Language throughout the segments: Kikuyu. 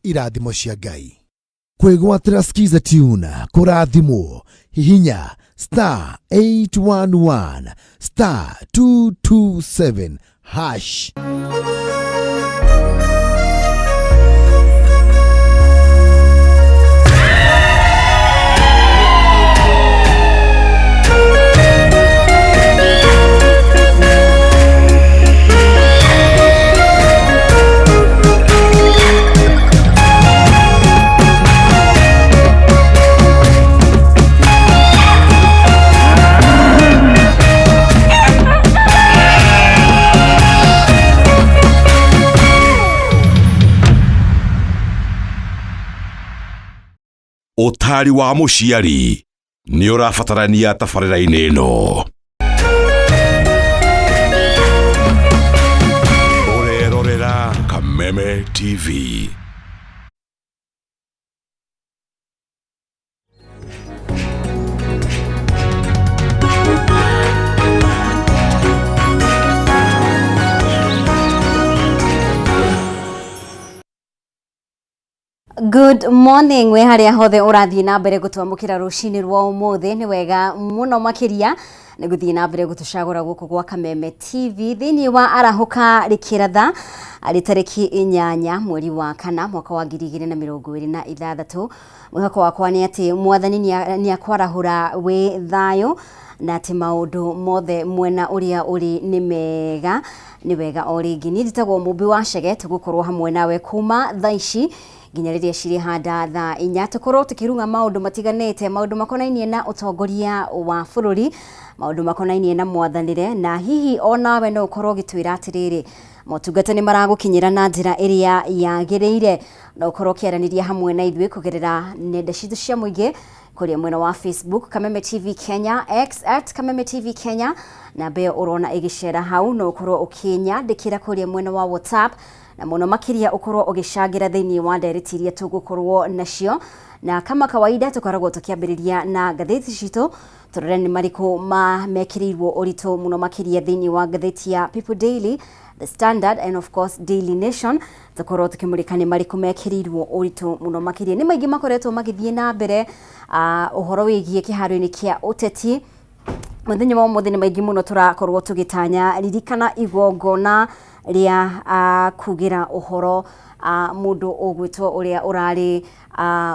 Irathimo cia Ngai. Kwĩgwatĩra Skiza Tune kũrathimwo, hihinya star 811 star 227 hash. Ũtaari wa mũciari nĩ ũrabatarania tabarĩra-inĩ ĩno. Ũrerorera Kameme TV. Good morning we harĩa hothe ũrathiĩ na mbere gũtwamũkĩra rũcinĩ rwa ũmũthĩ. Nĩ wega mũno makĩria nĩ gũthiĩ na mbere gũtũcagũra gũkũ gwa Kameme TV thĩinĩ wa Arahũka Rĩkĩratha, arĩ tarĩki 8 mweri wa 4 mwaka wa 2026. Mwĩhoko wakwa nĩ atĩ Mwathani nĩ akwarahũra wĩ thayũ na atĩ maũndũ mothe mwena ũrĩa ũrĩ nĩ mega. Nĩ wega o rĩngĩ, niĩ njĩtagwo Mũmbi wa Chege, tũgũkorwo hamwe nawe kuma thaa ici nginya rĩrĩa cirĩhanda thaa 4, tũkorwo tũkĩrung'a maũndũ matiganĩte, maũndũ makonainie na ũtongoria wa bũrũri, maũndũ makonainie na mwathanĩre, na hihi o nawe no ũkorwo ũgĩtwĩra atĩrĩrĩ, motungata nĩ maragũkinyĩra na njĩra ĩrĩa yagĩrĩire. No ũkorwo ũkĩaranĩria hamwe na ithuĩ kũgerera nenda citũ cia mũingĩ kũrĩa mwena wa Facebook Kameme TV Kenya, X at Kameme TV Kenya, namba ĩyo ũrona ĩgĩcera hau. No ũkorwo ũkĩnyandĩkĩra kũrĩa mwena wa WhatsApp, na mũno makĩria ũkorwo ũgĩcangĩra thĩinĩ wa ndereti iria tũgũkorwo nacio. Na kama kawaida tũkoragwo tũkĩambĩrĩria na ngathĩti citũ, tũrore nĩ marĩkũ ma mekĩrĩirwo ũritũ mũno makĩria thĩinĩ wa ngathĩti ya People Daily, The Standard and of course Daily Nation. Tũkorwo tũkĩmũrĩka nĩ marĩkũ mekĩrĩirwo ũritũ mũno makĩria. Nĩ maingĩ makoretwo magĩthiĩ na mbere ũhoro wĩgiĩ kĩharo-inĩ kĩa ũteti mũthenya wa ũmũthĩ. Nĩ maingĩ mũno tũrakorwo tũgĩtanya. Ririkana igongona rĩa kugĩra ũhoro mũndũ ũgwĩtwo ũrĩa ũrarĩ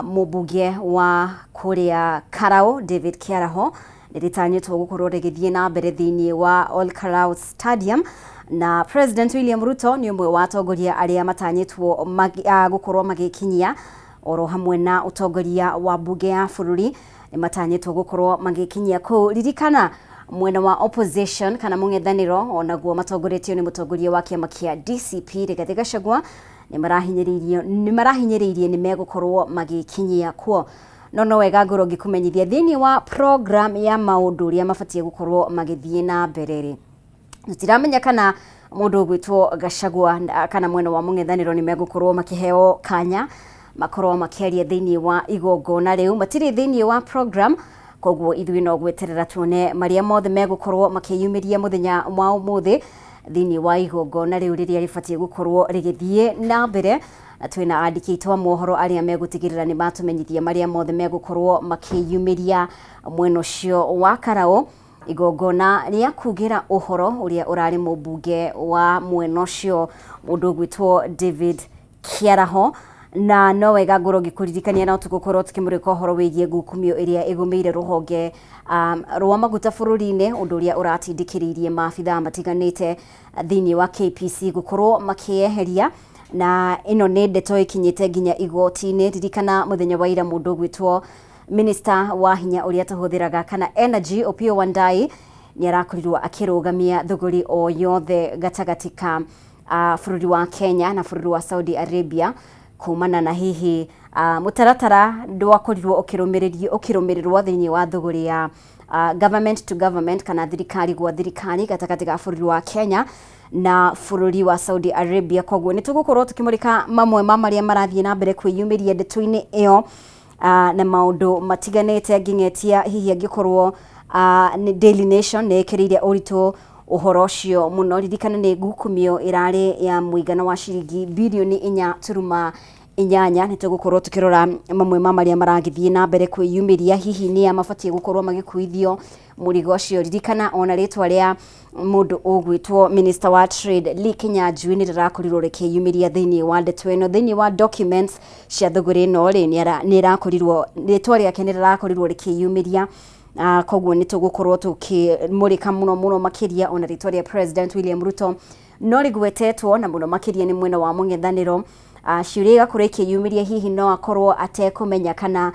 mũmbunge wa kũrĩa Karau, David Kĩaraho, nĩ rĩtanyĩtwo gũkorwo rĩgĩthiĩ na mbere thĩinĩ wa Ol Kalou Stadium, na President William Ruto nĩ ũmwe wa atongoria arĩa matanyĩtwo gũkorwo magĩkinyia, oro hamwe na ũtongoria wa mbunge ya bũrũri nĩ matanyĩtwo gũkorwo magĩkinyia kũu. Ririkana mwena wa opposition kana mũng'ethanĩro onaguo matongoretio nĩ mũtongoria wa kĩama kĩa DCP Rigathĩ Gachagua nĩ marahinyĩrĩirie nĩ megũkorwo magĩkinyia kuo. No wega ngorwo ngĩkũmenyithia thĩinĩ wa program ya maũndũ ũrĩa mabatiĩ gũkorwo magĩthiĩ na mbere rĩ, tũtiramenya kana mũndũ ũgwĩtwo Gachagua kana mwena wa mũng'ethanĩro nĩ megũkorwo makĩheo kanya makorwo makĩaria thĩinĩ wa igongona rĩu. Matirĩ thĩinĩ wa program, koguo ithuĩ no gweterera tuone marĩa mothe megũkorwo makĩyumĩria mũthenya wa ũmũthĩ thĩinĩ wa igongona rĩu rĩrĩa rĩbatiĩ gũkorwo rĩgĩthiĩ na mbere. Na twĩna andĩki aitũ a mohoro arĩa megũtigĩrĩra nĩ matũmenyithia marĩa mothe megũkorwo makĩyumĩria mwena ũcio wa Karaũ, igongona rĩa kugĩra ũhoro ũrĩa ũrarĩ mũmbunge wa mwena ũcio, mũndũ ũgwĩtwo David Kĩaraho. Na no wega ngorwo ngĩkũririkania no tũgũkorwo tũkĩmũrĩka ũhoro wĩgiĩ ngukumio ĩrĩa ĩgũmĩire rũhonge rwa maguta bũrũri-inĩ, ũndũ ũrĩa ũratindĩkĩrĩirie maabithaa matiganĩte thĩinĩ wa KPC gũkorwo makĩyeheria, na ĩno nĩ ndeto ĩkinyĩte nginya igoti-inĩ. Ririkana mũthenya wa ira mũndũ ũgwĩtwo Minister wa hinya ũrĩa tũhũthĩraga kana energy, Opiyo Wandayi, nĩ arakorirwo akĩrũgamia thũgũri o yothe gatagatĩ ka bũrũri wa Kenya na bũrũri wa Saudi Arabia, kumana na hihi mũtaratara ndwakorirwo ũkĩrũmĩrĩrwo thĩinĩ wa thũgũrĩ ya government to government kana thirikari gwa thirikari gatagatĩ ga bũrũri wa Kenya na bũrũri wa Saudi Arabia. Koguo nĩ tũgũkorwo tũkĩmũrĩka mamwe ma marĩa marathiĩ na mbere kwĩyumĩria ndeto-inĩ ĩyo na maũndũ matiganĩte. Ngĩng'etia hihi angĩkorwo nĩ Daily Nation nĩ ĩkĩrĩire ũritũ ũhoro ũcio mũno. Ririkana nĩ ngukumio ĩrarĩ ya mũigana wa ciringi birioni 4.6. 8 nĩ tũgũkorwo tũkĩrora mamwe ma marĩa maragĩthiĩ na mbere kwĩyumĩria, hihi nĩa mabatiĩ gũkorwo magĩkuithio mũrigo ũcio. Ririkana ona rĩtwa rĩa mũndũ ũgwĩtwo Minister wa Trade Lee Kinyanjui nĩ rĩrakorirwo rĩkĩyumĩria thĩinĩ wa ndeto ĩno, thĩinĩ wa documents cia thũgũrĩ ĩno rĩ, nĩ ĩrakorirwo rĩtwa rĩake nĩ rĩrakorirwo rĩkĩyumĩria. Koguo nĩ tũgũkorwo tũkĩmũrĩka mũno mũno makĩria ona rĩtwa rĩa President William Ruto no rĩgwetetwo na mũno makĩria nĩ mwena wa mũng'ethanĩro. Ciũria igakorwo ikĩyumĩria, hihi no akorwo atekũmenya kana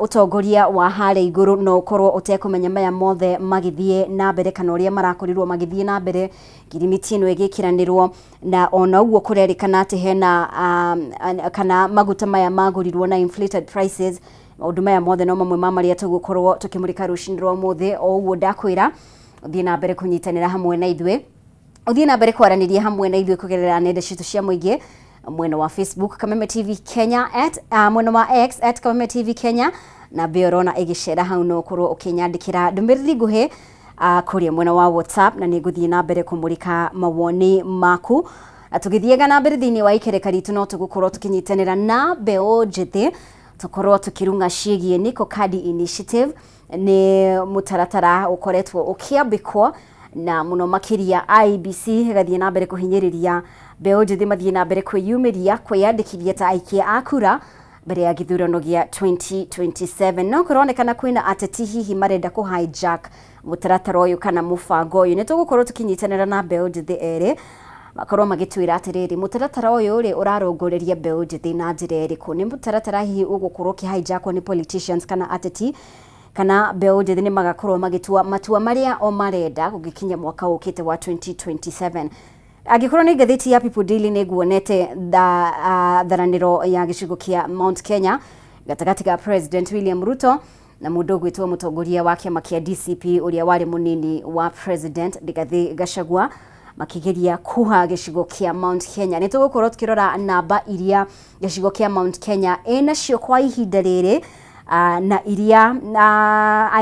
ũtongoria wa harĩa igũrũ no ũkorwo ũtekũmenya maya mothe magĩthiĩ na mbere kana ũrĩa marakorirwo magĩthiĩ na mbere ngirimiti ĩno ĩgĩkĩranĩrwo, na ona ũguo kũrerĩkana atĩ hena kana maguta maya magũrirwo na inflated prices. Maũndũ maya mothe no mamwe ma marĩa tũgũkorwo tũkĩmũrĩka rũcinĩ rwa ũmũthĩ. O ũguo ndakwĩra, ũthiĩ na mbere kũnyitanĩra hamwe na ithuĩ, ũthiĩ na mbere kwaranĩria hamwe na ithuĩ kũgerera nenda citũ cia mũingĩ, mwena wa Facebook Kameme TV Kenya, at mwena wa X @KamemeTVKenya, na mbĩa ũrona ĩgĩcera hau no ũkorwo ũkĩnyandĩkĩra ndũmĩrĩri nguhĩ kũrĩa mwena wa WhatsApp, na nĩ ngũthiĩ na mbere kũmũrĩka mawoni maku. Na tũgĩthiaga na mbere thĩinĩ wa ikereka ritũ, no tũgũkorwo tũkĩnyitanĩra na mbeũ njĩthĩ, tũkorwo tũkĩrung'a ciĩgiĩ Niko Kadi Initiative. Nĩ mũtaratara ũkoretwo ũkĩambĩkwo na mũno makĩria IEBC ĩgathiĩ na mbere kũhinyĩrĩria mbeũ njĩthĩ mathiĩ na mbere kwĩyumĩria kwĩyandĩkithia ta aikia a kura mbere ya gĩthurano gĩa 2027. No kũronekana kwĩna ateti hihi marenda kũ hijack mũtaratara ũyũ kana mũbango ũyũ. Nĩ tũgũkorwo tũkĩnyitanĩra na mbeũ njĩthĩ erĩ makorwo magĩtwĩra atĩrĩrĩ, mũtaratara ũyũ rĩ ũrarongoreria mbeũ njĩthĩ na njĩra ĩrĩkũ? Nĩ mũtaratara hihi ũgũkorwo ũkĩ hijackwo nĩ politicians kana ateti, kana mbeũ njĩthĩ nĩ magakorwo magĩtua matua marĩa o marenda gũgĩkinya mwaka ũkĩte wa 2027? Angĩkorwo nĩ ngathĩti ya People Daily, nĩ nguonete tharanĩro ya gĩcigo kĩa Mount Kenya gatagatĩ ga President William Ruto na mũndũ ũgwĩtwo mũtongoria wa kĩama kĩa DCP ũrĩa warĩ mũnini wa President Rigathi Gachagua, makĩgeria kuha gĩcigo kĩa Mount Kenya. Nĩ tũgũkorwo tũkĩrora namba iria gĩcigo kĩa Mount Kenya ĩnacio kwa ihinda rĩrĩ na iria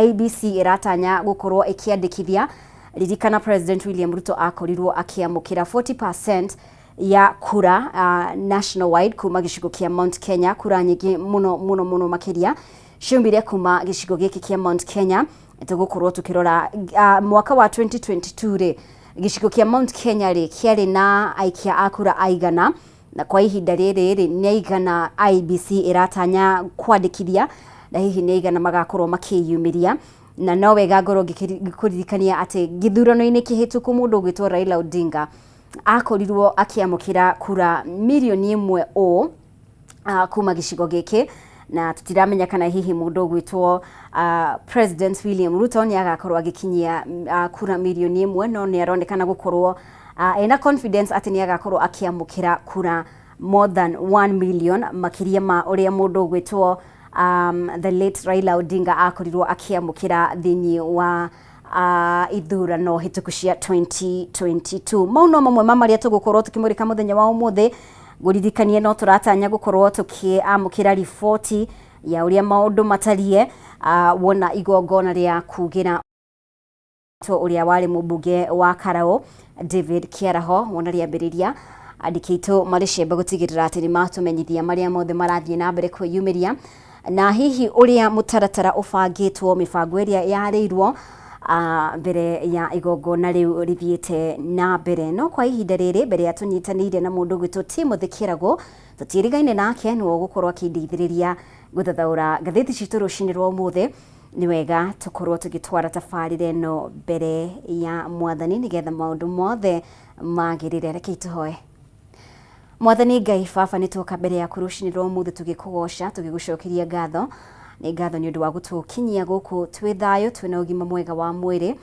IEBC ĩratanya gũkorwo ĩkĩandĩkithia. Ririkana President William Ruto akorirwo akĩamũkĩra 40% ya kura national wide kuma gĩcigo kĩa Mount Kenya. Kura nyingĩ mũno mũno mũno makĩria ciumire kuma gĩcigo gĩkĩ kĩa Mount Kenya. Tũgũkorwo tũkĩrora mwaka wa 2022 rĩ, gĩcigo kĩa Mount Kenya rĩ kĩarĩ na aikia a kura aigana, na kwa ihinda rĩrĩ rĩ nĩ aigana IEBC ĩratanya kwandĩkithia, na hihi nĩ aigana magakorwo makĩyumĩria. Na no wega ngorwo ngĩkũririkania atĩ gĩthurano-inĩ kĩhĩtũku mũndũ ũgwĩtwo Raila Odinga akorirwo akĩamũkĩra kura 1 million ũ kuma gĩcigo gĩkĩ, na tũtiramenya kana hihi mũndũ ũgwĩtwo President William Ruto nĩ agakorwo agĩkinyia kura 1 million, no nĩ aronekana gũkorwo ena confidence atĩ nĩ agakorwo akĩamũkĩra kura more than 1 million, makĩria ma ũrĩa mũndũ ũgwĩtwo the late Raila Odinga akorirwo akĩamũkĩra thĩinĩ wa ithurano hĩtũku cia 2022. Mau no mamwe ma marĩa tũgũkorwo tũkĩmũrĩka mũthenya wa ũmũthĩ. Ngũririkanie no tũratanya gũkorwo tũkĩamũkĩra riboti ya ũrĩa maũndũ matariĩ wona igongona rĩa kugĩra ũrĩa warĩ mũmbunge wa Karau David Kĩaraho wona rĩambĩrĩria. Andĩki aitũ marĩ ciembe gũtigĩrĩra atĩ nĩ matũmenyithia marĩa mothe marathiĩ na mbere kwĩyumĩria, na hihi ũrĩa mũtaratara ũbangĩtwo, mĩbango ĩrĩa yarĩirwo mbere ya igongona rĩu rĩthiĩte na mbere. No kwa ihinda rĩrĩ, mbere ya tũnyitanĩire na mũndũ ũgwĩtwo Timothy Kĩrago, tũtiĩrigaine nake, nĩwe ũgũkorwo akĩndeithĩrĩria gũthathaũra ngathĩti citũ rũcinĩ rwa ũmũthĩ, nĩ wega tũkorwo tũgĩtwara tabarĩra ĩno mbere ya Mwathani nĩgetha maũndũ mothe magĩrĩre. Rekei tũhoe. Mwathani Ngai Baba, nĩ twoka mbere yaku rũcinĩ rwa ũmũthĩ tũgĩkũgoca, tũgĩgũcokeria ngatho. Nĩ ngatho nĩ ũndũ wa gũtũkinyia gũkũ twĩ thayũ, twĩna ũgima mwega wa mwĩrĩ.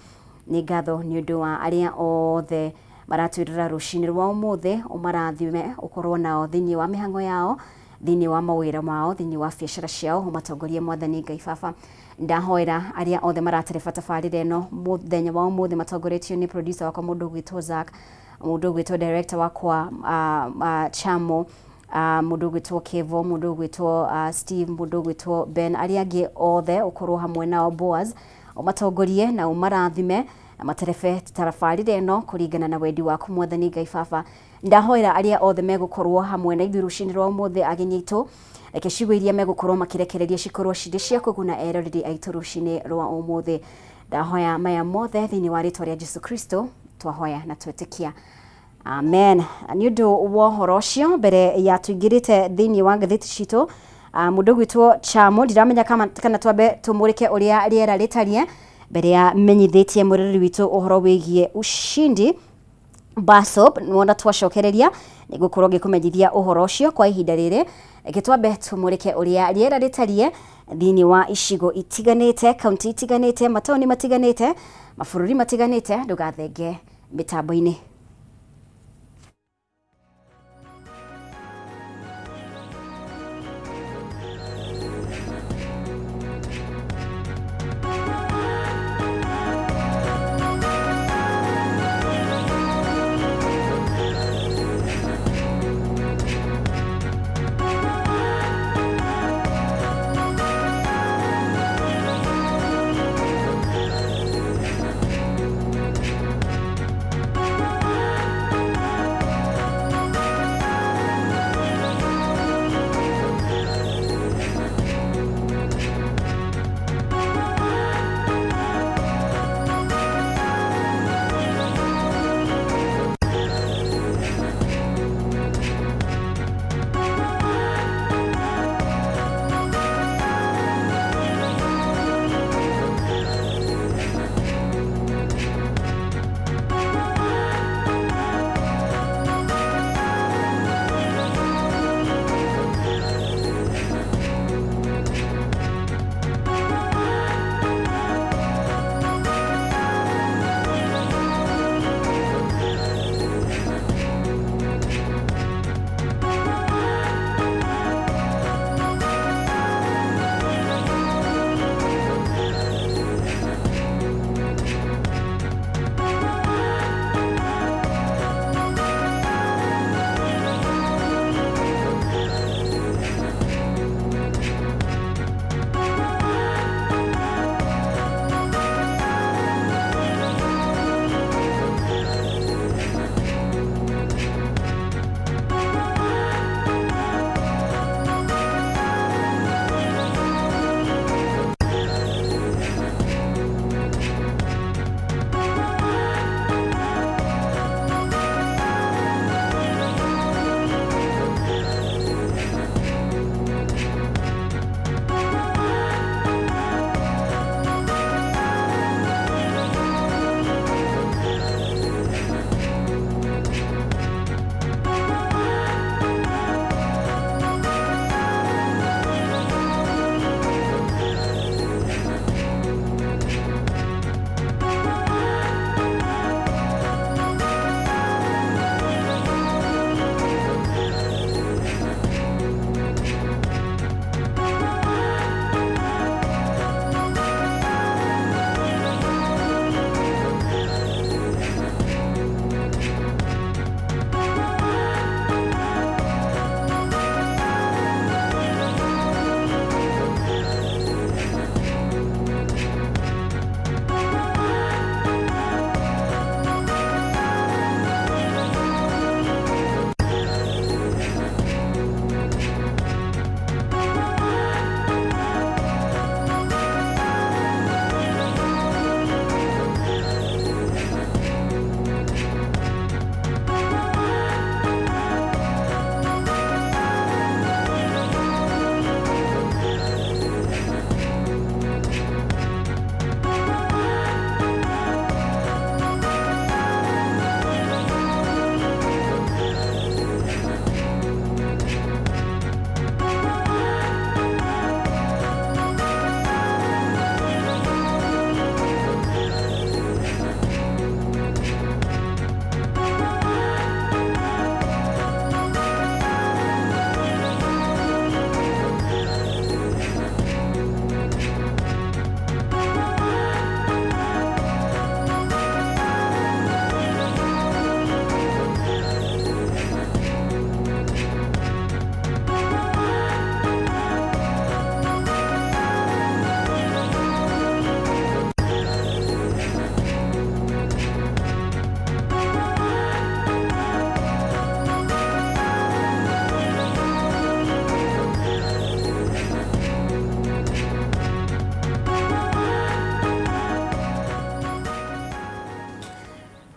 Nĩ ngatho nĩ ũndũ wa arĩa othe maratwĩrora rũcinĩ rwa ũmũthĩ. Ũmarathime, ũkorwo nao thĩinĩ wa mĩhang'o yao, thĩinĩ wa mawĩra mao, thĩinĩ wa biacara ciao, ũmatongorie. Mwathani Ngai Baba, ndahoera arĩa othe maratereba tabarĩra ĩno mũthenya wa ũmũthĩ, matongoretio nĩ producer wakwa mũndũ ũgwĩtwo Zack, mũndũ ũgwĩtwo director wakwa Chamo, mũndũ ũgwĩtwo Kevo, mũndũ ũgwĩtwo Steve, mũndũ ũgwĩtwo Ben, arĩa angĩ othe ũkorwo hamwe nao. Boaz, ũmatongorie na ũmarathime na materebe tabarĩra ĩno kũringana na wendi waku. Mwathani Ngai Baba, Ndahoera arĩa othe megũkorwo hamwe na ithuĩ rũcinĩ rwa ũmũthĩ, ageni aitũ, reke ciugo iria megũkorwo makĩrekereria cikorwo cirĩ cia kũguna eroreri aitũ rũcinĩ rwa ũmũthĩ. Ndahoya maya mothe thĩinĩ wa rĩtwa rĩa Jesu Kristo, twahoya na twetĩkia, amen. Nĩ ũndũ wa ũhoro ũcio, mbere ya tũingĩrĩte thĩinĩ wa ngathĩti citũ, mũndũ gwĩtwo Chamo, ndiramenya kana twambe tũmũrĩke ũrĩa rĩera rĩtariĩ mbere ya menyithĩtie mwĩroreri witũ ũhoro wĩgiĩ Ushindi Basop. Wona twacokereria nĩ ngũkorwo ngĩkũmenyithia ũhoro ũcio. Kwa ihinda rĩrĩ, reke twambe tũmũrĩke ũrĩa rĩera rĩtariĩ thĩinĩ wa icigo itiganĩte, kaunti itiganĩte, mataũni matiganĩte, mabũrũri matiganĩte. Ndũgathenge mĩtambo-inĩ.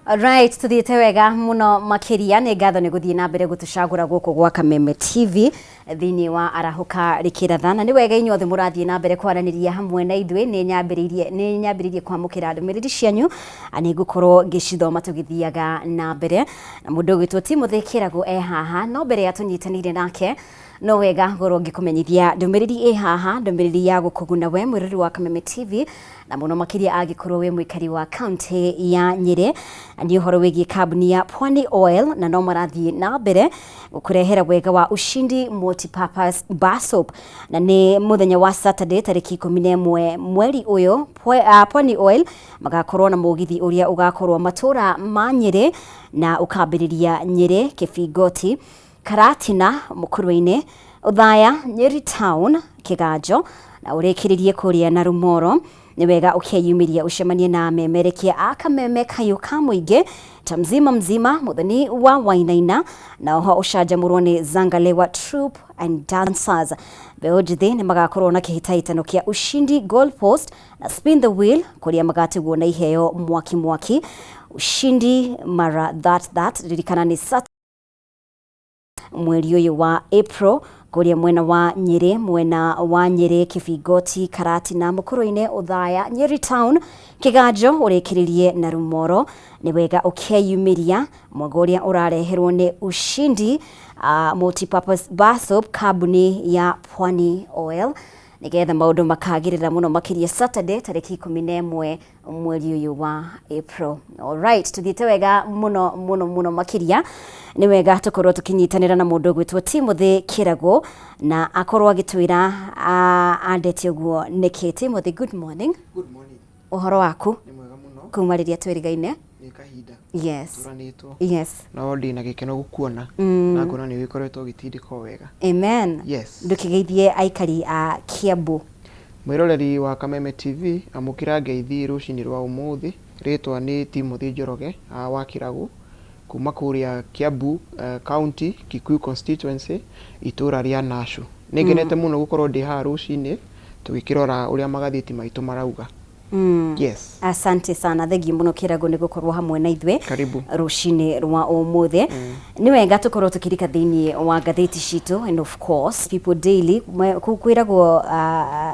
Alright, tuthiĩte wega mũno makĩria. Nĩ ngatho nĩ gũthiĩ na mbere gũtũcagũra gũkũ gwa Kameme TV thĩinĩ wa Arahũka Rĩkĩratha, na nĩ wega inyuothe mũrathiĩ na mbere kwaranĩria hamwe na ithuĩ. Nĩ nyambĩrĩirie kwamũkĩra ndũmĩrĩri cianyu, nĩ ngũkorwo ngĩcithoma tũgĩthiaga na mbere. Na mũndũ ũgwĩtwo Timothy Kĩragũ e haha, no mbere ya tũnyitanĩire nake, no wega ngorwo ngĩkũmenyithia ndũmĩrĩri ĩ haha, ndũmĩrĩri ya gũkũguna we mwĩrori wa Kameme TV, na mũno makĩria angĩkorwo wĩ mũikari wa kaunti ya Nyĩrĩ. Nĩ ũhoro wĩgiĩ kambuni ya Pwani Oil, na no marathiĩ na mbere gũkũrehera wega wa Ushindi Multipurpose Bar Soap. Na nĩ mũthenya wa Saturday tarĩki 11 mweri ũyũ, Pwani Oil magakorwo na mũgithi ũrĩa ũgakorwo matũra ma Nyĩrĩ, na ũkambĩrĩria Nyĩrĩ, Kĩbingoti, Karatina, Mũkũrwe-inĩ, Othaya, Nyeri Town, Kĩganjo, na ũrĩkĩrĩrie kũrĩa na Rumoro. Nĩ wega ũkeyumĩria ũcemanie na memerekia a Kameme Kayũ ka Mũingĩ ta Mzima Mzima, Mũthoni wa Wainaina, na oho ũcanjamũrwo nĩ Zangalewa Troupe and Dancers. Mbeũ njĩthĩ nĩ magakorwo na kĩhĩtahĩtano kĩa Ushindi Goal Post na Spin the Wheel, kũrĩa magatigwo na iheo mwaki mwaki. Ushindi mara that that. Ririkana nĩ mweri ũyũ wa April kũrĩa mwena wa Nyĩrĩ, mwena wa Nyĩrĩ, Kĩbingoti, Karatina, Mũkũrũ-inĩ, Othaya, Nyeri Town, Kĩganjo, ũrĩkĩrĩrie na Rumoro. Nĩ wega ũkeyumĩria mwega ũrĩa ũrareherwo nĩ Ushindi Multipurpose Bar Soap, kambuni ya Pwani Oil, nĩgetha maũndũ makagĩrĩra mũno makĩria Saturday tarĩki 11 mweri ũyũ wa April. Alright, tuthiĩte wega mũno mũno mũno makĩria. Nĩ wega tũkorwo tũkĩnyitanĩra na mũndũ ũgwĩtwo Timothy Kĩragũ, na akorwo agĩtwĩra andete ũguo nĩkĩ. Timothy, good morning. Good morning. Ũhoro waku? Nĩ mwega mũno. Kuma rĩrĩa twĩrĩgaine. Nĩ kahinda. Yes. Tũranĩtwo. Yes. No ndĩ na gĩkeno gũkuona. Na ngona nĩ ũgĩkoretwo ũgĩtindĩka o wega. Amen. Yes. Ndũkĩgeithie aikari a Kiambu. Mwĩroreri wa Kameme TV, amũkĩra ngeithi rũcinĩ rwa ũmũthĩ. Rĩtwa nĩ Timothy Njoroge wa Kĩragũ kuma kũrĩa Kiambu County, Kikuyu constituency, itũra rĩa Nashu. Nĩ ngenete mũno gũkorwo ndĩ haha rũcinĩ tũgĩkĩrora ũrĩa magathĩti maitũ marauga. Yes. Asante sana, thengiũ mũno Kĩragũ nĩ gũkorwo hamwe na ithuĩ Karibu. rũcinĩ rwa ũmũthĩ. Nĩ wega tũkorwo tũkĩrika thĩinĩ wa ngathĩti citũ, and of course People Daily kũu kwĩragwo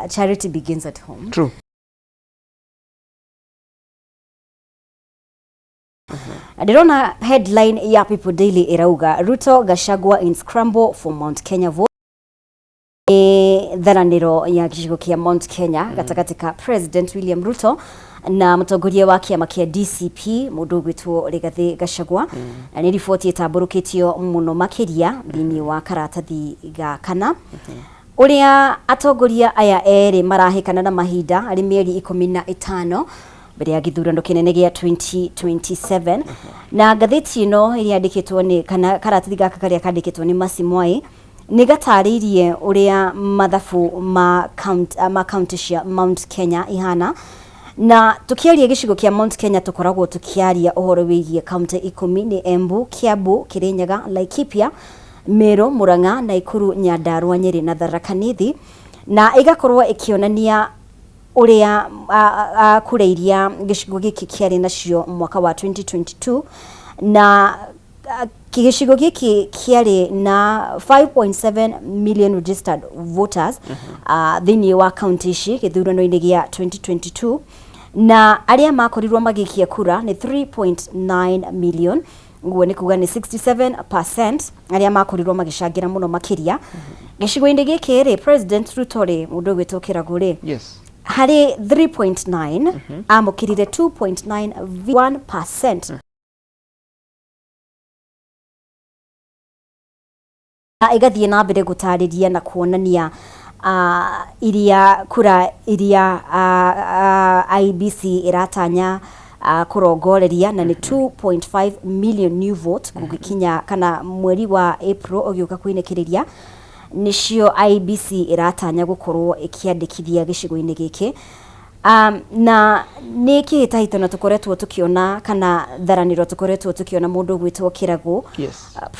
charity begins at home. True. Ndĩrona headline ya People Daily ĩrauga, "Ruto Gachagua in scramble for Mount Kenya vote." Nĩ tharanĩro ya gĩcigo kĩa Mount Kenya gatagatĩ ka President William Ruto na mũtongoria wa kĩama kĩa DCP, mũndũ ũgwĩtwo Rigathĩ Gachagua, na nĩ riboti ĩtambũrũkĩtio mũno makĩria thĩinĩ wa karatathi ga kana, ũrĩa atongoria aya erĩ marahĩkana na mahinda arĩ mĩeri 15 mbere ya gĩthurano kĩnene gĩa 2027. Na ngathĩti ĩno ĩrĩa yandĩkĩtwo nĩ, kana karatathi gaka karĩa kandĩkĩtwo nĩ Mercy Mwai, nĩ gatarĩirie ũrĩa mathabu ma county cia Mount Kenya ihana. Na tukiaria gĩcigo kĩa Mount Kenya, tũkoragwo tũkĩaria ũhoro wĩgiĩ kaunti 10, nĩ Embu, Kiambu, Kirinyaga, Laikipia, Meru, Murang'a, Nakuru, Nyandarua, Nyeri na Tharaka Nithi, na ĩgakorwo ĩkĩonania ũrĩa kura iria gĩcigo gĩkĩ kĩarĩ nacio mwaka wa 2022. Na gĩcigo gĩkĩ kĩarĩ na 5.7 million registered voters thĩinĩ wa kaunti ici gĩthurano-inĩ gĩa 2022, na arĩa makorirwo magĩikia kura nĩ 3.9 million. Ũguo nĩ kuga nĩ 67% arĩa makorirwo magĩcangĩra mũno makĩria gĩcigo-inĩ gĩkĩ rĩ. President Ruto rĩ, mũndũ ũgwĩtwo Kĩragũ rĩ, harĩ 3.9 amũkĩrire 2.91%, na ĩgathiĩ na mbere gũtarĩria na kuonania iria kura iria IEBC ĩratanya kũrongoreria, na nĩ 2.5 million new vote kũgĩkinya kana mweri wa April ũgĩũka kũinĩkĩrĩria, nĩcio IEBC ĩratanya gũkorwo ĩkĩandĩkithia gĩcigo-inĩ gĩkĩ. Na nĩ kĩhĩtahĩtano tũkoretwo tũkĩona, kana tharanĩro tũkoretwo tũkĩona, mũndũ ũgwĩtwo Kĩragũ,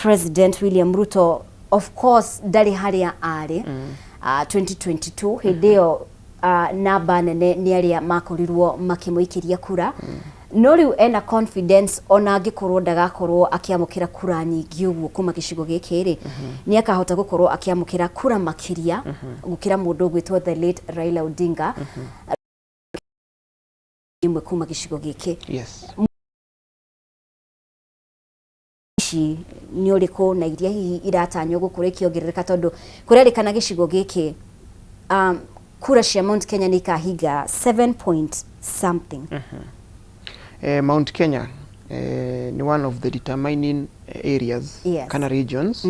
President William Ruto of course ndarĩ harĩa arĩ 2022. Hĩndĩ ĩyo namba nene nĩ arĩa makorirwo makĩmũikĩria kura. No rĩu ena confidence ona angĩkorwo ndagakorwo akĩamũkĩra kura nyingĩ ũguo kuma gĩcigo gĩkĩ rĩ, nĩ akahota gũkorwo akĩamũkĩra kura makĩria gũkĩra mũndũ ũgwĩtwo the late Raila Odinga imwe kuma gĩcigo gĩkĩ. Ici nĩ ũrĩkũ na iria hihi iratanywo gũkorwo ikĩongerereka, tondũ kũrerĩkana gĩcigo gĩkĩ kura cia Mount Kenya nĩ ikahinga 7 point something? Mount Kenya nĩ one of the determining areas kana regions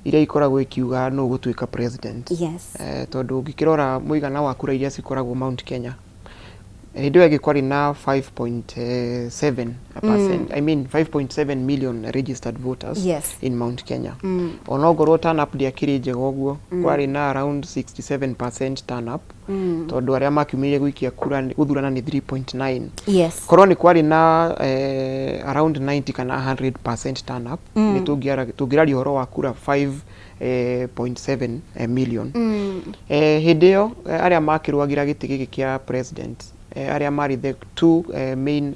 iria ikoragwo ikiuga nũ gũtuĩka president. Tondũ ũngĩkĩrora mũigana wa kura iria cikoragwo Mount Kenya, hĩndĩ ĩyo ĩngĩ kwarĩ na 5.7 percent, I mean 5.7 million registered voters in Mount Kenya. Onokorwo turn up ndĩakĩrĩ njega ũguo, kwarĩ na around 67% turn up, tondũ arĩa makiumĩrire gũikia kura gũthurana nĩ 3.9. Korwo nĩ kwarĩ na around 90 kana 100% turn up, nĩ tũngĩraria ũhoro wa kura 5.7 million. Hĩndĩ ĩyo arĩa makĩrũagĩra gĩtĩ gĩkĩ kĩa president, arĩa marĩ the two main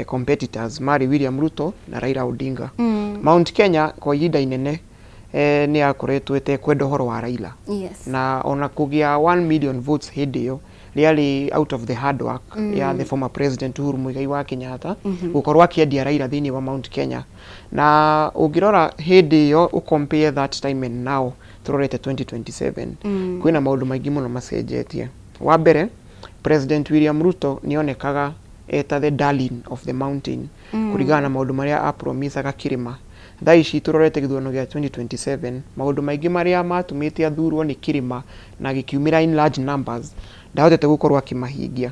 competitors marĩ William Ruto na Raila Odinga. Mount Kenya kwa ihinda inene nĩ yakoretwo ĩtekwenda ũhoro wa Raila, na ona kũgĩa 1 million votes hĩndĩ ĩyo rĩarĩ out of the hard work ya the former president Uhuru Muigai wa Kenyatta gũkorwo akĩendia Raila thĩinĩ wa Mount Kenya. Na ũngĩrora hĩndĩ ĩyo, ũcompare that time and now tũrorete 2027, kwĩna maũndũ maingĩ mũno macenjetie. Wa mbere, President William Ruto nĩonekaga eta the darling of the mountain kũringana na maũndũ marĩa apromisaga kĩrĩma. Thaa ici tũrorete gĩthurano gĩa 2027, maũndũ maingĩ marĩa matũmĩte athurwo nĩ kĩrĩma na gĩkiumĩra in large numbers ndahotete gũkorwo akĩmahingia.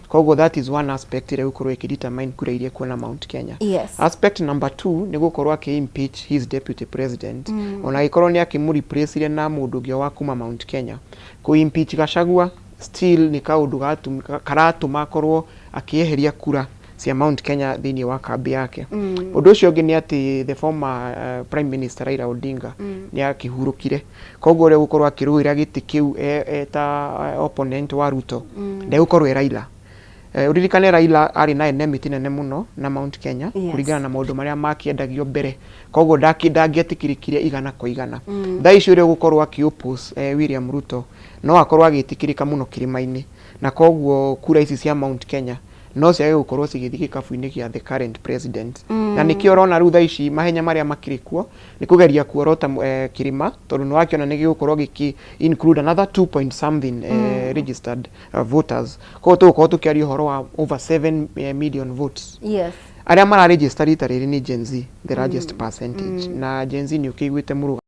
Koguo that is one aspect ĩrĩa ĩgũkorwo ĩkĩdetermine kura iria kuona Mount Kenya. Aspect number two nĩ gũkorwo akĩ impeach his deputy president, ona agĩkorwo nĩ akĩmũreplaceire na mũndũ ũngĩ wa kuma Mount Kenya. Kũ impeach Gachagua still nĩ kaũndũ karatũma akorwo akĩeheria kura cia Mount Kenya thĩinĩ wa kambi yake. Ũndũ ũcio ũngĩ nĩ atĩ the former prime minister Raila Odinga nĩ akĩhurũkire, koguo ũrĩa gũkorwo akĩrũĩra gĩtĩ kĩu eta opponent wa Ruto ndegũkorwo e Raila. Ũririkane Raila arĩ na enmity nene mũno na Mount Kenya kũringana na maũndũ marĩa makĩendagio mbere, koguo ndangĩetĩkĩrĩkire 100%. Thaa ici ũrĩa ũgũkorwo akĩ-oppose William Ruto no akorwo agĩtĩkĩrĩka mũno kĩrĩma-inĩ, na koguo kura ici cia Mount Kenya no ciage gũkorwo cigĩthiĩ gĩkabu-inĩ gĩa the current president. Na nĩkĩo ũrona rĩu thaa ici mahenya marĩa makĩrĩ kuo nĩ kũgeria kuorota kĩrĩma, tondũ nĩ wakĩona nĩ gĩgũkorwo gĩkĩ include another 2 point something registered voters. Koguo tũgũkorwo tũkĩaria ũhoro wa over 7 million votes. Arĩa mararegister rita rĩrĩ nĩ Gen Z, the largest percentage. Na Gen Z nĩ ũkĩiguĩte mũrũgamo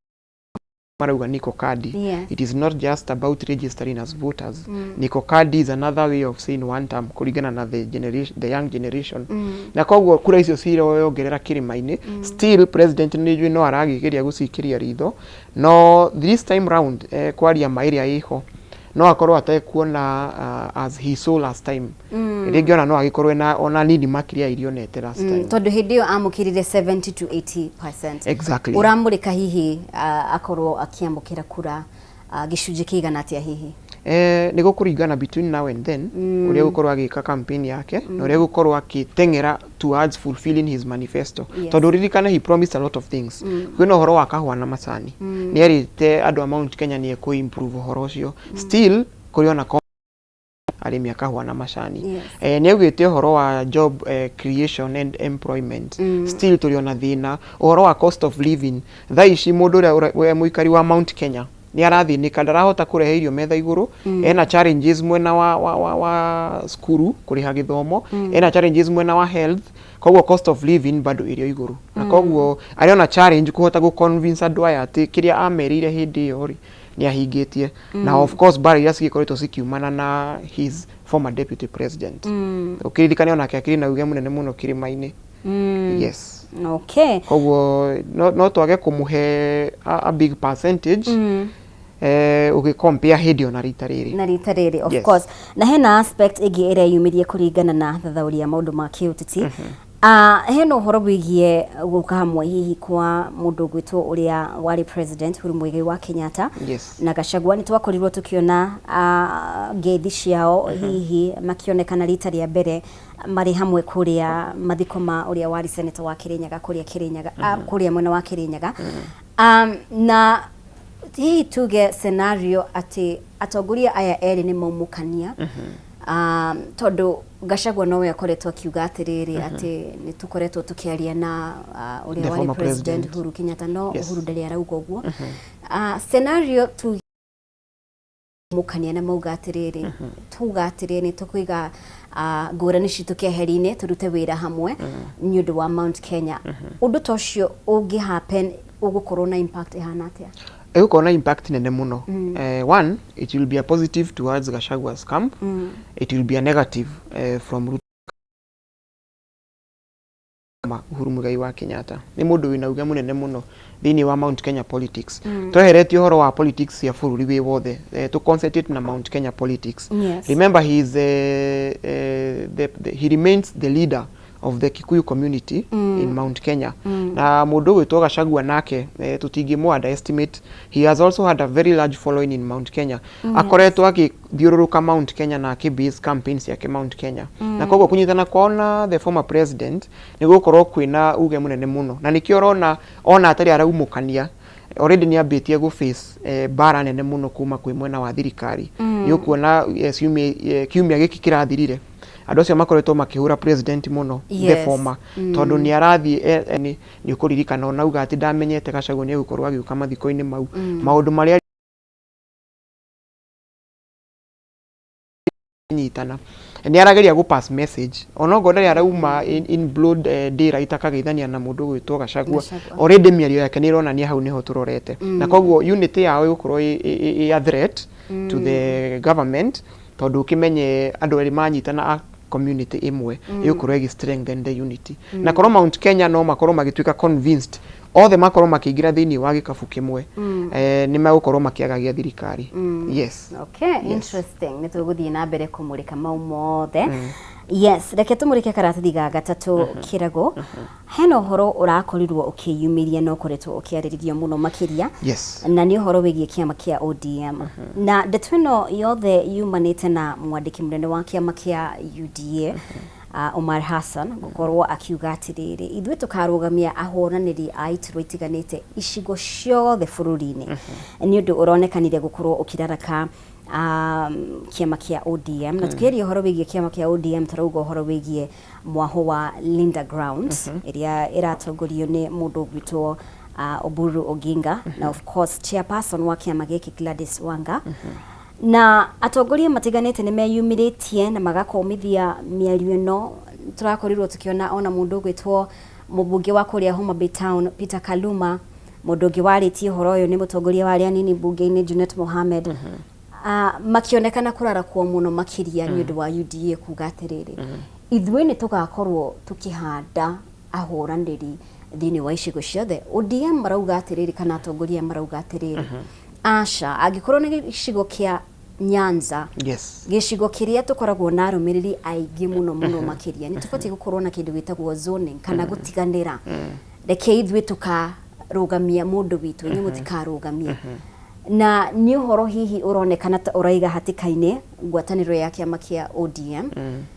marauga niko kadi. It is not just about registering as voters. Niko kadi is another way of saying one term kũringana na the generation, the young generation. Na koguo kura icio ciroyongerera kĩrĩma-inĩ. Still president nĩ njũĩ no aragĩgeria gũciikĩria ritho, no this time round, kwaria ma ĩrĩa ĩho, no akorwo atekuona as he saw last time. Rĩngĩ ona no agĩkorwo ena ona nini makĩria ya iria onete last time. Tondũ hĩndĩ ĩyo amũkĩrire 70 to 80%. Exactly. Ũramũrĩka hihi akorwo akĩamũkĩra kura gĩcunjĩ kĩigana atĩa hihi? Nĩ gũkũringana between now and then ũrĩa gũkorwo agĩka campaign yake na ũrĩa gũkorwo akĩteng'era towards fulfilling his manifesto. Tondũ ririkane he promised a lot of things. Kwĩna ũhoro wa kahũa na macani, nĩ erĩte andũ a Mount Kenya nĩ ekũ improve ũhoro ũcio. Still kũrĩ ona arĩmi a kahũa na macani. Nĩ augĩte ũhoro wa job creation and employment. Still tũrĩ ona thĩna ũhoro wa cost of living. Thaa ici mũndũ ũrĩa ũrĩa mũikari wa Mount Kenya nĩ arathĩnĩka, ndarahota kũrehe irio metha igũrũ. Ena challenges mwena wa cukuru kũrĩha gĩthomo, ena challenges mwena wa health. Koguo cost of living bado ĩrĩ o igũrũ, na koguo arĩ ona challenge kũhota gũ convince andũ aya atĩ kĩrĩa ameriire hĩndĩ ĩyo rĩ nĩ ahingĩtie. Na of course mbara iria cigĩkoretwo cikiumana na his former deputy president, ũkĩririkane onake akĩrĩ na uge mũnene mũno kĩrĩma-inĩ. Yes. Koguo no twage kũmũhe a big percentage ũgĩcompare hĩndĩ ona rita rĩrĩ. Na rita rĩrĩ, of course. Na hena aspect ĩngĩ ĩrĩa yumĩrie kũringana na thathaũri ya maũndũ ma kĩũteti. Hena ũhoro wĩgiĩ gũka hamwe hihi kwa mũndũ ũgwĩtwo ũrĩa warĩ president Uhuru Muigai wa Kenyatta na Gachagua. Nĩ twakorirwo tũkĩona ngeithi ciao hihi makĩonekana rita rĩa mbere marĩ hamwe kũrĩa mathiko ma ũrĩa warĩ senator wa Kirinyaga kũrĩa Kirinyaga, kũrĩa mwena wa Kirinyaga. Na hihi tuge scenario atĩ atongoria aya erĩ nĩ maumũkania, tondũ Gachagua nowe akoretwo akiuga atĩrĩrĩ atĩ nĩ tũkoretwo tũkĩaria na ũrĩa The warĩ former president president. Uhuru Kenyatta, no Uhuru ndarĩ arauga ũguo. Scenario tuge mukania na mauga atĩrĩrĩ, tuga atĩrĩrĩ, nĩ tũkũiga ngũrani citũ keheri-inĩ, tũrute wĩra hamwe nĩ ũndũ wa Mount Kenya. Ũndũ ta ũcio ũngĩ happen, ũgũkorwo na impact ĩhana atĩa? Ĩgũkorwo na impact nene mũno. One, it will be a positive towards Gachagua's camp. It will be a negative from Ruto. Uhuru Muigai wa Kenyatta nĩ mũndũ wĩna uge mũnene mũno thĩinĩ wa Mount Kenya politics. Tweheretie ũhoro wa politics cia bũrũri wĩ wothe, to concentrate na Mount Kenya politics. Remember, he is he remains the leader of the Kikuyu community in Mount Kenya. Na mũndũ ũgwĩtwo Gachagua nake, tũtingĩmũ underestimate. He has also had a very large following in Mount Kenya. Akoretwo agĩthiũrũrũka Mount Kenya na akĩ-base campaigns ciake Mount Kenya. Na koguo kũnyitana kwao na the former president nĩ gũgũkorwo kwĩna uge mũnene mũno, na nĩkĩo ũrona ona atarĩ araumũkania, already nĩ ambĩtie gũ face mbara nene mũno kuma kwĩ mwena wa thirikari. Nĩ ũkuona kiumia gĩkĩ kĩrathirire, andũ acio makoretwo makĩhũra president mũno, the former, tondũ nĩ arathiĩ nĩ ũkũririkana ona auga atĩ ndamenyete Gachagua nĩ egũkorwo agĩũka mathiko-inĩ mau, maũndũ marĩa nyitana nĩ arageria gũ pass message onokorwo ndarĩ arauma in broad daylight akageithania na mũndũ ũgwĩtwo Gachagua. Gachagua. Already mĩario yake nĩ ĩronania hau nĩho tũrorete, na koguo unity yao ĩgũkorwo ĩ a threat to the government, tondũ ũkĩmenye andũ erĩ manyitana a community ĩmwe, ĩgũkorwo ĩgĩ strengthen the unity. Na korwo Mount Kenya no makorwo magĩtuĩka convinced othe makorwo makĩingĩra thĩinĩ wa gĩkabu kĩmwe, nĩ megũkorwo makĩagagia thirikari. Yes. Okay, interesting. Nĩ tũgũthiĩ na mbere kũmũrĩka mau mothe. Yes, reke tũmũrĩke karatathi ga gatatũ. Kĩrago, hena ũhoro ũrakorirwo ũkĩyumĩria na ũkoretwo ũkĩarĩrĩrio mũno makĩria, na nĩ ũhoro wĩgiĩ kĩama kĩa ODM, na ndeto ĩno yothe yumanĩte na mwandĩki mũnene wa kĩama kĩa UDA, Omar Hassan, gũkorwo akiuga atĩrĩrĩ, ithuĩ tũkarũgamia ahũranĩri a iturwa itiganĩte icigo ciothe bũrũri-inĩ. Nĩ ũndũ ũronekanire gũkorwo ũkĩraraka kĩama kĩa ODM. Na tukĩaria ũhoro wĩgiĩ kĩama kĩa ODM, tũrauga ũhoro wĩgiĩ mwaho wa Linda Grounds ĩrĩa ĩratongorio nĩ mũndũ ũgwĩtwo Oburu Oginga, na of course chairperson wa kĩama gĩkĩ Gladys Wanga. Na atongoria matiganĩte nĩ meyumĩrĩtie na magakomithia mĩario ĩno. Tũrakorirwo tũkĩona ona mũndũ ũgwĩtwo mũmbunge wa kũrĩa Homa Bay Town Peter Kaluma. Mũndũ ũngĩ warĩtie ũhoro ũyũ nĩ mũtongoria wa arĩa anini mbunge-inĩ Junet Mohamed, makĩonekana kũrarakwo mũno makĩria nĩ ũndũ wa UDA kuga atĩrĩrĩ, ithuĩ nĩ tũgakorwo tũkĩhanda ahũranĩri thĩinĩ wa icigo ciothe. ODM marauga atĩrĩrĩ, kana atongoria marauga atĩrĩrĩ, aca, angĩkorwo nĩ gĩcigo kĩa Nyanza, gĩcigo kĩrĩa tũkoragwo na arũmĩrĩri aingĩ mũno mũno makĩria, nĩ tũbatiĩ gũkorwo na kĩndũ gĩtagwo zoning kana gũtiganĩra. Reke ithuĩ tũkarũgamia mũndũ witũ, inyuĩ mũtikarũgamie. Na nĩ ũhoro hihi ũronekana ta ũraiga hatĩka-inĩ ngwatanĩro ya kĩama kĩa ODM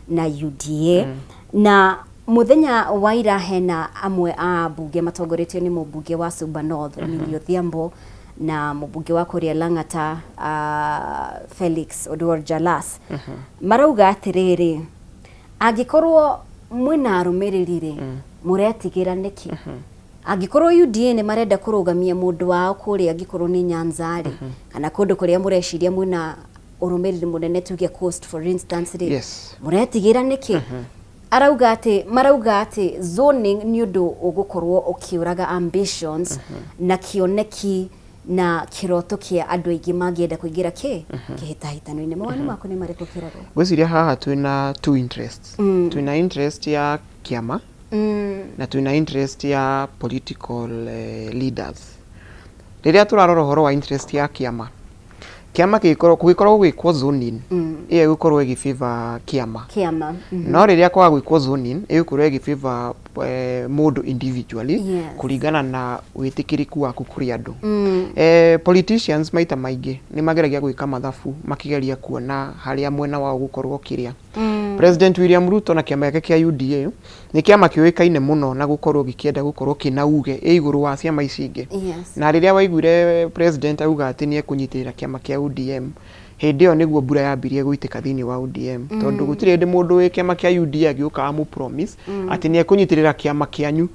na UDA. Na mũthenya wa ira hena amwe a ambunge matongoretio nĩ mũmbunge wa Suba North Millie Odhiambo na mũmbunge wa kũrĩa Lang'ata Felix Oduor Jalas, marauga atĩrĩrĩ, angĩkorwo mwĩna arũmĩrĩri rĩ, mũretigĩra nĩkĩ? Angĩkorwo UDA nĩ marenda kũrũgamia mũndũ wao kũrĩa, angĩkorwo nĩ Nyanza rĩ, kana kũndũ kũrĩa mũreciria mwĩna ũrũmĩrĩri mũnene, tuge Coast for instance rĩ, mũretigĩra nĩkĩ? Arauga atĩ, marauga atĩ zoning nĩ ũndũ ũgũkorwo ũkĩũraga ambitions na kĩoneki na kĩroto kĩa andũ aingĩ mangĩenda kũingĩra kĩ kĩhĩtahĩtano-inĩ. Mawoni maku nĩ marĩkũ, Kĩrago? Ngwĩciria haha twĩna two interests. Twĩna interest ya kĩama na twĩna interest ya political leaders. Rĩrĩa tũrarora ũhoro wa interest ya kĩama, kĩama Kĩama kĩgĩkorwo kũgĩkorwo gũgĩkwo zoning, ĩyo ĩgũkorwo ĩgĩ favor kĩama. Kĩama. No rĩrĩa kwaga gwĩkwo zoning, ĩgũkorwo ĩgĩ favor mũndũ individually, kũringana na wĩtĩkĩrĩku waku kũrĩ andũ. Politicians maita maingĩ nĩ mageragia gwĩka mathabu makĩgeria kuona harĩa mwena wao ũgũkorwo ũkĩrĩa. President William Ruto na kĩama gĩake kĩa UDA nĩ kĩama kĩũĩkaine mũno na gũkorwo gĩkĩenda gũkorwo kĩna uge ĩ igũrũ wa ciama ici ingĩ. Na rĩrĩa waiguire president auga atĩ nĩ ekũnyitĩrĩra kĩama kĩa ODM, hĩndĩ ĩyo nĩguo mbura yambirie gũitĩka thĩinĩ wa ODM, tondũ gũtirĩ hĩndĩ mũndũ wĩ kĩama kĩa UDA angĩũka amũ promise atĩ nĩ ekũnyitĩrĩra kĩama kĩanyu,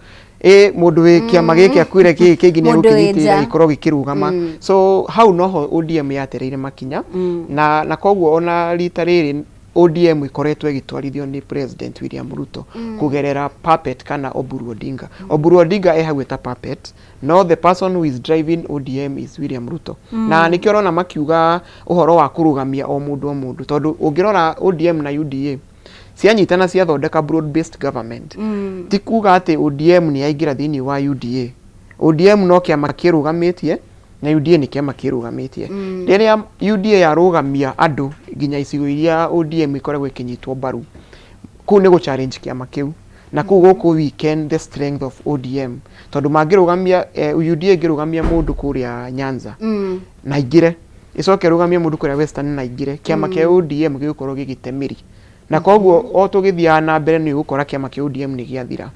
ĩ mũndũ wĩ kĩama gĩkĩ akwĩre kĩĩ kĩngĩ nĩ Mũndũ wĩ egũkĩnyitĩrĩra nja. gĩkorwo gĩkĩrũgama. So hau noho ODM yatereire makinya, na koguo ona rita rĩrĩ ODM ĩkoretwo ĩgĩtwarithio nĩ President William Ruto kũgerera puppet kana Oburu Odinga. Oburu Odinga e hau eta puppet, no the person who is driving ODM is William Ruto. Na nĩkĩo ũrona makiuga ũhoro wa kũrũgamia o mũndũ o mũndũ, tondũ ũngĩrora ODM na UDA cianyitana ciathondeka broad based government, ti kuga atĩ ODM nĩ yaingĩra thĩinĩ wa UDA. ODM no kĩama kĩrũgamĩtie na UDA nĩ kĩama kĩrũgamĩtie. Rĩrĩa UDA yarũgamia andũ nginya icigo iria ODM ĩkoragwo ĩkĩnyitwo mbaru, kũu nĩ gũ challenge kĩama kĩu, na kũu gũkũ weaken the strength of ODM, tondũ mangĩrũgamia UDA ĩngĩrũgamia mũndũ kũrĩa Nyanza na aingĩre, ĩcoke ĩrũgamie mũndũ kũrĩa Western na aingĩre, kĩama kĩa ODM gĩgũkorwo gĩgĩte mĩri, na koguo o tũgĩthiaga na mbere nĩ ũgũkora kĩama kĩa ODM nĩ gĩathira.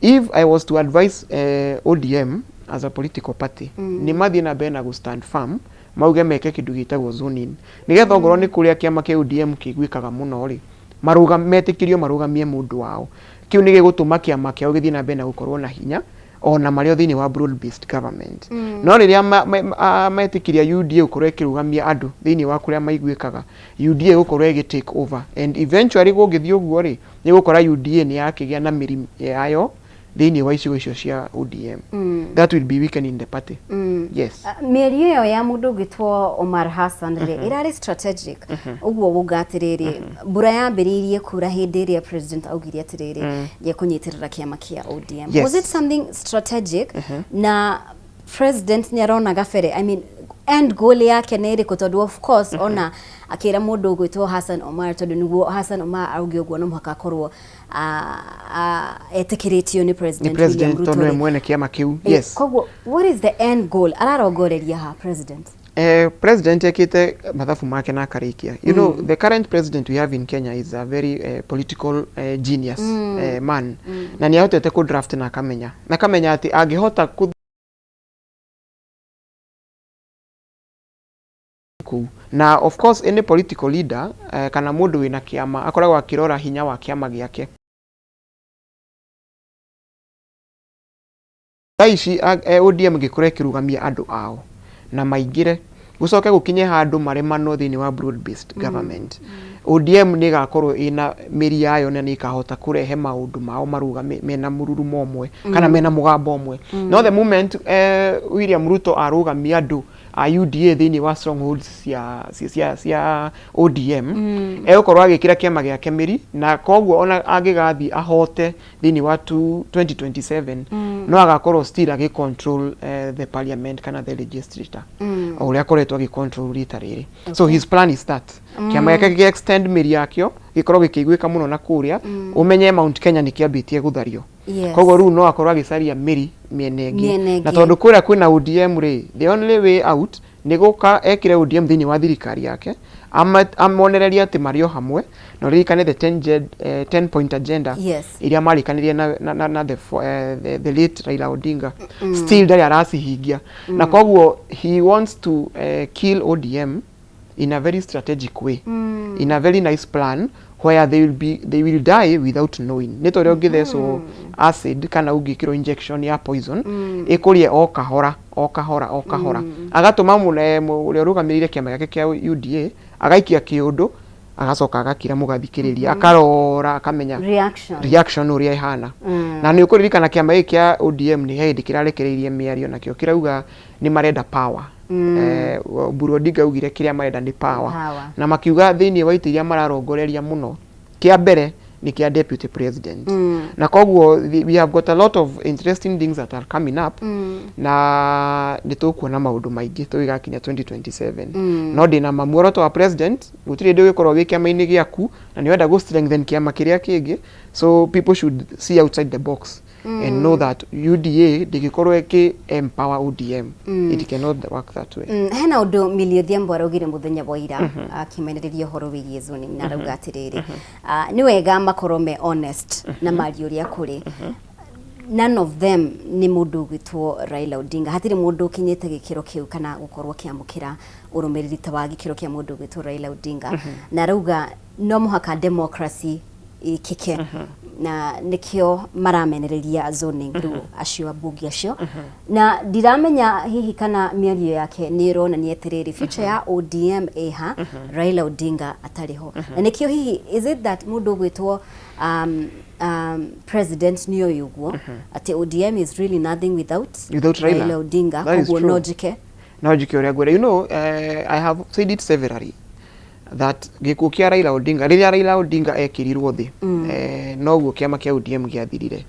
If I was to advise ODM as a political party, nĩ mathiĩ na mbere na gũ stand firm, mauge meke kĩndũ gĩtagwo zoning, nĩgetha ongorwo nĩ kũrĩa kĩama kĩa ODM kĩiguĩkaga mũno rĩ, marũga metĩkĩrio marũgamie mũndũ wao. Kĩu nĩ gĩgũtũma kĩama kĩao gĩthiĩ na mbere na gũkorwo na hinya ona marĩ o thĩinĩ wa broad based government. No rĩrĩa metĩkĩria UDA gũkorwo ĩkĩrũgamia andũ thĩinĩ wa kũrĩa maiguĩkaga, UDA gũkorwo ĩgĩ take over, and eventually gũngĩthiĩ ũguo rĩ, nĩ gũkora UDA nĩ yakĩgĩa na mĩri yayo thĩinĩ wa icigo icio cia ODM. That will be weakening the party. Yes. Mĩario ĩyo ya mũndũ ũgĩtwo Omar Hassan rĩ, ĩrarĩ strategic ũguo uga atĩrĩrĩ, mbura yambĩrĩirie kura hĩndĩ ĩrĩa president augire atĩrĩrĩ nĩekũnyitĩrĩra kĩama kĩa ODM. Was it something strategic, na president nĩ arona gabere, I mean, end goal yake nĩ ĩrĩkũ? Tondũ of course ona akĩra mũndũ ũgwĩtwo Hassan Omar, tondũ nĩguo Hassan Omar auge ũguo no mũhaka akorwo etĩkĩrĩtio nĩ nĩ President William president Ruto tondũ nĩwe rĩ. Mwene kĩama kĩu. Yes. Koguo what is the end goal ararongoreria ha president? President ekĩte mathabu make na akarĩkia. The current president we have in Kenya is a very political genius man, na nĩ ahotete kũ draft na akamenya atĩ angĩhota kũ kũu, na of course any political leader kana mũndũ wĩna kĩama akoragwo akĩrora hinya wa kĩama gĩake. Thaa ici ODM ĩngĩkorwo ĩkĩrũgamia andũ ao na maingĩre, gũcoke gũkinye handũ maremanwo thĩinĩ wa broad based government, ODM nĩ ĩgakorwo ĩna mĩri yayo na nĩ ĩkahota kũrehe maũndũ mao marũgame mena mũrurumo ũmwe kana mena mũgambo ũmwe. No the moment William Ruto arũgamia andũ a UDA thĩinĩ wa strongholds cia ODM, egũkorwo agĩkĩra kĩama gĩake mĩri, na koguo ona angĩgathiĩ ahote thĩinĩ wa 2027, no agakorwo still agĩ control the parliament kana the legislature o ũrĩa akoretwo agĩ control rita rĩrĩ. So his plan is that kĩama gĩake gĩ extend mĩri yakĩo, gĩkorwo gĩkĩiguĩka mũno na kũrĩa ũmenye Mount Kenya nĩ kĩambĩtie gũthario. Koguo rĩu no akorwo agĩcaria mĩri mĩena ĩngĩ. Mĩena Na ĩngĩ. Tondũ kũrĩa kwĩna ODM rĩ, the only way out nĩ gũka ekĩre ODM thĩinĩ wa thirikari yake, amonererie atĩ marĩ o hamwe, na ũririkane the 10 point agenda iria marĩkanĩrie na the late Raila Odinga, still ndarĩ aracihingia, na koguo he wants to kill ODM in a very strategic way, in a very nice plan where they will die without knowing. Nĩ ta ũrĩa ũngĩthecwo acid kana ũngĩkĩrwo injection ya poison, ĩkũrĩe o kahora o kahora o kahora, agatũma ũrĩa ũrũgamĩrĩire kĩama gĩake kĩa UDA agaikia kĩũndũ, agacoka agakira, mũgathikĩrĩria, akarora, akamenya reaction reaction ũrĩa ĩhana. Na nĩ ũkũririkana kĩama gĩkĩ kĩa ODM nĩ hĩndĩ kĩrarekereirie mĩario nakĩo kĩrauga nĩ marenda power. Oburu Odinga augire kĩrĩa marenda nĩ power. Power. Na makiuga thĩinĩ wa itĩ iria mararongoreria mũno, kĩa mbere Nĩ kĩa deputy president. Na koguo we have got a lot of interesting things that are coming up, na nĩ tũkuona maũndũ maingĩ tũgĩgakinya 2027. No ndĩna ma muoroto wa president gũtirĩ hĩndĩ ũgĩkorwo wĩ kĩama-inĩ gĩaku na nĩ wenda gũ strengthen kĩama kĩrĩa kĩngĩ. So people should see outside the box and know that UDA ndĩngĩkorwo ĩkĩ empower ODM. It cannot work that way. Hena ũndũ Millie Odhiambo araugire mũthenya wa ira akĩmenyereria ũhoro wĩgiĩ zoning, na arauga atĩrĩrĩ, nĩ wega makorwo me honest na marie ũrĩa kũrĩ. None of them nĩ mũndũ ũgwĩtwo Raila Odinga, hatirĩ mũndũ ũkinyĩte gĩkĩro kĩu kana gũkorwo akĩamũkĩra ũrũmĩrĩri ta wa gĩkĩro kĩa mũndũ ũgwĩtwo Raila Odinga. Na arauga no mũhaka democracy ĩkĩke, na nĩkĩo maramenereria zoning rĩu acio ambunge acio. Na ndiramenya hihi kana mĩario yake nĩ ĩronania atĩrĩrĩ, future ya ODM ĩha Raila Odinga atarĩ ho, na nĩkĩo hihi is it that mũndũ ũgwĩtwo president nĩ oĩ ũguo atĩ ODM is really nothing without, Without Raila. Raila Odinga. That is Koguo true. no njĩke No njike ũrĩa ngwenda. I have said it severally that gĩkuũ kĩa Raila Odinga, rĩrĩa Raila Odinga ekĩrirwo thĩ, noguo kĩama kĩa ODM gĩathirire,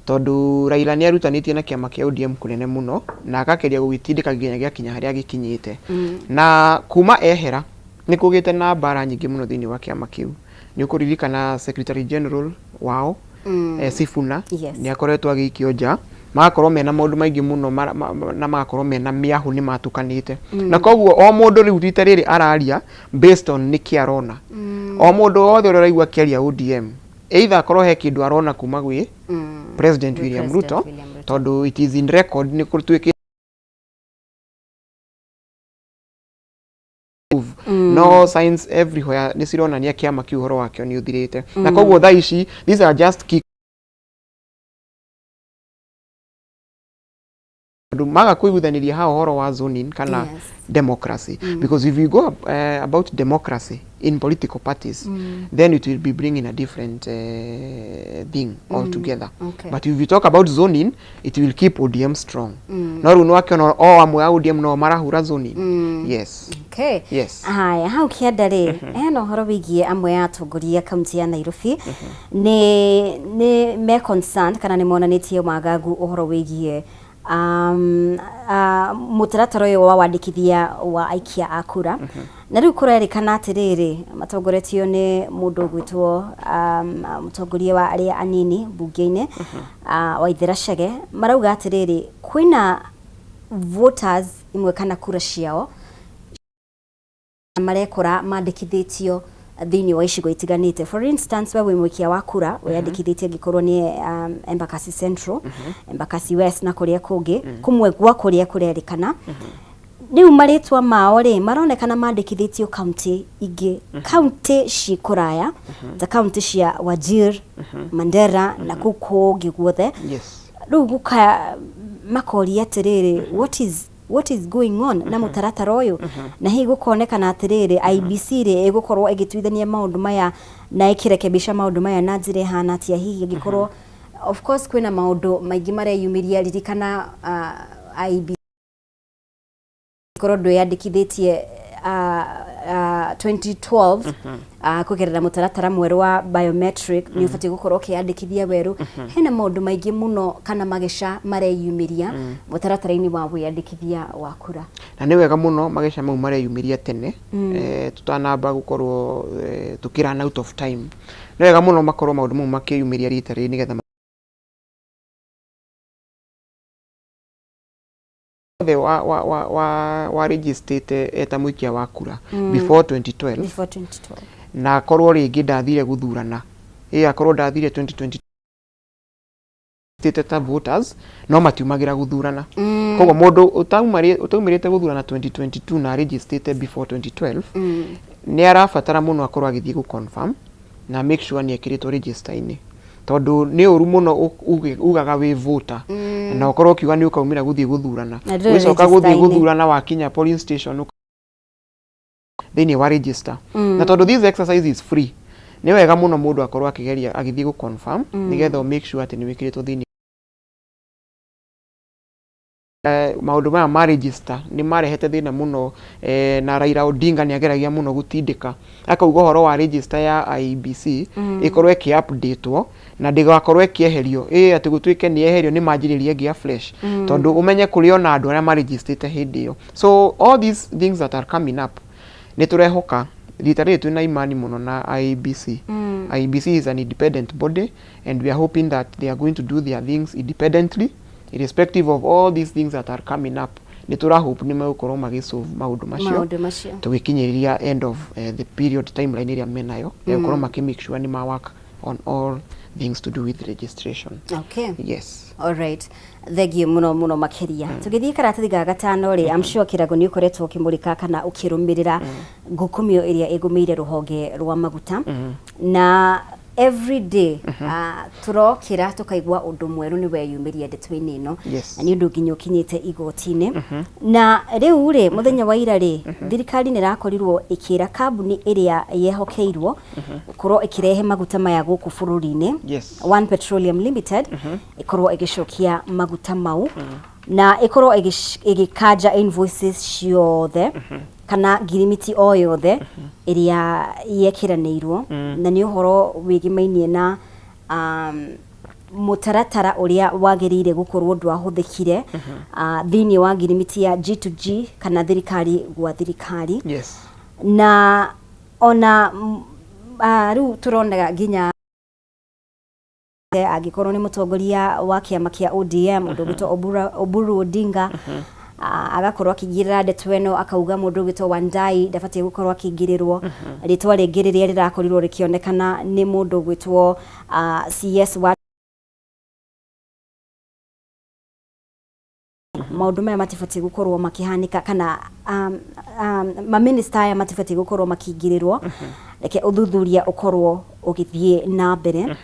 tondũ Raila nĩ arutanĩtie na kĩama kĩa ODM kũnene mũno na akageria gũgĩtindĩka nginya gĩakinya harĩa gĩkinyĩte. Na kuma ehera nĩ kũgĩte na mbara nyingĩ mũno thĩinĩ wa kĩama kĩu. Nĩ ũkũririkana secretary general wao, Sifuna, nĩ akoretwo agĩikio nja, magakorwo mena maũndũ maingĩ mũno na magakorwo mena mĩahũ, nĩ matukanĩte. Na koguo o mũndũ rĩu rita rĩrĩ araria based on nĩkĩ arona. O mũndũ wothe ũrĩa ũraigua akĩaria ODM, either akorwo he kĩndũ arona kuma gwĩ President Gwĩ William President Ruto, William Ruto. Tondũ it is in record nĩ kũtuĩkĩte no signs everywhere nĩ cironania kĩama kĩu ũhoro wakĩo nĩ ũthirĩte. Na koguo thaa ici these are just key tondũ maga kũiguithanĩria ha ũhoro wa zoning kana democracy, because if you go about democracy in political parties, then it will be bringing a different thing altogether. But if you talk about zoning, it will keep ODM strong. No rĩu nĩwakĩona o amwe a ODM no marahura zoning. Yes. Okay. Yes. Haya, hau kĩanda rĩ, hena ũhoro wĩgiĩ amwe a atongoria kaunti ya Nairobi nĩ me concerned kana nĩ monanĩtie wagagu ũhoro wĩgiĩ mũtaratara ũyũ wa wandĩkithia wa aikia a kura. Na rĩu kũrerĩkana atĩrĩrĩ, matongoretio nĩ mũndũ ũgwĩtwo mũtongoria wa arĩa anini mbunge-inĩ, Waithera Chege, marauga atĩrĩrĩ, kwĩna voters imwe kana kura ciao marekora mandĩkithĩtio thĩinĩ wa icigo itiganĩte. For instance, we wĩ mũikia wa kura wĩyandĩkithĩtie angĩkorwo nĩ Embakasi Central, Embakasi West na kũrĩa kũngĩ kũmwe gwa kũrĩa kũrerĩkana rĩu marĩtwa mao rĩ maronekana mandĩkithĩtio kaunti ingĩ, kaunti ci kũraya ta kaunti cia Wajir, Mandera na kũu kũngĩ guothe. Rĩu guka makoria atĩrĩrĩ, what is going on na mũtaratara ũyũ? Na hihi gũkonekana atĩrĩrĩ, IEBC rĩ ĩgũkorwo ĩgĩtuithania maũndũ maya na ĩkĩrekebisha maũndũ maya na njĩra ĩhana atĩa? Hihi angĩkorwo of course kwĩna maũndũ maingĩ mareyumĩria, ririkana IEBC korwo ndwĩyandĩkithĩtie 2012 kũgerera mũtaratara mwerũ wa biometric, nĩ ũbatiĩ gũkorwo ũkĩyandĩkithia werũ. Hena maũndũ maingĩ mũno kana mageca mareyumĩria mũtaratara-inĩ wa wĩyandĩkithia wa kura. Na nĩ wega mũno mageca mau mareyumĩria tene, tũtanamba gũkorwo tũkĩ run out of time. Nĩ wega mũno makorwo maũndũ mau makĩyumĩria rita rĩrĩ nĩgetha othe wa registrĩte eta mũikia wa kura before 2012, before 2012, na akorwo rĩngĩ ndathire gũthurana, ĩ akorwo ndathire 2020 ta voters no matiumagĩra gũthurana. Koguo mũndũ ũtaumĩrĩte gũthurana 2022 na registrĩte before 2012 nĩ arabatara mũno akorwo agĩthiĩ gũ confirm na make sure nĩ ekĩrĩtwo register-inĩ, tondũ nĩ ũru mũno ugaga wĩ voter na ũkorwo ũkiuga nĩ ũkaumĩra gũthiĩ gũthurana, Na ndũrĩ ũgĩcoka gũthiĩ register-inĩ. Gũthurana wakinya polling station thĩinĩ wa register. Na tondũ this exercise is free, nĩ wega mũno mũndũ akorwo akĩgeria agĩthiĩ gũ confirm nĩgetha make sure atĩ nĩ wĩkĩrĩtwo thĩinĩ. Maũndũ maya ma register nĩ marehete thĩna mũno, na Raila Odinga nĩ ageragia mũno gũtindĩka akauga ũhoro wa register ya IEBC ĩkorwo ĩkĩ update na ndĩgakorwo ĩkĩeherio, ĩ atĩ gũtuĩke nĩ yeherio nĩ manjĩrĩria ĩngĩ ya fresh, tondũ ũmenye kũrĩ ona andũ arĩa marejistĩte hĩndĩ ĩyo. So all these things that are coming up, nĩ tũrehoka rita rĩrĩ twĩna imani mũno na IEBC. IEBC is an independent body and we are hoping that they are going to do their things independently, irrespective of all these things that are coming up. Nĩ tũra hope nĩ megũkorwo magĩsolve maũndũ macio maũndũ macio tũgĩkinyĩrĩria end of the period timeline ĩrĩa menayo ya gũkorwo makĩ make sure nĩ ma work on all things to do with registration. Yes. Alright, thengiũ mũno mũno makĩria. Tũgĩthiĩ karatathi ga gatano rĩ, I'm sure Kĩrago nĩ ũkoretwo ũkĩmũrĩka kana ũkĩrũmĩrĩra ngukumio ĩrĩa ĩgũmĩire rũhonge rwa maguta, na every day tũrokĩra tũkaigua ũndũ mwerũ nĩ weyumĩria ndeto-inĩ ĩno, na nĩ ũndũ nginya ũkinyĩte igoti-inĩ. Na rĩu rĩ, mũthenya wa ira rĩ, thirikari nĩ ĩrakorirwo ĩkĩra kambuni ĩrĩa yehokeirwo gũkorwo ĩkĩrehe maguta maya gũkũ bũrũri-inĩ, One Petroleum Limited, ĩkorwo ĩgĩcokia maguta mau na ĩkorwo ĩgĩkanja invoices ciothe kana ngirimiti o yothe ĩrĩa yekĩranĩirwo, na nĩ ũhoro wĩgĩmainie na mũtaratara ũrĩa wagĩrĩire gũkorwo ndwahũthĩkire thĩinĩ wa ngirimiti ya G2G kana thirikari gwa thirikari. Na ona rĩu tũronaga nginya angĩkorwo nĩ mũtongoria wa kĩama kĩa ODM, mũndũ ũgwĩtwo Oburu Odinga, agakorwo akĩingĩrĩra ndeto ĩno, akauga mũndũ ũgwĩtwo Wandai ndabatiĩ gũkorwo akĩingĩrĩrwo. Rĩtwa rĩngĩ rĩrĩa rĩrakorirwo rĩkĩonekana nĩ mũndũ ũgwĩtwo CS wa maũndũ maya matibatiĩ gũkorwo makĩhanĩka, kana maminista aya matibatiĩ gũkorwo makĩingĩrĩrwo, reke ũthuthuria ũkorwo ũgĩthiĩ na mbere.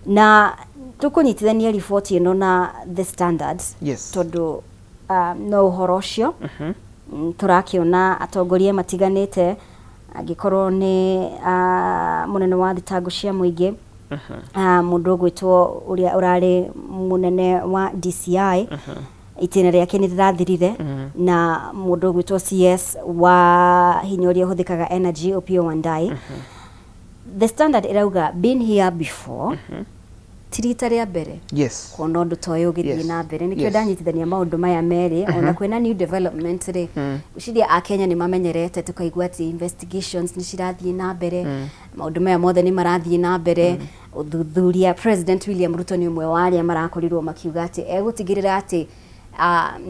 Na tũkũnyitithania riboti ĩno na The Standard, tondũ no ũhoro ũcio tũrakĩona atongoria matiganĩte, angĩkorwo nĩ mũnene wa thitango cia mũingĩ, mũndũ ũgwĩtwo ũrĩa ũrarĩ mũnene wa DCI, itĩna rĩake nĩ rĩrathirire, na mũndũ ũgwĩtwo CS wa hinya ũrĩa ũhũthĩkaga energy, Opiyo Wandayi. The Standard ĩrauga been here before, ti rita rĩa mbere kuona ũndũ ta ũyũ ũgĩthiĩ na mbere. Nĩkĩo ndanyitithania maũndũ maya merĩ. Ona kwĩna new development rĩ, ngwĩciria Akenya nĩ mamenyerete tũkaigua atĩ investigations nĩ cirathiĩ na mbere, maũndũ maya mothe nĩ marathiĩ na mbere, ũthuthuria. President William Ruto nĩ ũmwe wa arĩa marakorirwo makiuga atĩ egũtigĩrĩra atĩ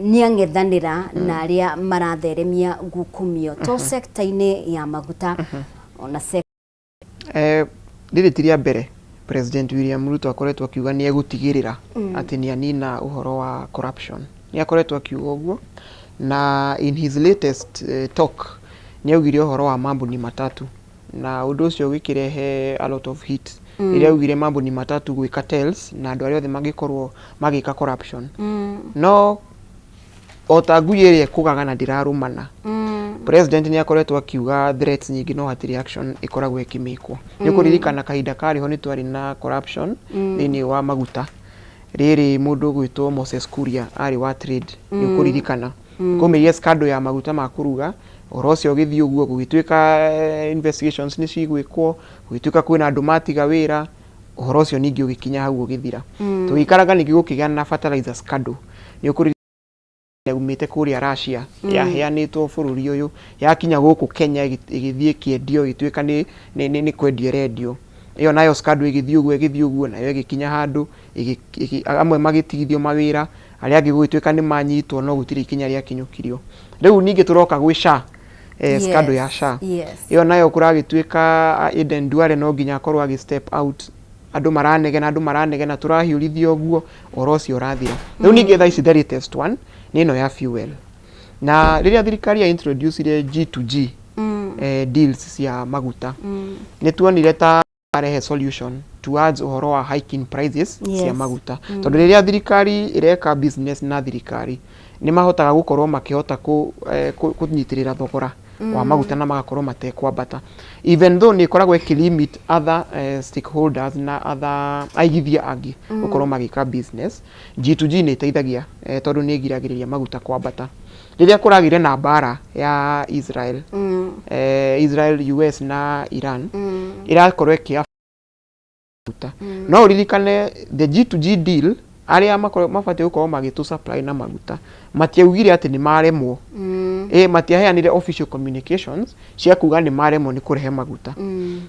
nĩ ang'ethanĩra na arĩa maratheremia ngukumio to sector-inĩ ya maguta, ona Rĩrĩ ti rĩa mbere President William Ruto akoretwo akiuga nĩ egũtigĩrĩra atĩ nĩ anina ũhoro wa corruption. Nĩ akoretwo akiuga ũguo, na in his latest talk nĩ augire ũhoro wa mambuni matatu, na ũndũ ũcio ũgĩkĩrehe a lot of heat rĩrĩa augire mambuni matatu gwĩ cartels na andũ arĩa othe mangĩkorwo magĩka corruption. No o ta ngui ĩrĩa ĩkũgaga na ndĩrarũmana, president nĩ akoretwo akiuga threats nyingĩ, no hatirĩ action ĩkoragwo ĩkĩmĩkwo. Nĩ ũkũririkana kahinda karĩ ho nĩ twarĩ na corruption thĩinĩ wa maguta, rĩrĩ mũndũ ũgwĩtwo Moses Kuria arĩ wa trade. Nĩ ũkũririkana kũmĩria scandal ya maguta ma kũruga. Ũhoro ũcio ũgĩthiĩ ũguo, gũgĩtuĩka investigations nĩ cigwĩkwo, gũgĩtuĩka kwĩna andũ matiga wĩra. Ũhoro ũcio ningĩ ũgĩkinya hau ũgĩthira. Tũgĩikaraga ningĩ gũkĩgĩa na fertilizer scandal. Nĩ ũkũririkana yaumĩte kũrĩa Russia, yaheanĩtwo bũrũri ũyũ, yakinya gũkũ Kenya ĩgĩthiĩ ĩkĩendio, ĩgĩtuĩka nĩ kwendio ĩrendio. Ĩyo nayo scandal ĩgĩthiĩ ũguo, ĩgĩthiĩ ũguo, nayo ĩgĩkinya handũ amwe magĩtigithio mawĩra, arĩa angĩ gũgĩtuĩka nĩ manyitwo, no gũtirĩ ikinya rĩakinyũkirio. Rĩu ningĩ tũroka gwĩ SHA, scandal ya SHA. Ĩyo nayo kũragĩtuĩka Aden Duale no nginya akorwo agĩ step out. Andũ maranegena, andũ maranegena, tũrahiũrithio ũguo, ũhoro ũcio ũrathira. Rĩu ningĩ thaa ici the latest one nĩ ĩno ya fuel. Na rĩrĩa thirikari ya introducire G2G deals cia maguta, nĩ tuonire ta arehe solution towards ũhoro wa hiking prices cia maguta, tondũ rĩrĩa thirikari ĩreka business na thirikari, nĩ mahotaga gũkorwo makĩhota kũnyitĩrĩra thogora. wa maguta na magakorwo matekwambata, even though nĩ ĩkoragwo ĩkĩ other stakeholders na other aigithia angĩ gũkorwo magĩka business. G2G nĩ ĩteithagia tondũ nĩ ĩgiragĩrĩria maguta kwambata rĩrĩa kũragĩire na mbara ya Israel, Israel, US na Iran, ĩrakorwo ĩkĩ maguta. No ũririkane the G2G deal, arĩa mabatiĩ gũkorwo magĩtũ supply na maguta matiaugire atĩ nĩ maremwo. Matiaheanire official communications cia kuga nĩ maremwo nĩ kũrehe maguta.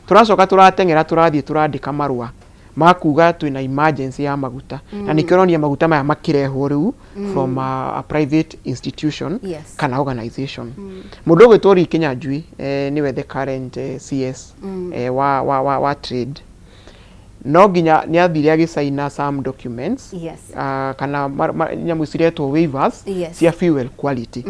Tũracoka tũrateng'era, tũrathiĩ tũrandĩka marũa ma kuga twĩna emergency ya maguta, na nĩkĩo ũronire maguta maya makĩrehwo rĩu from a private institution kana organization. Mũndũ ũgwĩtwo Lee Kinyanjui, nĩwe the current CS wa trade, no nginya nĩ athire agĩcaina some documents kana nyamũ ciretwo waivers cia fuel quality,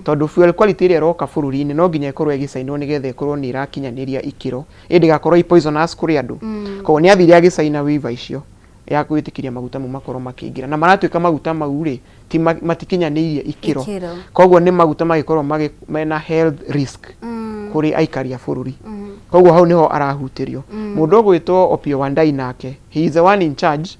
tondũ fuel quality ĩrĩa ĩroka bũrũri-inĩ no nginya ĩkorwo ĩgĩcainwo nĩgetha ĩkorwo nĩ ĩrakinyanĩria ikĩro, ĩ ndĩgakorwo ĩ poisonous kũrĩ andũ. Koguo nĩ athire agĩcaina waiver icio ya gwĩtĩkĩria maguta mau makorwo makĩingĩra, na maratuĩka maguta mau rĩ ti matikinyanĩirie ikĩro. Ikĩro. Koguo nĩ maguta magĩkorwo mena health risk kũrĩ aikari a bũrũri. Koguo hau niho arahutĩrio. Mũndũ ũgwĩtwo Opiyo Wandayi nake, he is the one in charge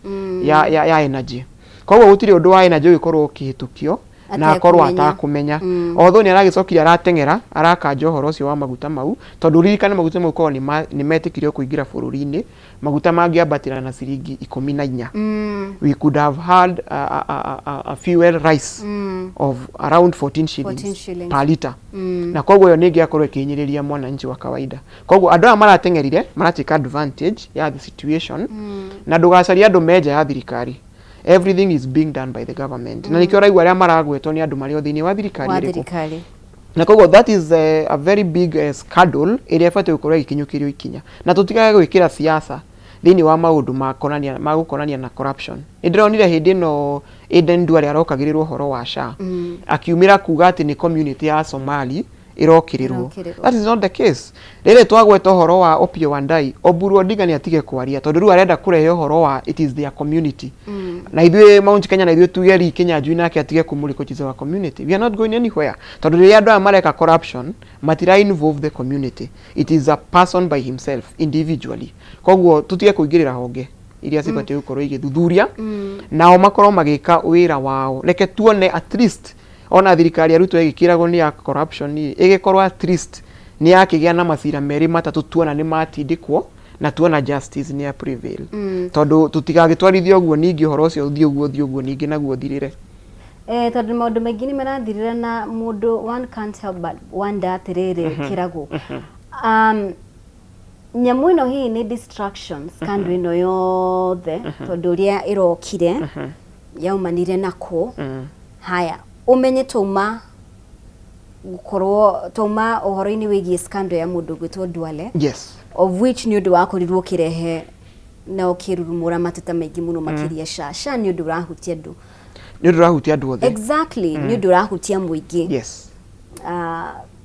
ya energy. Koguo gũtirĩ ũndũ wa energy ũgĩkorwo ũkĩhĩtũkio na akorwo atekũmenya. Atakũmenya. Although nĩ aragĩcokire arateng'era arakanja ũhoro ũcio wa maguta mau, tondũ ririkane maguta mau korwo nĩ metĩkirio kũingĩra bũrũri-inĩ, maguta mangĩambatĩra na ciringi 14. We could have had a fuel rise of around 14 shillings, 14 shillings. per liter, na koguo ĩyo nĩ ĩngĩakorwo ĩkĩhinyĩrĩria mwananchi wa kawaida. Koguo andũ aya marateng'erire maratake advantage ya the situation, na ndũgacarie andũ me nja ya thirikari. Everything is being done by the government, na nĩkĩo ũraigua arĩa maragwetwo nĩ andũ marĩ o thĩinĩ wa thirikari wa ĩrĩkũ. Thirikari. Na koguo that is a very big scandal ĩrĩa ĩbatiĩ gũkorwo ĩgĩkinyũkĩrio ikinya, na tũtigage gwĩkĩra siasa thĩinĩ wa maũndũ ma gũkonania na corruption. Nĩ ndĩronire hĩndĩ ĩno Aden Duale arokagĩrĩrwo ũhoro wa SHA, akiumĩra kuga atĩ nĩ community ya Somali ĩrokĩrĩrwo. Ĩrokĩrĩrwo. That is not the case. Rĩrĩ twagweta ũhoro wa Opiyo Wandayi, Oburu Odinga nĩ atige kwaria, tondũ rĩu arenda kũrehe ũhoro wa it is their community, na ithuĩ Mount Kenya na ithuĩ tuge Lee Kinyanjui nake atige kũmũrĩka, it is our community. We are not going anywhere, tondũ rĩrĩa andũ aya mareka corruption matira involve the community. It is a person by himself, individually. Koguo tutige kũingĩrĩra honge iria cibatiĩ gũkorwo igĩthuthuria, nao makorwo magĩka wĩra wao. Reke tuone at least ona thirikari ya Ruto ĩgĩkĩragwo nĩ ya corruption ĩ, ĩgĩkorwo at least nĩ yakĩgĩa na macira merĩ matatũ, tuona nĩ matindĩkwo na tuona justice nĩ ya prevail, tondũ tũtigagĩtwarithia ũguo ningĩ ũhoro ũcio ũthiĩ ũguo ũthiĩ ũguo ningĩ naguo ũthirĩre. Tondũ maũndũ maingĩ nĩ marathirĩra na mũndũ, one can't help but wonder atĩrĩrĩ, kĩrago nyamũ ĩno hihi nĩ distractions kando ĩno yothe, tondũ ũrĩa ĩrokire yaumanire nako. Haya, ũmenye twauma gũkorwo twauma ũhoro-inĩ wĩgiĩ scandal ya mũndũ ũgwĩtwo Duale, of which nĩ ũndũ wakorirwo ũkĩrehe na ũkĩrurumũra mateta maingĩ mũno makĩria. SHA nĩ ũndũ ũrahutia andũ. Nĩ ũndũ ũrahutia andũ othe. Exactly, nĩ ũndũ ũrahutia mũingĩ.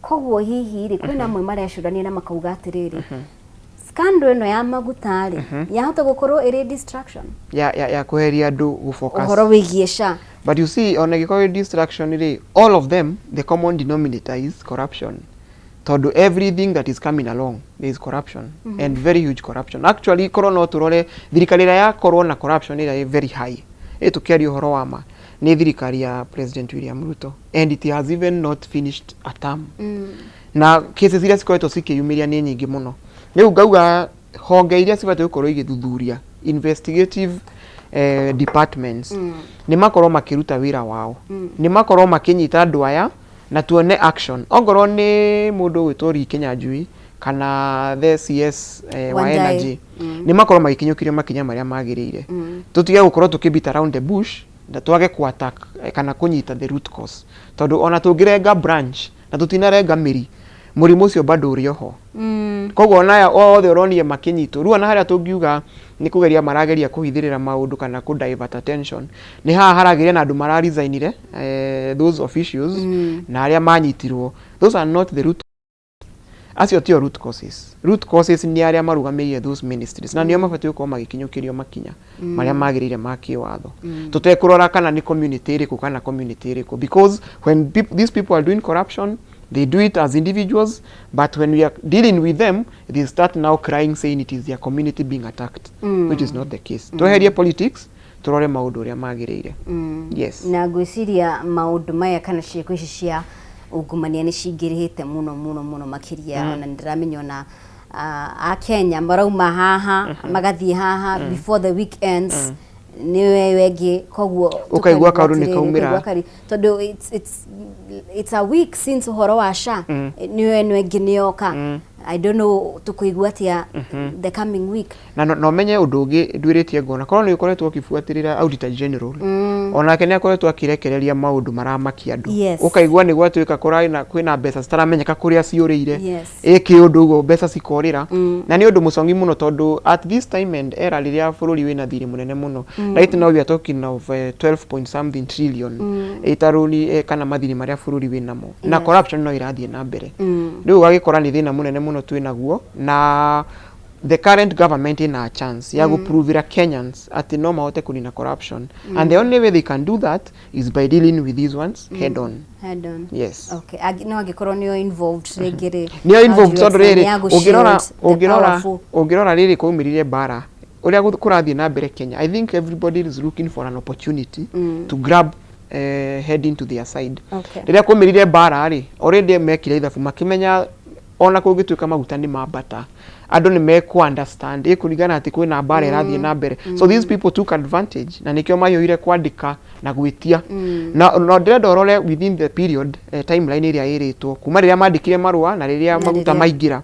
Koguo hihi rĩ, kwĩna amwe marecũrania na makauga atĩrĩrĩ, scandal ĩno ya maguta rĩ, yahota gũkorwo ĩrĩ distraction ya kweheria andũ gũfocus ũhoro wĩgiĩ SHA. But you see, ona ĩgĩkorwo ĩ distraction rĩ, all of them, the common denominator is corruption, tondũ everything that is coming along, there is corruption, and very huge corruption actually. Korwo no tũrore thirikari ĩrĩa yakorwo na corruption ĩrĩa ĩ very high, ĩ tũkĩaria ũhoro wa ma, nĩ thirikari ya President William Ruto, and it has even not finished a term, na cases iria cikoretwo cikĩyumĩria nĩ nyingĩ mũno. Rĩu ngauga honge iria cibatiĩ gũkorwo igĩthuthuria, investigative departments, nĩ makorwo makĩruta wĩra wao, nĩ makorwo makĩnyita andũ aya na tuone action, ongorwo nĩ mũndũ ũgwĩtwo Lee Kinyanjui kana the CS wa Wandayi. energy, nĩ makorwo magĩkinyũkirio makinya marĩa magĩrĩire. Tũtige gũkorwo tũkĩ around the bush na twage ku attack kana kũnyita the root cause, tondũ ona tũngĩrenga branch na tũtinarenga mĩri, mũrimũ ũcio bado ũrĩ oho. Koguo onaya othe ũronire makĩnyitwo rĩu, ona harĩa tũngiuga nĩ kũgeria marageria kũhithĩrĩra maũndũ kana kũ divert attention, nĩ haha haragĩria na andũ mararesignire, those officials, na arĩa manyitirwo, those are not the root, acio tio root causes. Root causes nĩ arĩa marũgamĩrĩire those ministries, na nĩo mabatiĩ gũkorwo magĩkinyũkĩrio makinya marĩa magĩrĩire ma kĩwatho, tũtekũrora kana nĩ community ĩrĩkũ kana community ĩrĩkũ, because when these people are doing corruption, They do it as individuals, but when we are dealing with them, they start now crying, saying it is their community being attacked, which is not the case. Tweherie politics, turore maũndũ ũrĩa magĩrĩire. Yes. Na ngwĩciria maũndũ maya kana ciĩko ici cia ungumania nĩ cingĩrĩte mũno mũno mũno makĩria. Ona nĩ ndĩramenya ona a Kenya marauma haha magathiĩ haha before the week ends, nĩwe wengĩ, koguo Ũkaigua kaũndũ nĩ atĩrĩrĩ, kaumĩra. Ũkaigua tondũ it's a week since ũhoro wa SHA, nĩwe ĩno ĩngĩ nĩyoka. I don't know tũkũigua atĩa the coming week. Na no menye ũndũ ũngĩ nduĩrĩtie ngona korwo nĩ ũkoretwo ũkĩbuatĩrĩra Auditor General, onake nĩ akoretwo akĩrekereria maũndũ maramakia andũ. Ũkaigua nĩ gwatuĩka kũrarĩ na kwĩna mbeca citaramenyeka kũrĩa ciũrĩire. Ĩkĩ ũndũ ũguo mbeca cikorĩra, na nĩ ũndũ mũcongi mũno, tondũ at this time and era, rĩrĩa bũrũri wĩna thirĩ mũnene mũno, right now we are talking of 12 point something trillion ĩtarũni kana mathirĩ marĩa bũrũri wĩnamo, na corruption no ĩrathiĩ na mbere. Rĩu ũgagĩkora nĩ thĩna mũnene mũno twĩnaguo, na the current government ina a chance ya gũprovira Kenyans atĩ no mahote kũnina corruption, and the only way they can do that is by dealing with these ones head on. Head on. Yes. Okay, no angĩkorwo nĩo involved rĩngĩ rĩ, nĩo involved, how do tondũ you rĩrĩ explain? Nĩ ũngĩrora agũ-shield the ũngĩrora powerful. Ũngĩrora rĩrĩ kwaumĩrire mbara ũrĩa kũrathiĩ na mbere Kenya, I think everybody is looking for an opportunity to grab head into their side. Rĩrĩa kwaumĩrire mbara rĩ, already mekire ithabu makĩmenya ona kũngĩtuĩka maguta nĩ mambata, andũ nĩ mekũ understand ĩ kũringana atĩ kwĩna mbara ĩrathiĩ na mbere. So these people took advantage, na nĩkĩo mahiũhire kwandĩka na gwĩtia. Na no ndĩrenda ũrore within the period, timeline ĩrĩa ĩrĩtwo kuma rĩrĩa mandĩkire marũa na rĩrĩa Na maguta maingĩra,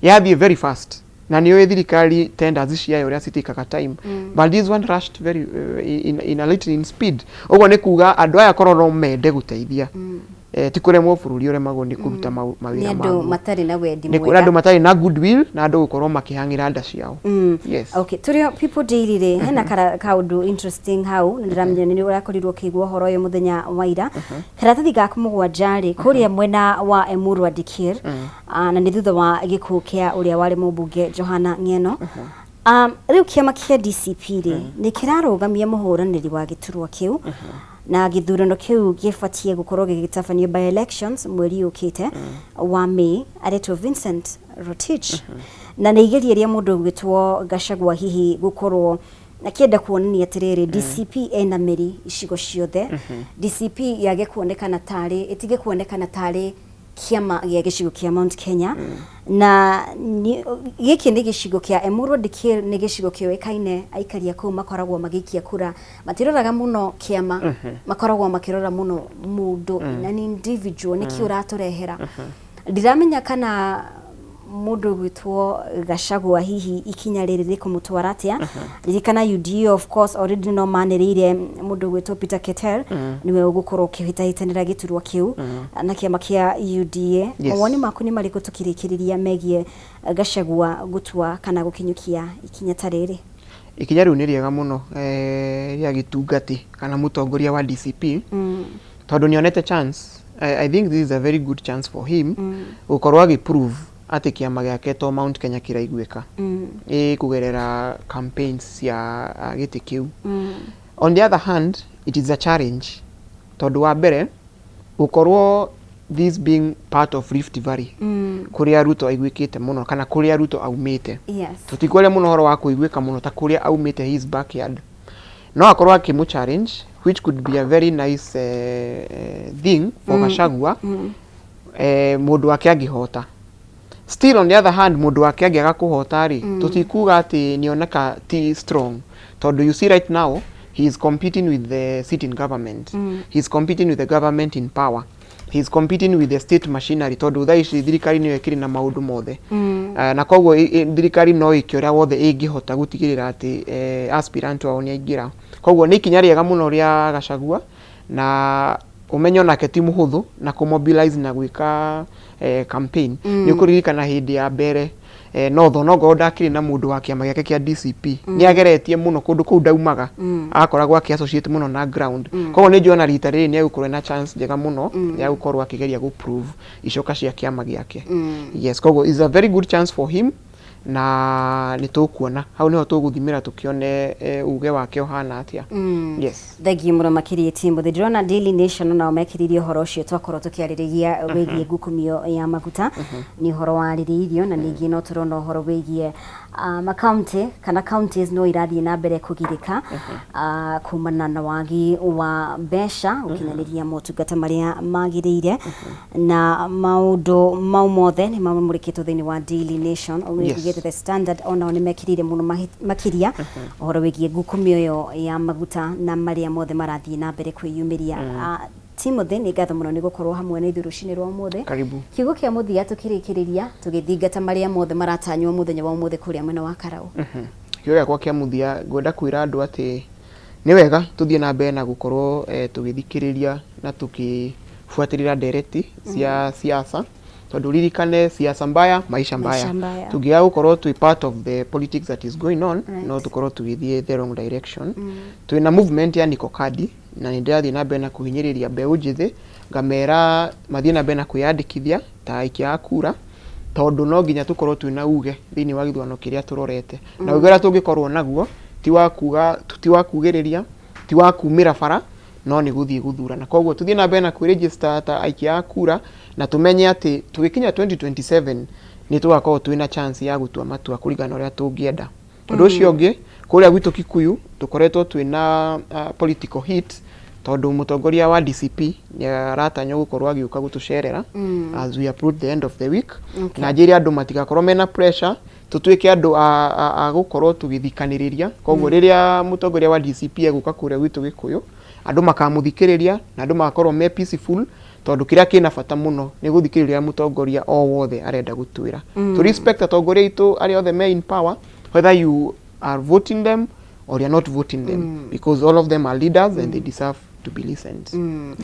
yathiĩ very fast, na nĩ ũĩ thirikari tenders ciayo ũrĩa citĩkaga time, but this one rushed very in a lightning speed. Ũguo nĩ kuga andũ aya korwo no mende gũteithia, ti kũremwo bũrũri ũremagwo nĩ kũruta nĩ mawĩra andũ maguo. Matarĩ na wendi Nĩ mwega. Andũ matarĩ na goodwill na andũ gũkorwo makĩhang'ĩra nda ciao. Yes. Okay, tũrĩ o People Daily rĩ, hena kaũndũ interesting hau, na ndĩramenya nĩ ũrakorirwo ũkĩigua ũhoro ũyũ mũthenya wa ira. Karatathi ga mũgwanja rĩ, kũrĩa mwena wa Emurua Dikirr, na nĩ thutha wa gĩkuũ kĩa ũrĩa warĩ mũmbunge Johana Ng'eno. Rĩu kĩama kĩa DCP rĩ, nĩ kĩrarũgamia mũhũranĩri wa gĩturwa kĩu, na gĩthurano kĩu gĩbatiĩ gũkorwo gĩgĩtabanio by elections mweri ũkĩte wa May, aretwo Vincent Rotich. Na nĩ igeria rĩa mũndũ ũgwĩtwo Gachagua hihi gũkorwo akĩenda kuonania atĩrĩrĩ, DCP ena mĩri icigo ciothe, DCP yage kuonekana tarĩ ĩtige kuonekana tarĩ kĩama gĩa gĩcigo kĩa Mount Kenya. Na gĩkĩ nĩ gĩcigo kĩa Emurua Dikirr, nĩ gĩcigo kĩũĩkaine aikari a kũu makoragwo magĩikia kura matiroraga mũno kĩama, makoragwo makĩrora mũno mũndũ na nĩ individual, nĩkĩ ũratũrehera. Ndiramenya kana mũndũ ũgwĩtwo Gachagua hihi ikinya rĩrĩ rĩkũmũtwara atĩa. Ririkana UDA of course already no manĩrĩire mũndũ ũgwĩtwo Peter Keter nĩwe ũgũkorwo ũkĩhĩtahĩtanĩra gĩturwa kĩu na kĩama kĩa UDA. Mawoni maku nĩ marĩkũ tũkĩrĩkĩrĩria megiĩ Gachagua gũtua kana gũkinyũkia ikinya ta rĩrĩ? Ikinya rĩu nĩ rĩega mũno rĩa gĩtungati kana mũtongoria wa DCP, tondũ nĩonete chance. I think this is a very good chance for him gũkorwo agĩprove atĩ kĩama gĩake to Mount Kenya kĩraiguĩka ĩ kũgerera campaigns cia gĩtĩ kĩu. On the other hand, it is a challenge, tondũ wa mbere gũkorwo this being part of Rift Valley, kũrĩa Ruto aiguĩkĩte mũno kana kũrĩa Ruto aumĩte, tũtikwaria mũno ũhoro wa kũiguĩka mũno ta kũrĩa aumĩte, his backyard, no akorwo akĩmũ challenge, which could be a very nice thing for Gachagua, mũndũ wake angĩhota. Still, on the other hand, mũndũ wake angĩaga kũhota rĩ, tũtikuga atĩ nĩoneka ti strong, tondũ you see, right now he is competing with the sitting government, he is competing with the government in power, he is competing with the state machinery, tondũ thaa ici thirikari nĩyo ĩkĩrĩ na maũndũ mothe. Na koguo thirikari no ĩke ũrĩa wothe ĩngĩhota gũtigĩrĩra atĩ aspirant wao nĩ aingĩra. Koguo nĩ ikinya rĩega mũno rĩa Gachagua, na ũmenye onake ti mũhũthũ na kũmobilize na gwĩka campaign. Nĩ ũkũririkana hĩndĩ ya mbere North, onongorwo ndakĩrĩ na mũndũ wa kĩama gĩake kĩa DCP, nĩ ageretie mũno kũndũ kũu ndaumaga, agakoragwo akĩ associate mũno na ground. Koguo nĩ njũĩ ona rita rĩrĩ nĩ egũkorwo na chance njega mũno ya gũkorwo akĩgeria gũ prove icoka cia kĩama gĩake. Yes, koguo is a very good chance for him. Na nĩ tũkuona hau nĩho tũgũthimĩra tũkĩone uge wake ũhana atĩa. Yes. Thengiũ mũno makĩria Timothy. Ndĩrona Daily Nation nao mekĩrĩire ũhoro ũcio twakorwo tũkĩarĩrĩria wĩgiĩ ngukumio ya maguta, nĩ ũhoro warĩrĩirio, na ningĩ no tũrona ũhoro wĩgiĩ makaunti kana counties no irathiĩ na mbere kũgirĩka kumana na wagi wa mbeca gũkinyanĩria motungata marĩa magĩrĩire, na maũndũ mau mothe nĩ mamũrĩkĩtwo thĩinĩ wa Daily Nation. Yes. The Standard onao nĩ mekĩrĩire mũno makĩria ũhoro wĩgiĩ ngukumio ĩyo ya maguta na marĩa mothe marathiĩ na mbere kwĩyumĩria. Timothy, nĩ ngatho mũno nĩ gũkorwo hamwe na ithuĩ rũcinĩ rwa ũmũthĩ. Karibu. Kiugo kĩa mũthia tũkĩrĩkĩrĩria tũgĩthingata marĩa mothe maratanywo mũthenya wa ũmũthĩ kũrĩa mwena wa Karau. Kiugo gĩakwa kĩa mũthia, ngwenda kwĩra andũ atĩ nĩ wega tũthiĩ na mbere na gũkorwo tũgĩthikĩrĩria na tũkĩbuatĩrĩra ndereti cia siasa, tondũ ririkane, siasa mbaya, maisha mbaya. Maisha mbaya. Tũngĩaga gũkorwo twĩ part of the politics that is going on, no tũkorwo tũgĩthiĩ the wrong direction. Twĩna movement ya Niko Kadi, na nĩ ndĩrathiĩ na mbere na kũhinyĩrĩria mbeũ njĩthĩ, ngamera mathiĩ na mbere na kwĩyandĩkithia ta aikia a kura, tondũ no nginya tũkorwo twĩna uge thĩinĩ wa gĩthurano kĩrĩa tũrorete. Na uge ũrĩa tũngĩkorwo naguo ti wa kuga, ti wa kugĩrĩria, ti wa kumĩra bara, no nĩ gũthiĩ gũthurana. Koguo tũthiĩ na mbere na kwĩregister ta aikia a kura, na tũmenye atĩ tũgĩkinya 2027 nĩ tũgakorwo twĩna chance ya gũtua matua kũringana na ũrĩa tũngĩenda. Ũndũ ũcio ũngĩ, kũrĩa gwitũ Kikuyu tũkoretwo twĩna political heat, tondũ mũtongoria wa DCP nĩ aratanywo gũkorwo agĩũka gũtũcerera as we approach the end of the week. Na njĩre andũ matigakorwo mena pressure, tũtuĩke andũ a gũkorwo tũgĩthikanĩrĩria. Koguo rĩrĩa mũtongoria wa DCP egũka kũrĩa gwitũ Gĩkũyũ, andũ makamũthikĩrĩria na andũ magakorwo me peaceful, tondũ kĩrĩa kĩna bata mũno nĩ gũthikĩrĩria mũtongoria o wothe arenda gũtwĩra. To respect atongoria aitũ arĩa othe me in power, whether you are voting them or you are not voting them, because all of them are leaders and they deserve to be listened.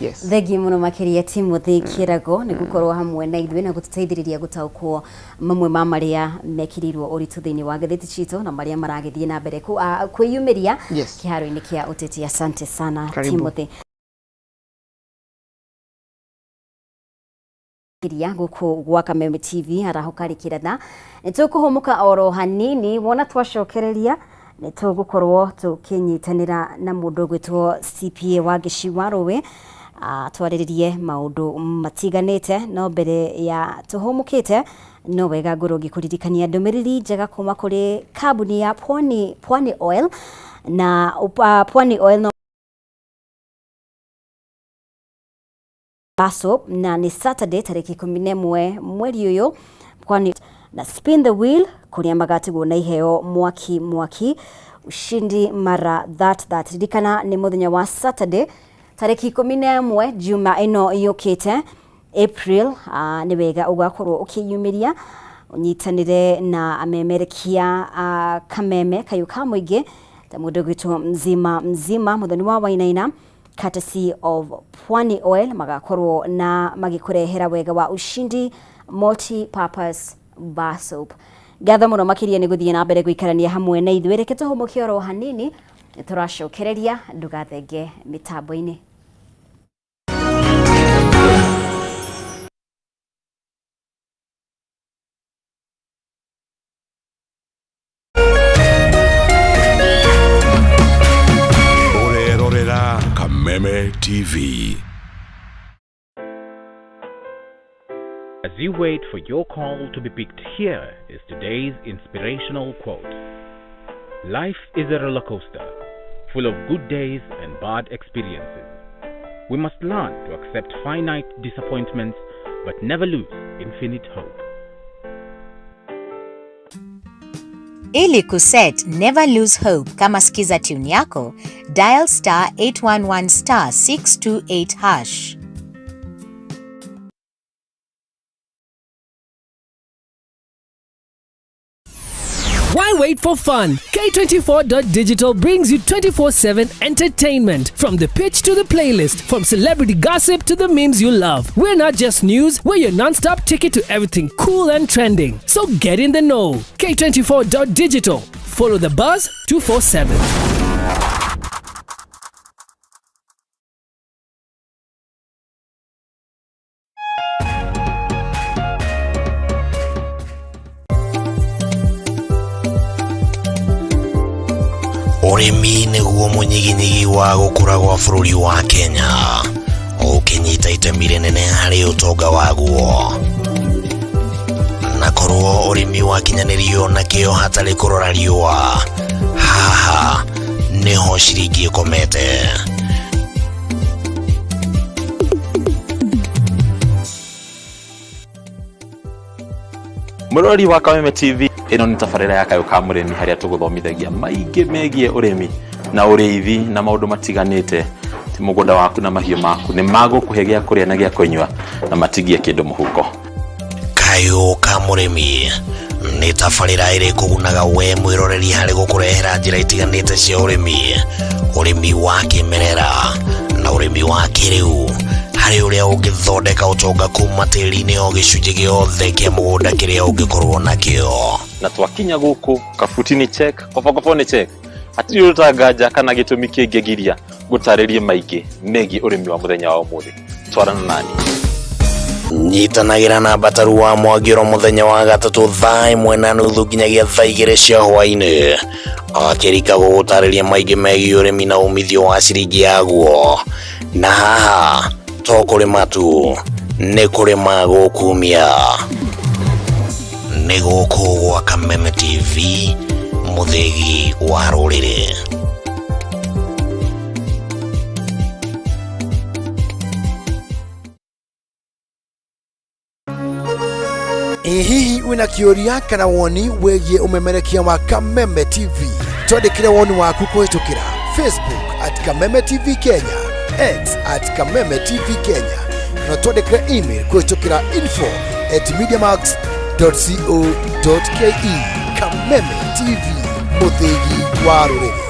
Yes. Thengiũ mũno makĩria Timothy Kĩrago nĩ gũkorwo hamwe na ithuĩ na gũtũteithĩrĩria gũtaũkwo mamwe ma marĩa mekĩrĩirwo ũritũ thĩinĩ wa ngathĩti citũ na marĩa maragĩthiĩ na mbere kwĩyumĩria kĩharo-inĩ kĩa ũteti. Asante sana. Karibu. Timothy kiria gũkũ gwa Kameme TV arahũka rĩkĩratha, nĩ tũkũhũmũka oro hanini. Wona twacokereria, nĩ tũgũkorwo tũkĩnyitanĩra na mũndũ ũgwĩtwo CPA wa Ngĩci wa Rũĩ, twarĩrĩrie maũndũ matiganĩte. No mbere ya tũhũmũkĩte, no wega ngorwo ngĩkũririkania ndũmĩrĩri njega kuma kũrĩ kambuni ya Pwani, Pwani Oil na Pwani Oil no Baso, na nĩ Saturday tarĩki 11 mweri ũyũ, kwani na spin the wheel kũrĩa magatigwo na iheo mwaki mwaki, ushindi mara that that. Ririkana nĩ mũthenya wa Saturday tarĩki 11 juma ĩno yũkĩte April. Nĩ wega ũgakorwo ũkĩyumĩria ũnyitanĩre na amemerekia Kameme kayũ ka mũingĩ ta mũndũ ũgwĩtwo Mzima Mzima Mũthoni wa Wainaina, courtesy of Pwani Oil, magakorwo na magĩkũrehera wega wa ushindi multi-purpose bar soap. Ngatho mũno makĩria nĩ gũthiĩ na mbere gũikarania hamwe na ithuĩ. Reke tũhũmũke oro hanini, nĩ tũracokereria, ndũgathenge mĩtambo-inĩ. Ũrerorera Kameme TV. As you wait for your call to be picked, here is today's inspirational quote. Life is a roller coaster, full of good days and bad experiences. We must learn to accept finite disappointments, but never lose infinite hope. Ili kuset Never Lose Hope kama skiza tune yako, dial star 811 star 628 hash. Why wait for fun? K24.digital brings you 24/7 entertainment. From the pitch to the playlist, from celebrity gossip to the memes you love. We're not just news, we're your non stop ticket to everything cool and trending. So get in the know. K24.digital. Follow the buzz 247. Ũrĩmi nĩguo mũnyiginyigi wa gũkũra gwa bũrũri wa Kenya, ũkĩnyita itemi rĩnene harĩ ũtonga waguo. Na korwo ũrĩmi wakinyanĩrio na kĩo hatarĩ kũrora riũa, haha nĩho ciringi ĩkomete. Mũrori wa Kameme TV, ĩno nĩ tabarĩra ya Kayũ ka Mũrĩmi harĩa tũgũthomithagia maingĩ megiĩ ũrĩmi na ũrĩithi na maũndũ matiganĩte. Ti mũgũnda waku na mahiũ maku nĩ magũkũhe gĩa kũrĩa na gĩa kũnyua na matigie kĩndũ mũhuko. Kayũ ka Mũrĩmi nĩ tabarĩra ĩrĩ kũgunaga we mwĩroreri harĩ gũkũrehera njĩra itiganĩte cia ũrĩmi, ũrĩmi wa kĩmerera na ũrĩmi wa kĩrĩu harĩ ũrĩa ũngĩthondeka ũtonga kuma tĩri-inĩ o gĩcunjĩ gĩothe kĩa mũgũnda kĩrĩa ũngĩkorwo nakĩo. Na twakinya gũkũ kabuti nĩ check, kobokobo nĩ check, hatirĩ ũndũ tanganja kana gĩtũmi kĩngĩgiria ngũtarĩrie maingĩ megiĩ ũrĩmi wa mũthenya wa ũmũthĩ. Twarana nani. Nyitanagĩra na Mbataru wa Mwangĩro mũthenya wa gatatũ thaa ĩmwe na nuthu nginyagia thaa igĩrĩ cia hwaĩ-inĩ akĩrika gũgũtarĩria maingĩ megiĩ ũrĩmi na umithio wa ciringi yaguo. Na haha to kũrĩma tu, nĩ kũrĩma gũkumia. Nĩ gũkũ gwa Kameme TV, mũthĩgi wa rũrĩrĩ. Ĩ hihi wĩna kĩũria kana woni wĩgiĩ ũmemerekia wa Kameme TV? Twandĩkĩre woni waku kũhĩtũkĩra Facebook at Kameme TV Kenya, X at Kameme TV Kenya, kana twandĩkĩre email kũhĩtũkĩra info at mediamax.co.ke. Kameme TV, mũthĩgi wa rũrĩrĩ.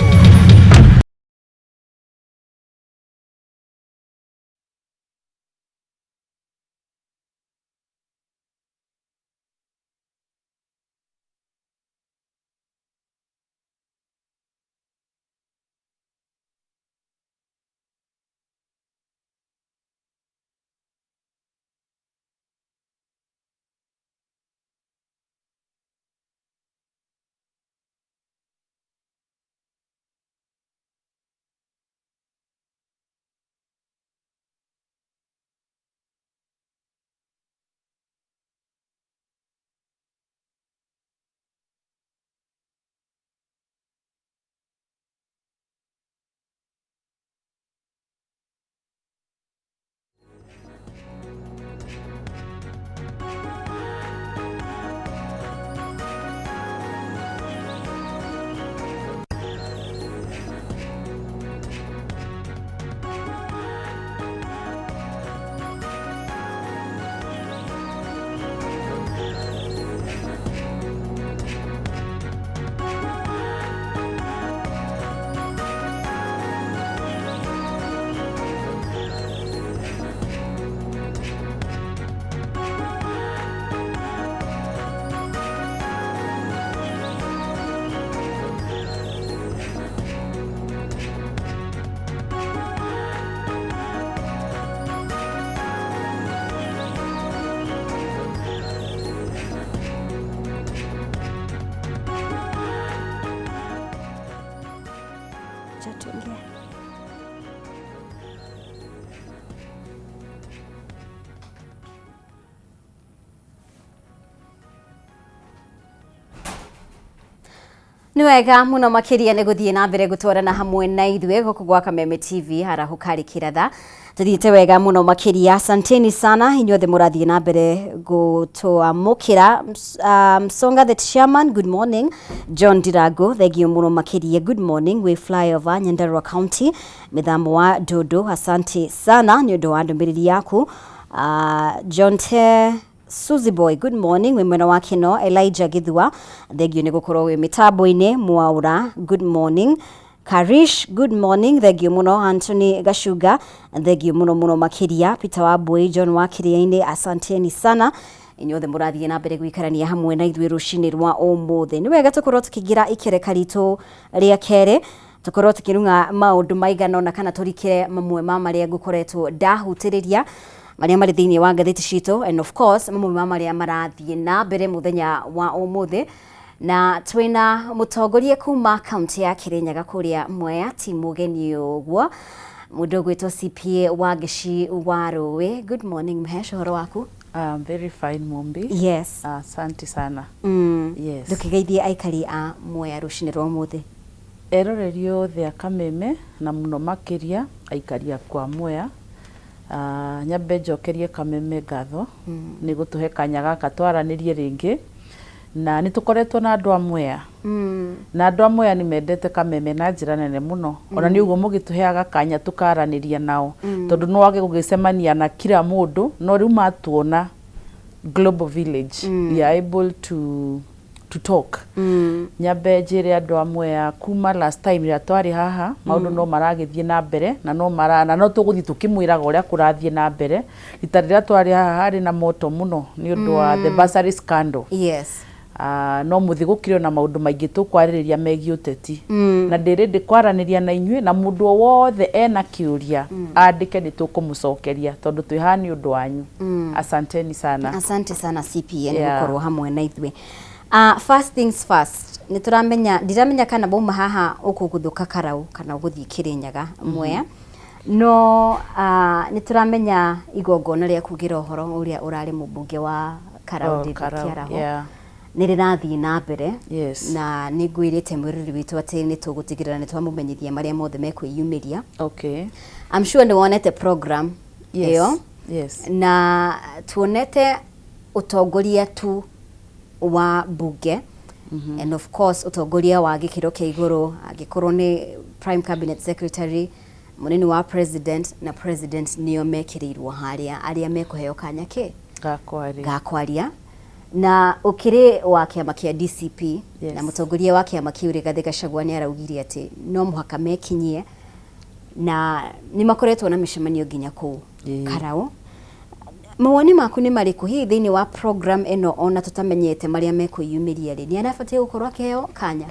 Acha tuongee. Nĩ wega mũno makĩria nĩ gũthiĩ na mbere gũtwarana hamwe na ithuĩ gũkũ gwa Kameme TV harahũka rĩ kĩratha tũthiĩte wega mũno makĩria. Asanteni sana inyuothe mũrathiĩ na mbere gũtwamũkĩra. Msonga the chairman, good morning. John Dirago, thengio mũno makĩria, good morning. We flyover Nyandarua County, mĩthamo wa Dodo, asante sana nĩ ũndũ wa ndũmĩrĩri yaku. John Te Suzy Boy, good morning. Wĩ mwena wa Kino. Elijah Githua, thengio nĩ gũkorwo wĩ mĩtambo-inĩ. Mwaura, good morning. Karish, good morning, thengio mũno. Anthony Gacunga, thengio mũno mũno makĩria. Peter Wambui, John wa Kĩrĩa-inĩ, asanteni sana inyuothe mũrathiĩ na mbere gũikarania hamwe na ithuĩ rũcinĩ rwa ũmũthĩ. Nĩ wega tũkorwo tũkĩingĩra ikereka ritũ rĩa kerĩ, tũkorwo tũkĩrung'a maũndũ maigana ũna kana tũrikĩre mamwe ma marĩa ngũkoretwo ndahutĩrĩria marĩa marĩ thĩinĩ wa ngathĩti citũ, and of course mamwe ma marĩa marathiĩ na mbere mũthenya wa ũmũthĩ. Na twina mutongoria kuma kaunti ya Kirinyaga kuria Mwea, ti mugeni uguo, mundu ugwitwo CPA Wangeci Warui. Good morning, Mhesh, uhoro waku? I'm very fine, Mumbi. Yes. Asante sana. Yes. Ndukigeithie aikari a Mwea rucini rwa umuthi. Eroreri othe a Kameme na mũno makĩria aikari akwa Mwea, nyambe njokerie Kameme ngatho nĩ gũtũhe kanya gaka twaranĩrie rĩngĩ, na nĩ tũkoretwo na andũ a Mwea, na andũ a Mwea nĩ mendete Kameme na njĩra nene mũno. Ona nĩ ũguo mũgĩtũheaga kanya tũkaranĩria nao, tondũ no wage gũgĩcemania na kila mũndũ, no rĩu matuona Global Village, we are able to talk. Nyambe njĩre andũ a Mwea, kuma last time rĩrĩa twarĩ haha, maũndũ no maragĩthiĩ na mbere na no mara na no tũgũthiĩ tũkĩmwĩraga ũrĩa kũrathiĩ na mbere. Rita rĩrĩa twarĩ haha harĩ na moto mũno nĩ ũndũ wa the bursary scandal. No mũthĩ gũkĩrĩ na maũndũ maingĩ tũkwarĩrĩria megiĩ ũteti, na ndĩrĩ kwaranĩria na inyuĩ, na mũndũ o wothe ena kĩũria andĩke, nĩ tũkũmũcokeria tondũ twĩ haha nĩ ũndũ wanyu. Asanteni sana. Asante sana, CPA, nĩ gũkorwo hamwe na ithuĩ. First things first, nĩ tũramenya, ndiramenya kana bauma haha ũkũgũthũka Karau kana ũgũthiĩ Kirinyaga Mwea, no nĩ tũramenya igongona rĩa kugĩra ũhoro ũrĩa ũrarĩ mũmbunge wa Karau, Oh, David Karau, Kĩaraho, nĩ rĩrathiĩ na mbere. Na nĩ ngwĩrĩte mwĩrori witũ atĩ nĩ tũgũtigĩrĩra nĩ twamũmenyithia marĩa mothe mekwĩyumĩria. I'm sure nĩ wonete program ĩyo. Yes. Na tuonete ũtongoria tu wa bunge and of course ũtongoria wa gĩkĩro kĩa igũrũ, angĩkorwo nĩ prime cabinet secretary, mũnini wa president na president, nĩo mekĩrĩirwo harĩa arĩa mekũheo kanya kĩ gakwarĩ ga kwaria. Na ũkĩrĩ wa kĩama kĩa DCP, na mũtongoria wa kĩama kĩu Rigathĩ Gachagua nĩ araugire atĩ no mũhaka mekinyie, na nĩ makoretwo na mĩcemanio nginya kũu Karau. Mawoni maku nĩ marĩkũ hihi thĩinĩ wa program ĩno, ona tũtamenyete marĩa mekwĩyumĩria rĩ, nĩ arabatiĩ gũkorwo akĩheo kanya?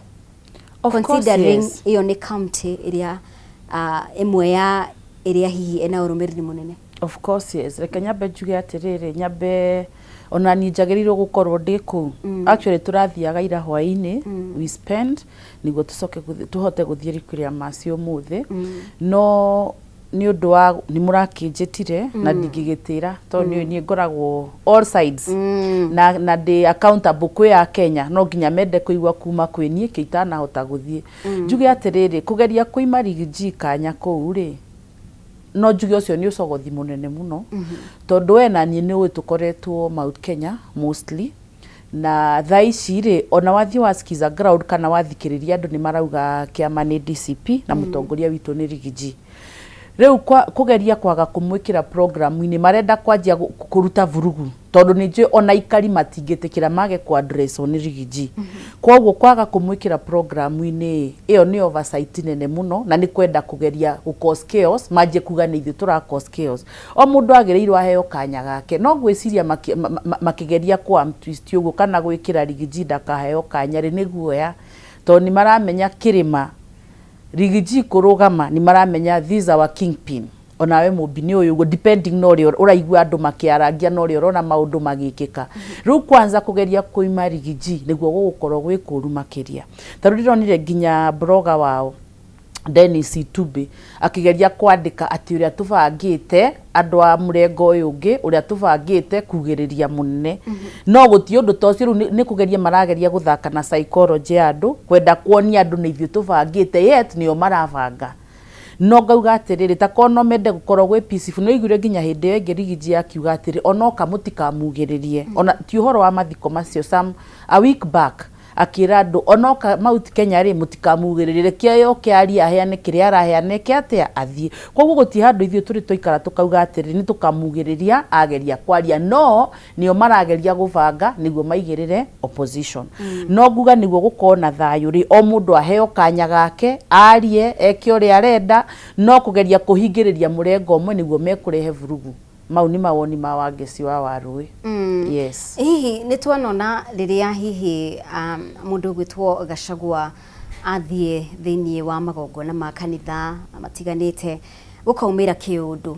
Of course, Considering yes. ĩyo nĩ county ĩrĩa ĩmwe ya ĩrĩa hihi ĩna ũrũmĩrĩri mũnene. Of course, yes. Reke nyambe njuge atĩrĩrĩ, nyambe ona niĩ njagĩrĩirwo gũkorwo ndĩ kũu. Actually tũrathiaga ira hwaĩ-inĩ, we spend nĩguo tũcoke tũhote gũthiĩ rĩku maci ũmũthĩ, no nĩ ũndũ wa nĩ mũrakĩnjĩtire na ndingĩgĩtĩra tondũ niĩ ngoragwo all sides na ndĩ accountable kwĩ ya Kenya, no nginya mende kũigua kuma kwĩ niĩ kĩ itanahota gũthiĩ. Njuge atĩrĩrĩ, kũgeria kũima Riggy kanya kũu rĩ, no njuge ũcio nĩ ũcogothi mũnene mũno, tondũ we na niĩ nĩ ũĩ tũkoretwo Mount Kenya mostly, na thaa ici rĩ, ona wathiĩ wasikiza ground kana wathikĩrĩria andũ, nĩ marauga kĩama nĩ DCP na mũtongoria witũ nĩ Riggy G. Rĩu kũgeria kwaga kũmwĩkĩra programu-inĩ, marenda kwanjia kũruta vurugu, tondũ nĩ njũĩ ona aikari matingĩtĩkĩra mage kũ-addresswo nĩ Riggy G. Koguo kwaga kũmwĩkĩra programu-inĩ ĩyo nĩ oversight nene mũno, na nĩ kwenda kũgeria gũ cause chaos, manjie kuga nĩ ithuĩ tũra cause chaos. O mũndũ agĩrĩirwo aheo kanya gake, no ngwĩciria makĩgeria kũ twist ũguo kana gwĩkĩra Riggy G ndakaheo kanya rĩ, nĩ guoya, tondũ nĩ maramenya kĩrĩma Riggy G kũrũgama, nĩ maramenya this is our kingpin. Onawe Mũmbi nĩ ũyũ ũguo, depending na ũrĩa ũraigua andũ makĩarangia na ũrĩa ũrona maũndũ magĩkĩka. Rĩu kwanza kũgeria kũima Riggy G nĩguo gũgũkorwo gwĩ kũru makĩria. Ta rĩu ndĩronire nginya blogger wao Dennis Itube akĩgeria kwandĩka atĩ ũrĩa tũbangĩte andũ a mũrengo ũyũ ũngĩ, ũrĩa tũbangĩte kugĩrĩria mũnene, no gũtirĩ ũndũ ta ũcio. Rĩu nĩ kũgeria marageria gũthaka na psychology ya andũ, kwenda kuonia andũ nĩ ithuĩ tũbangĩte, yet nĩo marabanga. No ngauga atĩrĩrĩ, ta korwo no mende gũkorwo gwĩ peaceful, nĩ ũiguire nginya hĩndĩ ĩyo ĩngĩ Riggy G akiuga atĩrĩ, onoka mũtikamugĩrĩrie, ona ti ũhoro wa mathiko macio, some a week back akĩra andũ onoka Mount Kenya rĩ, mũtikamugĩrĩrie, reke yoke arie, aheane kĩrĩa araheana, eke atĩa, athiĩ. Koguo gũtirĩ handũ ithuĩ tũrĩ twaikara tũkauga atĩrĩ nĩ tũkamugĩrĩria ageria kwaria, no nĩo marageria gũbanga nĩguo maigĩrĩre opposition. No nguga nĩguo gũkorwo na thayũ rĩ, o mũndũ aheo kanya gake arie, eke ũrĩa arenda, no kũgeria kũhingĩrĩria mũrengo ũmwe nĩguo mekũrehe vurugu. Mau nĩ mawoni ma Wangeci wa Warũĩ. Yes. Hihi nĩ twanona rĩrĩa hihi mũndũ ũgwĩtwo Gachagua athiĩ thĩinĩ wa magongona ma kanitha matiganĩte, gũkaumĩra kĩũndũ.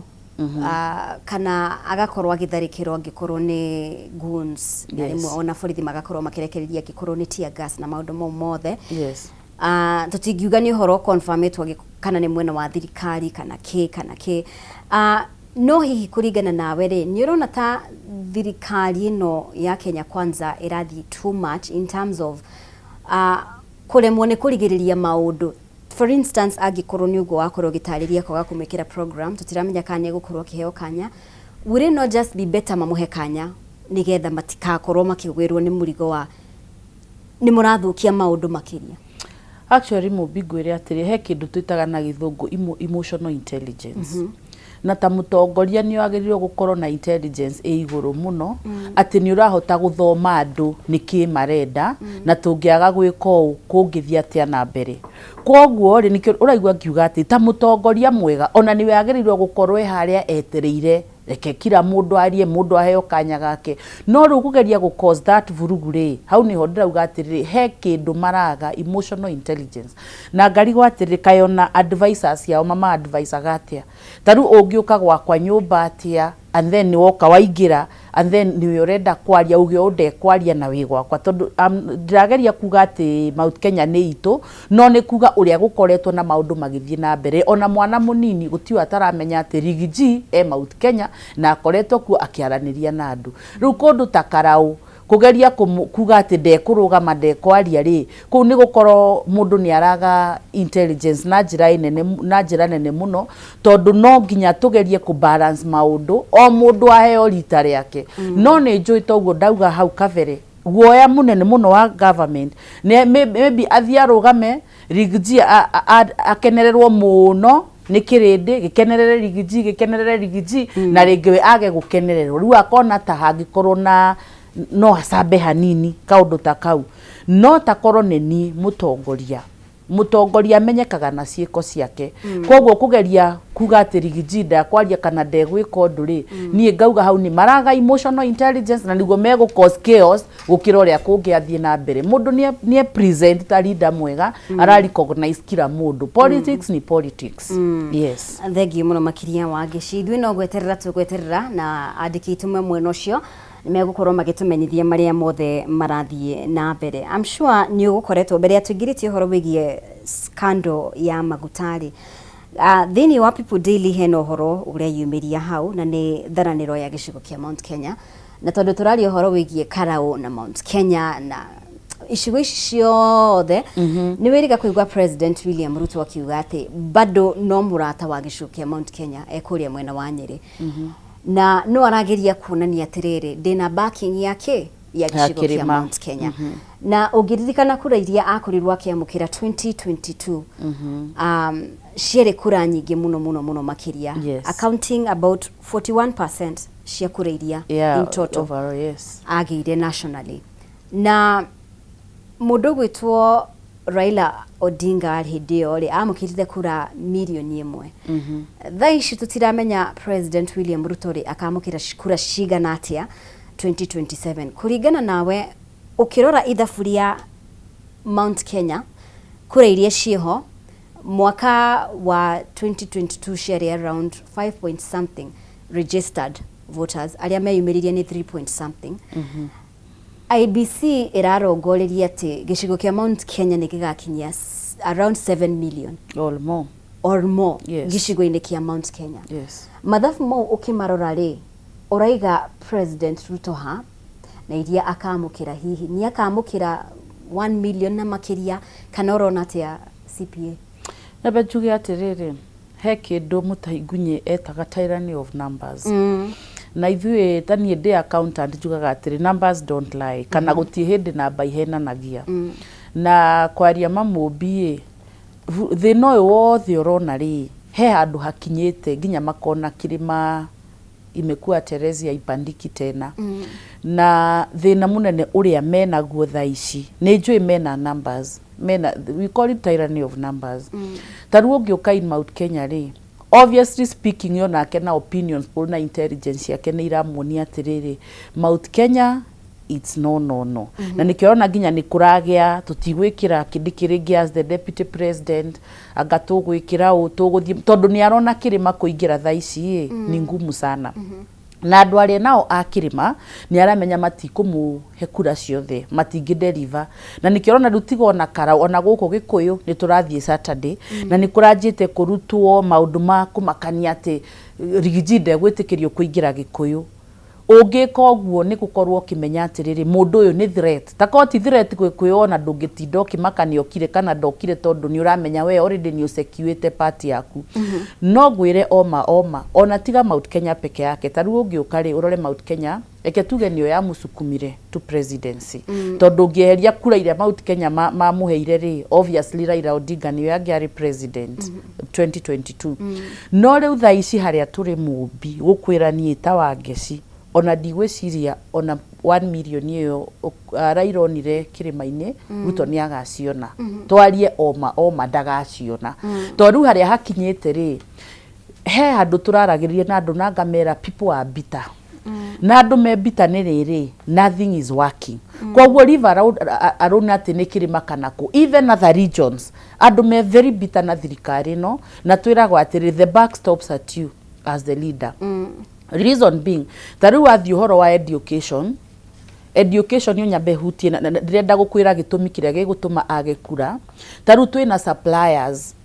Kana agakorwo agĩtharĩkĩrwo angĩkorwo nĩ goons na rĩmwe ona borithi magakorwo makĩrekereria angĩkorwo nĩ tear gas na maũndũ mau mothe. Tũtingiuga nĩ ũhoro confirmĩtwo kana nĩ mwena wa thirikari kana kĩ kana kĩ. No hihi kũringana nawe rĩ, nĩ ũrona ta thirikari ĩno ya Kenya Kwanza ĩrathiĩ too much in terms of kũremwo nĩ kũrigĩrĩria maũndũ? For instance, angĩkorwo nĩ ũguo wakorwo ũgĩtarĩria kwaga kũmwĩkĩra program, tũtiramenya kana nĩ egũkorwo akĩheo kanya. Would it not just be better mamũhe kanya nĩgetha matikakorwo makĩgwĩrwo nĩ mũrigo wa nĩ mũrathũkia maũndũ makĩria? Actually, Mũmbi, ngwĩre atĩrĩ, he kĩndũ twĩtaga na Gĩthũngũ emotional intelligence. Na ta mũtongoria nĩ wagĩrĩirwo gũkorwo na intelligence ĩ igũrũ mũno, atĩ nĩ ũrahota gũthoma andũ nĩkĩ marenda, na tũngĩaga gwĩka ũũ kũngĩthiĩ atĩa na mbere. Koguo rĩ, nĩkĩo ũraigua ngiuga atĩ ta mũtongoria mwega ona nĩwe agĩrĩirwo gũkorwo e harĩa etereire, reke kila mũndũ arie, mũndũ aheo kanya gake. No rĩu kũgeria gũ cause that vurugu rĩ, hau nĩho ndĩrauga atĩrĩrĩ, he kĩndũ maraga, emotional intelligence. Na ngarigwo atĩrĩrĩ, kaĩ ona advisors ciao mama advisaga atĩa? Ta rĩu ũngĩũka gwakwa nyũmba atĩa, and then nĩ woka waingĩra, and then nĩwe ũrenda kwaria, uge ũũ ndekwaria na wĩ gwakwa? Tondũ ndĩrageria kuga atĩ Mount Kenya nĩ itũ, no nĩ kuga ũrĩa gũkoretwo na maũndũ magĩthiĩ na mbere, ona mwana mũnini gũtiũ ataramenya atĩ Riggy G e Mount Kenya na akoretwo kuo akĩaranĩria na andũ. Rĩu kũndũ ta Karau, kũgeria kuga atĩ ndekũrũgama, ndekwaria rĩ, kũu nĩ gũkorwo mũndũ nĩ araga intelligence na njĩra nene, na njĩra nene mũno, tondũ no nginya tũgerie kũ balance maũndũ, o mũndũ aheo rita rĩake. No nĩ njũĩ toguo ndauga hau kabere, guoya mũnene mũno wa government nĩ maybe athiĩ arũgame, Riggy G akenererwo mũno nĩ kĩrĩndĩ, gĩkenerere Riggy G, gĩkenerere Riggy G, na rĩngĩ we age gũkenererwo. Rĩu akona ta hangĩkorwo na no acambe hanini kaũndũ ta kau. No takorwo nĩ niĩ mũtongoria, mũtongoria amenyekaga na ciĩko ciake. Koguo kũgeria kuga atĩ Riggy G ndakwaria kana ndegwĩka ũndũ rĩ, niĩ ngauga hau nĩ maraga emotional intelligence, na nĩguo megũ cause chaos gũkĩra ũrĩa kũngĩathiĩ na mbere. Mũndũ nĩ present ta leader mwega, ara recognize kila mũndũ. Politics ni politics, yes. Thengiũ mũno makĩria, Wangeci. Ithuĩ no gweterera tũgweterera, na andĩki aitũ me mwena ũcio nĩ megũkorwo magĩtũmenyithia marĩa mothe marathiĩ na mbere. I'm sure nĩ ũgũkoretwo mbere ya tũingĩrĩtie ũhoro wĩgiĩ scandal ya maguta rĩ, thĩinĩ wa People Daily hena ũhoro ũreyumĩria hau, na nĩ tharanĩro ya gĩcigo kĩa Mount Kenya. Na tondũ tũraria ũhoro wĩgiĩ Karau na Mount Kenya na icigo ici ciothe, nĩ wĩrĩga kũigua President William Ruto akiuga atĩ bado no mũrata wa gĩcigo kĩa Mount Kenya ekũrĩa mwena wa Nyĩrĩ, na no arageria kuonania atĩrĩrĩ, ndĩna backing ya kĩ ya gĩcigo kĩa kĩrĩma. Mount Kenya. Na ũngĩririkana kura iria akorirwo akĩamũkĩra 2022, ciarĩ kura nyingĩ mũno mũno mũno makĩria, accounting about 41% cia kura iria in total overall, yes. agĩire nationally. Na mũndũ ũgwĩtwo Raila Odinga hĩndĩ ĩyo rĩ, amũkĩrire kura mirioni 1. Thaa ici tũtiramenya President William Ruto rĩ, akamũkĩra kura cigana atĩa 2027. Kũringana nawe, ũkĩrora ithabu rĩa Mount Kenya, kura iria ciĩho mwaka wa 2022 ciarĩ around 5 point something registered voters, arĩa meyumĩririe nĩ 3 point something. IEBC ĩrarongoreria atĩ gĩcigo kĩa Mount Kenya nĩ gĩgakinyia around 7 million or more. Or more. Gĩcigo-inĩ kĩa Mount Kenya. Mathabu mau ũkĩmarora rĩ, ũraiga President Ruto ha na iria akamũkĩra, hihi nĩ akamũkĩra 1 million na makĩria, kana ũrona atĩa, CPA? Nyambe njuge atĩrĩrĩ, he kĩndũ Mũtahi Ngunyi etaga tyranny of numbers. Na ithuĩ, ta niĩ ndĩ accountant, njugaga atĩrĩ, numbers don't lie, kana gũtirĩ hĩndĩ namba ihenanagia. Na kwaria mamũmbi ĩ, thĩna ũyũ wothe ũrona rĩ, he handũ hakinyĩte nginya makona kĩrĩma imekuwa terezi haipandiki tena. Na thĩna mũnene ũrĩa menaguo thaa ici, nĩ njũĩ mena numbers, mena, we call it tyranny of numbers. Ta rĩu ũngĩũka in Mount Kenya rĩ, obviously speaking, yo nake na opinions poll na intelligence yake nĩ iramuonia atĩrĩrĩ, Mount Kenya It's no, no, no. Na nĩkĩo ũrona nginya nĩ kũragĩa tũtigwĩkĩra Kindiki rĩngĩ as the deputy president, anga tũgwĩkĩra ũ tũgũthiĩ, tondũ nĩ arona kĩrĩma kũingĩra thaa ici ĩ nĩ ngumu sana. Na andũ arĩa nao a kĩrĩma nĩ aramenya matikũmũhe kura ciothe, matingĩ deliver. Na nĩkĩo ũrona rĩu tiga ona karau, ona gũkũ Gĩkũyũ nĩ tũrathiĩ Saturday, na nĩ kũranjĩte kũrutwo maũndũ ma kũmakania atĩ Riggy G ndegwĩtĩkĩrio kũingĩra Gĩkũyũ. Ũngĩka ũguo nĩ gũkorwo ũkĩmenya atĩrĩrĩ, mũndũ ũyũ nĩ threat. Ta korwo ti threat Gĩkũyũ ona ndũngĩtinda ũkĩmaka nĩ okire kana ndokire, tondũ nĩ ũramenya we already nĩ ũsecuĩte part yaku. No ngwĩre oma oma, ona tiga Mount Kenya peke yake, ta rĩu ũngĩũka rĩ ũrore Mount Kenya, reke tuge nĩyo yamũsukumire to presidency, tondũ ũngĩeheria kura iria Mount Kenya mamũheire rĩ, obviously Raila Odinga nĩwe angĩarĩ president 2022. No rĩu thaa ici harĩa tũrĩ, mũmbi gũkwĩra niĩ ta Wangeci, ona ndigwĩciria ona 1 million ĩyo Raila onire kĩrĩma-inĩ, Ruto nĩ agaciona. Twarie oma oma, ndagaciona, tondũ rĩu harĩa hakinyĩte rĩ, he handũ tũraragĩrĩria na andũ na ngamera people are bitter, na andũ me bitter nĩ rĩrĩ, nothing is working. Koguo leave alone atĩ nĩ kĩrĩma kana kũ, even other regions andũ me very bitter na thirikari ĩno, na twĩragwo atĩrĩ, the buck stops at you as the leader. Reason being, ta rĩu wathiĩ ũhoro wa education, education yo nyambe hutie ndĩrenda gũkwĩra gĩtũmi kĩrĩa gĩgũtũma age kura. Ta rĩu twĩna suppliers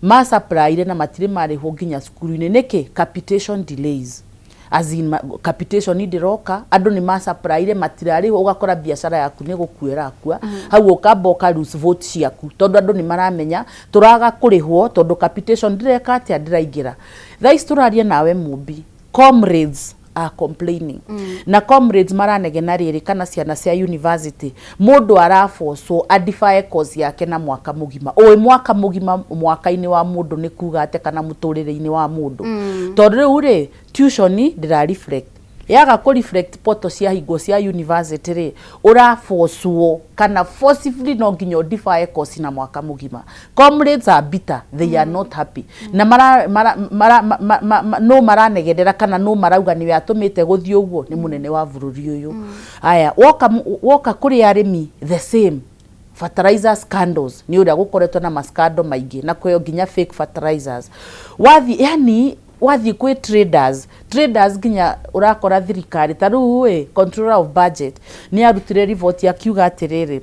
ma supplyire na matirĩ marĩhwo nginya cukuru-inĩ. Nĩkĩ? Capitation delays, as in capitation ndĩroka, andũ nĩ ma supplyire matirarĩhwo, ũgakora biacara yaku nĩ gũkua ĩrakua. Hau ũkamba ũka lose vote ciaku, tondũ andũ nĩ maramenya tũraga kũrĩhwo tondũ capitation ndĩreka atĩa, ndĩraingĩra. Thaa ici tũraria nawe mũmbi, comrades are complaining, na comrades maranegena rĩrĩ kana ciana cia university mũndũ arabocwo adefer course yake na mwaka mũgima. Ũĩ mwaka mũgima mwaka-inĩ wa mũndũ nĩ kuga atĩa kana mũtũrĩre-inĩ wa mũndũ? Tondũ rĩu rĩ, tuition ndĩra reflect, yaga kũ reflect portal ciahingwo cia university rĩ, ũrabocwo kana forcibly no nginya ũdefer course na mwaka mũgima. Comrades are bitter, they are not happy, na mara, mara, mara, ma, ma, ma, ma, no maranegenera kana no marauga nĩwe atũmĩte gũthiĩ ũguo nĩ mũnene wa bũrũri ũyũ. Aya, woka woka kũrĩ arĩmi, the same fertilizer scandals, nĩ ũrĩa gũkoretwo na mascando maingĩ na kwĩyo nginya fake fertilizers. Wathi yani wathiĩ kwĩ traders, traders nginya ũrakora thirikari ta rĩu ĩ controller of budget nĩ arutire report akiuga atĩrĩrĩ,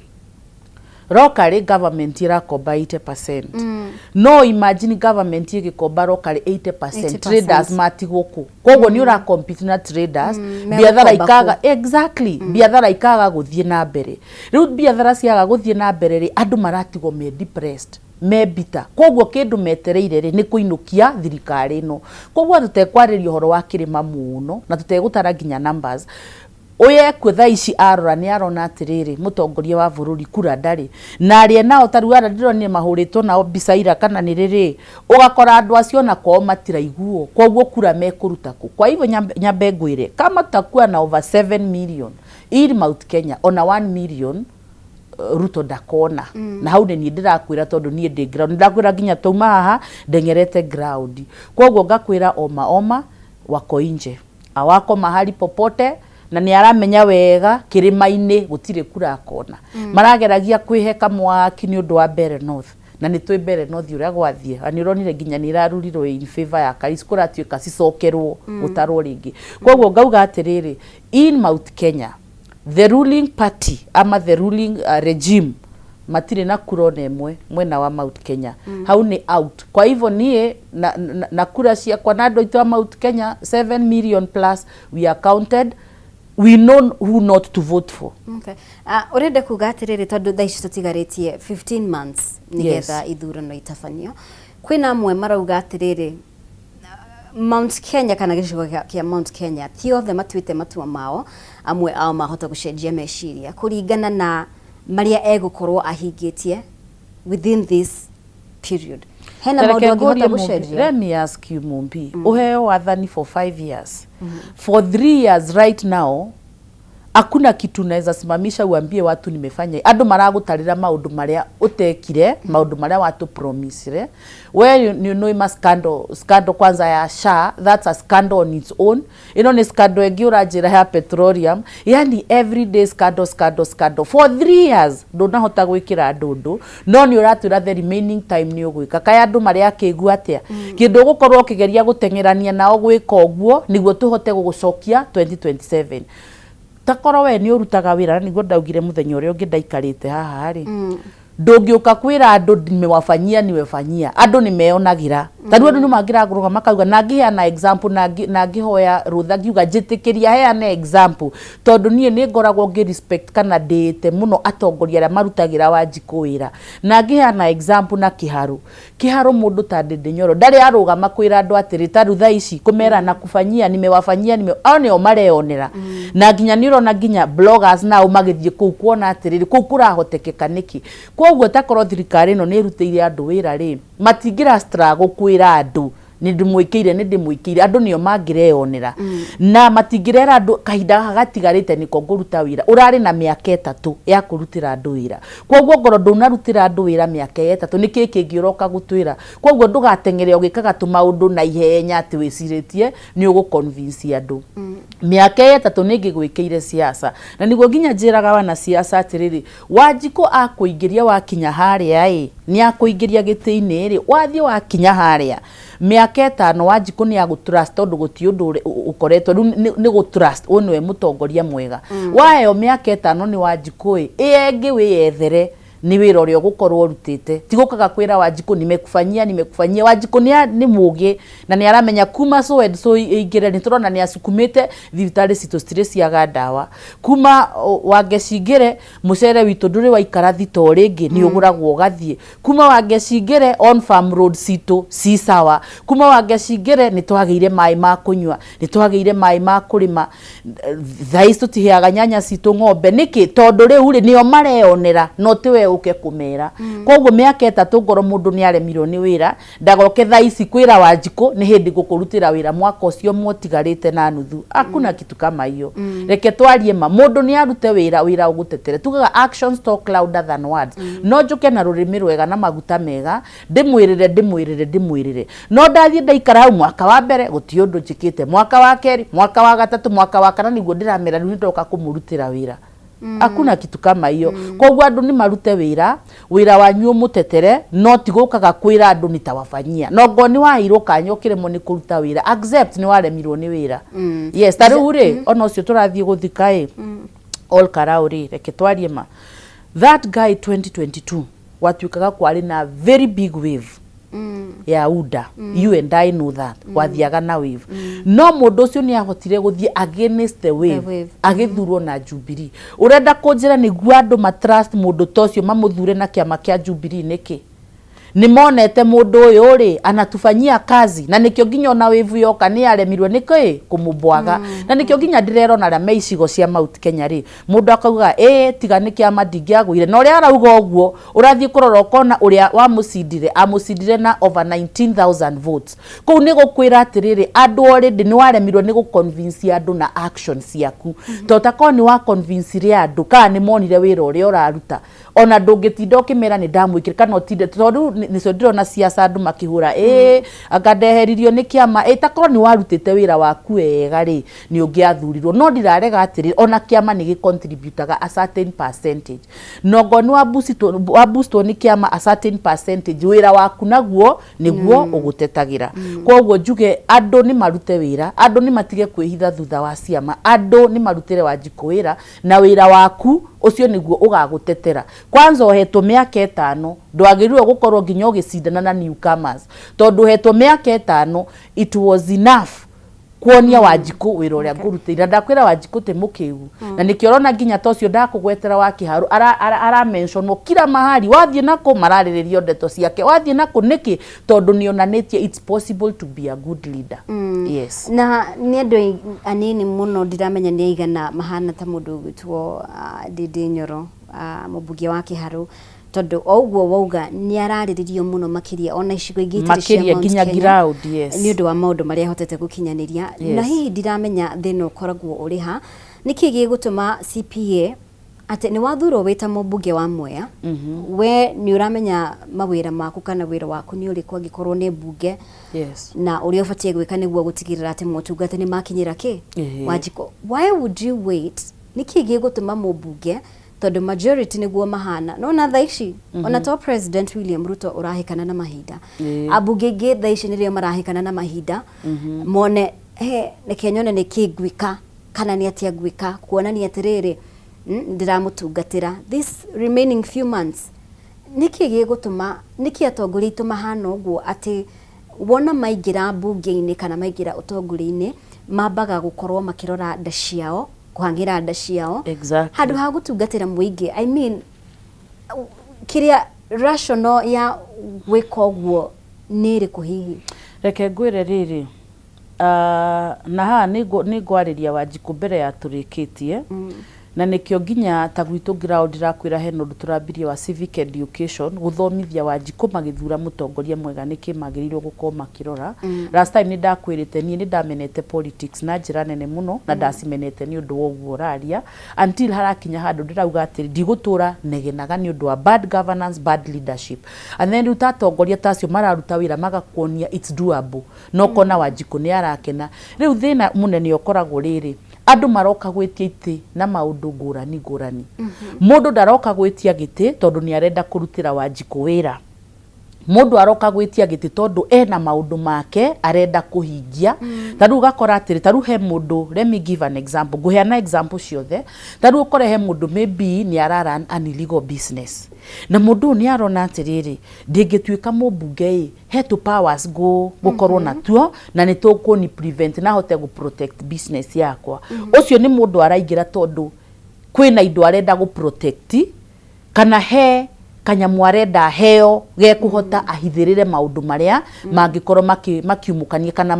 locally government ĩrakomba 80%. No imagine government ĩgĩkomba locally 80%, 80%. Traders matigwo kũ? Koguo nĩ ũra compete na traders, biathara megũkomba. Ikaga exactly, biathara ikaga gũthiĩ na mbere. Rĩu biathara ciaga gũthiĩ na mbere rĩ, andũ maratigwo me depressed, me bitter. Koguo kĩndũ metereire rĩ, nĩ kũinũkia thirikari ĩno. Koguo tũtekwarĩria ũhoro wa kĩrĩma mũno na tũtegũtara nginya numbers, ũyekwe thaa ici arora nĩ arona atĩrĩrĩ, mũtongoria wa bũrũri kura ndarĩ na arĩa nao ta rĩu arĩa ndĩronire mahũrĩtwo nao mbica ira kana nĩ rĩrĩ, ũgakora andũ acio ona kwao matiraiguo, koguo kura mekũruta kũ? Kwa hivyo nyambe ngwĩre kama tutakuwa na over 7 million in Mount Kenya, ona 1 million Ruto ndakona. Na hau nĩ niĩ ndĩrakwĩra, tondũ niĩ ndĩ ground, ndakwĩra nginya tauma haha ndengerete ground. Koguo ngakwĩra oma oma wako nje awako mahali popote, na nĩ aramenya wega kĩrĩma-inĩ gũtirĩ kura akona. Marageragia kwĩheka mwaki nĩ ũndũ wa Mbeere North, na nĩ twĩ Mbeere North ũrĩa gwathiĩ, na nĩ ũronire nginya nĩ irarurirwo in favor ya Karisi, kũratuĩka cicokerwo gũtarwo rĩngĩ. Koguo ngauga atĩrĩrĩ, in Mount Kenya the ruling party ama the ruling regime matirĩ na kura ona ĩmwe mwena wa Mount Kenya. Hau nĩ out. Kwa hivyo niĩ na kura ciakwa na andũ aitũ a Mount Kenya 7 million plus, we are counted, we know who not to vote for. Okay. Ũrenda kuga atĩrĩrĩ, tondũ thaa ici tũtigarĩtie 15 months nĩgetha ithurano itabanio, kwĩna amwe marauga atĩrĩrĩ, Mount Kenya kana gĩcigo kĩa Mount Kenya ti othe matuĩte matua mao, amwe ao mahota gũcenjia meciria kũringana na marĩa egũkorwo ahingĩtie within this period. Hena maũndũ Reke angĩhota ngũrie Mumbi, gũcenjia. let me ask you Mumbi, ũheo wathani for 5 years, for 3 years right now. Hakuna kitu naweza simamisha uambie watu nimefanya. Andũ maragũtarĩra maũndũ marĩa ũtekire, maũndũ marĩa watũpromisire. We nĩ nĩ ma scandal, scandal kwanza ya SHA, that's a scandal on its own. Ĩno nĩ scandal ĩngĩ ũranjĩra ya petroleum. Yani everyday scandal, scandal, scandal for 3 years. Ndũnahota gwĩkĩra andũ ũndũ, no nĩ ũratwĩra the remaining time nĩ ũgwĩka. Kaĩ andũ marĩa akĩgu atĩa? Kĩndũ ũgũkorwo ũkĩgeria gũteng'erania nao gwĩka ũguo nĩguo tũhote gũgũcokia 2027. Takorwo we nĩ ũrutaga wĩra, na nĩguo ndaugire mũthenya ũrĩa ũngĩ ndaikarĩte haha rĩ, ndũngĩũka kwĩra andũ nimewafanyia, nimefanyia. Andũ nĩ meyonagĩra. Ta rĩu andũ nĩ mangĩragũrũga makauga na ngĩheana example na ngĩhoya rũtha ngiuga njĩtĩkĩria heane example, tondũ niĩ nĩ ngoragwo ngĩ respect kana ndĩĩte mũno atongoria arĩa marutagĩra Wanjikũ wĩra. Na ngĩheana example na Kĩharũ, Kĩharũ mũndũ ta Ndĩndĩ Nyoro ndarĩ arũgama kwĩra andũ atĩrĩ, ta rĩu thaa ici kũmera na kufanyia, nimewafanyia, nime ao nĩo mareyonera. Na nginya nĩ ũrona nginya bloggers nao magĩthiĩ kũu kuona atĩrĩrĩ, kũu kũrahotekeka nĩkĩ. Koguo takorwo thirikari ĩno nĩ ĩrutĩire andũ wĩra rĩ, matingĩra struggle kwĩra andũ nĩ ndĩmwĩkĩire, nĩ ndĩmwĩkĩire. Andũ nĩo mangĩreyonera na matingĩrera andũ kahinda gaka gatigarĩte nĩko ngũruta wĩra. Ũrarĩ na mĩaka 3 ya kũrutĩra andũ wĩra, koguo ngorwo ndũnarutĩra andũ wĩra mĩaka 3, nĩ kĩĩ kĩngĩ ũroka gũtwĩra? Koguo ndũgateng'ere ũgĩkaga tũmaũndũ na ihenya atĩ wĩcirĩtie nĩ ũgũ convince andũ. Mĩaka 3 nĩ ngĩgwĩkĩire siasa, na nĩguo nginya njĩraga wana siasa atĩrĩrĩ, Wanjikũ akũingĩria wakinya harĩa ĩ, nĩ akũingĩria gĩtĩ-inĩ rĩ, wathiĩ wakinya harĩa mĩaka 5, Wanjikũ nĩ agũtrust, tondũ gũtirĩ ũndũ ũkoretwo rĩu nĩ gũtrust ũyũ nĩwe mũtongoria mwega. Waheo mĩaka 5 nĩ Wanjikũ ĩ, ĩngĩ wĩyethere nĩ wĩra ũrĩa ũgũkorwo ũrutĩte, ti gũkaga kwĩra Wanjikũ nimekufanyia, nimekufanyia. Wanjikũ nĩ mũgĩ na nĩ aramenya kuma so and so ĩingĩre, nĩ tũrona nĩ acukumĩte thibitarĩ citũ citirĩ ciaga ndawa. Kuma Wangeci ingĩre, mũcere witũ ndũrĩ waikara thito rĩngĩ, nĩ ũgũragwo ũgathiĩ. Kuma Wangeci ingĩre, on farm road citũ ci sawa. Kuma Wangeci ingĩre, nĩ twagĩire maĩ ma kũnyua, nĩ twagĩire maĩ ma kũrĩma. Thaa ici tũtiheaga nyanya citũ ng'ombe. Nĩkĩ? Tondũ rĩu rĩ, nĩo mareyonera, no ti we ũke kũmera. Koguo mĩaka 3 ngorwo mũndũ nĩ aremirwo nĩ wĩra, ndagoke thaa ici kwĩra Wanjikũ nĩ hĩndĩ gũkũrutĩra wĩra mwaka ũcio mwotigarĩte na nuthu. Hakuna kitu kama hiyo. Reke twarie ma, mũndũ nĩ arute wĩra, wĩra ũgũtetere. Tugaga actions talk louder than words. No njũke na rũrĩmĩ rwega na maguta mega, ndĩmwĩrĩre, ndĩmwĩrĩre, ndĩmwĩrĩre, no ndathiĩ ndaikara hau mwaka wa mbere gũtirĩ ũndũ njĩkĩte, mwaka wa kerĩ, mwaka wa gatatũ, mwaka wa kana, nĩguo ndĩramera rĩu nĩndoka kũmũrutĩra wĩra. Hakuna kitu kama hiyo. Koguo andũ nĩ marute wĩra, wĩra wanyu ũmũtetere, no ti gũkaga kwĩra andũ nitawafanyia. No ngorwo nĩ waheirwo kanya ũkĩremwo nĩ kũruta wĩra, accept nĩ waremirwo nĩ wĩra. Yes, ta rĩu rĩ, ona ũcio tũrathiĩ gũthika ĩ, Ol Kalou rĩ, reke twarie ma, that guy 2022 gwatuĩkaga kwarĩ na very big wave ya UDA. You and I know that gwathiaga na wave, no mũndũ ũcio nĩ ahotire gũthiĩ against the wave, The wave. Agĩthurwo na Jubilee. Ũrenda kũnjĩra nĩguo andũ matrust mũndũ ta ũcio mamũthure na kĩama kĩa Jubilee nĩkĩ? Nĩ monete mũndũ ũyũ rĩ anatufanyia kazi, na nĩkĩo nginya ona wave yoka nĩ yaremirwo nĩ kĩ kũmũbwaga. Na nĩkĩo nginya ndĩrerona arĩa me icigo cia Mount Kenya rĩ, mũndũ akauga ĩ tiga nĩ kĩama ndingĩagũire. Na ũrĩa arauga ũguo, ũrathiĩ kũrora ũkona ũrĩa wamũcindire amũcindire na over 19,000 votes. Kũu nĩ gũkwĩra atĩrĩrĩ, andũ already nĩ waremirwo nĩ gũconvince andũ na action ciaku, tondũ takorwo nĩ wa convince andũ kana nĩ monire wĩra ũrĩa ũraruta, ona ndũngĩtinda ũkĩmera nĩ ndamwĩkĩra kana ũtinde, tondũ rĩu nĩcio ndĩrona ciaca andũ makĩhũra ĩ anga ndeheririo nĩ kĩama. Ĩ takorwo nĩ warutĩte wĩra waku wega rĩ, nĩ ũngĩathurirwo. No ndirarega atĩrĩ, ona kĩama nĩ gĩcontributaga a certain percentage, no ngorwo nĩ waboostwo nĩ kĩama a certain percentage, wĩra waku naguo nĩguo ũgũtetagĩra. Koguo njuge andũ nĩ marute wĩra, andũ nĩ matige kwĩhitha thutha wa ciama, andũ nĩ marutĩre Wanjikũ wĩra, na wĩra waku ũcio nĩguo ũgagũtetera. Kwanza ũhetwo mĩaka 5, ndwagĩrĩirwo gũkorwo nginya ũgĩcindana na newcomers, tondũ ũhetwo mĩaka 5, it was enough kuonia Wanjikũ wĩra ũrĩa ngũrutĩire. Na ndakwĩra Wanjikũ ti mũkĩgu, na nĩkĩo ũrona nginya ta ũcio ndakũgwetera wa Kĩharũ aramentionwo kila mahali. Wathiĩ nakũ mararĩrĩrio ndeto ciake, wathiĩ nakũ. Nĩkĩ? Tondũ nĩonanĩtie it's possible to be a good leader. Yes. Na nĩ andũ anini mũno, ndiramenya nĩ aigana mahana ta mũndũ ũgwĩtwo Ndindi Nyoro, mũmbunge wa Kĩharũ, tondũ o ũguo wauga nĩ ararĩrĩrio mũno makĩria ona icigo ingĩ itarĩ cia Makĩria Mount nginya Kenya, ground, yes. Nĩ ũndũ wa maũndũ marĩa ahotete gũkinyanĩria. Na hihi ndiramenya thĩna ũkoragwo ũrĩ ha. Nĩkĩ gĩgũtũma CPA atĩ nĩ wathurwo wĩ ta mũmbunge wa Mwea, we nĩ ũramenya mawĩra maku kana wĩra waku nĩ ũrĩkũ angĩkorwo nĩ mbunge, na ũrĩa ũbatiĩ gwĩka nĩguo gũtigĩrĩra atĩ motungata nĩ makinyĩra kĩ Wanjikũ. Why would you wait? Nĩkĩ gĩgũtũma mũmbunge, tondũ majority nĩguo mahana nona thaa ici, ona to President William Ruto ũrahĩkana na mahinda, ambunge aingĩ thaa ici nĩrĩo marahĩkana na mahinda, mone he reke nyone nĩkĩ ngwĩka kana nĩ atĩa ngwĩka kuonania atĩrĩrĩ, ndĩramũtungatĩra this remaining few months. Nĩkĩ gĩgũtũma, nĩkĩ atongoria aitũ mahana ũguo atĩ wona maingĩra mbunge-inĩ kana maingĩra ũtongoria-inĩ mambaga gũkorwo makĩrora nda ciao, kũhang'ĩra nda ciao handũ ha gũtungatĩra mũingĩ? I mean, kĩrĩa rational ya gwĩka ũguo nĩ ĩrĩkũ hihi? Reke ngwĩre rĩrĩ, na haha nĩ ngwarĩria Wanjikũ mbere ya tũrĩkĩtie, na nĩkĩo nginya ta gwitũ ground ndĩrakwĩra hena ũndũ tũrambirie wa civic education, gũthomithia Wanjikũ magĩthura mũtongoria mwega nĩkĩ magĩrĩirwo gũkorwo makĩrora. Last time nĩ ndakwĩrĩte niĩ nĩ ndamenete politics na njĩra nene mũno, na ndacimenete nĩ ũndũ wa ũguo ũraria, until harakinya handũ ndĩrauga atĩrĩ, ndigũtũra negenaga nĩ ũndũ wa bad governance, bad leadership. And then rĩu ta atongoria ta acio mararuta wĩra magakuonia it's doable, na ũkona Wanjikũ nĩ arakena. Rĩu thĩna mũnene ũkoragwo rĩrĩ, andũ maroka gwĩtia itĩ na maũndũ ngũrani ngũrani. Mũndũ ndaroka gwĩtia gĩtĩ tondũ nĩ arenda kũrutĩra Wanjikũ wĩra. Mũndũ aroka gwĩtia gĩtĩ tondũ ena maũndũ make arenda kũhingia. Ta rĩu ũgakora atĩrĩ, ta rĩu he mũndũ, let me give an example, ngũheana example ciothe. Ta rĩu ũkore he mũndũ maybe nĩ ara run an illegal business, na mũndũ ũyũ nĩ arona atĩrĩrĩ, ndingĩtuĩka mũmbunge ĩ, he tũ powers ngũkorwo natuo na nĩ tũkũni prevent na hote gũ protect business yakwa. Ũcio nĩ mũndũ araingĩra tondũ kwĩna indo arenda gũ protect, kana he kanyamu arenda heo gekũhota ahithĩrĩre maũndũ marĩa mangĩkorwo makiumũkania kana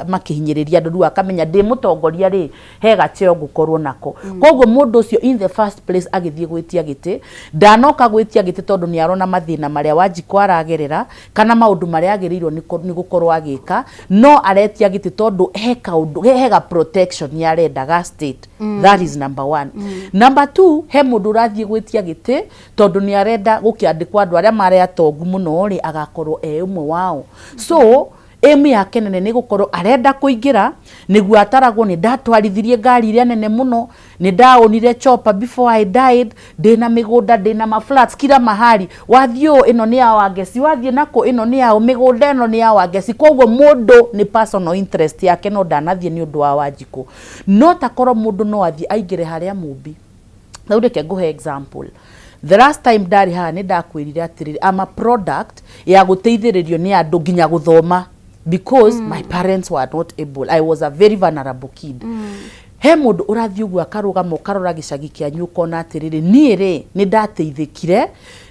makĩhinyĩrĩria andũ. Rĩu akamenya ndĩ mũtongoria rĩ, he gacheo ngũkorwo nako. Koguo mũndũ ũcio in the first place agĩthiĩ gwĩtia gĩtĩ, ndanoka gwĩtia gĩtĩ tondũ nĩ arona mathĩna marĩa Wanjikũ aragerera kana maũndũ marĩa agĩrĩirwo nĩ gũkorwo agĩka, no aretia gĩtĩ tondũ he kaũndũ he ga protection nĩ arenda ga state. That is number one. Number two, he mũndũ ũrathiĩ gwĩtia gĩtĩ tondũ nĩ arenda gũkĩandĩkwo andũ arĩa marĩ atongu mũno rĩ, agakorwo e ũmwe wao. So aim yake nene nĩ gũkorwo arenda kũingĩra nĩguo ataragwo nĩ ndatwarithirie ngari iria nene mũno, nĩ ndaonire chopper before I died, ndĩna mĩgũnda, ndĩna ma flats kila mahali. Wathiĩ ũũ, ĩno nĩ ya Wangeci, wathiĩ nakũ, ĩno nĩ yao, mĩgũnda ĩno nĩ ya Wangeci. Koguo mũndũ nĩ personal interest yake, no ndanathiĩ nĩ ũndũ wa Wanjikũ. No takorwo mũndũ no athiĩ aingĩre harĩa Mũmbi. Rĩu reke ngũhe example. The last time ndarĩ haha nĩ ndakwĩrire atĩrĩrĩ, I'm a product ya gũteithĩrĩrio nĩ andũ nginya gũthoma because my parents were not able. I was a very vulnerable kid. He mũndũ ũrathiĩ ũguo akarũgama, ũkarora gĩcagi kĩanyu ũkona atĩrĩrĩ, niĩ rĩ, nĩ ndateithĩkire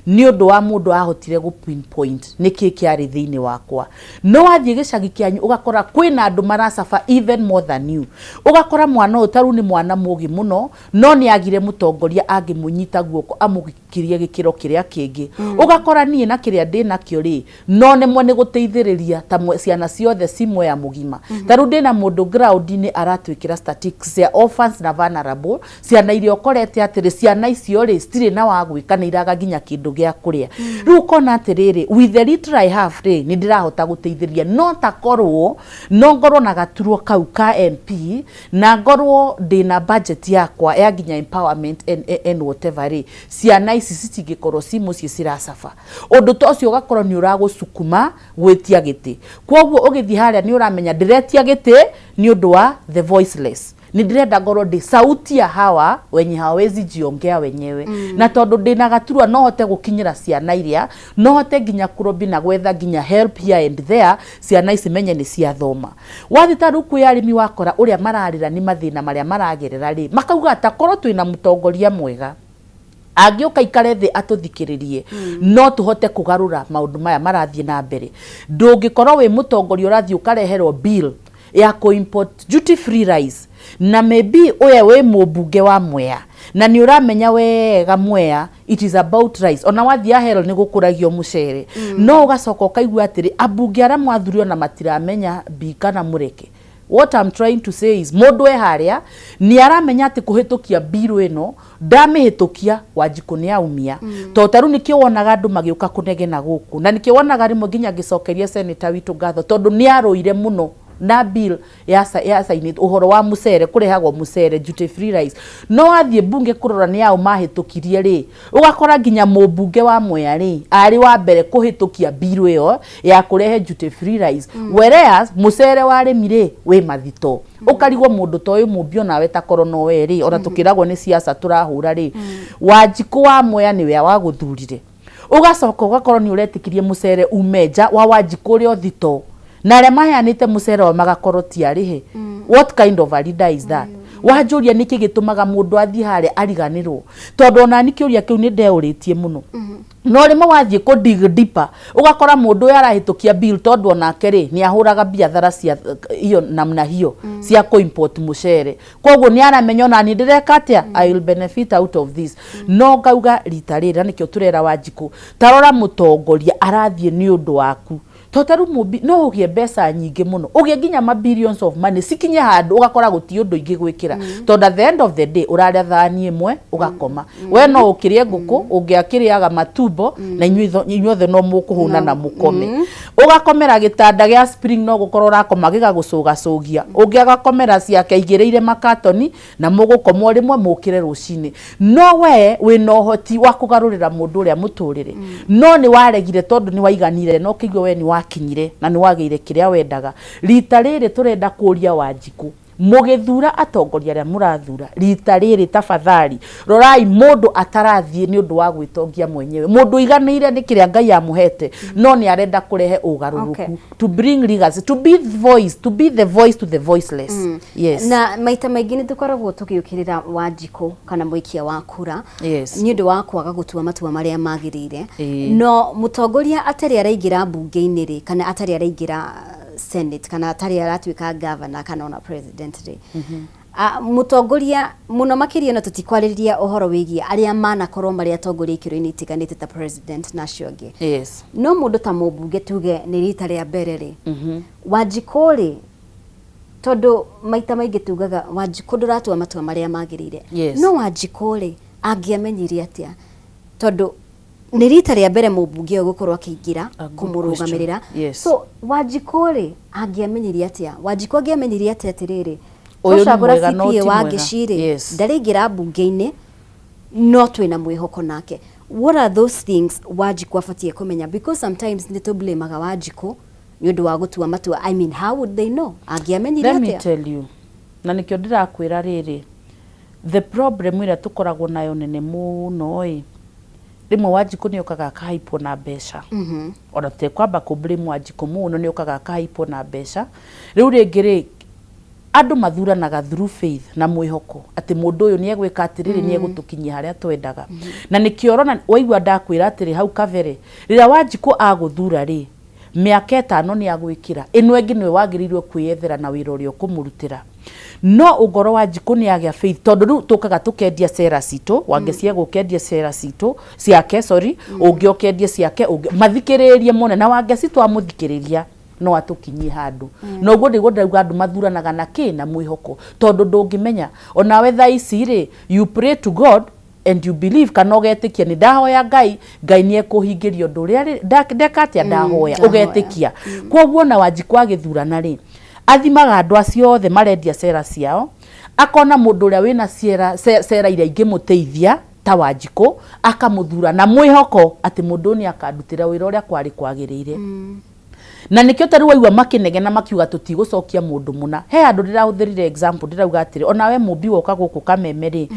nĩ ũndũ wa mũndũ ahotire gũ pinpoint nĩkĩ kĩarĩ thĩinĩ wakwa. No wathiĩ gĩcagi kĩanyu ũgakora kwĩna andũ maracaba even more than you. Ũgakora mwana ũyũ tarĩu nĩ mwana mũgĩ mũno, no nĩ agire mũtongoria angĩmũnyita guoko amũkirie gĩkĩro kĩrĩa kĩngĩ. Ũgakora niĩ na kĩrĩa ndĩ nakĩo rĩ, no nemwe nĩ gũteithĩrĩria ta ciana ciothe ci Mwea mũgima. Ta rĩu ndĩna mũndũ ground-inĩ aratwĩkĩra statistics cia orphans na vulnerable ciana, iria ũkorete atĩrĩ, ciana icio rĩ, citirĩ na wa gwĩka, nĩ iraga nginya kĩndũ gĩa kũrĩa. Rĩu ũkona atĩrĩrĩ, with the little I have rĩ, nĩ ndĩrahota gũteithĩrĩria. No takorwo no ngorwo na gaturwa kau ka MP na ngorwo ndĩna budget yakwa ya nginya empowerment and whatever rĩ, ciana ici citingĩkorwo ci mũciĩ ciracaba. Ũndũ ta ũcio ũgakorwo nĩ ũragũcukuma gwĩtia gĩtĩ. Koguo ũgĩthiĩ harĩa nĩ ũramenya ndĩretia gĩtĩ nĩ ũndũ wa the voiceless, nĩ ndĩrenda ngorwo ndĩ sauti ya hawa wenye hawawezi jiongea wenyewe, na tondũ ndĩna gaturwa no hote gũkinyĩra ciana iria, no hote nginya kũrobĩ na gwetha nginya help here and there, ciana ici menye nĩ ciathoma. Wathiĩ ta rĩu kwĩ arĩmi, wakora ũrĩa mararĩra nĩ mathĩna marĩa maragerera rĩ, makauga ta korwo twĩna mũtongoria mwega angĩũka ikare thĩ atũthikĩrĩrie, no tũhote kũgarũra maũndũ maya marathiĩ na mbere. Ndũngĩkorwo wĩ mũtongoria ũrathiĩ ũkareherwo bill ya kũ-import duty free rice, na maybe ũye wĩ mũmbunge wa Mwea na nĩ ũramenya wega Mwea it is about rice, ona wathiĩ Ahero nĩ gũkũragio mũcere, no ũgacoka ũkaigua atĩrĩ, ambunge arĩa mwathurio na matiramenya mbi kana mũreke. What I'm trying to say is, mũndũ e harĩa nĩ aramenya atĩ kũhĩtũkia bill ĩno, ndamĩhĩtũkia, Wanjikũ nĩ aumia. Tondũ ta rĩu nĩkĩo wonaga andũ magĩũka kũnegena gũkũ, na nĩkĩo wonaga rĩmwe nginya ngĩcokeria senator witũ ngatho, tondũ nĩ arũire mũno na bill ya ya saini ũhoro wa mũcere, kũrehagwo mũcere duty free rice. No wathiĩ mbunge kũrora nĩ aũ mahĩtũkirie rĩ, ũgakora nginya mũmbunge wa Mwea rĩ, arĩ wa mbere kũhĩtũkia bill ĩyo ya kũrehe duty free rice, whereas mũcere wa arĩmi rĩ wĩ mathito. Ũkarigwo mũndũ ta ũyũ mũmbi onawe ta korwo no we rĩ, ona tũkĩragwo nĩ siasa tũrahũra rĩ, Wanjikũ wa Mwea nĩwe wagũthurire, ũgacoka ũgakorwo nĩ ũretĩkirie mũcere ume nja wa Wanjikũ ũrĩa ũthito, na arĩa maheanĩte mũcere wao magakorwo ti arĩhe. What kind of a leader is that? Wanjũria nĩkĩ gĩtũmaga mũndũ athiĩ harĩa ariganĩrwo, tondũ ona ni kĩũria kĩu nĩ ndeũrĩtie mũno. No rĩmwe wathiĩ kũ dig deeper, ũgakora mũndũ ũyũ arahĩtũkia bill tondũ onake rĩ nĩ ahũraga biathara cia hiyo namna hiyo cia kũ import mũcere, koguo nĩ aramenya ona niĩ ndĩreka atĩa, I will benefit out of this. No ngauga rita rĩrĩ, na nĩkĩo tũrera Wanjikũ, tarora mũtongoria arathiĩ nĩ ũndũ waku, tondũ ta rĩu mũmbi no ũgĩe mbeca nyingĩ mũno, ũgĩe nginya ma billions of money, cikinye handũ ũgakora gũtirĩ ũndũ ingĩ gwĩkĩra, tondũ at the end of the day ũrarĩa thani ĩmwe ũgakoma. We no ũkĩrĩe ngũkũ, ũngĩ akĩrĩaga matumbo, na inyuothe no mũkũhũna na mũkome. Ũgakomera gĩtanda gĩa spring, no gũkorwo ũrakoma gĩgagũcũgacũgia, ũngĩ agakomera ciake igĩrĩire makatoni, na mũgũkoma o rĩmwe mũkĩre rũcinĩ. No we wĩna ũhoti wa kũgarũrĩra mũndũ ũrĩa mũtũrĩre, no nĩ waregire tondũ nĩ waiganire na ũkĩigua we nĩ wakinyire na nĩ wagĩire kĩrĩa wendaga. Rita rĩrĩ tũrenda kũria Wanjikũ, mũgĩthura atongoria arĩa mũrathura rita rĩrĩ, tafadhali rorai mũndũ atarathiĩ nĩ ũndũ wa gwĩtongia mwenyewe, mũndũ ũiganĩire nĩ kĩrĩa Ngai amũhete, no nĩ arenda kũrehe ũgarũrũku, to bring legacy, to be the voice, to be the voice to the voiceless. Yes. Na maita maingĩ nĩ tũkoragwo tũgĩũkĩrĩra Wanjikũ kana mũikia wa kura nĩ ũndũ wa kwaga gũtua matua marĩa magĩrĩire. No mũtongoria atarĩ araingĩra mbunge-inĩ rĩ, kana atarĩ araingĩra senate, kana atarĩ aratuĩka governor, kana ona president rĩ, mũtongoria mũno makĩria, no tũtikwarĩrĩria ũhoro wĩgiĩ arĩa manakorwo marĩ atongoria ikĩro-inĩ itiganĩte ta president na acio angĩ, no mũndũ ta mũmbunge, tuge nĩ rita rĩa mbere rĩ, Wanjikũ rĩ, tondũ maita maingĩ tugaga Wanjikũ ndũratua matua marĩa magĩrĩire, no Wanjikũ rĩ, angĩamenyire atĩa, tondũ nĩ rita rĩa mbere mũmbunge ũyũ gũkorwo akĩingĩra kũmũrũgamĩrĩra? So Wanjikũ rĩ, angĩamenyire atĩa? Wanjikũ angĩamenyire atĩa atĩrĩrĩ, Ũyũ nĩ twacagũra mwega, no CPA ti wa mwega. Ngĩci rĩ, ndarĩingĩra mbunge-inĩ, no twĩna mwĩhoko nake? What are those things Wanjikũ abatiĩ kũmenya? Because sometimes nĩ tũblamaga Wanjikũ nĩ ũndũ wa gũtua matua. I mean, how would they know? Angĩamenyire Let me atĩa? tell you, na nĩkĩo ndĩrakwĩra rĩrĩ, the problem ĩrĩa tũkoragwo nayo nene mũno ĩ, rĩmwe Wanjikũ nĩ okaga akahaipwo na mbeca. Ona tũtekwamba kũ blame Wanjikũ mũno, nĩ okaga akahaipwo na mbeca. Rĩu rĩngĩ rĩ, andũ mathuranaga through faith na mwĩhoko atĩ mũndũ ũyũ nĩ egwĩka atĩrĩrĩ, nĩ egũtũkinyia harĩa twendaga. Na nĩkĩo ũrona waigua ndakwĩra atĩrĩ, hau kabere, rĩrĩa Wanjikũ agũthura rĩ, mĩaka 5 nĩ agwĩkĩra, ĩno ĩngĩ nĩwe wagĩrĩirwo kwĩyethera na wĩra ũrĩa ũkũmũrutĩra. No ũngorwo Wanjikũ nĩ agĩa faith, tondũ rĩu tũkaga tũkendia cera citũ, Wangeci egũkendia cera citũ ciake, sorry, ũngĩ ũkendie ciake, ũngĩ mathikĩrĩrie mone, na Wangeci twamũthikĩrĩria no atũkinyie handũ. Na ũguo nĩguo ndĩrauga, andũ mathuranaga na kĩ? Na mwĩhoko, tondũ ndũngĩmenya onawe thaa ici rĩ, you pray to God and you believe, kana ũgetĩkia nĩ ndahoya Ngai, Ngai nĩ ekũhingĩria ũndũ ũrĩa ndeka atĩa, ndahoya. Ndahoya. Ũgetĩkia. Koguo na Wanjikũ agĩthurana rĩ, athimaga andũ acio othe marendia cera ciao, akona mũndũ ũrĩa wĩna cera iria ingĩmũteithia ta Wanjikũ, akamũthura na mwĩhoko atĩ mũndũ ũyũ nĩ akandutĩra wĩra ũrĩa kwarĩ kwagĩrĩire. Na nĩkĩo ta rĩu waigua makĩnegena makiuga tũtigũcokia mũndũ mũna. He handũ ndĩrahũthĩrire example, ndĩrauga atĩrĩ, onawe mũmbi woka gũkũ Kameme rĩ,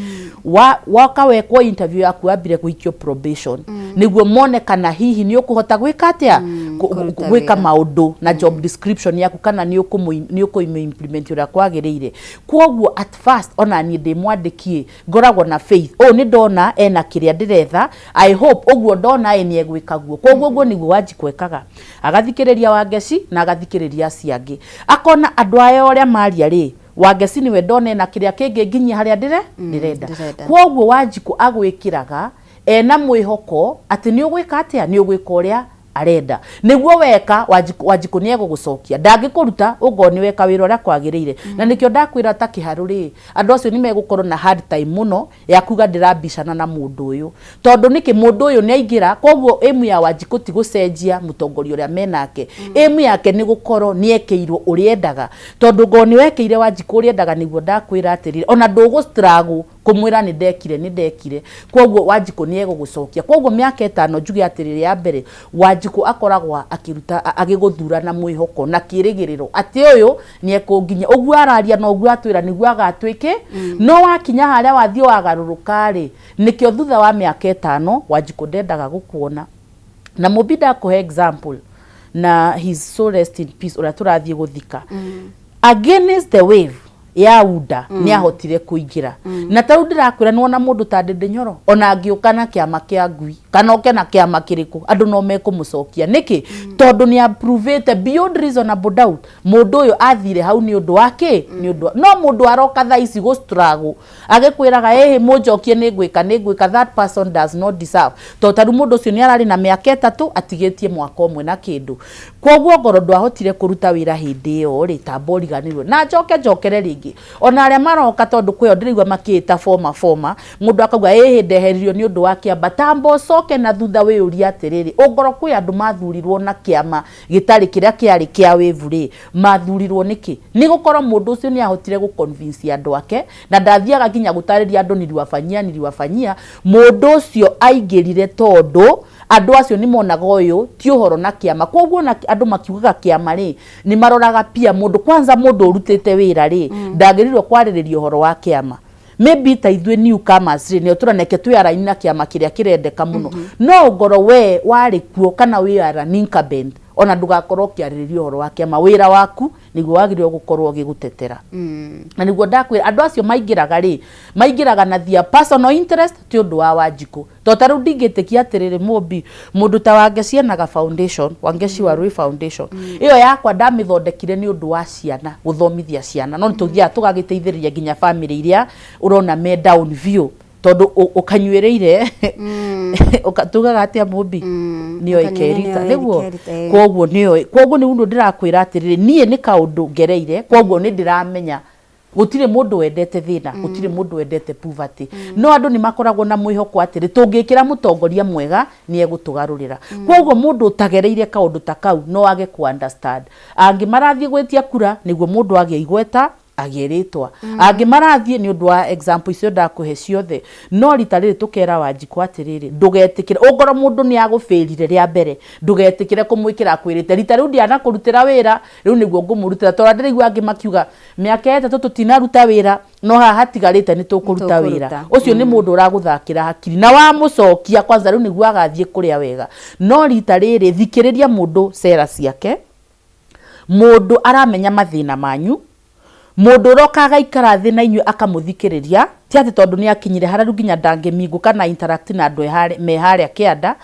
woka wekwo interview yaku, wambire gũikio probation nĩguo mone kana hihi nĩ ũkũhota gwĩka atĩa, kũruta gwĩka wĩra. Maũndũ na job description yaku, kana nĩ ũkũmĩ implement ũrĩa kwagĩrĩire. Koguo at first ona niĩ ndĩ mwandĩki ngoragwo na faith, ũũ nĩ ndona ena kĩrĩa ndĩretha, I hope ũguo ndona ĩ nĩ egwĩka guo. Koguo ũguo nĩguo Wanjikũ ekaga, agathikĩrĩria Wangeci na agathikĩrĩria acio angĩ, akona andũ aya ũrĩa maria rĩ, Wangeci nĩwe ndona ena kĩrĩa kĩngĩ nginyia harĩa ndĩrenda. Ndĩrenda. Koguo Wanjikũ agwĩkĩraga ena mwĩhoko atĩ nĩ ũgwĩka atĩa, nĩ ũgwĩka ũrĩa Arenda nĩguo weka Wanjikũ nĩ egũgũcokia, ndangĩkũruta ũngorwo nĩ weka wĩra ũrĩa kwagĩrĩire. Na nĩkĩo ndakwĩra ta kĩharũ rĩ, andũ acio nĩ megũkorwo na hard time mũno ya kuga ndĩrambicana na mũndũ ũyũ, tondũ nĩkĩ? Mũndũ ũyũ nĩ aingĩra. Koguo aim ya Wanjikũ ti gũcenjia mũtongoria ũrĩa menake, aim yake nĩ gũkorwo nĩ ekĩirwo ũrĩa endaga, tondũ ngorwo nĩ wekĩire Wanjikũ ũrĩa endaga, nĩguo ndakwĩra atĩrĩrĩ, ona ndũgũ struggle kũmwĩra nĩ ndekire, nĩ ndekire. Koguo Wanjikũ nĩ egũgũcokia. Koguo mĩaka 5, njuge atĩrĩrĩ, ya mbere Wanjikũ akoragwo akĩruta agĩgũthura na mwĩhoko na kĩrĩgĩrĩro atĩ ũyũ nĩ ekũnginyia ũguo araria na ũguo atwĩra nĩguo agatwĩke. No wakinya harĩa wathiĩ wagarũrũka rĩ, nĩkĩo thutha wa mĩaka 5 Wanjikũ ndendaga gũkuona. Na mũmbi, ndakũhe example na his soul rest in peace, ũrĩa tũrathiĩ gũthika, against the wave ya UNDA nĩ ahotire kũingĩra. Na tarĩu ndĩrakwĩra, nĩwona mũndũ ta Ndĩndĩ Nyoro, ona angĩũka na kĩama kĩa ngui kana oke na kĩama kĩrĩkũ, andũ no mekũmũcokia. Nĩkĩ? Tondũ nĩ aprovĩte beyond reasonable doubt mũndũ ũyũ athire hau nĩ ũndũ wa kĩ, nĩ ũndũ no mũndũ aroka thaa ici gũ struggle agĩkwĩraga, "Ĩhĩ, mũnjokie, nĩ ngwĩka, nĩ ngwĩka." That person does not deserve, tondũ tarĩu mũndũ ũcio nĩ ararĩ na mĩaka 3, atigĩtie mwaka ũmwe na kĩndũ. Koguo ngoro ndwahotire kũruta wĩra hĩndĩ ĩyo rĩ, tamba ũriganĩrwo. Na njoke njokere rĩngĩ ona arĩa maroka, tondũ kwĩyo ndĩraigua makĩĩta former former, mũndũ akauga, "Ĩhĩ, ndeheririo nĩ ũndũ wa kĩamba." Tamba ũcoke na thutha wĩyũrie atĩrĩrĩ, ũngorwo kwĩ andũ mathurirwo na kĩama gĩtarĩ kĩrĩa kĩarĩ kĩa wĩvu rĩ, mathurirwo nĩkĩ? Nĩ gũkorwo mũndũ ũcio nĩ ahotire gũ convince andũ ake na ndathiaga nginya gũtarĩria andũ, "Niliwafanyia, niliwafanyia." Mũndũ ũcio aingĩrire tondũ andũ acio nĩ monaga ũyũ ti ũhoro na kĩama. Koguo na andũ makiugaga kĩama rĩ, nĩ maroraga pia mũndũ kwanza. Mũndũ ũrutĩte wĩra rĩ, ndagĩrĩirwo kwarĩrĩria ũhoro wa kĩama. Maybe ta ithuĩ newcomers rĩ, nĩo tũraneke twĩ araini na kĩama kĩrĩa kĩrendeka mũno, no ngoro we warĩ kuo kana wĩ an incumbent, ona ndũgakorwo ũkĩarĩrĩria ũhoro wa kĩama. Wĩra waku nĩguo wagĩrĩirwo gũkorwo ũgĩgũtetera. Na nĩguo ndakwĩra, andũ acio maingĩraga rĩ, maingĩraga na their personal interest, ti ũndũ wa Wanjikũ. To ta rĩu ndingĩtĩkia atĩrĩrĩ, mũmbi, mũndũ ta Wangeci enaga foundation, Wangeci wa Rui Foundation ĩyo yakwa ndamĩthondekire nĩ ũndũ wa ciana, gũthomithia ciana, no nĩtũthiaga tũgagĩteithĩrĩria nginya family iria ũrona me down view, tondũ ũkanyuĩrĩire tugaga atĩa, mũmbi, nĩyo ũkanyuĩrĩire ĩkerita nĩyo nĩguo ĩkerita, ĩĩ. Koguo nĩyo, koguo nĩ ũndũ ndĩrakwĩra atĩrĩrĩ, niĩ nĩ kaũndũ ngereire, koguo nĩ ndĩramenya gũtirĩ mũndũ wendete thĩna, gũtirĩ mũndũ wendete poverty. No andũ nĩ makoragwo na mwĩhoko atĩrĩ, tũngĩkĩra mũtongoria mwega nĩ egũtũgarũrĩra. Koguo mũndũ ũtagereire kaũndũ ta kau no age ku understand. Angĩ marathiĩ gwĩtia kura nĩguo mũndũ agĩe igweta, agĩe rĩtwa. Angĩ marathiĩ nĩ ũndũ wa example icio ndakũhe ciothe. No rita rĩrĩ tũkera Wanjikũ atĩrĩrĩ, ndũgetĩkĩre ũngorwo mũndũ nĩ agũbĩrire rĩa mbere, ndũgetĩkĩre kũmwĩkĩra akwĩrĩte rita rĩu ndianakũrutĩra wĩra, rĩu nĩguo ngũmũrutĩra. Tondũ ndĩraigua angĩ makiuga mĩaka 3 tũtinaruta wĩra, no haha hatigarĩte nĩ tũkũruta wĩra. Tũkũruta. Ũcio nĩ mũndũ ũragũthakĩra hakiri na wamũcokia kwanza rĩu nĩguo agathiĩ kũrĩa wega. No rita rĩrĩ, thikĩrĩria mũndũ cera ciake, mũndũ aramenya mathĩna manyu, mũndũ ũroka agaikara thĩ na inyuĩ akamũthikĩrĩria, ti atĩ tondũ nĩ akinyire harĩa rĩu nginya ndangĩmingũ kana interact na andũ me harĩa kĩanda,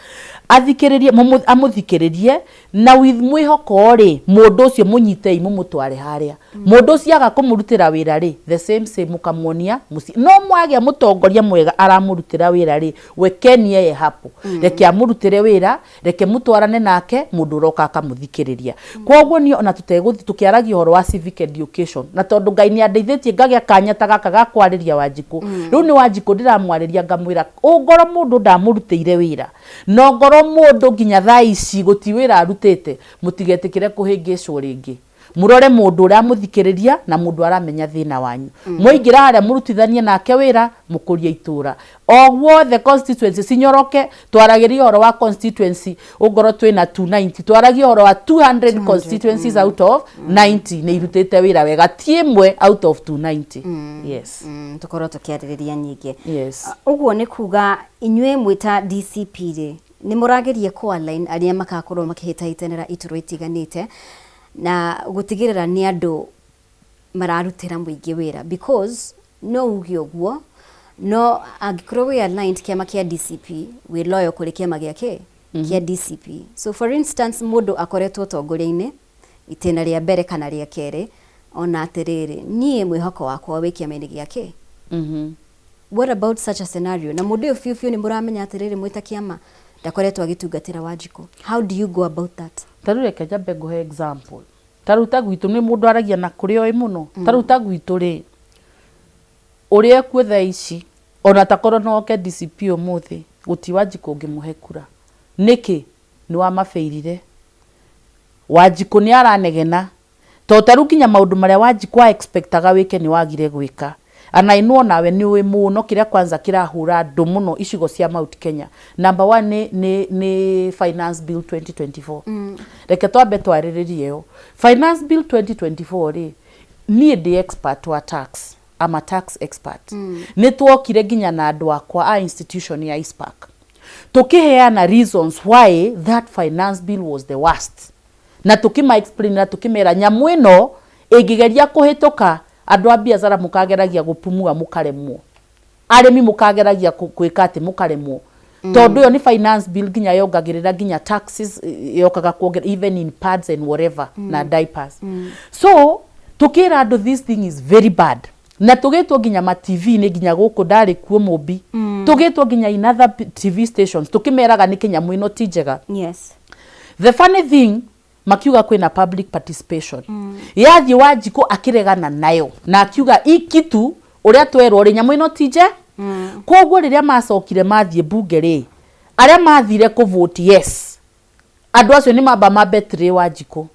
athikĩrĩrie, amũthikĩrĩrie na with mwĩhoko rĩ, mũndũ ũcio mũnyitei mũmũtware harĩa. Mũndũ ũcio aga kũmũrutĩra wĩra rĩ, the same same mũkamuonia mũciĩ. No mwagĩa mũtongoria mwega aramũrutĩra wĩra rĩ, wekeni yeye hapo, reke amũrutĩre wĩra, reke mũtwarane nake, mũndũ ũroka akamũthikĩrĩria. Koguo niĩ ona tũtegũthiĩ tũkĩaragia ũhoro wa civic education, na tondũ Ngai nĩ andeithĩtie ngagĩa kanya ta gaka ga kwarĩria Wanjikũ, rĩu nĩ Wanjikũ ndĩramwarĩria, ngamwĩra ũngorwo mũndũ ndamũrutĩire wĩra, na ngorwo mũndũ nginya thaa ici gũti wĩra arutĩte, mũtigetĩkĩre kũhĩngĩcwo rĩngĩ. Mũrore mũndũ ũramũthikĩrĩria na mũndũ aramenya thĩna wanyu. Mwaingĩra harĩa, mũrutithanie nake wĩra, mũkũrie itũra o guothe, constituency cinyoroke. Twaragĩria ũhoro wa constituency, ũngorwo twĩna 290, twaragia ũhoro wa 200 constituencies out of 90 nĩ irutĩte wĩra wega, ti ĩmwe out of 290. Yes. Tũkorwo tũkĩarĩrĩria nyingĩ. Yes. Ũguo nĩ kuga inyuĩ mwĩta DCP rĩ, nĩ mũrageria kũ align arĩa makakorwo makĩhĩtahĩtanĩra iturwa itiganĩte na gũtigĩrĩra nĩ andũ mararutĩra mũingĩ wĩra, because no uge ũguo, no angĩkorwo wĩ aligned kĩama kĩa DCP, wĩ loyal kũrĩ kĩama gĩa kĩ kĩa DCP. So for instance, mũndũ akoretwo ũtongoria-inĩ itĩna rĩa mbere kana rĩa kerĩ, ona atĩrĩrĩ, niĩ mwĩhoko wakwa wĩ kĩama-inĩ gĩa kĩ. What about such a scenario? Na mũndũ ũyũ biũ biũ nĩ mũramenya atĩrĩrĩ, mwĩta kĩama Ndakoretwo agĩtungatĩra Wanjikũ. How do you go about that? Ta rĩu reke njambe ngũhe example. Ta rĩu ta gwitũ nĩ mũndũ aragia na kũrĩa oĩ mũno. Ta rĩu ta gwitũ rĩ, ũrĩa ekuo thaa ici, ona takorwo no oke DCP ũmũthĩ, gũti Wanjikũ ũngĩmũhe kura. Nĩkĩ? Nĩ wamabĩirire. Wanjikũ nĩ aranegena. Tondũ ta rĩu nginya maũndũ marĩa Wanjikũ a expectaga wĩke nĩ wagire gwĩka. And I know nawe nĩ ũĩ mũno kĩrĩa kwanza kĩrahũra andũ mũno icigo cia Mount Kenya. Number one nĩ Finance Bill 2024. Reke twambe twarĩrĩrie ĩyo. Finance Bill 2024 rĩ, niĩ ndĩ expert wa tax. I'm a tax expert. Nĩ twokire nginya na andũ akwa a institution ya ICPAK. Tũkĩheana reasons why that finance bill was the worst. Na tũkĩma explain na tũkĩmera nyamũ ĩno ĩngĩgeria kũhĩtũka, andũ a biacara mũkageragia gũpumua mũkaremwo, arĩmi mũkageragia gwĩka atĩ mũkaremwo, tondũ ĩyo nĩ finance bill nginya yongagĩrĩra nginya taxes, yokaga kuongerera even in pads and whatever na diapers. So tukĩra andũ this thing is very bad, na tũgĩtwo nginya ma TV-inĩ, nginya gũkũ ndarĩ kuo Mũmbi, tũgĩtwo nginya in other TV stations tũkĩmeraga nĩ kĩnyamũ ĩno ti njega. The funny thing, makiuga kwĩna public participation. Yathiĩ, Wanjikũ akĩregana nayo na akiuga i kitu ũrĩa twerwo rĩ, nyamũ ĩno ti nje. Koguo rĩrĩa macokire mathiĩ bunge rĩ, arĩa mathire kũ vote yes, andũ acio nĩ mamba ma betray Wanjikũ.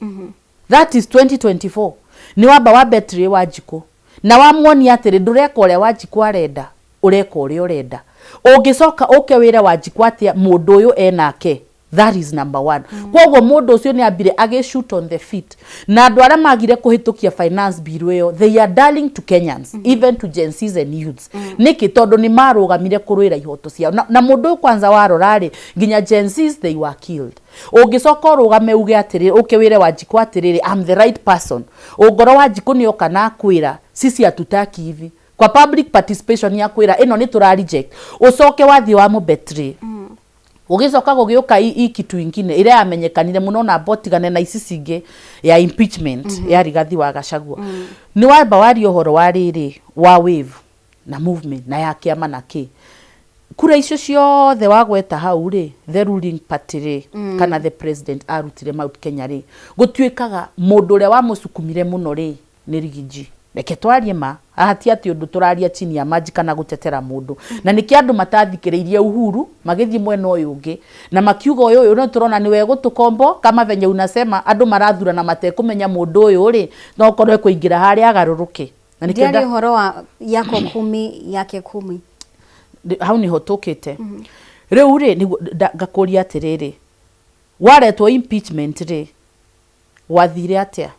That is 2024. Nĩ wamba wa betray Wanjikũ na wamuonia atĩrĩ, ndũreka ũrĩa Wanjikũ arenda, ũreka ũrĩa ũrenda. Ũngĩcoka ũke wĩre Wanjikũ atĩa mũndũ ũyũ enake? That is number one. Koguo mũndũ ũcio nĩ ambire agĩ shoot on the feet, na andũ arĩa magire kũhĩtũkia finance bill ĩyo, they are darling to Kenyans, even to Gen Zs and youths. Nĩkĩ? Tondũ nĩ marũgamire kũrũĩra ihoto ciao, na mũndũ ũyũ kwanza warora rĩ, nginya Gen Zs, they were killed. Ũngĩcoka ũrũgame uge atĩrĩrĩ, ũke wĩre Wanjikũ atĩrĩrĩ, "I'm the right person," ũngoro Wanjikũ nĩ oka na akwĩra, "Sisi hatutaki hivi," kwa public participation ya kwĩra ĩno nĩ tũra reject, ũcoke wathiĩ wa mũbetray. Gũgĩcoka gũgĩũka i kitu ingine ĩrĩa yamenyekanire mũno na mbotigane na ici cingĩ, ya impeachment ya Rigathi wa Gachagua. Nĩ wamba waria ũhoro wa rĩrĩ wa wave na movement na ya kĩama na kĩ kura icio ciothe wagweta hau rĩ, the ruling party rĩ, kana the president arutire Mount Kenya rĩ, gũtuĩkaga mũndũ ũrĩa wamũcukumire mũno rĩ nĩ Rigiji. Reke twarie ma haha, ti atĩ ũndũ tũraria chini ya maji kana gũtetera mũndũ, na nĩkĩo andũ matathikĩrĩirie Uhuru magĩthiĩ mwena ũyũ ũngĩ na makiuga ũyũ no tũrona nĩwe gũtũkombo kama venye unasema andũ marathurana matekũmenya mũndũ ũyũ rĩ no korwo ekũingĩra harĩa agarũrũke. Na nĩkĩo Ndiaria ũhoro wa yako kumi yake kumi. Hau niho tũkĩte rĩu rĩ, nĩguo ngakũria atĩrĩrĩ, waretwo impeachment rĩ, gwathire atĩa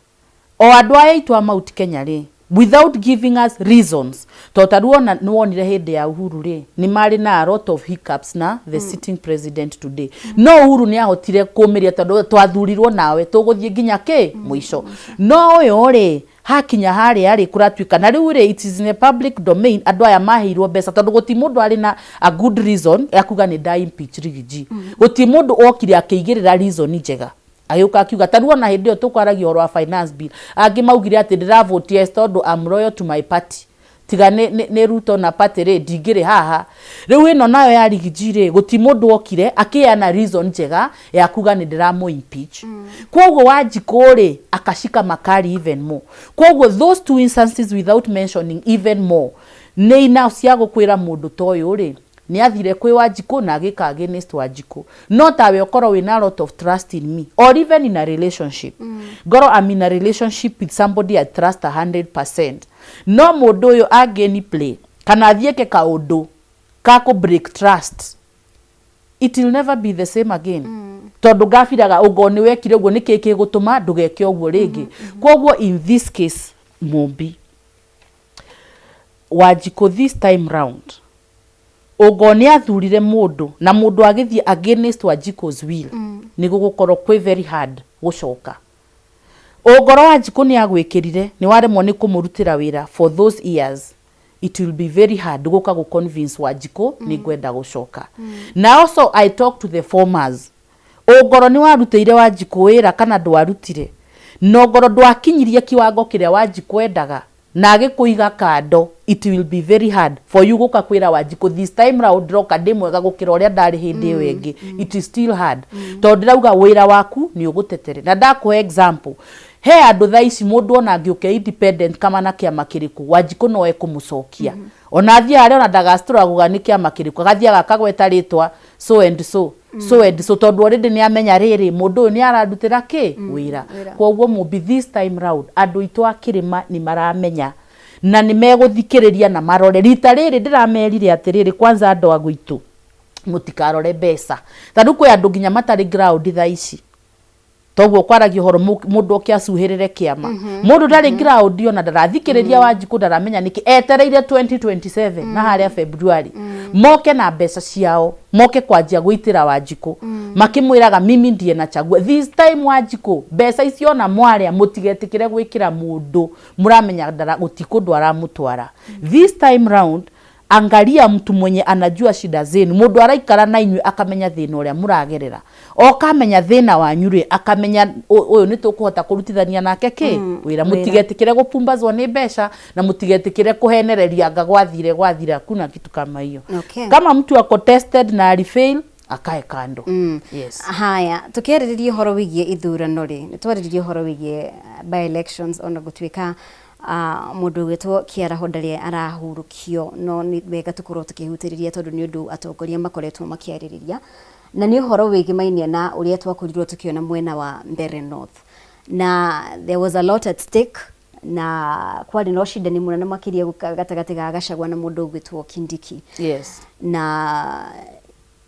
o andũ aya aitũ a Mount Kenya rĩ, without giving us reasons? To ta rĩu ona nĩ wonire hĩndĩ ya Uhuru rĩ, nĩ marĩ na a lot of hiccups na the sitting president today, no Uhuru nĩ ahotire kũmĩria tondũ twathurirwo nawe tũgũthiĩ nginya kĩ mũico. No ũyũ rĩ, hakinya harĩa rĩ, kũratuĩka na rĩu rĩ, it is in the public domain, andũ aya maheirwo mbeca tondũ gũti mũndũ arĩ na a good reason ya kuga nĩ nda impeach Rigiji. Gũti mũndũ okire akĩigĩrĩra reason njega, agĩũka akiuga ta rĩu ona hĩndĩ ĩyo tũkwaragia ũhoro wa finance bill, angĩ maugire atĩ ndĩravote yes tondũ I'm loyal to my party, tiga nĩ Ruto na party rĩ, ndingĩrĩ haha. Rĩu ĩno nayo ya Rigiji rĩ, gũti mũndũ okire akĩana reason njega ya kuga nĩ ndĩramũ impeach. Koguo Wanjikũ rĩ, akashika makali even more. Koguo those two instances, without mentioning even more, nĩ enough cia gũkwĩra mũndũ ta ũyũ rĩ, nĩ athire kwĩ Wanjikũ na agĩka against Wanjikũ. No tawe ũkorwo wĩna a lot of trust in me or even in a relationship, ngorwo I'm in a relationship with somebody I trust 100%, no mũndũ ũyũ angĩni play kana athiĩke kaũndũ ka kũ break trust, it will never be the same again, tondũ ngabiraga ũngorwo nĩ wekire ũguo, nĩ kĩ gĩgũtũma ndũgeke ũguo rĩngĩ? Koguo in this case, Mũmbi, Wanjikũ this time round, ũngorwo nĩ athurire mũndũ na mũndũ agĩthiĩ against Wanjikũ's will, nĩ gũgũkorwo kwĩ very hard gũcoka. Ũngorwo Wanjikũ nĩ agwĩkĩrire, nĩ waremwo nĩ kũmũrutĩra wĩra for those years, it will be very hard gũka gũ convince Wanjikũ nĩ ngwenda gũcoka. Na also I talk to the formers, ũngorwo nĩ warutĩire Wanjikũ wĩra kana ndwarutire, na ongorwo ndwakinyirie kiwango kĩrĩa Wanjikũ endaga. Na agĩkũiga kando, it will be very hard for you gũka kwĩra Wanjikũ, "This time round ndĩroka ndĩ mwega gũkĩra ũrĩa ndarĩ hĩndĩ ĩyo ĩngĩ." It is still hard, tondũ ndĩrauga wĩra waku nĩ ũgũtetere. Na ndakũhe example, he andũ thaa ici mũndũ ona angĩũka independent kama na kĩama kĩrĩkũ, Wanjikũ no ekũmũcokia. Ona athiĩ harĩa, ona ndagastruggle nĩ kĩama kĩrĩkũ, agathiaga akagweta rĩtwa so and so, so and so, tondũ already nĩ amenya rĩrĩ, mũndũ ũyũ nĩ arandutĩra kĩ wĩra. Koguo Mũmbi, this time round andũ aitũ a kĩrĩma nĩ maramenya na nĩ megũthikĩrĩria na marore. Rita rĩrĩ ndĩramerire atĩrĩrĩ, kwanza andũ a gwitũ mũtikarore mbeca, tondũ kwĩ andũ nginya matarĩ ground thaa ici. Toguo kwaragia ũhoro mũndũ oke acuhĩrĩre kĩama, mũndũ ndarĩ ground, ona ndarathikĩrĩria Wanjikũ, ndaramenya nĩkĩ etereire 2027 na harĩa February moke na mbeca ciao, moke kwanjia gwĩtĩra Wanjikũ makĩmwĩraga, "Mimi ndiye nachagua this time." Wanjikũ, mbeca icio ona mwarĩa, mũtigetĩkĩre gwĩkĩra mũndũ mũramenya ndara gũti kũndũ aramũtwara. This time round, angalia mtu mwenye anajua shida zenu, mũndũ araikara na inyuĩ akamenya thĩna ũrĩa mũragerera, okamenya thĩna wanyu rĩ, akamenya ũyũ nĩ tũkũhota kũrutithania nake kĩ wĩra. Mũtigetĩkĩre gũpumbazwo nĩ mbeca na mũtigetĩkĩre kũhenereria anga gwathire gwathire, hakuna kitu kama hiyo. Kama mtu ako tested na alifail, akae kando. Yes. Haya, tukiarĩrĩria ũhoro wĩgiĩ ithurano rĩ, nĩ twarĩrĩria ũhoro wĩgiĩ by elections, ona gũtuĩka mũndũ ũgwĩtwo Kĩaraho ndarĩ arahurũkio, no nĩ wega tũkorwo tũkĩhutĩrĩria tondũ nĩ ũndũ atongoria makoretwo makĩarĩrĩria, na nĩ ũhoro wĩgĩmainie na ũrĩa twakorirwo tũkĩona mwena wa Mbeere North, na there was a lot at stake na kwarĩ na ũcindani mũnene makĩria gatagatĩ ga Gachagua na mũndũ ũgwĩtwo Kindiki. Na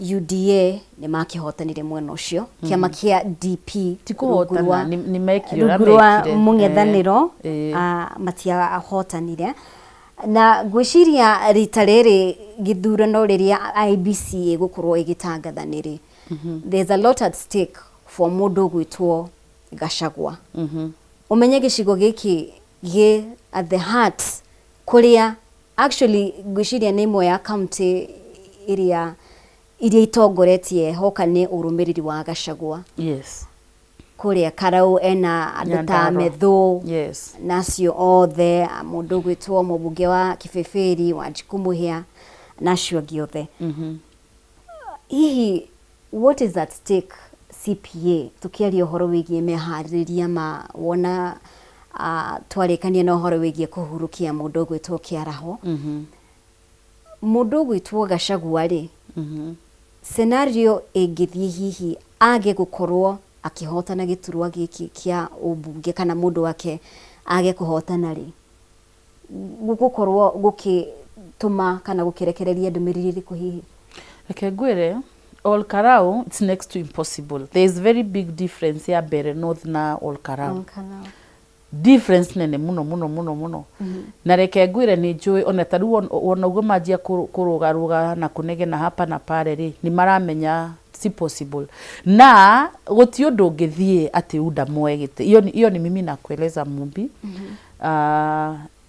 UDA nĩ makĩhotanire mwena ũcio, kĩama kĩa DP Ti kũhotana, nĩ mekire ũrĩa rungu rwa mekire. mũng'ethanĩro matiahotanire, na ngwĩciria rita rĩrĩ gĩthurano rĩrĩa IEBC ĩgũkorwo ĩgĩtangatha nĩrĩ, there's a lot at stake for mũndũ ũgwĩtwo Gachagua. Ũmenye gĩcigo gĩkĩ gĩ at the heart kũrĩa actually ngwĩciria nĩ ĩmwe ya county ĩrĩa iria itongoretie hoka nĩ ũrũmĩrĩri wa Gachagua. Kũrĩa Karau ena andũ ta Nyandarua. Methu na acio othe, mũndũ ũgwĩtwo mũmbunge wa Kibĩbĩri Wanjikũ Mũhĩa na acio angĩ othe. Hihi what is at stake, CPA, tukiaria ũhoro wĩgiĩ meharĩrĩria ma wona twarĩkania na ũhoro wĩgiĩ kũhurũkia mũndũ ũgwĩtwo Kĩaraho, mũndũ ũgwĩtwo Gachagua rĩ, scenario ĩngĩthiĩ hihi age gũkorwo akĩhotana gĩturwa gĩkĩ kĩa ũmbunge kana mũndũ wake age kũhotana rĩ, gũgũkorwo gũkĩtũma kana gũkĩrekereria ndũmĩrĩri ĩrĩkũ hihi? Reke ngwĩre, Ol Kalou, it's next to impossible. There is very big difference ya Mbeere North na Ol Kalou, difference nene muno muno muno muno. Na reke ngwĩre, nĩ njũĩ ona ta rĩu ona ũguo manjia kũrũgarũga na kũnegena hapa na pale rĩ, nĩ maramenya si possible na gũti ũndũ ũngĩthiĩ atĩ UDA moe gĩtĩ. Hiyo ni mimi nakueleza, Mumbi.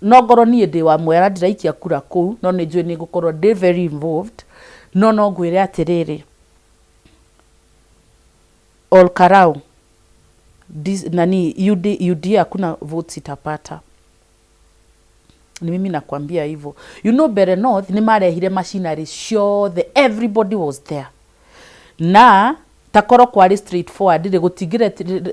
No ngorwo niĩ ndĩ wa mwera ndiraikia kura kũu, no nĩ njũĩ nĩ ngũkorwo ndĩ very involved. No ngwĩre atĩrĩrĩ, Ol Kalou nani UDA hakuna votes itapata, ni mimi nakwambia hivyo. You know, Mbeere North nĩ marehire machinery ciothe, everybody was there, na takorwo kwarĩ straightforward rĩ,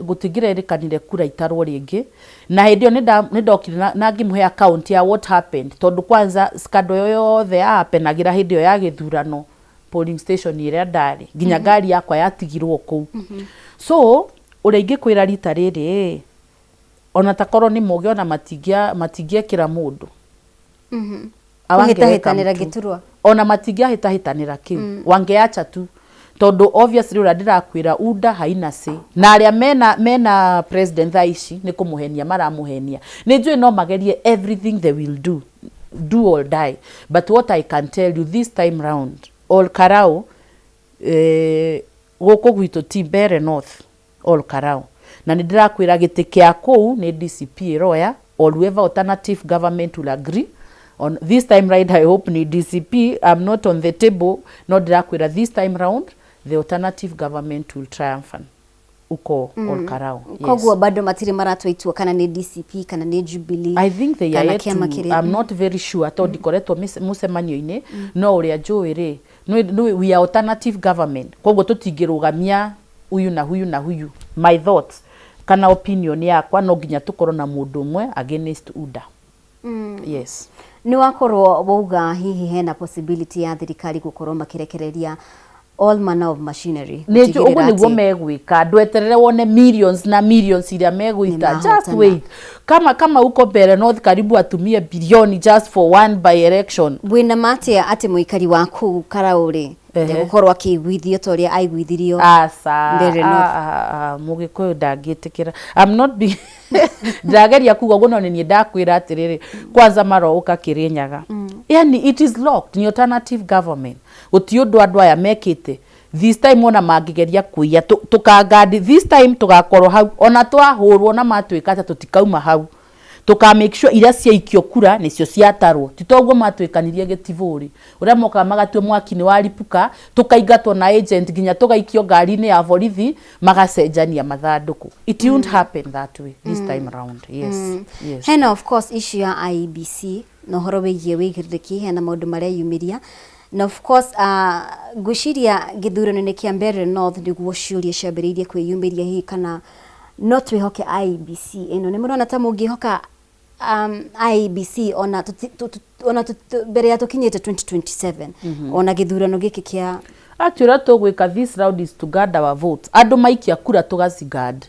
gũtingĩrerĩkanire kura itarwo rĩngĩ. Na hĩndĩ ĩyo nĩ ndokire na ngĩmũhe account ya what happened, tondũ kwanza scandal ĩyo yothe yahapenagĩra hĩndĩ ĩyo ya gĩthurano polling station ĩrĩa ndarĩ, nginya ngari yakwa yatigirwo kũu. So ũrĩa ingĩkwĩra rita rĩrĩ, ona takorwo nĩ moge, ona matingĩekĩra mũndũ. Hawangeweka Kũhĩtahĩtanĩra mtu. gĩturwa. Ona matingĩahĩtahĩtanĩra kĩu, wangeacha tu, tondũ obviously ũrĩa ndĩrakwĩra, UDA haina say, na arĩa mena president thaa ici nĩ kũmũhenia maramũhenia. Nĩ njũĩ no magerie everything they will do, do or die, but what I can tell you, this time round Ol Kalou, gũkũ gwitũ ti Mbeere North, Ol Kalou, na nĩ ndĩrakwĩra gĩtĩ kĩa kũu nĩ DCP ĩroya or whoever alternative government will agree on. This time round I hope ni DCP. I'm not on the table, no ndĩrakwĩra this time round the alternative government will triumphant. Uko Ol Kalou. Yes. Koguo bado matirĩ maratua itua kana nĩ DCP kana nĩ Jubilee? I think they are kana yet to, kĩama kĩrĩa. I'm not very sure tondũ ndikoretwo mũcemanio-inĩ, no ũrĩa njũĩ rĩ, nĩ we are alternative government, koguo tũtingĩrũgamia huyu na huyu na huyu. My thoughts kana opinion yakwa, no nginya tũkorwo na mũndũ ũmwe against UDA. Yes. Nĩ wakorwo wauga hihi hena possibility ya thirikari gũkorwo makĩrekereria all manner of machinery nĩ gũtigĩrĩra ũguo nĩguo atĩ megwĩka. Ndweterere wone millions na millions iria megũita. Just Nĩmahotana. wait. Kama uko Mbeere North, karibu atumie bilioni just for one by election. Wĩna ma atĩa atĩ mũikari wa kũu Karau rĩ ndegũkorwo akĩiguithio ta ũrĩa aiguithirio Aca. Mbeere North? Mũgĩkũyũ ndangĩtĩkĩra. I'm not be ndageria kuga ũguo, no nĩ niĩ ndakwĩra atĩrĩrĩ, kwanza maroũka Kĩrĩnyaga, yani it is locked, ni alternative government, gũtirĩ ũndũ andũ aya mekĩte this time. Ona mangĩgeria kũiya, tũkangandi this time, tũgakorwo hau ona twahũrwo na matuĩka atĩa, tũtikauma hau. Tũka make sure iria ciaikio kura nĩcio ciatarwo, ti toguo matwĩkanirie gĩtibũrĩ ũrĩa mokaga magatua mwaki nĩ waripuka, tũkaingatwo na agent nginya tũgaikio ngari-inĩ ya borithi, magacenjania mathandũkũ. It won't happen that way this time round. Yes. Hena of course issue ya IEBC na ũhoro wĩgiĩ wĩigĩrĩrĩki, hena maũndũ marĩa yumĩria, na of course ngwĩciria gĩthurano-inĩ kĩa Mbeere North nĩguo ciũria ciambĩrĩirie kwĩyumĩria, hihi kana no twĩhoke IEBC ĩno. Nĩ mũrona ta mũngĩhoka IEBC ona ona mbere ya tũkinyĩte 2027, ona gĩthurano gĩkĩ kĩa Ati ũrĩa tũgwĩka this round is to guard our votes. Andũ maikia kura tũgaciguard,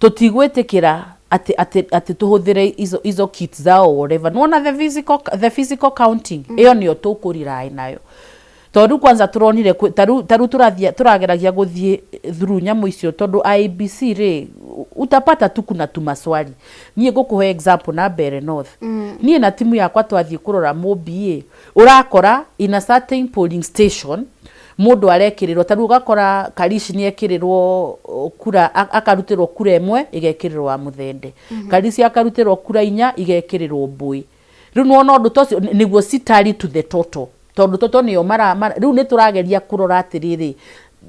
tũtigwĩtĩkĩra atĩ tũhũthĩre izo kits zao, whatever. Nĩwona the physical counting ĩyo nĩyo tũkũrely nayo, tondũ kwanza tũronire tarĩu tũrathiĩ tũrageragia gũthiĩ through nyamũ icio, tondũ IEBC rĩ, utapata tu kuna tumaswali. Niĩ ngũkũhe example na Mbeere North. Niĩ na timu yakwa twathiĩ kũrora mũmbi ĩ, ũrakora in a certain polling station mũndũ arekĩrĩrwo, tarĩu ũgakora Karish nĩ ekĩrĩrwo kura, akarutĩrwo kura ĩmwe ĩgekĩrĩrwo wa Mũthende, Karish akarutĩrwo kura inya igekĩrĩrwo Mbũĩ. Rĩu nĩwona ũndũ ta ũcio nĩguo citari to the total, tondũ toto nĩyo rĩu nĩ tũrageria kũrora atĩrĩrĩ,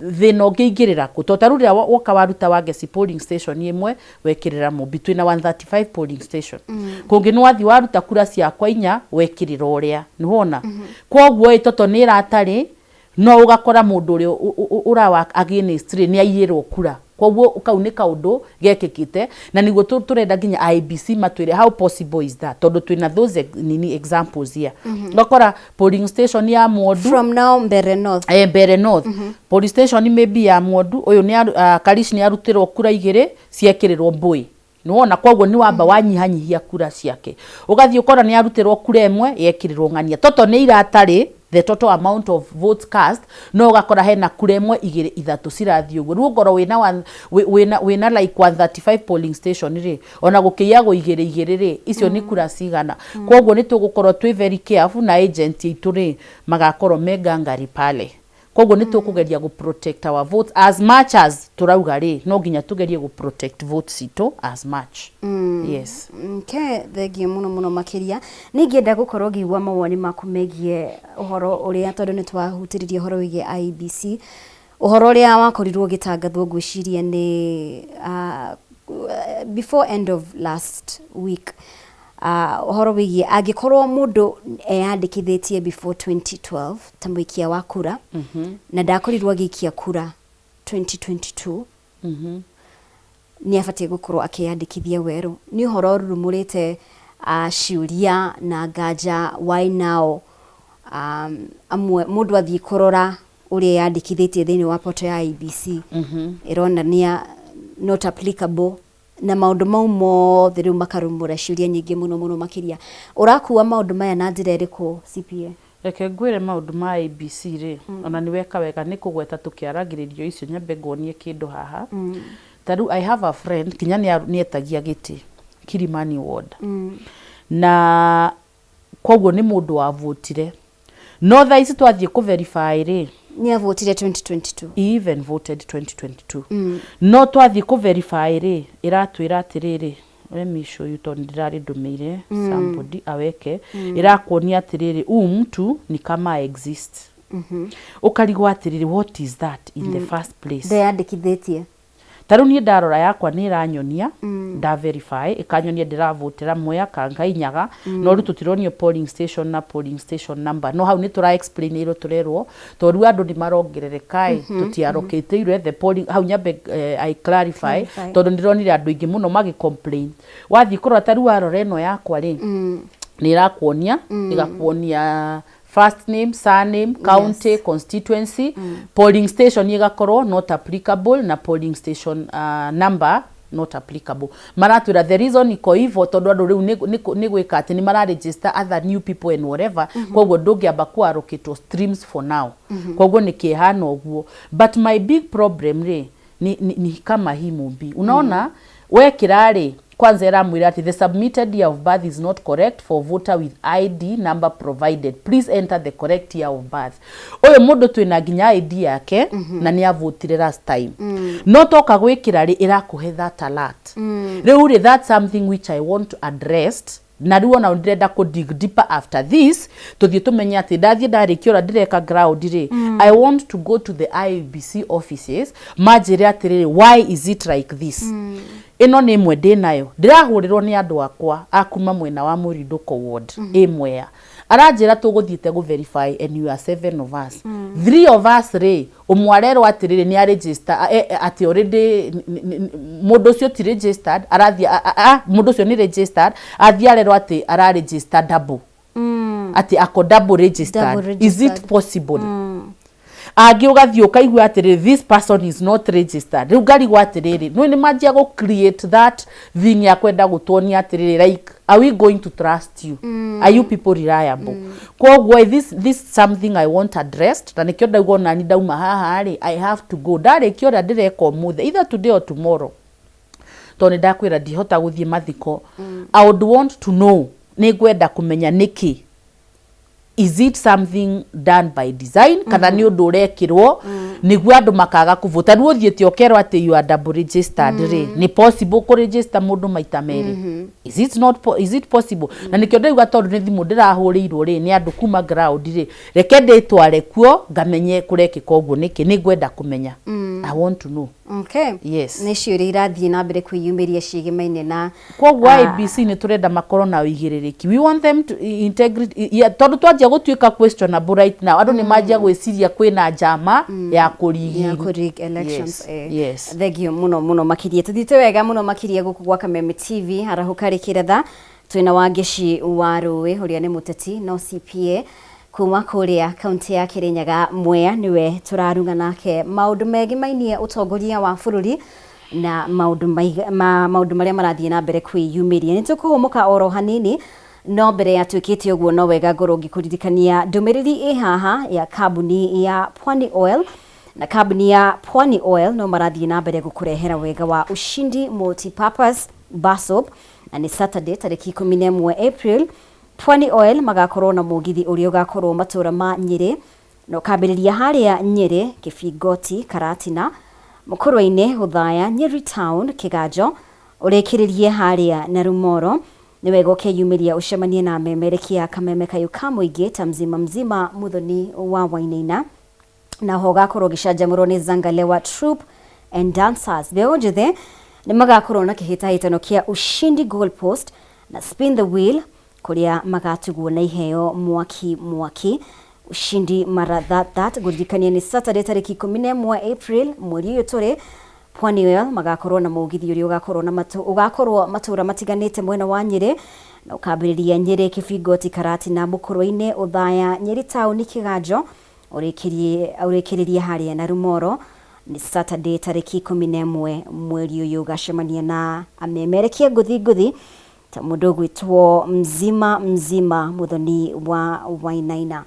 thĩna ũngĩingĩrĩra kũ, tondũ tarĩu rĩrĩa woka waruta Wangeci polling station ĩmwe wekĩrĩra Mũmbi, twĩna 135 polling station, kũngĩ nĩ wathiĩ waruta kura ciakwa inya wekĩrĩra ũrĩa nĩwona. Koguo ĩ toto nĩ ĩratarĩ, no ũgakora mũndũ ũrĩa ũrawa against rĩ nĩ aiyĩrwo kura. Koguo kau nĩ kaũndũ gekĩkĩte, na nĩguo tũrenda nginya IEBC matwĩre how possible is that, tondũ twĩna those nini examples here. Ũgakora polling station ya Mwondu From now Mbeere North. Eh, Mbeere North. Polling station maybe ya Mwondu ũyũ nĩ Karish nĩ arutĩrwo kura igĩrĩ ciekĩrĩrwo Mbũĩ, nĩwona? Koguo nĩ wamba wanyihanyihia kura ciake. Ũgathiĩ ũkora nĩ arutĩrwo kura ĩmwe yekĩrĩrwo ng'ania. Toto nĩ iratarĩ the total amount of votes cast, no ũgakora hena kura ĩmwe, igĩrĩ, ithatũ cirathiĩ ũguo. Rĩu ũngorwo wĩna wĩna like 135 polling station rĩ, ona gũkĩiyagwo igĩrĩ igĩrĩ rĩ, icio nĩ kura cigana? Koguo nĩ tũgũkorwo twĩ very careful na agent aitũ rĩ, magakorwo me ngangari pale. Koguo nĩ tũkũgeria gũ protect our votes as much as tũrauga rĩ, no nginya tũgerie gũ protect votes citũ as much. Yes. Okay, thengiũ mũno mũno makĩria. Nĩ ingĩenda gũkorwo ngĩigua mawoni maku megiĩ ũhoro ũrĩa, tondũ nĩ twahutĩrĩria ũhoro wĩgiĩ IEBC, ũhoro ũrĩa wakorirwo ũgĩtangathwo, ngwĩciria nĩ before end of last week, ũhoro wĩgiĩ angĩkorwo mũndũ eyandĩkithĩtie before 2012 ta mũikia wa kura na ndakorirwo agĩikia kura 2022, nĩ abatiĩ gũkorwo akĩyandĩkithia werũ. Nĩ ũhoro ũrurumũrĩte ciũria na nganja, why now? Amwe mũndũ athiĩ kũrora ũrĩa yandĩkithĩtie thĩinĩ wa portal ya IEBC, ĩronania not applicable, na maũndũ mau mothe rĩu makarumũra ciũria nyingĩ mũno mũno makĩria. Ũrakua maũndũ maya na njĩra ĩrĩkũ, CPA? Reke ngwĩre, maũndũ ma IEBC rĩ, ona nĩ weka wega nĩ kũgweta tũkĩaragĩrĩrio icio. Nyambe nguonie kĩndũ haha. Ta rĩu I have a friend kinya nĩ etagia gĩtĩ Kilimani ward, na koguo nĩ mũndũ wavotire, no thaa ici twathiĩ kũ verify rĩ, Nĩ avotire 2022? He even voted 2022, no twathiĩ kũ verify rĩ, ĩratwĩra atĩrĩrĩ, let me show you, tondũ ndĩrarĩ ndũmĩire somebody aweke. Ĩrakuonia atĩrĩrĩ, huu mtu ni kama exist. Ũkarigwo atĩrĩrĩ, what is that in the first place? Ndeyandĩkithĩtie. Ta rĩu niĩ ndarora yakwa nĩ ĩranyonia, nda verify ĩkanyonia ndĩravotera Mwea Kangai Nyaga, no rĩu tũtironio polling station na polling station number. No hau nĩ tũra explain ĩrwo, tũrerwo tondũ rĩu andũ nĩ marongerereka ĩ, tũtiarokĩtĩirwo the polling hau. Nyambe I clarify, Clarify. Tondũ ndĩronire andũ aingĩ mũno magĩ complain. Wathiĩ kũrora, ta rĩu warora ĩno yakwa rĩ, nĩ ĩrakuonia, ĩgakuonia first name, surname, county, constituency, polling station ĩgakorwo not applicable na polling station number not applicable. Maratwĩra the reason iko hivyo tondũ andũ rĩu nĩ gwĩka atĩ nĩ mararegister other new people and whatever, koguo ndũngĩamba kũallocatwo streams for now, koguo nĩ kĩhana ũguo. But my big problem rĩ ni kama hii Mumbi, unaona, wekĩra rĩ, kwanza ĩramwĩra atĩ the submitted year of birth is not correct for voter with ID number provided, please enter the correct year of birth. Ũyũ mũndũ twĩna nginya ID yake na nĩ avotire last time, no toka gwĩkĩra rĩ, ĩrakũhe that alert. Rĩu rĩ, that's something which I want to address, na rĩu ona ndĩrenda kũ dig deeper after this, tũthiĩ tũmenye atĩ ndathiĩ ndarĩkia ũrĩa ndĩreka ground rĩ, I want to go to the IEBC offices manjĩre atĩrĩrĩ, why is it like this? Ĩno nĩ ĩmwe ndĩnayo, ndĩrahũrĩrwo nĩ andũ akwa a kuma mwena wa Mũrindũko ward ĩ Mwea, aranjĩra tũgũthiĩte gũ verify and you are seven of us, three of us rĩ, ũmwe arerwo atĩrĩrĩ nĩ aregister atĩ already mũndũ ũcio ti registered, arathiĩ mũndũ ũcio nĩ registered, athiĩ arerwo atĩ araregister double, atĩ ako double registered. Double Is it registered. possible? Angĩ ũgathiĩ ũkaigua atĩrĩrĩ, this person is not registered. Rĩu ngarigwo atĩrĩrĩ, no nĩ manjia gũ create that thing ya kwenda gũtuonia atĩrĩrĩ, like, are we going to trust you? Are you people reliable? Koguo this something I want addressed, na nĩkĩo ndauga onani ndauma haha rĩ, I have to go ndarĩkia ũrĩa ndĩreka ũmũthĩ, either today or tomorrow, tondũ nĩ ndakwĩra ndihota gũthiĩ mathiko. I would want to know, nĩ ngwenda kũmenya nĩkĩ. Is it something done by design kana nĩ ũndũ ũrekĩrwo nĩguo andũ makaga kũvota? Rĩu ũthiĩte ũkerwo atĩ you are double registered rĩ, nĩ possible kũregister mũndũ maita merĩ? Is it not po is it possible? Na nĩkĩo ndĩrauga, tondũ nĩ thimũ ndĩrahũrĩirwo rĩ nĩ andũ kuma ground rĩ, reke ndĩtware kuo ngamenye kũrekĩka ũguo nĩkĩ. Nĩ ngwenda kũmenya, I want to know. Okay. Yes. Nĩ ciũria irathiĩ na mbere kwĩyumĩria ciĩgemaine na Koguo IEBC nĩ tũrenda makorwo na ũigĩrĩrĩki. We want them to integrity, yeah, tondũ twanjia gũtuĩka questionable right now, andũ nĩ manjia gwĩciria kwĩna njama ya kũrigi. Ya kũrig elections. Yes, yes. Thengio mũno mũno makĩria, tũthiĩte wega mũno makĩria gũkũ gwa Kameme TV. Arahũka rĩkĩratha twĩna Wangeci wa Rũĩ, ũrĩa nĩ mũteti no CPA kuma kũrĩa kaunti ya Kĩrĩnyaga Mwea, nĩwe tũrarunga nake maũndũ megimainie ũtongoria wa bũrũri na maũndũ maũndũ marĩa marathiĩ na mbere kwĩyumĩria. Nĩ tũkũhũmũka oro hanini, no mbere ya twĩkĩte ũguo, no wega ngorwo ngĩkũririkania ndũmĩrĩri ĩ haha ya kambuni ya Pwani Oil. Na kambuni ya Pwani Oil no marathiĩ na mbere gũkũrehera wega wa Ushindi Multipurpose Bar Soap, na nĩ Saturday tarĩki 11 April, Pwani Oil magakorwo na mũgithi ũrĩa ũgakorwo matũra ma Nyĩrĩ, na ũkambĩrĩria harĩa Nyĩrĩ, Kĩbingoti, Karatina, Mũkũrwe-inĩ, Othaya, Nyeri Town, Kĩganjo, ũrĩkĩrĩrie harĩa Narumoro. Nĩ wega ũkeyumĩria ũcemanie na memerekia Kameme Kayũ ka mũingĩ ta Mzima Mzima Muthoni wa Wainaina, na ho ũgakorwo ũgĩcanjamũrwo nĩ Zangalewa Troupe and Dancers. Mbeũ njĩthĩ nĩ magakorwo na kĩhĩtahĩtano kĩa Ushindi Goal Post na Spin the Wheel, kũrĩa magatugwo na iheo mwaki mwaki. Ushindi mara that that ngũririkania nĩ Saturday tarĩki 11 April mweri ũyũ tũrĩ. Pwani Oil magakorwo na mũgithi ũrĩa ũgakorwo na matu ũgakorwo matũra matiganĩte mwena wa Nyĩrĩ, na ũkambĩrĩria Nyĩrĩ, Kĩbingoti, Karatina, Mũkũrwe-inĩ, Othaya, Nyeri Town, Kĩganjo, ũrĩkĩrĩrie harĩa Narumoro. Nĩ Saturday tarĩki 11 mweri ũyũ, ũgacemania na amemerekia ngũthi ngũthi ta mũndũ ũgwĩtwo Mzima Mzima Muthoni wa Wainaina,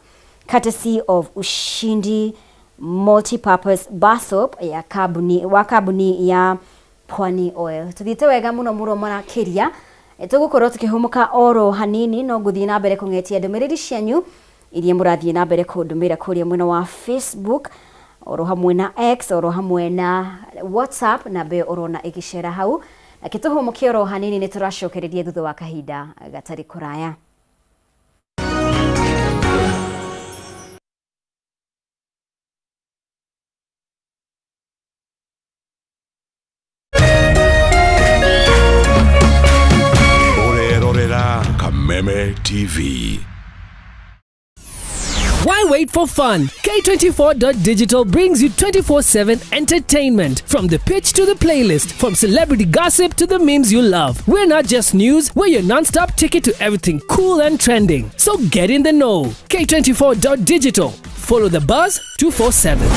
courtesy of Ushindi Multipurpose Bar Soap ya kambuni wa kambuni ya Pwani Oil. Tuthiĩte wega mũno mũno makĩria, tũgũkorwo tũkĩhũmũka oro hanini, no ngũthiĩ na mbere kũng'etia ndũmĩrĩri cianyu iria mũrathiĩ na mbere kũndũmĩra kũrĩa mwena wa Facebook oro hamwe na X oro hamwe na WhatsApp, namba ĩyo ũrona ĩgĩcera hau. Na kĩtũhũmũke oro hanini, nĩ tũracokereria thutha wa kahinda gatarĩ kũraya. Kameme TV. Why wait for fun? K24.digital brings you 24/7 entertainment from the pitch to the playlist, from celebrity gossip to the memes you love. We're not just news, we're your non-stop ticket to everything cool and trending. So get in the know. K24.digital. Follow the buzz 247.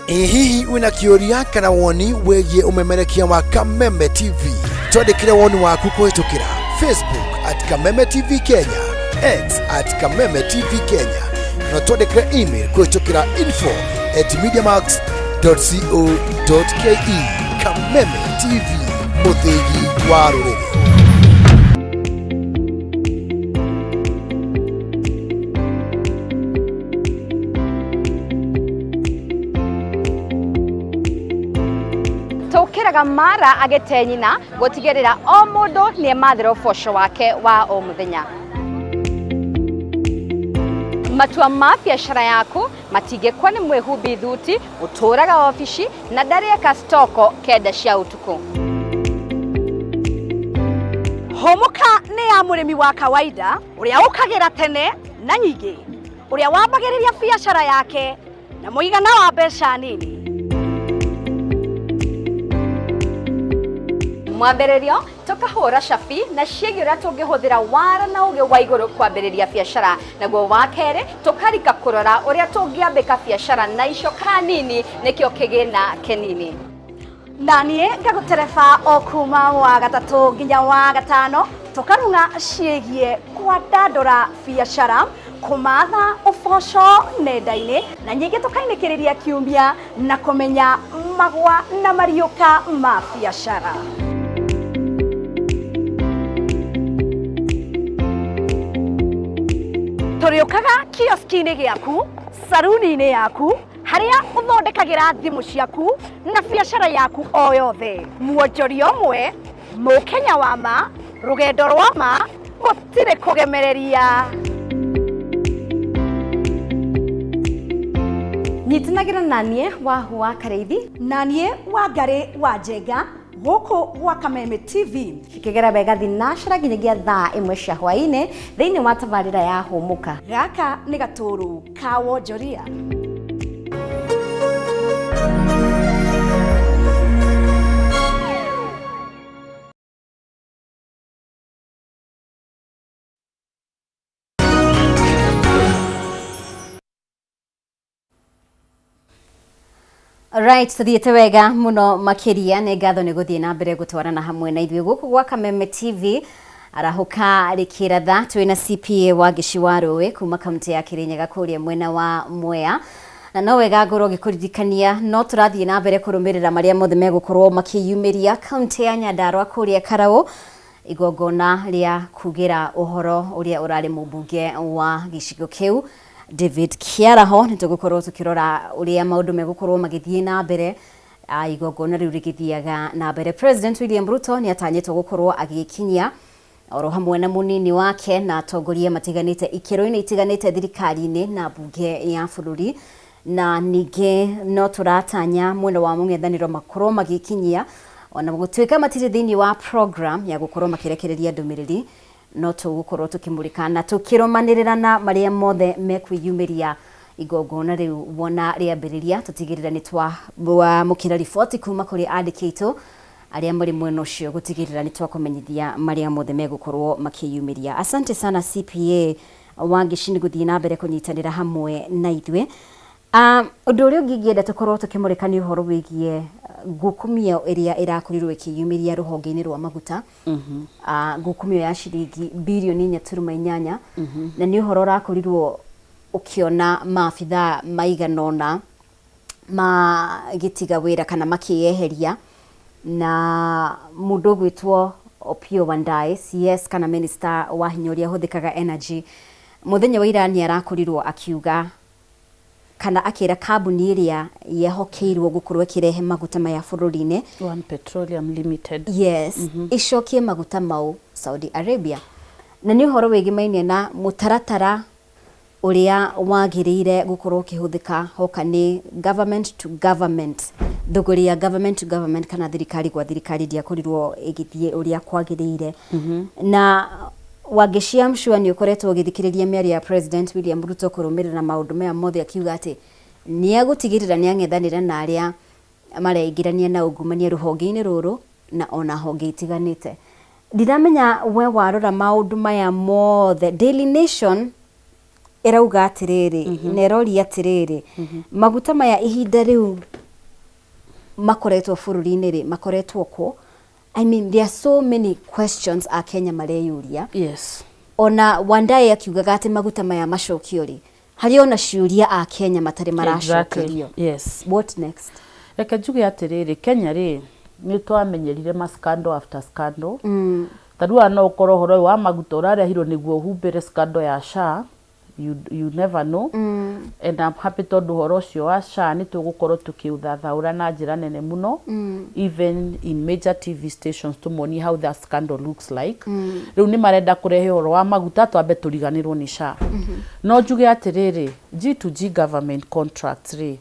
Ĩ hihi wĩna kĩũria kana woni wĩgiĩ ũmemerekia wa Kameme TV? Twandĩkĩre woni waku kũhĩtũkĩra Facebook at Kameme TV Kenya, X at Kameme TV Kenya, kana twandĩkĩre email kũhĩtũkĩra info at mediamax.co.ke. Kameme TV, mũthĩgi wa rũrĩrĩ. Tũkĩraga mara agĩte nyina gũtigĩrĩra o mũndũ nĩ emathĩra ũboco wake wa o mũthenya. Matua ma biacara yaku matingĩkwo nĩ mwĩhumbi thuti ũtũraga obici na ndarĩeka stoko kenda cia ũtukũ. Hũmũka nĩ ya mũrĩmi wa kawaida ũrĩa ũkagĩra tene na nyingĩ, ũrĩa wambagĩrĩria biacara yake na mũigana wa mbeca nini. Mwambĩrĩrio tũkahũra cabi na ciĩgiĩ ũrĩa tũngĩhũthĩra wara na ũgĩ wa igũrũ kwambĩrĩria biacara, naguo wa kerĩ tũkarika kũrora ũrĩa tũngĩambĩka biacara na icoka nini nĩkĩo kĩgĩna kĩnini. Na niĩ ngagũtereba o kuma wa gatatũ nginya wa gatano tũkarung'a ciĩgiĩ kwandandũra biacara, kũmatha ũboco nenda-inĩ na nyingĩ tũkainĩkĩrĩria kiumia na kũmenya magwa na mariũka ma biacara. Tũrĩũkaga kioski-inĩ gĩaku, saruni-inĩ yaku, harĩa ũthondekagĩra thimũ ciaku na biacara yaku o yothe. Mwonjoria ũmwe, mũkenya wa ma, rũgendo rwa ma, gũtirĩ kũgemereria. Nyitanagĩra na niĩ Wahu wa Karĩithi na niĩ Wangarĩ wa Njenga gũkũ gwa Kameme TV. Cikĩgera wega thinacara nginyagia thaa 1 cia hwaĩ-inĩ thĩinĩ wa tabarĩra ya Hũmũka. Gaka nĩ gatũrũ ka wonjoria. Right, tuthiĩte wega mũno makĩria nĩ ngatho nĩ gũthiĩ na mbere gũtwarana hamwe na ithuĩ gũkũ gwa Kameme TV. Arahũka rĩkĩratha twĩna CPA wa Ngĩci wa Rũĩ kuma kaunti ya Kĩrĩnyaga kũrĩa mwena wa Mwea, na no wega ngorwo ngĩkũririkania no tũrathiĩ na mbere kũrũmĩrĩra marĩa mothe megũkorwo makĩyumĩria kaunti ya Nyandarua kũrĩa Karaũ, igongona rĩa kugĩra ũhoro ũrĩa ũrarĩ mũmbunge wa gĩcigo kĩu David Kiaraho. Nĩ tũgũkorwo tũkĩrora ũrĩa maũndũ megũkorwo magĩthiĩ na mbere igongona rĩu rĩgĩthiaga na mbere. President William Ruto nĩ atanyĩtwo gũkorwo agĩkinyia oro hamwe na mũnini wake na atongoria matiganĩte ikĩro-inĩ itiganĩte thirikari-inĩ na mbunge ya bũrũri, na ningĩ no tũratanya mwena wa mũng'ethanĩro makorwo magĩkinyia ona gũtuĩka matirĩ thĩinĩ wa program ya gũkorwo makĩrekereria ndũmĩrĩri, no tũgũkorwo tũkĩmũrĩka na tũkĩrũmanĩrĩra na marĩa mothe mekwĩyumĩria igongona rĩu wona rĩambĩrĩria, tũtigĩrĩra nĩ twamũkĩra riboti kuma kũrĩ andĩki aitũ arĩa marĩ mwena ũcio gũtigĩrĩra nĩ twakũmenyithia marĩa mothe megũkorwo makĩyumĩria. Asante sana CPA Wangĩci nĩ gũthiĩ na mbere kũnyitanĩra hamwe na ithuĩ. Ũndũ ũrĩa ũngĩ ingĩenda tũkorwo tũkĩmũrĩka nĩ ũhoro wĩgiĩ ngukumio ĩrĩa ĩrakorirwo ĩkĩyumĩria rũhonge-inĩ rwa maguta, ngukumio ya ciringi birioni 4.8, na nĩ ũhoro ũrakorirwo ũkĩona maabithaa maigana ũna magĩtiga wĩra kana makĩyeheria, na mũndũ ũgwĩtwo Opiyo Wandayi CS kana minister wa hinya ũrĩa ũhũthĩkaga energy, mũthenya wa ira nĩ arakorirwo akiuga kana akĩra kambuni ĩrĩa yehokeirwo gũkorwo ĩkĩrehe maguta maya bũrũri-inĩ, One Petroleum Limited, yes, icokie maguta mau Saudi Arabia, na nĩ ũhoro wĩgĩmainie na mũtaratara ũrĩa wagĩrĩire gũkorwo ũkĩhũthĩka hoka nĩ government to government Thũgũrĩ ya government to government kana thirikari gwa thirikari ndiakorirwo ĩgĩthiĩ ũrĩa kwagĩrĩire. Na Wangeci, I'm sure nĩ ũkoretwo ũgĩthikĩrĩria mĩario ya President William Ruto kũrũmĩrĩra maũndũ maya mothe, akiuga atĩ nĩ egũtigĩrĩra nĩ ang'ethanĩra na arĩa mareingĩrania na ungumania rũhonge-inĩ rũrũ na ona honge itiganĩte. Ndiramenya we warora maũndũ maya mothe, Daily Nation ĩrauga atĩrĩrĩ na ĩroria atĩrĩrĩ, maguta maya ihinda rĩu makoretwo bũrũri-inĩ rĩ, makoretwo kũ? I mean, there are so many questions Akenya mareyũria. Ona Wandayi akiugaga atĩ maguta maya macokio rĩ, harĩ ona ciũria Akenya matarĩ maracokerio. What next? Reke njuge atĩrĩrĩ, Kenya rĩ, nĩ twamenyerire ma scandal after scandal. Ta rĩu no ũkorwo ũhoro ũyũ wa maguta ũrarehirwo nĩguo ũhumbĩre scandal ya SHA. You never know. And I'm happy tondũ ũhoro ũcio wa SHA nĩ tũgũkorwo tũkĩũthathaũra na njĩra nene mũno, even in major TV stations, tũmonie how that scandal looks like. Rĩu nĩ marenda kũrehe ũhoro wa maguta twambe tũriganĩrwo nĩ SHA. No njuge atĩrĩrĩ, G to G government contracts rĩ,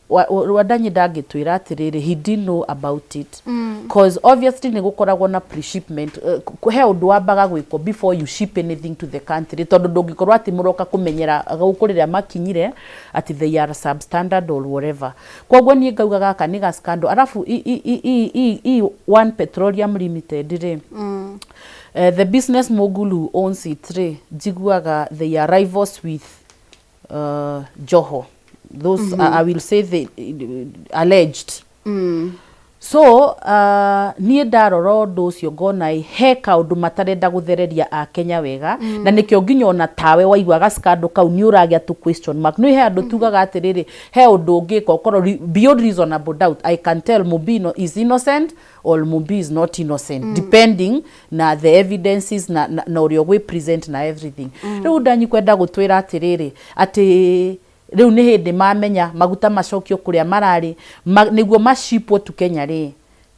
Wandanyi ndangĩtwĩra atĩrĩrĩ he didn't know about it, cause obviously nĩ gũkoragwo na pre-shipment. He ũndũ wambaga gwĩkwo before you ship anything to the country, tondũ ndũngĩkorwo atĩ mũroka kũmenyera gũkũ rĩrĩa makinyire atĩ they are substandard or whatever. Koguo niĩ ngauga gaka nĩ ga scandal. Arabu i One Petroleum Limited rĩ, the business mogul who owns it rĩ, njiguaga they are rivals with Joho. Those I will say the alleged. So niĩ ndarora ũndũ ũcio ngona ĩ he kaũndũ matarenda gũthereria Akenya wega, na nĩkĩo nginya ona tawe waigua scandal kau nĩ ũragĩa tu question mark. Nĩ he andũ tugaga atĩrĩrĩ, he ũndũ ũngĩka ũkorwo beyond reasonable doubt, I can tell Mumbi is innocent or Mumbi is not innocent, depending na the evidences na ũrĩa ũgwĩ present na everything. Rĩu ndanyi kwenda gũtwĩra atĩrĩrĩ, atĩ rĩu nĩ hĩndĩ mamenya maguta macokio kũrĩa mararĩ nĩguo macipwo tu Kenya rĩ,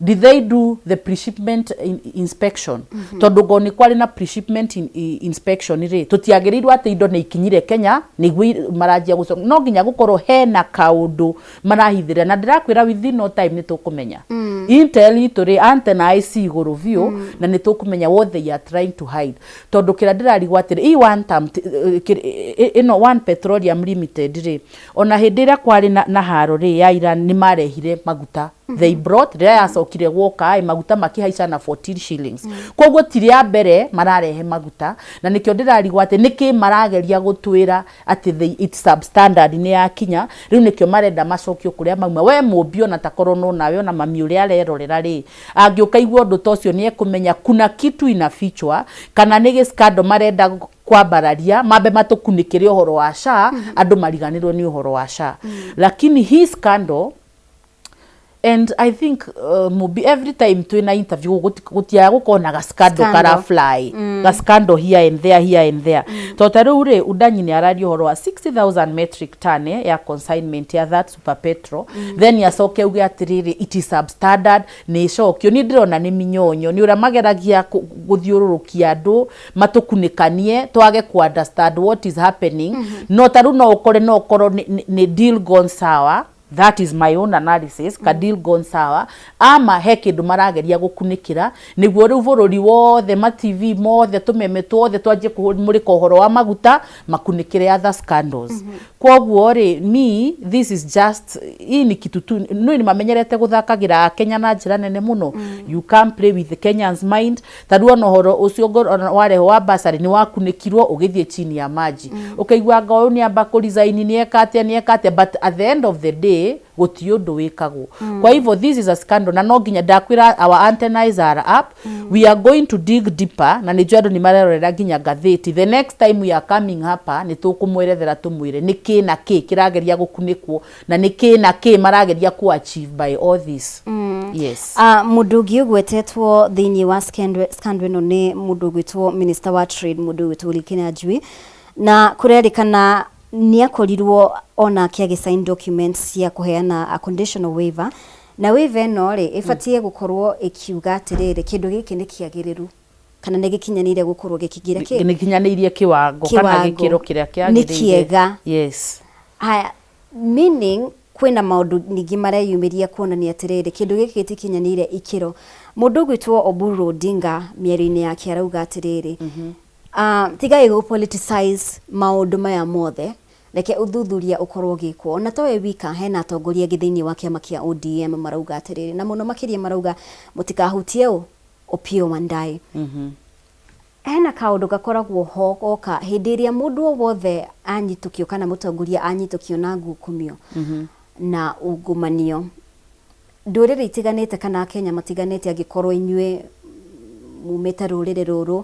did they do the pre-shipment inspection? Tondũ ngo nĩ kwarĩ na pre-shipment inspection rĩ, tũtiagĩrĩirwo atĩ indo nĩ ikinyire Kenya nĩguo maranjia gũcoka. No nginya gũkorwo hena kaũndũ marahithĩrĩra, na ndĩrakwĩra within no time nĩ tũkũmenya. Intel itũ rĩ, antenna ici igũrũ biũ, na nĩ tũkũmenya what they are trying to hide, tondũ kĩrĩa ndĩrarigwo atĩrĩ, i one term ĩno One Petroleum Limited rĩ, ona hĩndĩ ĩrĩa kwarĩ na haro rĩ ya Iran, nĩ marehire maguta. They brought, rĩrĩa yacokire gwoka ĩ, maguta makĩhaica na 14 shillings. Koguo ti rĩa mbere mararehe maguta, na nĩkĩo ndĩrarigwo atĩ nĩkĩ marageria gũtwĩra atĩ it's substandard nĩ yakinya. Rĩu nĩkĩo marenda macokio kũrĩa mauma. We mũmbi, ona takorwo no nawe, ona mami ũrĩa arerorera rĩ, angĩũka igua ũndũ ta ũcio, nĩ ekũmenya kuna kitu inafichwa, kana nĩ gĩskando marenda kwambararia mambe matũkunĩkĩre ũhoro wa SHA, andũ mariganĩrwo nĩ ũhoro wa SHA. Lakini hii scandal, and I think Mubi, every time twina interview gutiaga gukorwo na gascandal Scandal. Kara fly gascandal here and there, here and there. To ta riu ri, Udanyi ni araria uhoro wa 60,000 metric ton ya consignment ya that super petrol, then yacoke uge atiriri it is substandard, ni icokio. Ni ndirona ni minyonyo, ni uria mageragia guthiururukia andu matukunikanie twage ku understand what is happening. No ta riu no ukore no ukorwo ni deal gone sour. That is my own analysis, ka deal gone sour, ama he kindu marageria gukunikira niguo riu bururi wothe, ma TV mothe, tumeme tuothe twanjie kumurika uhoro wa maguta, makunikire other scandals. Koguo ri, me, this is just, hii ni kitu tu no ni mamenyerete guthakagira Kenya na njira nene muno. You can't play with the Kenyans mind. Ta riu ona uhoro ucio ona warehwo wa basari ni wakunikirwo ugithie chini ya maji, ukaigua anga uyu ni amba ku resign, ni eka atia, ni eka atia, but at the end of the day guti undu wikagwo. Kwa hivyo this is a scandal, na no nginya ndakwira our antennas are up. We are going to dig deeper, na nĩ njũĩ andũ nĩ marerorera nginya ngathĩti. The next time we are coming hapa, nĩ tũkũmwerethera tũmwĩre nĩ kĩ na kĩ kĩrageria gũkunĩkwo na nĩ kĩ na kĩ marageria ku achieve by all this. Yes. Mũndũ ũngĩ ũgwetetwo thĩinĩ wa scandal ĩno nĩ mũndũ ũgwĩtwo minister wa trade, mũndũ ũgwĩtwo Lee Kinyanjui, na kũrerĩkana nĩ akorirwo onake agĩsign documents cia kũheana a conditional waiver, na waiver ĩno rĩ, ĩbatiĩ gũkorwo ĩkiuga atĩrĩrĩ, kĩndũ gĩkĩ nĩ kĩagĩrĩru kana nĩ gĩkinyanĩire gũkorwo gĩkĩingĩra kĩ Nĩ kinyanĩirie kĩwango kana Kĩwango. gĩkĩro kĩrĩa Nĩ kĩagĩrĩire. kĩega. Yes. Haya, meaning Kwĩna maũndũ ningĩ mareyumĩria kuonania atĩrĩrĩ, kĩndũ gĩkĩ gĩtikinyanĩire ikĩro. Mũndũ ũgwĩtwo Oburu Odinga mĩario-inĩ yake arauga atĩrĩrĩ, tigai gũ politicize maũndũ maya mothe, reke ũthuthuria ũkorwo ũgĩkwo. Ona towe wika, hena atongoria angĩ thĩinĩ wa kĩama kĩa ODM marauga atĩrĩrĩ, na mũno makĩria marauga mũtikahutie ũ Opiyo Wandayi. Hena kaũndũ gakoragwo ho goka hĩndĩ ĩrĩa mũndũ o wothe anyitũkio kana mũtongoria anyitũkio na ngukumio na ungumanio. Ndũrĩrĩ itiganĩte kana Akenya matiganĩte angĩkorwo inyuĩ mumĩte rũrĩrĩ rũrũ,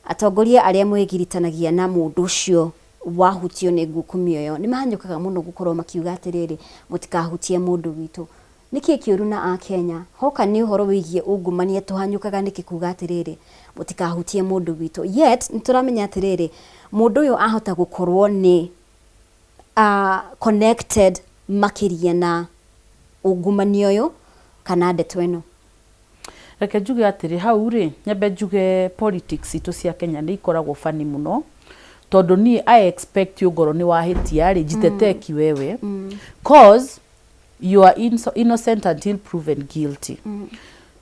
atongoria arĩa mwĩgiritanagia na mũndũ ũcio wahutio nĩ ngukumio ĩyo nĩ mahanyũkaga mũno gũkorwo makiuga atĩrĩrĩ, mũtikahutie mũndũ witũ. Nĩkĩ kĩũru na Akenya? Hoka nĩ ũhoro wĩgiĩ ungumania tũhanyũkaga nĩkĩ kuga atĩrĩrĩ, mũtikahutie mũndũ witũ? Yet nĩ tũramenya atĩrĩrĩ, mũndũ ũyũ ahota gũkorwo nĩ connected makĩria na ungumania ũyũ kana ndeto ĩno. Reke njuge atĩrĩ, hau rĩ, nyambe njuge politics citũ cia Kenya nĩ ikoragwo funny mũno, tondũ niĩ I expect you ngorwo nĩ wahĩtia rĩ, jitetee kiwewe, cause you are innocent until proven guilty.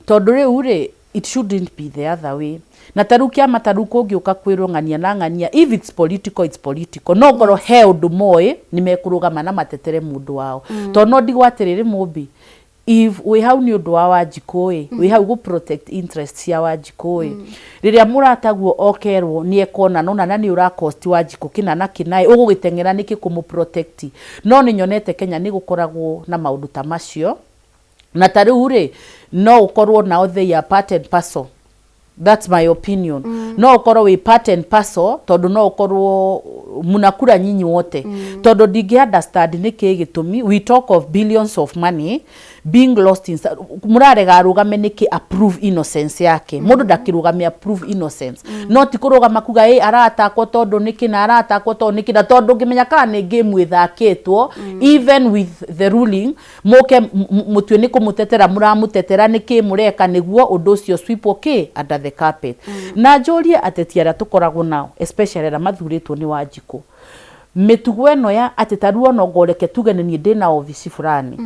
Tondũ rĩu rĩ, it shouldn't be the other way. Na ta rĩu kĩama ta rĩu kũngĩũka kwĩrwo ng'ania na ng'ania, if it's political, it's political. No ngorwo he ũndũ moĩ, nĩ mekũrũgama na matetere mũndũ wao. Tondũ no ndigwo atĩrĩrĩ Mũmbi, if wĩ hau nĩ ũndũ wa Wanjikũ ĩ, wĩ hau gũ protect interest cia Wanjikũ ĩ, rĩrĩa mũrataguo okerwo nĩ ekona nona na nĩ ũra cost Wanjikũ kĩna na kĩna ĩ, ũgũgĩteng'era nĩkĩ kũmũ protect? No nĩ nyonete Kenya nĩ gũkoragwo na maũndũ ta macio, na ta rĩu rĩ, no ũkorwo nao they are part and parcel. That's my opinion. No ũkorwo wĩ part and parcel, tondũ no ũkorwo mnakula nyinyi wote, tondũ ndingĩ understand nĩ kĩ gĩtũmi we talk of billions of money being lost in mũrarega arũgame nĩkĩ approve innocence yake. Mũndũ ndakĩrũgame approve innocence, no ti kũrũgama kuga ĩ aratakwo tondũ nĩkĩ na aratakwo tondũ nĩkĩ, na tondũ ũngĩmenya kana nĩ game ĩthakĩtwo even with the ruling, mũke mũtue nĩ kũmũtetera mũramũtetera, nĩkĩ mũreka nĩguo ũndũ ũcio sweep okay under the carpet. Na njũrie ateti arĩa tũkoragwo nao, especially arĩa mathurĩtwo nĩ Wanjikũ, mĩtugo ĩno ya atĩ ta rĩu ona ngoreke tuge nĩ niĩ ndĩna obici fulani,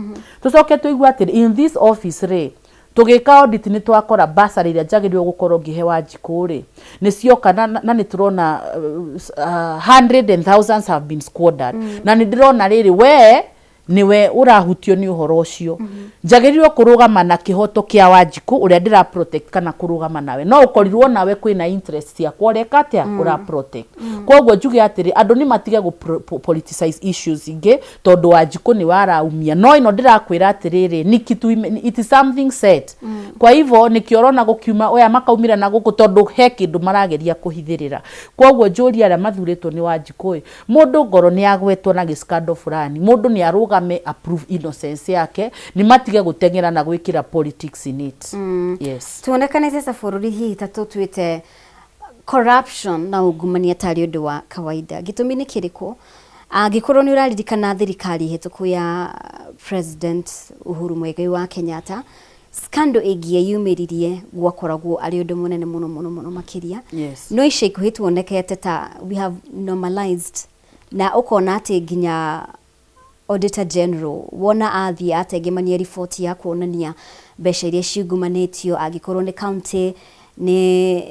tũcoke tũigue atĩ in this office rĩ, tũgĩka audit nĩ twakora bursary ĩrĩa njagĩrĩirwo gũkorwo ngĩhe Wanjikũ rĩ, nĩ cioka na nĩ tũrona hundred and thousands have been squandered, na nĩ ndĩrona rĩrĩ we nĩwe ũrahutio nĩ ũhoro ũcio, njagĩrĩirwo kũrũgama na kĩhoto kĩa Wanjikũ ũrĩa ndĩra protect kana kũrũgama nawe no ũkorirwo nawe kwĩna interest ciakwa ũreka atĩa ũra protect? Koguo njuge atĩrĩ, andũ nĩ matige gũ politicize issues ingĩ, tondũ Wanjikũ nĩ waraumia, no ĩno ndĩrakwĩra atĩrĩrĩ, nĩ kitu it is something set. Kwa hivyo nĩkĩo ũrona gũkiuma oya makaumĩra na gũkũ, tondũ he kĩndũ marageria kũhithĩrĩra. Koguo njũria arĩa mathurĩtwo nĩ Wanjikũ ĩ, mũndũ ngoro nĩ agwetwo na gĩskando fulani, mũndũ nĩ arũgame approve innocence yake, nĩ matige gũteng'era na gwĩkĩra politics in it. Yes. Tuonekanĩte ta bũrũri hihi ta tũtuĩte corruption na ungumania tarĩ ũndũ wa kawaida. Gĩtũmi nĩ kĩrĩkũ? Angĩkorwo nĩ ũraririkana thirikari hĩtũku ya President Uhuru Muigai wa Kenyatta, scandal ĩngĩeyumĩririe gwakoragwo arĩ ũndũ mũnene mũno mũno mũno makĩria. No ica ikuhĩ tuonekete ta we have normalized, na ũkona atĩ nginya Auditor General wona athiĩ atengemania riboti ya kuonania mbeca iria ciungumanĩtio, angĩkorwo nĩ county nĩ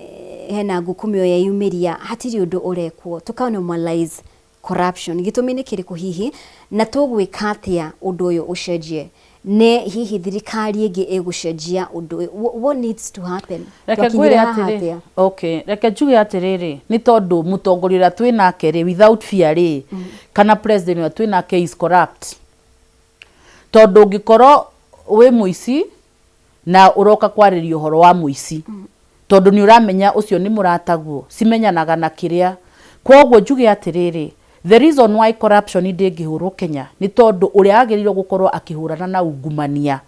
hena ngukumio yeyumĩria, hatirĩ ũndũ ũrekwo. Tũka normalize corruption. Gĩtũmi nĩ kĩrĩkũ hihi, na tũgwĩka atĩa ũndũ ũyũ ũcenjie? Nĩ hihi thirikari ĩngĩ ĩgũcenjia ũndũ ũyũ? What needs to happen? Reke Twakinyire ngwĩre haha atĩrĩ, atĩa? Okay, reke njuge atĩrĩrĩ, nĩ tondũ mũtongoria ũrĩa twĩ nake rĩ, without fear rĩ, kana president ũrĩa twĩ nake is corrupt, tondũ ũngĩkorwo wĩ mũici na ũroka kwarĩria ũhoro wa mũici, tondũ nĩ ũramenya ũcio nĩ mũrataguo cimenyanaga na kĩrĩa. Koguo njuge atĩrĩrĩ, the reason why corruption ndĩngĩhũrwo Kenya nĩ tondũ ũrĩa agĩrĩirwo gũkorwo akĩhũrana na ungumania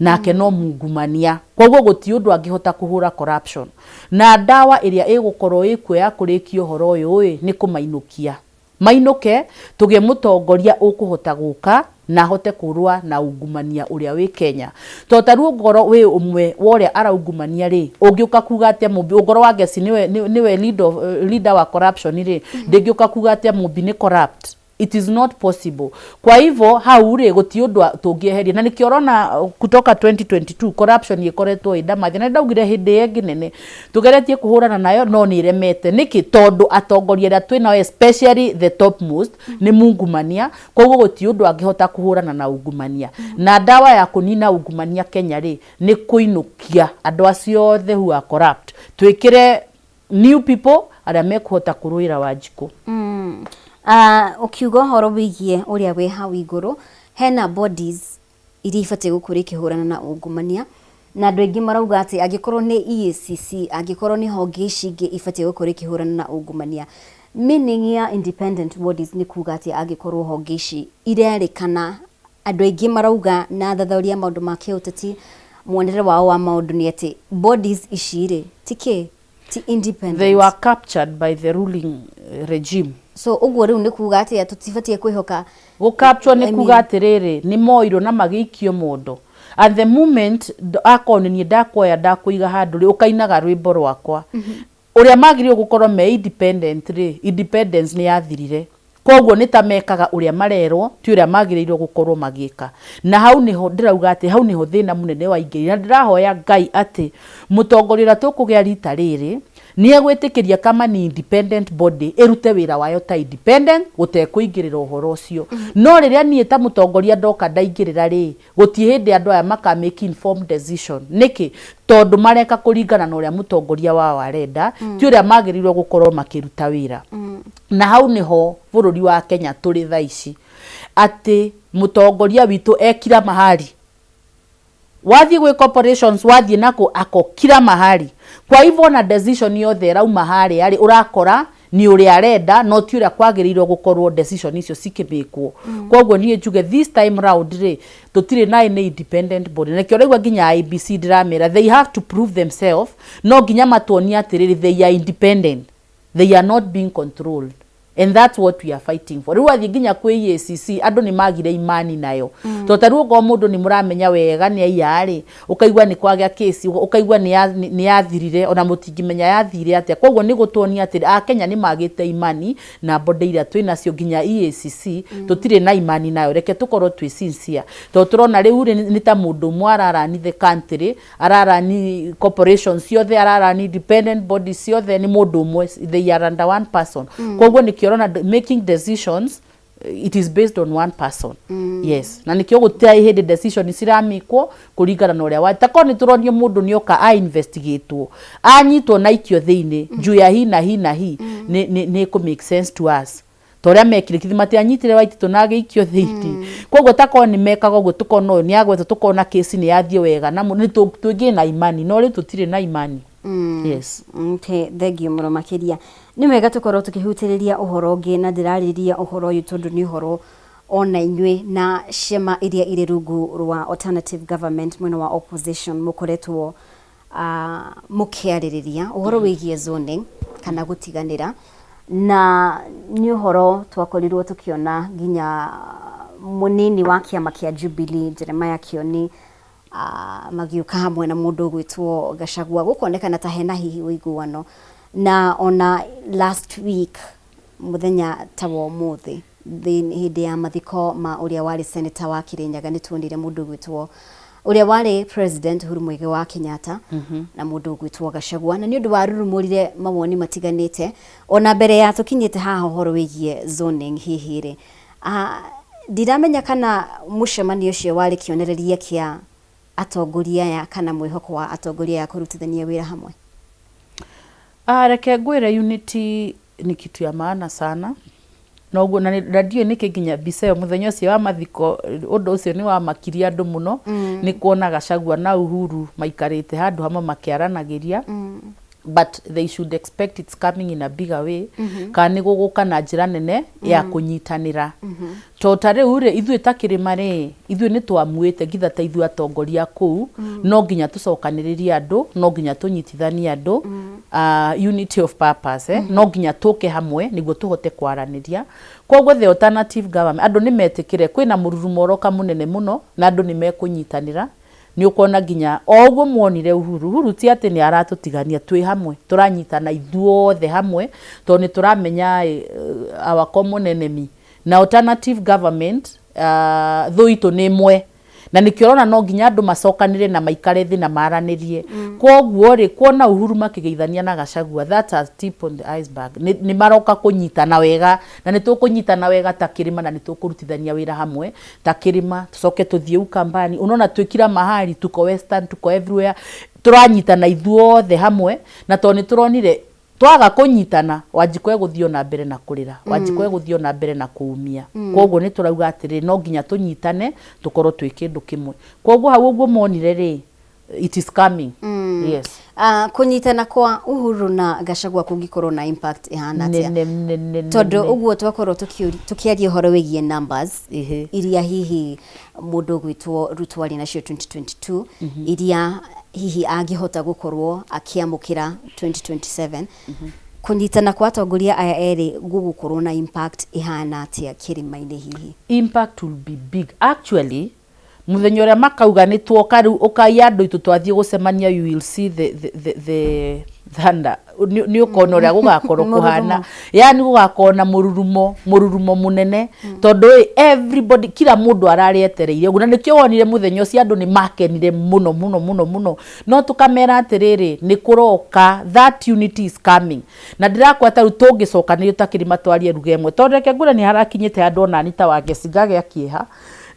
nake no mungumania. Koguo gũti ũndũ angĩhota kũhũra corruption, na ndawa ĩrĩa ĩgũkorwo ĩkuo ya kũrĩkia ũhoro ũyũ ĩ nĩ kũmainũkia, mainũke, tũgĩe mũtongoria ũkũhota gũka na ahote kũrũa na ungumania ũrĩa wĩ Kenya. Tondũ ta rĩu ũngorwo wĩ ũmwe wa ũrĩa araungumania rĩ, ũngĩũka kuga atĩa Mũmbi? Ũngorwo wa Ngeci nĩwe leader wa corruption rĩ, ndĩngĩũka kuga atĩa Mũmbi nĩ corrupt? It is not possible. Kwa hivyo hau rĩ, gũtirĩ ũndũ tũngĩeheria, na nĩkĩo ũrona kutoka 2022 corruption ĩkoretwo ĩ ndamathia, na ndaugire hĩndĩ ĩyo ĩngĩ nene tũgeretie kũhũrana nayo no nĩ ĩremete. Nĩkĩ? Tondũ atongoria arĩa twĩ nao, especially the topmost, nĩ mungumania. Koguo gũtirĩ ũndũ angĩhota kũhũrana na ungumania. Na ndawa ya kũnina ungumania Kenya rĩ, nĩ kũinũkia andũ acio othe who are corrupt, twĩkĩre new people arĩa mekũhota kũrũĩra Wanjikũ. Ũkiuga ũhoro wĩgiĩ ũrĩa wĩ hau igũrũ, hena bodies iria ibatiĩ gũkorwo ikĩhũrana na ungumania, na andũ aingĩ marauga atĩ angĩkorwo nĩ EACC, angĩkorwo nĩ honge ici ingĩ ibatiĩ gũkorwo ikĩhũrana na ungumania, meaning ya independent bodies nĩ kuga atĩ angĩkorwo honge ici irerĩkana, andũ aingĩ marauga na athathaũri a maũndũ ma kĩũteti, muonere wao wa maũndũ nĩ atĩ bodies ici rĩ, ti kĩ, ti independent. They were captured by the ruling regime. So ũguo rĩu nĩ kuga atĩa, tũtibatiĩ kwĩhoka? Gũcapture nĩ I kuga mean- atĩrĩrĩ, nĩ moirwo na magĩikio mondo, and the moment akorwo nĩ niĩ ndakuoya ndakũiga handũ rĩ, ũkainaga rwĩmbo rwakwa. Ũrĩa magĩrĩirwo gũkorwo me independent rĩ, independence nĩ yathirire. Koguo nĩ ta mekaga ũrĩa marerwo, ti ũrĩa magĩrĩirwo gũkorwo magĩka. Na hau nĩho ndĩrauga atĩ hau nĩho thĩna mũnene waingĩrire, na ndĩrahoya Ngai atĩ mũtongoria ũrĩa tũkũgĩa rita rĩrĩ nĩ egwĩtĩkĩria kama ni independent body ĩrute wĩra wayo ta independent, gũtekũingĩrĩra ũhoro ũcio. No rĩrĩa niĩ ta mũtongoria ndoka ndaingĩrĩra rĩ, gũtirĩ hĩndĩ andũ aya maka make informed decision. Nĩkĩ? Tondũ mareka kũringana na ũrĩa mũtongoria wao arenda, ti ũrĩa magĩrĩirwo gũkorwo makĩruta wĩra. Na hau nĩho bũrũri wa Kenya tũrĩ thaa ici, atĩ mũtongoria witũ ekira mahali, wathiĩ gwĩ corporations, wathiĩ nako ako kila mahali. Kwa hivyo na decision yothe ĩrauma harĩa rĩ, ũrakora nĩ ũrĩa arenda no ti ũrĩa kwagĩrĩirwo gũkorwo decision icio cikĩmĩkwo. Koguo niĩ njuge this time round rĩ, tũtirĩ na any independent body. Na nĩkĩo ũraigua nginya IEBC ndĩramera they have to prove themselves. No nginya matuonie atĩrĩrĩ, they are independent, they are not being controlled, and that's what we are fighting for. Rĩu wathiĩ nginya kwĩ EACC, andũ nĩ magire imani nayo, tondũ ta rĩu okorwo mũndũ nĩ mũramenya wega nĩ aiya rĩ, ũkaigua nĩ kwagĩa kesi, ũkaigua nĩ yathirire, ona mũtingĩmenya yathire atĩa. Koguo nĩ gũtuonia atĩ Akenya nĩ magĩte imani na body iria twĩ nacio. Nginya EACC tũtirĩ na imani nayo. Reke tũkorwo twĩ sincere, tondũ tũrona rĩu rĩ, nĩ ta mũndũ ũmwe ararani the country, ararani corporations ciothe, ararani independent bodies ciothe, nĩ mũndũ ũmwe. They are under one person. Koguo nĩkĩo ũrona making decisions, it is based on one person. Yes, na nĩkĩo gũtirĩ hĩndĩ decision ciramĩkwo kũringana na ũrĩa wa takorwo nĩ tũronio mũndũ nĩ oka a investigatwo, anyitwo na ikio thĩinĩ juu ya hi na hi na hi, nĩ kũ make sense to us, ta ũrĩa mekire kithi matianyitire Waititũ na agĩikio thĩinĩ. Koguo takorwo nĩ mekaga ũguo, tũkona ũyũ nĩ agwetwo, tũkona kesi nĩ yathiĩ wega, na nĩ twĩngĩ na imani, no rĩu tũtirĩ na imani. Yes. Okay, thengiũ mũno makĩria. Nĩ wega tũkorwo tũkĩhutĩrĩria ũhoro ũngĩ, na ndĩrarĩrĩria ũhoro ũyũ tondũ nĩ ũhoro ona inyuĩ na ciama iria irĩ rungu rwa alternative government, mwena wa opposition, mũkoretwo mũkĩarĩrĩria ũhoro wĩgiĩ zoning kana gũtiganĩra, na nĩ ũhoro twakorirwo tũkĩona nginya mũnini wa kĩama kĩa Jubilee, Jeremiah Kioni, magiũka hamwe na mũndũ ũgwĩtwo Gachagua, gũkonekana ta hena hihi ũiguano. Na ona last week mũthenya ta wa ũmũthĩ, hĩndĩ ya mathiko ma ũrĩa warĩ senator wa Kirinyaga, nĩ tuonire mũndũ ũgwĩtwo ũrĩa warĩ president Uhuru Muigai wa Kenyatta na mũndũ ũgwĩtwo Gachagua, na nĩ ũndũ warurumũrire mawoni matiganĩte ona mbere ya tũkinyĩte haha ũhoro wĩgiĩ zoning. Hihi rĩ, ndiramenya kana mũcemanio ũcio warĩ kĩonereria kĩa atongoria aya kana mwĩhoko wa atongoria aya kũrutithania wĩra hamwe? Ah, reke ngwĩre, unity ni kitu ya maana sana. Noguo na na ndiũĩ nĩkĩ nginya mbica ĩyo mũthenya ũcio wa mathiko, ũndũ ũcio nĩ wamakirie andũ mũno, nĩ kuona Gachagua na Uhuru maikarĩte handũ hamwe makĩaranagĩria. But they should expect it's coming in a bigger way, kana nĩ gũgũka na njĩra nene ya kũnyitanĩra. To ta rĩu rĩ, ithuĩ ta kĩrĩma rĩ, ithuĩ nĩ twamuĩte ngitha ta ithuĩ atongoria kũu, no nginya tũcokanĩrĩrie andũ, no nginya tũnyitithanie andũ, unity of purpose, eh? No nginya tũke hamwe nĩguo tũhote kwaranĩria. Koguo the alternative government, andũ nĩ metĩkĩre kwĩna mũrurumo ũroka mũnene mũno, na andũ nĩ mekũnyitanĩra. Nĩ ũkuona nginya o ũguo muonire Uhuru. Uhuru ti atĩ nĩ aratũtigania, twĩ hamwe, tũranyitana ithuothe hamwe, tondũ nĩ tũramenya our common enemy. Na alternative government thũ itũ nĩ ĩmwe, na nĩkĩo ũrona no nginya andũ macokanĩre na maikare thĩ na maranĩrie. Koguo rĩ, kuona Uhuru makĩgeithania na Gachagua, that's a tip on the iceberg. Nĩ maroka kũnyitana wega, na nĩ tũkũnyitana wega ta kĩrĩma, na nĩ tũkũrutithania wĩra hamwe ta kĩrĩma, tũcoke tũthiĩ Ukambani. Unaona twĩ kila mahali, tuko Western, tuko everywhere, tũranyitana ithuothe hamwe. Na tondũ nĩ tũronire twaga kũnyitana, Wanjikũ egũthiĩ o na mbere na kũrĩra, Wanjikũ egũthiĩ o na mbere na kũumia. Koguo nĩ tũrauga atĩrĩrĩ, no nginya tũnyitane, tũkorwo twĩ kĩndũ kĩmwe. Koguo hau ũguo monire rĩ, it is coming. Yes. Kũnyitana kwa Uhuru na Gachagua kũngĩkorwo na impact ĩhana atĩa? Nene nene. Tondũ nene. Ũguo twakorwo tũkĩaria ũhoro wĩgiĩ numbers iria hihi mũndũ ũgwĩtwo Ruto arĩ nacio 2022, iria hihi angĩhota gũkorwo akĩamũkĩra 2027, kũnyitana kwa atongoria aya erĩ gũgũkorwo na impact ĩhana atĩa kĩrĩma-inĩ hihi? Impact will be big actually. Mũthenya ũrĩa makauga nĩ tuoka rĩu, ũkai andũ itũ, twathiĩ gũcemania, you will see the thunder. Nĩ ũkona ũrĩa gũgakorwo kũhana, yani gũgakorwo na mũrurumo mũnene, tondũ ĩ, everybody, kila mũndũ ararĩ etereire ũguo. Na nĩkĩo wonire mũthenya ũcio andũ nĩ makenire mũno mũno mũno mũno. No tũkamera atĩrĩrĩ, nĩ kũroka, that unity is coming. Na ndĩrakwata rĩu tũngĩcokanĩrio ta kĩrĩma, twarie ruga ĩmwe, tondũ reke ngwĩre, nĩ harakinyĩte handũ onani ta Wangeci ngagĩa kĩeha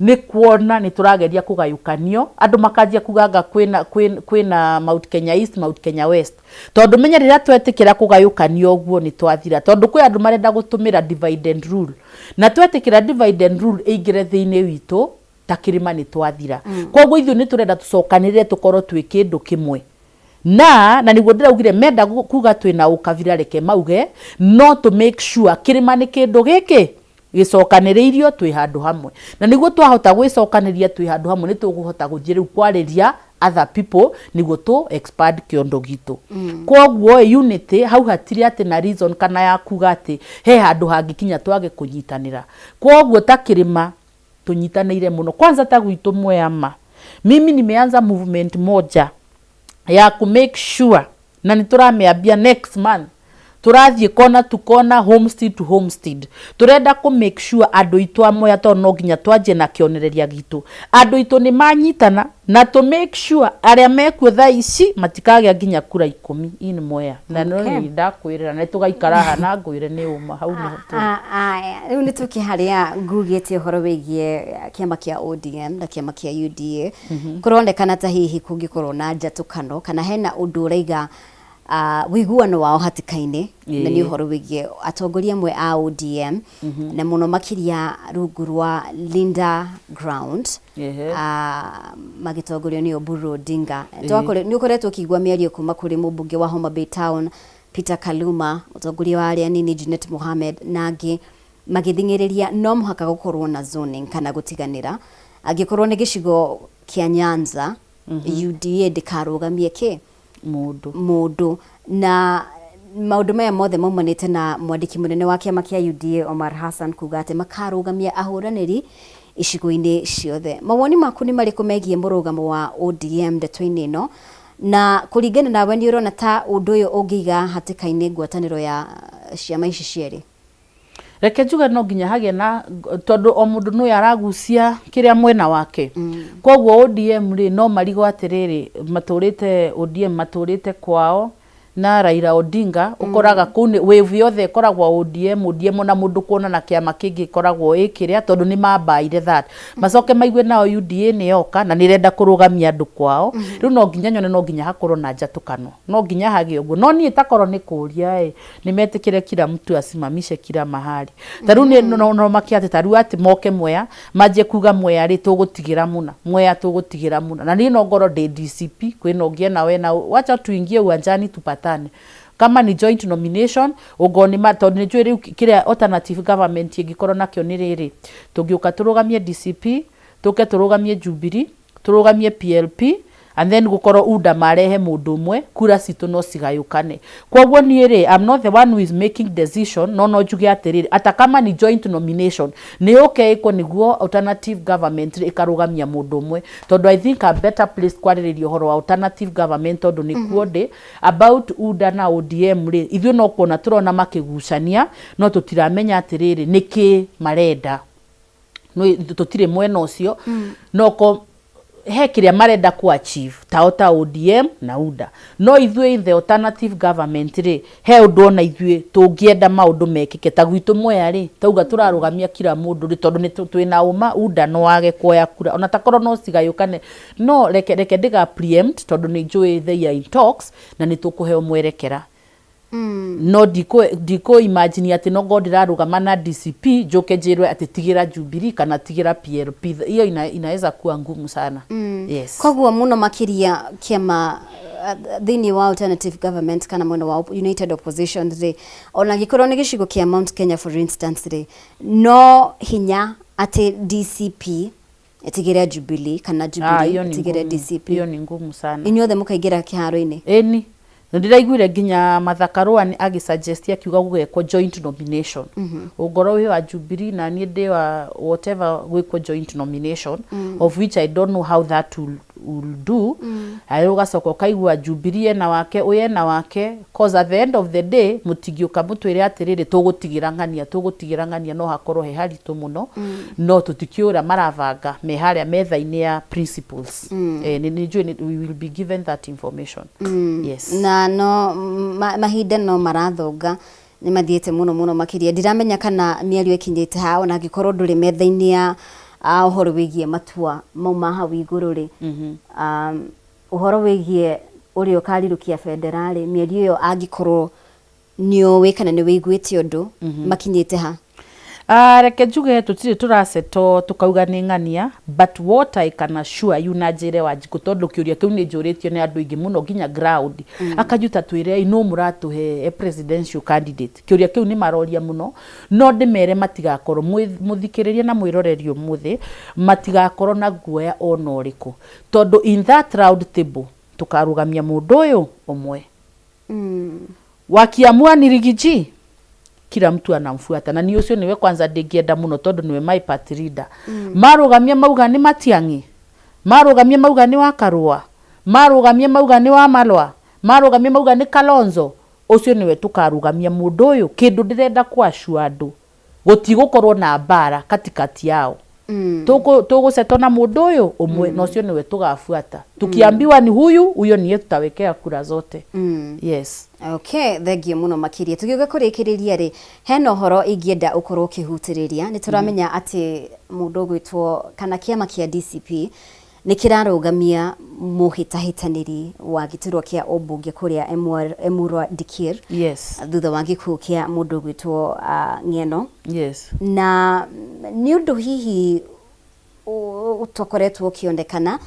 nĩ kuona nĩ tũrageria kũgayũkanio, andũ makanjia kuganga kwĩna Mount Kenya East, Mount Kenya West. Tondũ menya rĩrĩa twetĩkĩra kũgayũkanio ũguo, nĩ twathira, tondũ kwĩ andũ marenda gũtũmĩra divide and rule. Na twetĩkĩra divide and rule ĩingĩre thĩinĩ witũ ta kĩrĩma, nĩ twathira. Koguo ithuĩ nĩ tũrenda tũcokanĩrĩre, tũkorwo twĩ kĩndũ kĩmwe. Na nĩguo ndĩraugire, menda kuga twĩna ũkabira, reke mauge, no to make sure kĩrĩma nĩ kĩndũ gĩkĩ gĩcokanĩrĩirio twĩ handũ hamwe. Na nĩguo twahota gwĩcokanĩria twĩ handũ hamwe, nĩ tũkũhota gũthiĩ rĩu kwarĩria other people nĩguo tũ expand kĩondo gitũ. Koguo ĩ, unity hau hatirĩ atĩ na reason kana ya kuga atĩ he handũ hangĩkinya twage kũnyitanĩra. Koguo ta kĩrĩma tũnyitanĩire mũno. Kwanza ta gwitũ Mwea, mimi nimeanza movement moja ya ku make sure, na nĩ tũramĩambia next month, tũrathiĩ kona to kona, homestead to homestead. Tũrenda kũ make sure andũ aitũ a Mwea, tondũ no nginya twanjie na kĩonereria gitũ, andũ aitũ nĩ manyitana, na tũ make sure arĩa mekuo thaa ici matikagĩa nginya kura 10 in Mwea. Na no nĩ ndakwĩrĩra, nĩ tũgaikara haha na ngwĩre nĩ ũma, hau nĩho tũrĩ. Aya, rĩu nĩ tũke harĩa ngugĩte ũhoro wĩgiĩ kĩama kĩa ODM na kĩama kĩa UDA. Kũronekana ta hihi kũngĩkorwo na njatũkano kana hena ũndũ ũraiga ũiguano wao hatĩka-inĩ, na nĩ ũhoro wĩgiĩ atongoria amwe a ODM, na mũno makĩria rungu rwa Linda Ground, magĩtongorio nĩ Oburu Odinga. Nĩ ũkoretwo ũkĩigua mĩario kuma kũrĩ mũmbunge wa Homa Bay Town Peter Kaluma, mũtongoria wa arĩa anini Junet Mohamed na angĩ magĩthing'ĩrĩria no mũhaka gũkorwo na zoning kana gũtiganĩra. Angĩkorwo nĩ gĩcigo kĩa Nyanza, UDA ndĩkarũgamie kĩ mũndũ. Mũndũ. Na maũndũ maya mothe maumanĩte na mwandĩki mũnene wa kĩama kĩa UDA Omar Hassan kuga atĩ makarũgamia ahũranĩri icigo-inĩ ciothe. Mawoni maku nĩ marĩkũ megiĩ mũrũgamo wa ODM ndeto-inĩ ĩno? Na kũringana nawe, nĩ ũrona ta ũndũ ũyũ ũngĩiga hatĩka-inĩ ngwatanĩro ya ciama ici cierĩ? Reke njuge, no nginya hagĩe na, tondũ o mũndũ nĩwe aragucia kĩrĩa mwena wake. Koguo ODM rĩ, no marigwo atĩrĩrĩ, matũrĩte ODM, matũrĩte kwao na Raila Odinga. Ũkoraga kũu nĩ wave yothe ĩkoragwo ODM, ODM, ona mũndũ kuona na kĩama kĩngĩ ĩkoragwo ĩ kĩrĩa, tondũ nĩ mambaire that. Macoke maigue nao UDA nĩ yoka na nĩ ĩrenda kũrũgamia andũ kwao. Rĩu no nginya nyone no nginya hakorwo na njatũkano, no nginya hagĩe ũguo. No niĩ takorwo nĩ kũria ĩ, nĩ metĩkĩre kila mtu asimamishe kila mahali. Ta rĩu nĩ no make atĩ ta rĩu atĩ moke Mwea manjie kuga Mwea rĩ tũgũtigĩra mũna, Mwea tũgũtigĩra mũna, na niĩ no ngorwo ndĩ DCP, kwĩna ũngĩ ena wena, wacha tuingie uwanjani tupatane kama ni joint nomination. Ũngorwo nĩ ma, tondũ nĩ njũĩ rĩu kĩrĩa alternative government ĩngĩkorwo nakĩo nĩ rĩrĩ: tũngĩũka tũrũgamie DCP, tũke tũrũgamie Jubilee, tũrũgamie PLP. And then gũkorwo UDA marehe mũndũ ũmwe, kura citũ no cigayũkane. Kwoguo niĩ rĩ, I'm not the one who is making decision, no no njuge atĩrĩrĩ, ata kama ni joint nomination, nĩ yũke ĩkwo nĩguo alternative government rĩ, ĩkarũgamia mũndũ ũmwe. Tondũ I think I'm better placed kwarĩrĩria ũhoro wa alternative government tondũ nĩkuo ndĩ. About UDA na ODM rĩ, ithuĩ no kuona tũrona makĩgucania, no tũtiramenya atĩrĩrĩ, nĩkĩ marenda. Tũtirĩ mwena ũcio, no ko he kĩrĩa marenda ku achieve tao ta ODM na UDA. No ithuĩ in the alternative government rĩ, he ũndũ ona ithuĩ tũngĩenda maũndũ mekĩke. Ta gwitũ Mwea rĩ, tauga tũrarũgamia kila mũndũ rĩ, tondũ nĩ twĩna ũma UDA no age kuoya kura, ona takorwo no cigayũkane. No reke ndĩga preempt, tondũ nĩ njũĩ they are in talks na nĩ tũkũheo mwerekera. No ndikũ imagine atĩ no ngorwo ndĩrarũgama na DCP njoke njĩrwe atĩ tigĩra Jubilee kana tigĩra PLP. Hiyo inaweza kuwa ngumu sana. Yes. Koguo mũno makĩria kĩama thĩinĩ wa alternative government kana mwena wa united opposition rĩ, ona angĩkorwo nĩ gĩcigo kĩa Mount Kenya for instance rĩ, no hinya atĩ DCP ĩtigĩre Jubilee kana Jubilee Hiyo ni ĩtigĩre ngumu. DCP? Hiyo ni ngumu sana. Inyuothe mũkaingĩra kĩharo-inĩ? Ĩni, nĩ ndĩraiguire nginya Martha Karua nĩ agĩsuggest akiuga gũgekwo joint nomination. Ũngorwo wĩ wa Jubilee na niĩ ndĩ wa whatever, gwĩkwo joint nomination, of which I don't know how that will do. Ayo ũgacoka ũkaigua Jubilee ena wake, ũyũ ena wake, cause at the end of the day mũtingĩũka mũtwĩre atĩrĩrĩ, tũgũtigĩra ng'ania, tũgũtigĩra ng'ania, no hakorwo he haritũ mũno. No tũtikĩũra marabanga me harĩa metha-inĩ ya principles. Nĩ njũĩ we will be given that information. Yes. Na no mahinda no marathonga, nĩ mathiĩte mũno mũno makĩria. Ndiramenya kana mĩario ĩkinyĩte ha, ona angĩkorwo ndũrĩ metha-inĩ ya ũhoro wĩgiĩ matua mauma hau igũrũ rĩ, ũhoro wĩgiĩ ũrĩa ũkarirũkia bendera rĩ, mĩario ĩyo angĩkorwo nĩ ũĩ kana nĩ wĩiguĩte ũndũ, makinyĩte ha? Reke njuge tũtirĩ tũraceto tũkauga nĩ ng'ania, but what I can assure you, na njĩre Wanjikũ, tondũ kĩũria kĩu nĩ njũrĩtio nĩ andũ aingĩ mũno nginya ground, akanjuta twĩre no mũratũhe a presidential candidate. Kĩũria kĩu nĩ maroria mũno, no ndĩmere matigakorwo mũthikĩrĩria na mwĩroreri ũmũthĩ matigakorwo na guoya ona ũrĩkũ, tondũ in that round table tũkarũgamia mũndũ ũyũ ũmwe. Wakiamua ni Riggy G, kila mtu anamfuata, na ni ũcio nĩwe kwanza ndĩngĩenda mũno tondũ nĩwe my party leader. Marũgamia mauga nĩ Matiang'i, marũgamia mauga nĩ wa Karũa, marũgamia mauga nĩ wa Malwa, marũgamia mauga nĩ Kalonzo, ũcio nĩwe tũkarũgamia mũndũ ũyũ. Kĩndũ ndĩrenda kũacua andũ, gũtigũkorwo na mbara katikati yao. Tũgũcetwo na mũndũ ũyũ ũmwe, na ũcio nĩwe tũgabuata. Tukiambiwa ni huyu, huyo niye tutawekea kura zote. Yes. Okay, thengiũ mũno makĩria. Tũgĩũka kũrĩkĩrĩria rĩ, hena ũhoro ingĩenda ũkorwo ũkĩhutĩrĩria. Nĩ tũramenya atĩ mũndũ ũgwĩtwo kana kĩama kĩa DCP nĩ kĩrarũgamia mũhĩtahĩtanĩri wa gĩturwa kĩa ũmbunge kũrĩa Emurua Dikir thutha wa gĩkuũ kĩa mũndũ ũgwĩtwo Ng'eno. Na nĩ ũndũ hihi ũtokoretwo ũkĩonekana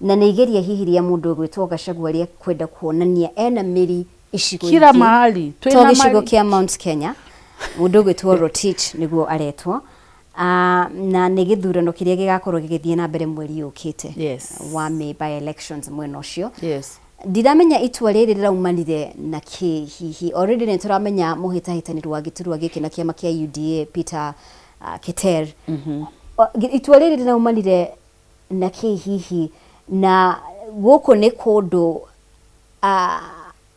na nĩ igeria hihi rĩa mũndũ ũgwĩtwo Gachagua rĩa kwenda kuonania ena mĩri icigo Kila ingĩ, mahali to twĩna gĩcigo kĩa Mount Kenya. Mũndũ ũgwĩtwo Rotich nĩguo aretwo. Na nĩ gĩthurano kĩrĩa gĩgakorwo gĩgĩthiĩ na mbere mweri ũkĩte wa May, by elections mwena ũcio. Ndiramenya itua rĩrĩ rĩraumanire na kĩ hihi. Already nĩ tũramenya mũhĩtahĩtanĩri wa gĩturwa gĩkĩ na kĩama kĩa UDA Peter Keter. Itua rĩrĩ rĩraumanire na kĩ hihi, na gũkũ nĩ kũndũ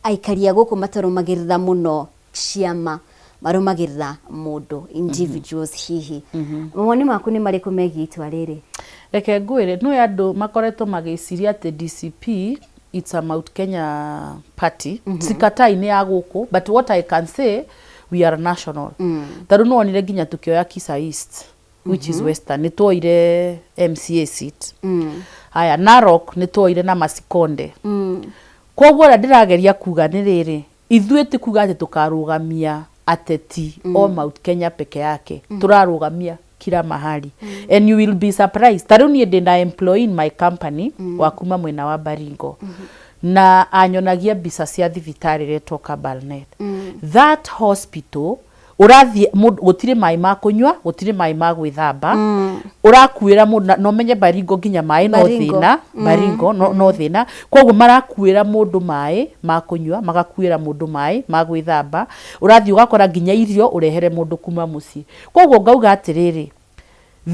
aikari a gũkũ matarũmagĩrĩra mũno ciama, marũmagĩrĩra mũndũ, individuals hihi. Mawoni maku nĩ marĩkũ megiĩ itua rĩrĩ? Reke ngwĩre, nĩ andũ makoretwo magĩciria atĩ DCP it's a Mount Kenya party. Sikatai nĩ ya gũkũ, but what I can say, we are national. Ta rĩu nĩwonire nginya tũkĩoya Kisa East, which is Western, nĩ tuoire MCA seat. Haya, Narok nĩ tuoire na Masikonde. Koguo ũrĩa ndĩrageria kuga nĩ rĩrĩ, ithuĩ ti kuga atĩ tũkarũgamia ateti o Mount Kenya peke yake, tũrarũgamia kila mahali. And you will be surprised, ta rĩu niĩ ndĩ na employee in my company wa kuma mwena wa Baringo, na anyonagia mbica cia thibitarĩ retwo Kabarnet. That hospital Ũrathiĩ mũndũ gũtirĩ maĩ ma kũnyua, gũtirĩ maĩ ma gwĩthamba, ũrakuĩra mũndũ na ũmenye Baringo nginya maĩ no Baringo. thĩna, Baringo no thĩna. Koguo marakuĩra mũndũ maĩ ma kũnyua, magakuĩra mũndũ maĩ ma gwĩthamba, ũrathiĩ ũgakora nginya irio ũrehere mũndũ kuma mũciĩ. Koguo ngauga atĩrĩrĩ,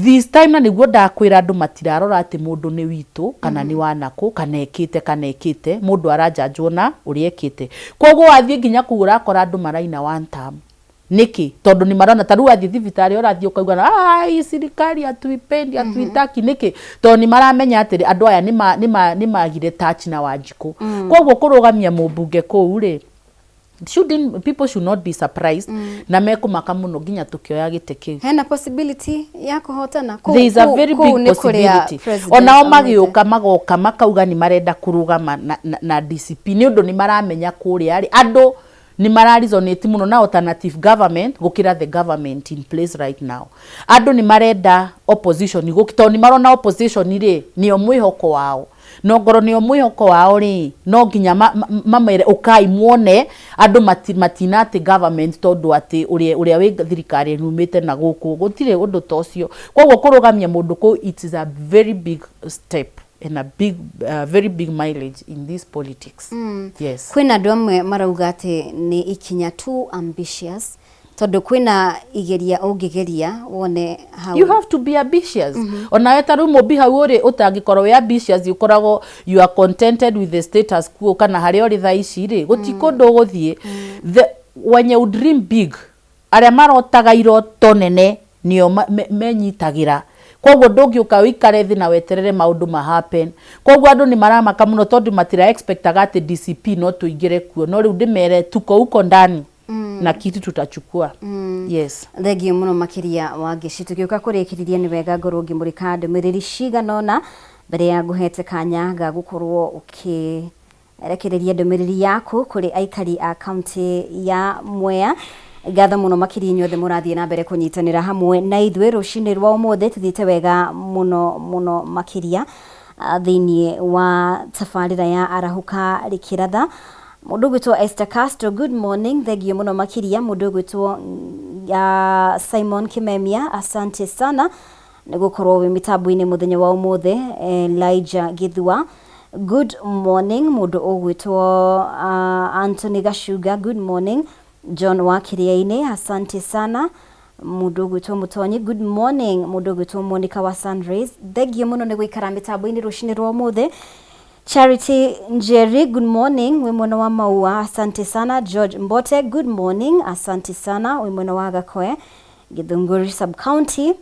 this time na nĩguo ndakwĩra andũ matirarora atĩ mũndũ nĩ witũ kana nĩ wa nakũ kana ekĩte kana ekĩte, mũndũ aranjanjwo na ũrĩa ekĩte. Koguo wathiĩ nginya kũu ũrakora andũ maraina one term. Nĩkĩ? Tondũ nĩ marona ta rĩu wathiĩ thibitarĩ ũrathiĩ ũkauga ah, hii serikali hatuipendi, hatuitaki. Nĩkĩ? Tondũ nĩ maramenya atĩrĩ andũ aya nĩ magire touch na Wanjikũ. Koguo kũrũgamia mũmbunge kũu rĩ, shouldn't, people should not be surprised na mekũmaka mũno nginya tũkĩoya gĩtĩ kĩu. Hena possibility ya kũhotana? There is a very Kũu big nĩ kũrĩa possibility. president Onao aumĩte. magĩũka magoka makauga nĩ marenda kũrũgama na DCP nĩ ũndũ nĩ maramenya kũrĩa rĩ andũ nĩ mara resonate mũno na alternative government gũkĩra the government in place right now. Andũ nĩ marenda opposition tondũ nĩ marona opposition rĩ nĩo mwĩhoko wao, no ngorwo nĩo mwĩhoko wao rĩ no nginya mamere ũkai muone andũ matina atĩ government tondũ atĩ ũrĩa wĩ thirikari numĩte na gũkũ gũtirĩ ũndũ ta ũcio. Koguo kũrũgamia mũndũ kũu, it is a very big step and a big very big mileage in this politics. Yes. Kwĩna andũ amwe marauga atĩ nĩ ikinya too ambitious tondũ kwĩna igeria ũngĩgeria wone hau. You have to be ambitious. Onawe ta rĩu mũmbi hau ũrĩ ũtangĩkorwo wĩ ambitious, ũkoragwo you are contented with the status quo kana harĩa ũrĩ thaa ici rĩ gũti kũndũ ũgũthiĩ. The when you dream big, arĩa marotaga iroto nene nĩo menyitagĩra. Koguo ndũngĩũka ũikare thĩ na weterere maũndũ ma happen. Koguo andũ nĩ maramaka mũno tondũ matira expectaga atĩ DCP no tũingĩre kuo, no rĩu ndĩmere tuko huko ndani na kitu tutachukua. Yes. Thengio mũno makĩria Wangeci. Tũgĩũka kũrĩkĩrĩria nĩ wega ngorwo ngĩmũrĩka ndũmĩrĩri cigana ũna mbere ya ngũhete kanya ga gũkorwo ũkĩrekereria ndũmĩrĩri yaku kũrĩ aikari a kaunti ya Mwea. Ngatho mũno makĩria inyuothe mũrathiĩ na mbere kũnyitanĩra hamwe na ithuĩ rũcinĩ rwa ũmũthĩ. Tũthiĩte wega mũno mũno makĩria thĩinĩ wa tabarĩra ya Arahũka Rĩkĩratha. Mũndũ ũgwĩtwo Esther Castro, good morning, thengio mũno makĩria. Mũndũ ũgwĩtwo Simon Kimemia, asante sana nĩ gũkorwo wĩ mĩtambo-inĩ mũthenya wa ũmũthĩ. Elijah Githua, good morning. Mũndũ ũgwĩtwo Anthony Gacunga, good morning. John wa Kĩrĩa-inĩ, asante sana. Mũndũ ũgwĩtwo Mũtonyi, good morning. Mũndũ ũgwĩtwo Monica wa Sunrays, thengio mũno nĩ gũikara mĩtambo-inĩ rũcinĩ rwa ũmũthĩ. Charity Njeri, good morning, wĩ mwena wa Maua, asante sana. George Mbote, good morning, asante sana, wĩ mwena wa Gakoe, Githunguri sub-county.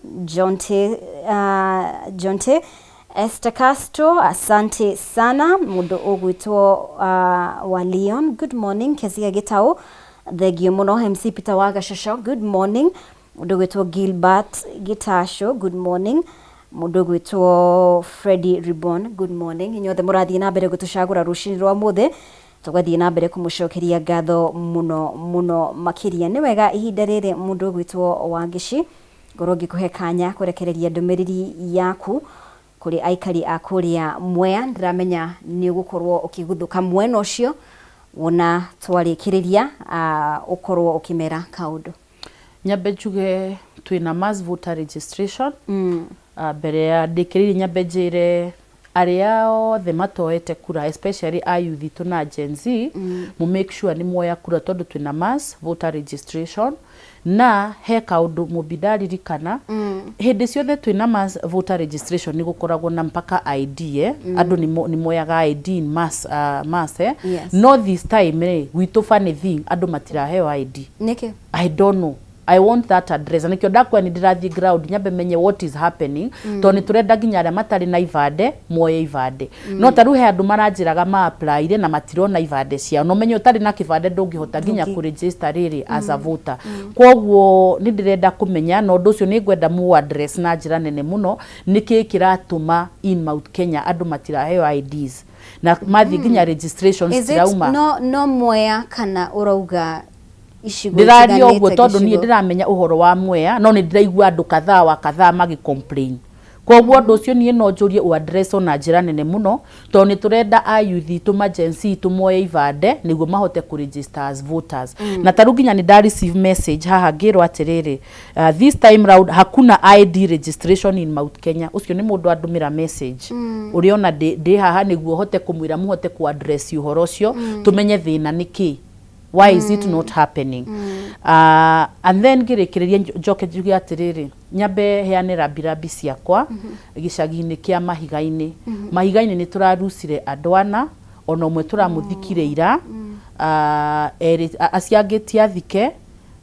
Jonte Esther Castro, asante sana. Mũndũ ũgwĩtwo wa Leon, good morning. Kezia Gitau, thengio mũno. MC Peter wa Gashasho, good morning. Mũndũ ũgwĩtwo Gilbert Gitasho, good morning. Mũndũ ũgwĩtwo Freddy Ribon, good morning. Inyuothe mũrathiĩ na mbere gũtũcagũra rũcinĩ rwa ũmũthĩ, tũgathiĩ na mbere kũmũcokeria ngatho mũno mũno makĩria. Nĩ wega ihinda rĩrĩ mũndũ ũgwĩtwo Wangeci ngorwo ngĩkũhe kanya kũrekereria ndũmĩrĩri yaku kũrĩ aikari a kũrĩa Mwea. Ndĩramenya nĩ ũgũkorwo ũkĩguthũka mwena ũcio wona twarĩkĩrĩria, ũkorwo ũkĩmera kaũndũ. Nyambe njuge twĩna mass voter registration. Mbere ya ndĩkĩrĩirie nyambe njĩre arĩa othe matoete kura, especially a youth itũ na Gen Z, mu make sure nĩ muoya kura tondũ twĩna mass voter registration. Na he kaũndũ mũmbi ndaririkana, hĩndĩ ciothe twĩna mass voter registration nĩ gũkoragwo na mpaka ID, andũ nĩ moyaga ID in mass. Yes. No this time rĩ gwitũ, funny thing, andũ matiraheo ID. Nĩkĩ? I don't know. I want that address. Na nĩkĩo ndakwa nĩ ndĩrathiĩ ground nyambe menye what is happening, tondũ nĩ tũrenda nginya arĩa matarĩ na ibande moye ibande. No ta rĩu he andũ maranjĩraga ma apply na matirona ibande ciao, na ũmenye ũtarĩ na kĩbande ndũngĩhota nginya kũ register rĩrĩ as a voter. Koguo nĩ ndĩrenda kũmenya, na ũndũ ũcio nĩ ngwenda mu address na njĩra nene mũno, nĩkĩ kĩratũma in Mount Kenya andũ matiraheo IDs na mathiĩ nginya registration Is it citirauma. no Mwea kana ũrauga icigo Ndĩraria ũguo itiganĩte tondũ niĩ gĩcigo? Ndĩramenya ũhoro wa Mwea, no nĩ ndĩraigua andũ kadhaa wa kadhaa magĩ complain. Koguo ũndũ ũcio niĩ no njũrie ũ address na njĩra nene mũno, tondũ nĩ tũrenda a youth itũ ma Gen Z itũ moe ibande nĩguo mahote kũ register as voters. Na tarĩu nginya nĩ nda receive message haha ngĩrwo atĩrĩrĩ, this time round hakuna ID registration in Mount Kenya. Ũcio nĩ mũndũ andũmĩra message ũrĩa ona ndĩ haha nĩguo hote kũmwĩra mũhote kũ address ũhoro ũcio, tũmenye thĩna nĩ kĩ, why is it not happening. And then ngĩrĩkĩrĩria njoke njuge atĩrĩrĩ, nyambe heane rambirambi ciakwa gĩcagi-inĩ kĩa Mahiga-inĩ. Mahiga-inĩ nĩ tũrarucire andũ ana, ona ũmwe tũramũthikire ira, erĩ acio angĩ ti athike,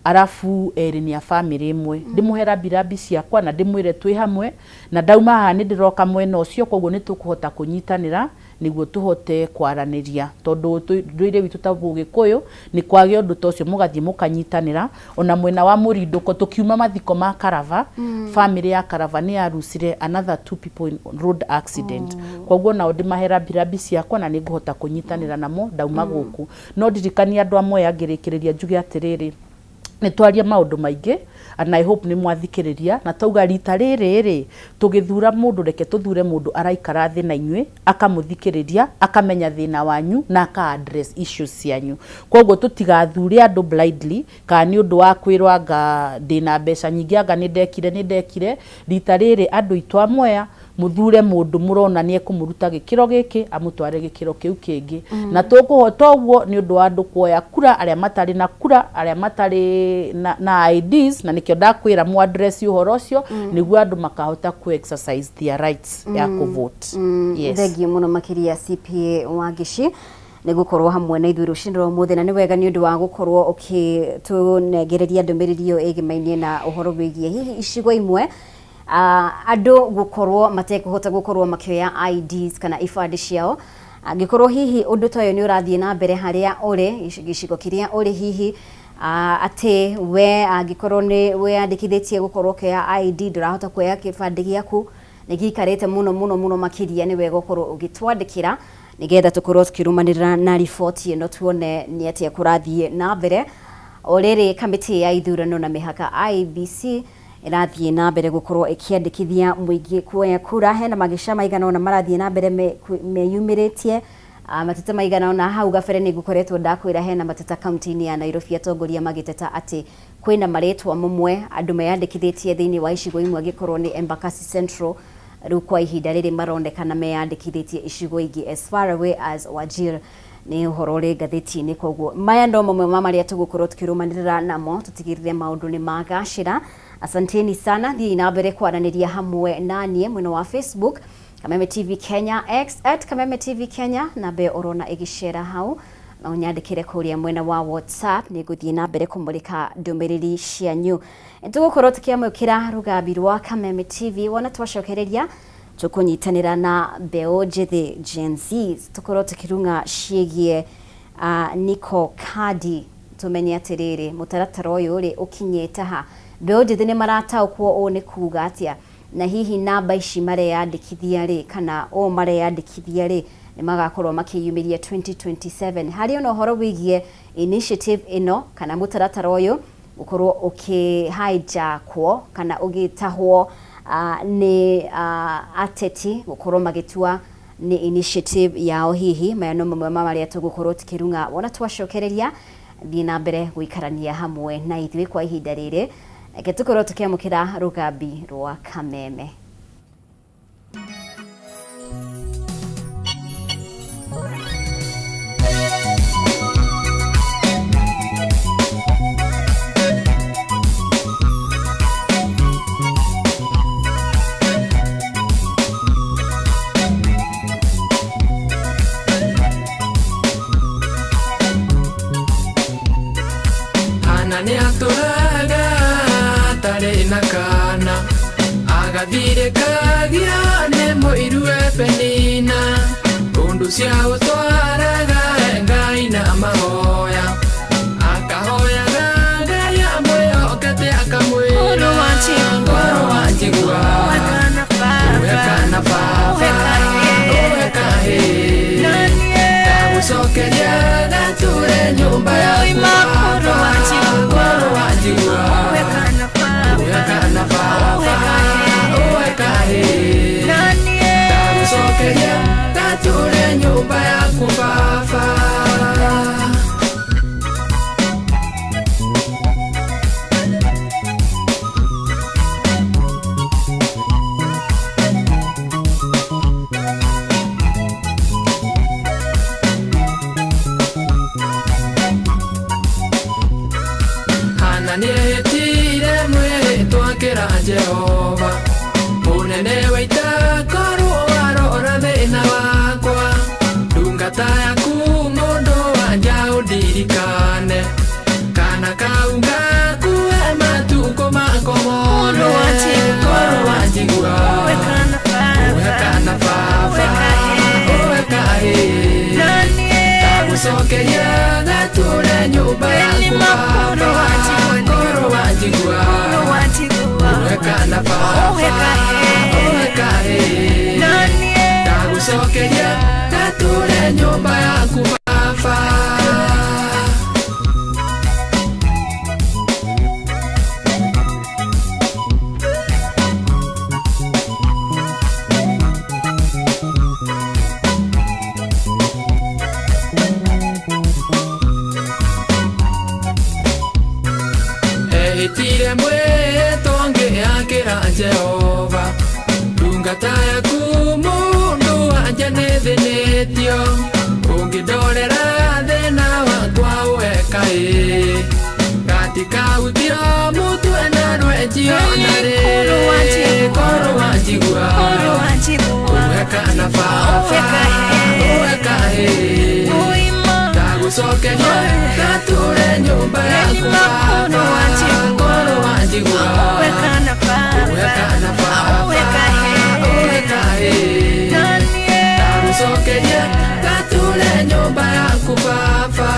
arabu erĩ nĩ a bamĩrĩ ĩmwe. Ndĩmũhe rambirambi ciakwa na ndĩmwĩre twĩ hamwe, na ndauma haha nĩ ndĩroka mwena ũcio, koguo nĩ tũkũhota kũnyitanĩra nĩguo tũhote kwaranĩria, tondũ ndũire witũ ta Mũgĩkũyũ nĩ kwagĩa ũndũ ta ũcio mũgathiĩ mũkanyitanĩra. Ona mwena wa Mũrindũko tũkiuma mathiko ma Karava, family ya Karava nĩ yarucire another two people in road accident. Koguo nao ndĩmahe rambirambi ciakwa na nĩ ngũhota kũnyitanĩra namo ndauma gũkũ. No ndirikanie andũ amwe angĩrĩkĩrĩria njuge atĩrĩrĩ, nĩ twaria maũndũ maingĩ and I hope nĩ mwathikĩrĩria, na tauga rita rĩrĩ rĩ tũgĩthura mũndũ, reke tũthure mũndũ araikara thĩ na inyuĩ, akamũthikĩrĩria, akamenya thĩna wanyu na aka address issues cianyu. Koguo tũtigathure andũ blindly kana nĩ ũndũ wa kwĩrwo anga ndĩna mbeca nyingĩ, anga nĩ ndekire nĩ ndekire. Rita rĩrĩ andũ aitũ a Mwea, mũthure mũndũ mũrona nĩ ekũmũruta gĩkĩro gĩkĩ amũtware gĩkĩro kĩu kĩngĩ. Na tũkũhota ũguo nĩ ũndũ wa andũ kuoya kura, arĩa matarĩ na kura, arĩa matarĩ na IDs, na nĩkĩo ndakwĩra mu address ũhoro ũcio nĩguo andũ makahota ku exercise their rights ya kũ vote. Yes. Thengiũ mũno makĩria CPA Wangici nĩ gũkorwo hamwe na ithuĩ rũcinĩ rwa ũmũthĩ, na nĩ wega nĩ ũndũ wa gũkorwo ũkĩtũnengereria ndũmĩrĩri ĩyo ĩgĩmainie na ũhoro wĩgiĩ hihi icigo imwe andũ gũkorwo matekũhota gũkorwo makĩoya IDs kana ibandĩ ciao. Angĩkorwo hihi ũndũ ta ũyũ nĩ ũrathiĩ na mbere harĩa ũrĩ, gĩcigo kĩrĩa ũrĩ, hihi atĩ we angĩkorwo nĩ wĩyandĩkithĩtie gũkorwo ũkĩoya ID ndũrahota kuoya kĩbandĩ gĩaku, nĩ gĩikarĩte mũno mũno mũno makĩria, nĩ wega ũkorwo ũgĩtwandĩkĩra nĩgetha tũkorwo tũkĩrũmanĩrĩra na riboti ĩno tuone nĩ atĩa kũrathiĩ na mbere. O rĩrĩ kamĩtĩ ya ithurano na mĩhaka IEBC ĩrathiĩ na mbere gũkorwo ĩkĩandĩkithia mũingĩ kuoya kura, hena magĩca maigana ũna marathiĩ na mbere meyumĩrĩtie mateta maigana ũna. Hau gabere nĩ ngũkoretwo ndakwĩra hena mateta kaunti-inĩ ya Nairobi, atongoria magĩteta atĩ kwĩna marĩtwa mamwe andũ meyandĩkithĩtie thĩinĩ wa icigo imwe, angĩkorwo nĩ Embakasi Central, rĩu kwa ihinda rĩrĩ maronekana meyandĩkithĩtie icigo ingĩ as far away as Wajir. Nĩ ũhoro ũrĩ ngathĩti-inĩ. Koguo maya no mamwe ma marĩa tũgũkorwo tũkĩrũmanĩrĩra namo tũtigĩrĩre maũndũ nĩ magacĩra. Asanteni sana, thiĩi na mbere kwaranĩria hamwe na niĩ mwena wa Facebook Kameme TV Kenya, X at Kameme TV Kenya, namba ĩyo ũrona ĩgĩcera hau na ũnyandĩkĩre kũrĩa mwena wa WhatsApp, nĩ ngũthiĩ na mbere kũmũrĩka ndũmĩrĩri cianyu. Tũgũkorwo tũkĩamũkĩra rũgambi rwa Kameme TV wona twacokereria tũkũnyitanĩra na mbeũ njĩthĩ Gen Z, tũkorwo tũkĩrung'a ciĩgiĩ Niko Kadi, tũmenye atĩrĩrĩ mũtaratara ũyũ rĩ ũkinyĩte ha, mbeũ njĩthĩ nĩ marataũkwo ũũ nĩ kuga atĩa, na hihi namba ici mareyandĩkithia rĩ kana ũũ mareyandĩkithia rĩ nĩ magakorwo makĩyumĩria 2027. Harĩ ona ũhoro wĩgiĩ initiative ĩno kana mũtaratara ũyũ gũkorwo ũkĩ hijackwo kana ũgĩtahwo nĩ ateti gũkorwo magĩtua nĩ initiative yao. Hihi maya no mamwe ma marĩa tũgũkorwo tũkĩrung'a wona twacokereria. Thiĩ na mbere gũikarania hamwe na ithuĩ kwa ihinda rĩrĩ, reke tũkorwo tũkĩamũkĩra rũgambi rwa Kameme. Hana nĩ atũraga atarĩ na kana, agathirĩkagia nĩ mũiru we Penina, kũndũ cia ũtwaraga Ngai na mahoya, akahoyaga Ngai amwĩhokete akamwĩra, ngoro wanjigua, ũhe kana baba, ũhe kahĩĩ, ndagũcokeria gatũre nyũmba yaku baba, ngoro wanjigua, ũhe kana baba, ũhe kahĩĩ. Jehova Mũnene wa ita korwo warora thĩna wakwa Ndungata yaku mũndũ wanja ũndirikane Kana kau gakue matukũ mako mothe Korwo wanjigua Uhe kana baba Uhe kahĩĩ Ndagũcokeria gatũre nyũmba yaku baba Korwo wanjigua Uhe kana baba Uhe kahĩĩ Ndagũcokeria gatũre nyũmba yaku baba. Ehĩtire mwĩtwa ngĩakĩra Jehova Ndungata yaku mũndũ wanja nĩthĩnĩtio Ũngĩndorera thĩna wakwa ũhe kahĩĩ Gatikahutio mũtwe na rwenjio na rĩ Korwo wanjigua Uhe kana baba Uhe kahĩĩ Ndagũcokeria gatũre nyũmba yaku baba Korwo wanjigua Uhe kana baba Uhe kahĩĩ Ndagũcokeria gatũre nyũmba yaku baba.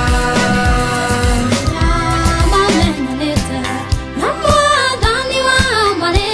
Mamenyanĩte na mwathani wa marĩ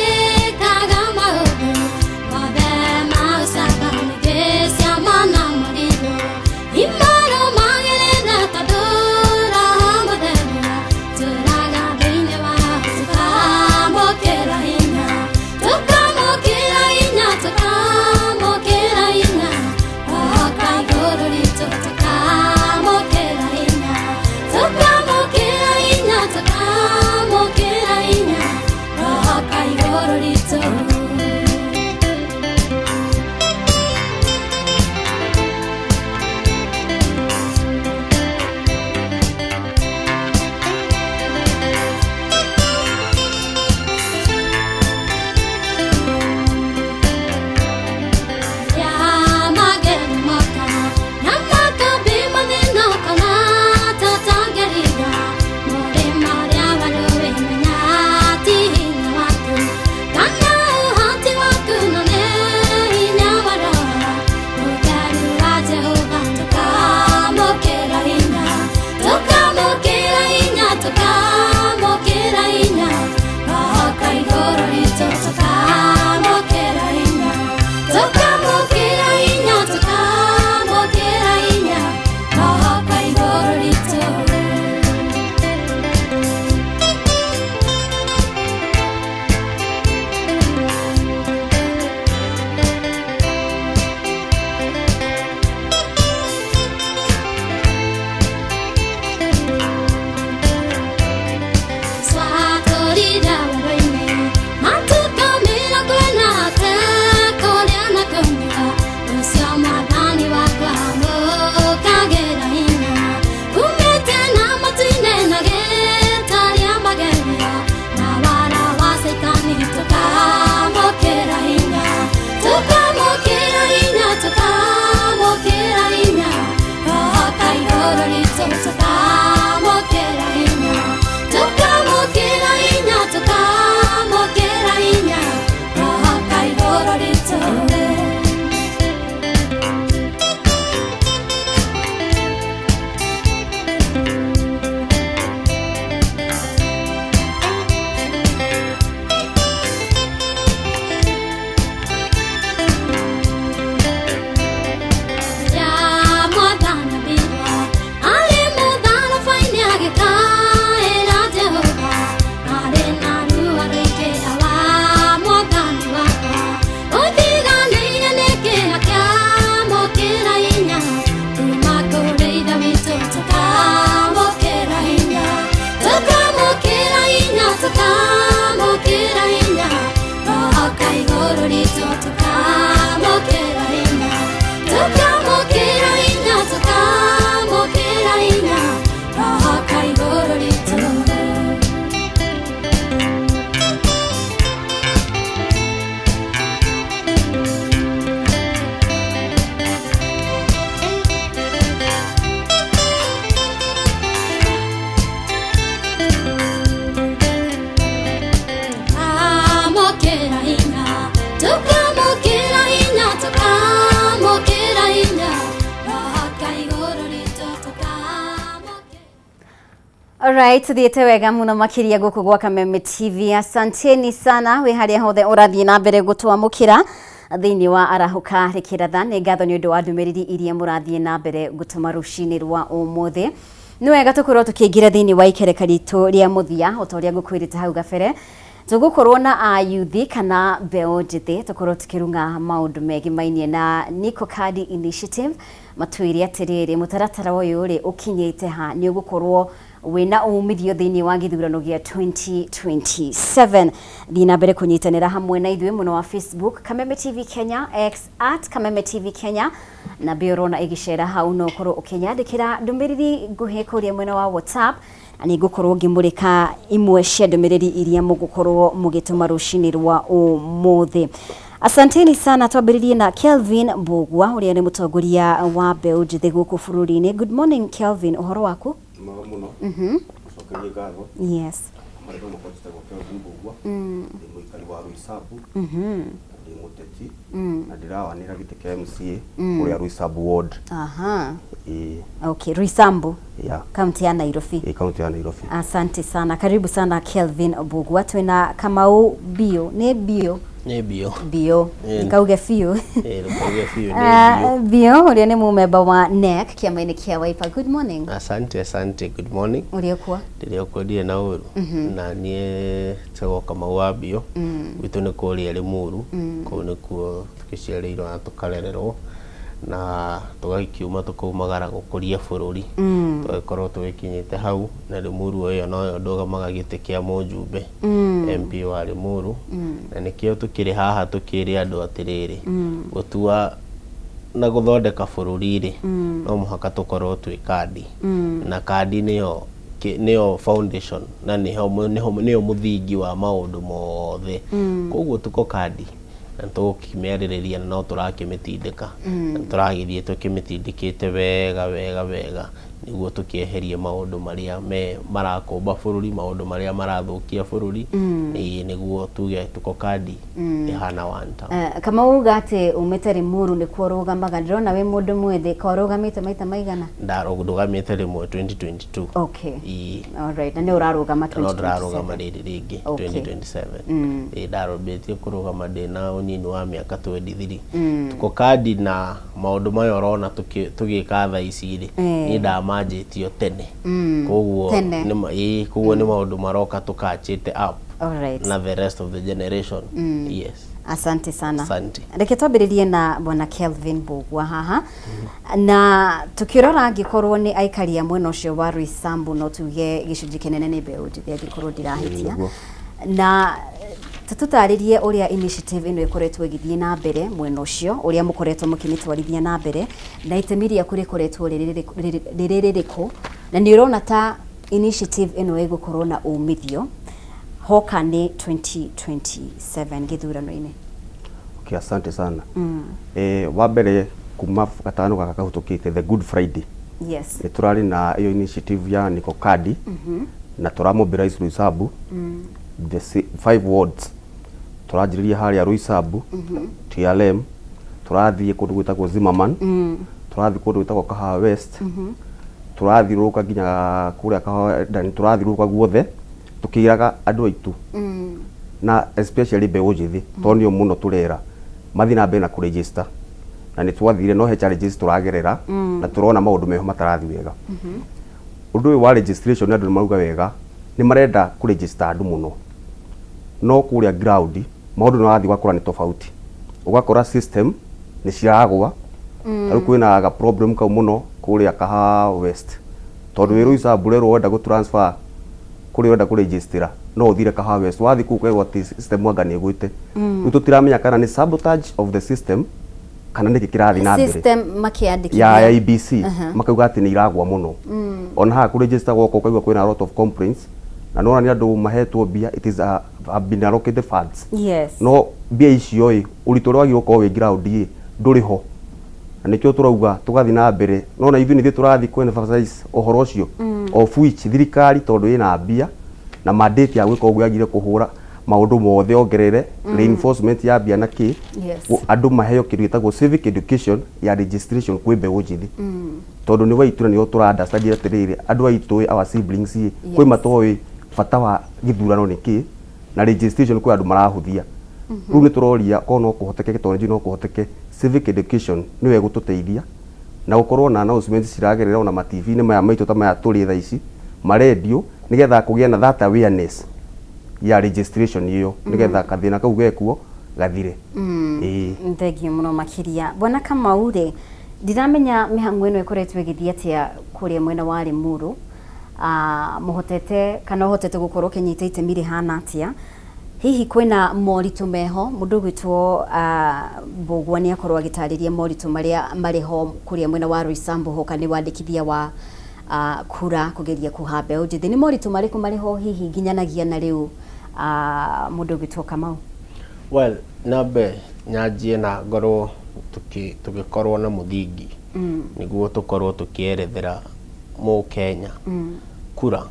Alright, tuthiĩte wega mũno makĩria gũkũ gwa Kameme TV. Asanteni sana wĩ harĩa hothe ũrathiĩ na mbere gũtwamũkĩra thĩinĩ wa arahũka rĩkĩratha. Nĩ ngatho nĩ ũndũ wa ndũmĩrĩri iria mũrathiĩ na mbere gũtũma rũcinĩ rwa ũmũthĩ. Nĩ wega tũkorwo tũkĩingĩra thĩinĩ wa ikereka ritũ rĩa mũthia o ta ũrĩa ngũkwĩrĩte hau gabere. Tũgũkorwo na ayuthi kana mbeũ njĩthĩ tũkorwo tũkĩrung'a maũndũ megimainie na Niko Kadi Initiative. Matwĩre atĩrĩrĩ, mũtaratara ũyũ rĩ ũkinyĩte ha, nĩ ũgũkorwo wĩna umithio thĩinĩ wa gĩthurano gĩa 2027. Thiĩ na mbere kũnyitanĩra hamwe na ithuĩ mũno wa Facebook Kameme TV Kenya, X at Kameme TV Kenya, na mbĩ ũrona ĩgĩcera hau no ũkorwo ũkĩnyandĩkĩra ndũmĩrĩri nguhĩ kũrĩa mwena wa WhatsApp, na nĩ ngũkorwo ngĩmũrĩka imwe cia ndũmĩrĩri iria mũgũkorwo mũgĩtũma rũcinĩ rwa ũmũthĩ. Asanteni sana. Twambĩrĩrie na Kelvin Mbugua ũrĩa nĩ mũtongoria wa mbeũ njĩthĩ gũkũ bũrũri-inĩ. Good morning Kelvin, ũhoro waku? Mwega mũno. Gũcokeria ngatho. Yes. Marĩtwa makwa njĩtagwo Kelvin Mbugua. Ndĩ mũikari wa Roysambu. Ndĩ mũteti. Na ndĩrawanĩra gĩtĩ kĩa MCA kũrĩa Roysambu ward. Aha. Ĩĩ. Okay, Roysambu. Yeah. Kaunti ya Nairobi. Ĩĩ, kaunti ya Nairobi. Asante sana. Karibu sana Kelvin Mbugua. Twĩna Kamau Bio. Nĩ Bio? Nĩ Bio. Bio. Ĩĩ. Ngauge biũ. Ĩĩ, ndũkauge biũ, nĩ Bio. Bio ũrĩa nĩ mũmemba wa NEC kĩama-inĩ kĩa Wiper. Good morning. Asante, asante. Good morning. Ũrĩ okuo? Ndĩrĩ okuo, ndirĩ na ũru. Na niĩ njĩtagwo Kamau wa Bio. Gwitũ nĩ kũrĩa Limuru. Kũu nĩkuo tũgĩciarĩirwo na tũkarererwo na tũgagĩkiuma tũkaumagara gũkũria bũrũri. Tũgagĩkorwo tũgĩkinyĩte hau na Limuru o ĩyo noyo ndũgamaga gĩtĩ kĩa mũjumbe MP wa Limuru. Na nĩkĩo tũkĩrĩ haha tũkĩre andũ atĩrĩrĩ, gũtua na gũthondeka bũrũri rĩ, no mũhaka tũkorwo twĩ kandi. Na kandi nĩyo nĩyo foundation na nĩho nĩyo mũthingi wa maũndũ mothe. Koguo tuko kandi na tũgũkĩmĩarĩrĩria na no tũrakĩmĩtindĩka. Na tũragĩthiĩ tũkĩmĩtindĩkĩte wega wega wega nĩguo tũkĩeherie maũndũ marĩa me marakũmba bũrũri, maũndũ marĩa marathũkia bũrũri, ĩĩ, nĩguo tuge tuko kandi ĩhana one term. Kamau uga atĩ umĩte Limuru nĩkuo ũrũgamaga, ndĩrona wĩ mũndũ mwĩthĩ, ka ũrũgamĩte maita maigana? Ndarũgamĩte rĩmwe 2022. Okay. Ĩĩ. Alright, na nĩ ũrarũgama No ndĩrarũgama 2027. rĩrĩ rĩngĩ 2027. Ĩĩ, ndarũmbĩtie kũrũgama ndĩna ũnini wa mĩaka 23. Tuko kandi na maũndũ maya ũrona tũgĩka thaa ici rĩ, niĩ ndamanjĩtio tene. Koguo Tene. Ĩĩ, koguo nĩ maũndũ maroka tũkachĩte up Alright. na the rest of the generation. Yes. Asante sana. Asante. Reke twambĩrĩrie na bwana Kelvin Mbugua haha. Na tukĩrora angĩkorwo nĩ aikari a mwena ũcio wa Roysambu no tuge gĩcunjĩ kĩnene nĩ mbeũ njĩthĩ angĩkorwo ndirahĩtia. Nĩguo. Na tũtarĩrie ũrĩa initiative ĩno ĩkoretwo ĩgĩthiĩ na mbere mwena ũcio, ũrĩa mũkoretwo mũkĩmĩtwarithia na mbere, na itemi rĩaku rĩkoretwo rĩrĩ rĩrĩkũ, na nĩ ũrona ta initiative ĩno ĩgũkorwo na umithio hoka nĩ 2027 gĩthurano-inĩ? Okay, asante sana. Wa mbere kuma gatano gaka kahĩtũkĩte, the Good Friday, nĩ tũrarĩ na ĩyo initiative ya Niko Kadi na tũra mobilize Roysambu, the five wards. Tũranjĩrĩria harĩa Roysambu TRM, tũrathiĩ kũndũ gwĩtagwo Zimmerman, tũrathiĩ kũndũ gwĩtagwo Kahawa West, tũrathiũrũrũka nginya kũrĩa Kahawa Ndani, tũrathiũrũrũka guothe tũkĩraga andũ aitũ na especially mbeũ njĩthĩ, tondũ nĩo mũno tũrera mathiĩ na mbere na kũregister. Na nĩ twathire, no he challenges tũragerera na tũrona maũndũ meho matarathiĩ wega. Ũndũ ũyũ wa registration, andũ nĩ marauga wega nĩ marenda kũregister andũ mũno, no kũrĩa ground maũndũ nĩ warathiĩ ũgakora nĩ tofauti, ũgakora system nĩ ciragwa. Ta rĩu kwĩna ga problem kau mũno kũrĩa Kahawa West, tondũ wĩ Roysambu rĩrwo wenda gũ transfer kũrĩa ũrenda kũregistera, no ũthire Kahawa West, wathiĩ kũu ũkerwo atĩ system anga nĩ ĩgwĩte. Rĩu tũtiramenya kana nĩ sabotage of the system kana nĩkĩ kĩrathiĩ na mbere. System makĩandĩkithia ya IEBC makauga atĩ nĩ iragwa mũno. Ona haha kũregister gwakwa ũkaigua kwĩna a lot of complaints, na nĩwona nĩ andũ mahetwo mbia, it is have been allocated funds, no mbia icio ĩ ũritũ ũrĩa wagĩrĩirwo gũkorwo wĩ ground ĩ ndũrĩ ho, na nĩkĩo tũrauga tũgathiĩ na mbere no na ithuĩ nithuĩ tũrathiĩ kũ emphasize ũhoro ũcio, of which thirikari tondũ ĩna mbia na mandate ya gwĩka ũguo yagĩrĩire kũhũra maũndũ mothe ongerere reinforcement ya mbia na kĩ, andũ maheo kĩndũ gĩtagwo civic education ya registration kwĩ mbeũ njĩthĩ. Tondũ nĩ waitũ na nĩo tũra understand atĩrĩrĩ, andũ aitũ, our siblings ĩ, kwĩ matoĩ bata wa gĩthurano nĩ kĩ na registration, kwĩ andũ marahũthia. Rĩu nĩ tũroria korwo no kũhoteke, tondũ nĩ no kũhoteke, civic education nĩyo ĩgũtũteithia na gũkorwo na announcements ciragerera ona ma TV-inĩ maya maitũ ta maya tũrĩ thaa ici, marendio, nĩgetha kũgĩe na that awareness ya registration ĩyo, nĩgetha kathĩna kau gekuo gathire. Ĩĩ. Thengiũ mũno makĩria, Bwana Kamau. Rĩ, ndiramenya mĩhang'o ĩno ĩkoretwo ĩgĩthiĩ atĩa kũrĩa mwena wa Limuru. Mũhotete kana ũhotete gũkorwo ũkĩnyita itemi rĩhana atĩa? Hihi kwĩna moritũ meho? Mũndũ ũgwĩtwo Mbũgua nĩ akorwo agĩtarĩria moritũ marĩa marĩ ho kũrĩa mwena wa Roysambu hoka nĩ wandĩkithia wa kura kũgeria kũha mbeũ njĩthĩ. Nĩ moritũ marĩkũ marĩ ho hihi nginyanagia na rĩu, mũndũ ũgwĩtwo Kamau? Well, nambe nyanjie na ngorwo tũgĩkorwo na mũthingi nĩguo tũkorwo tũkĩerethera mũkenya kura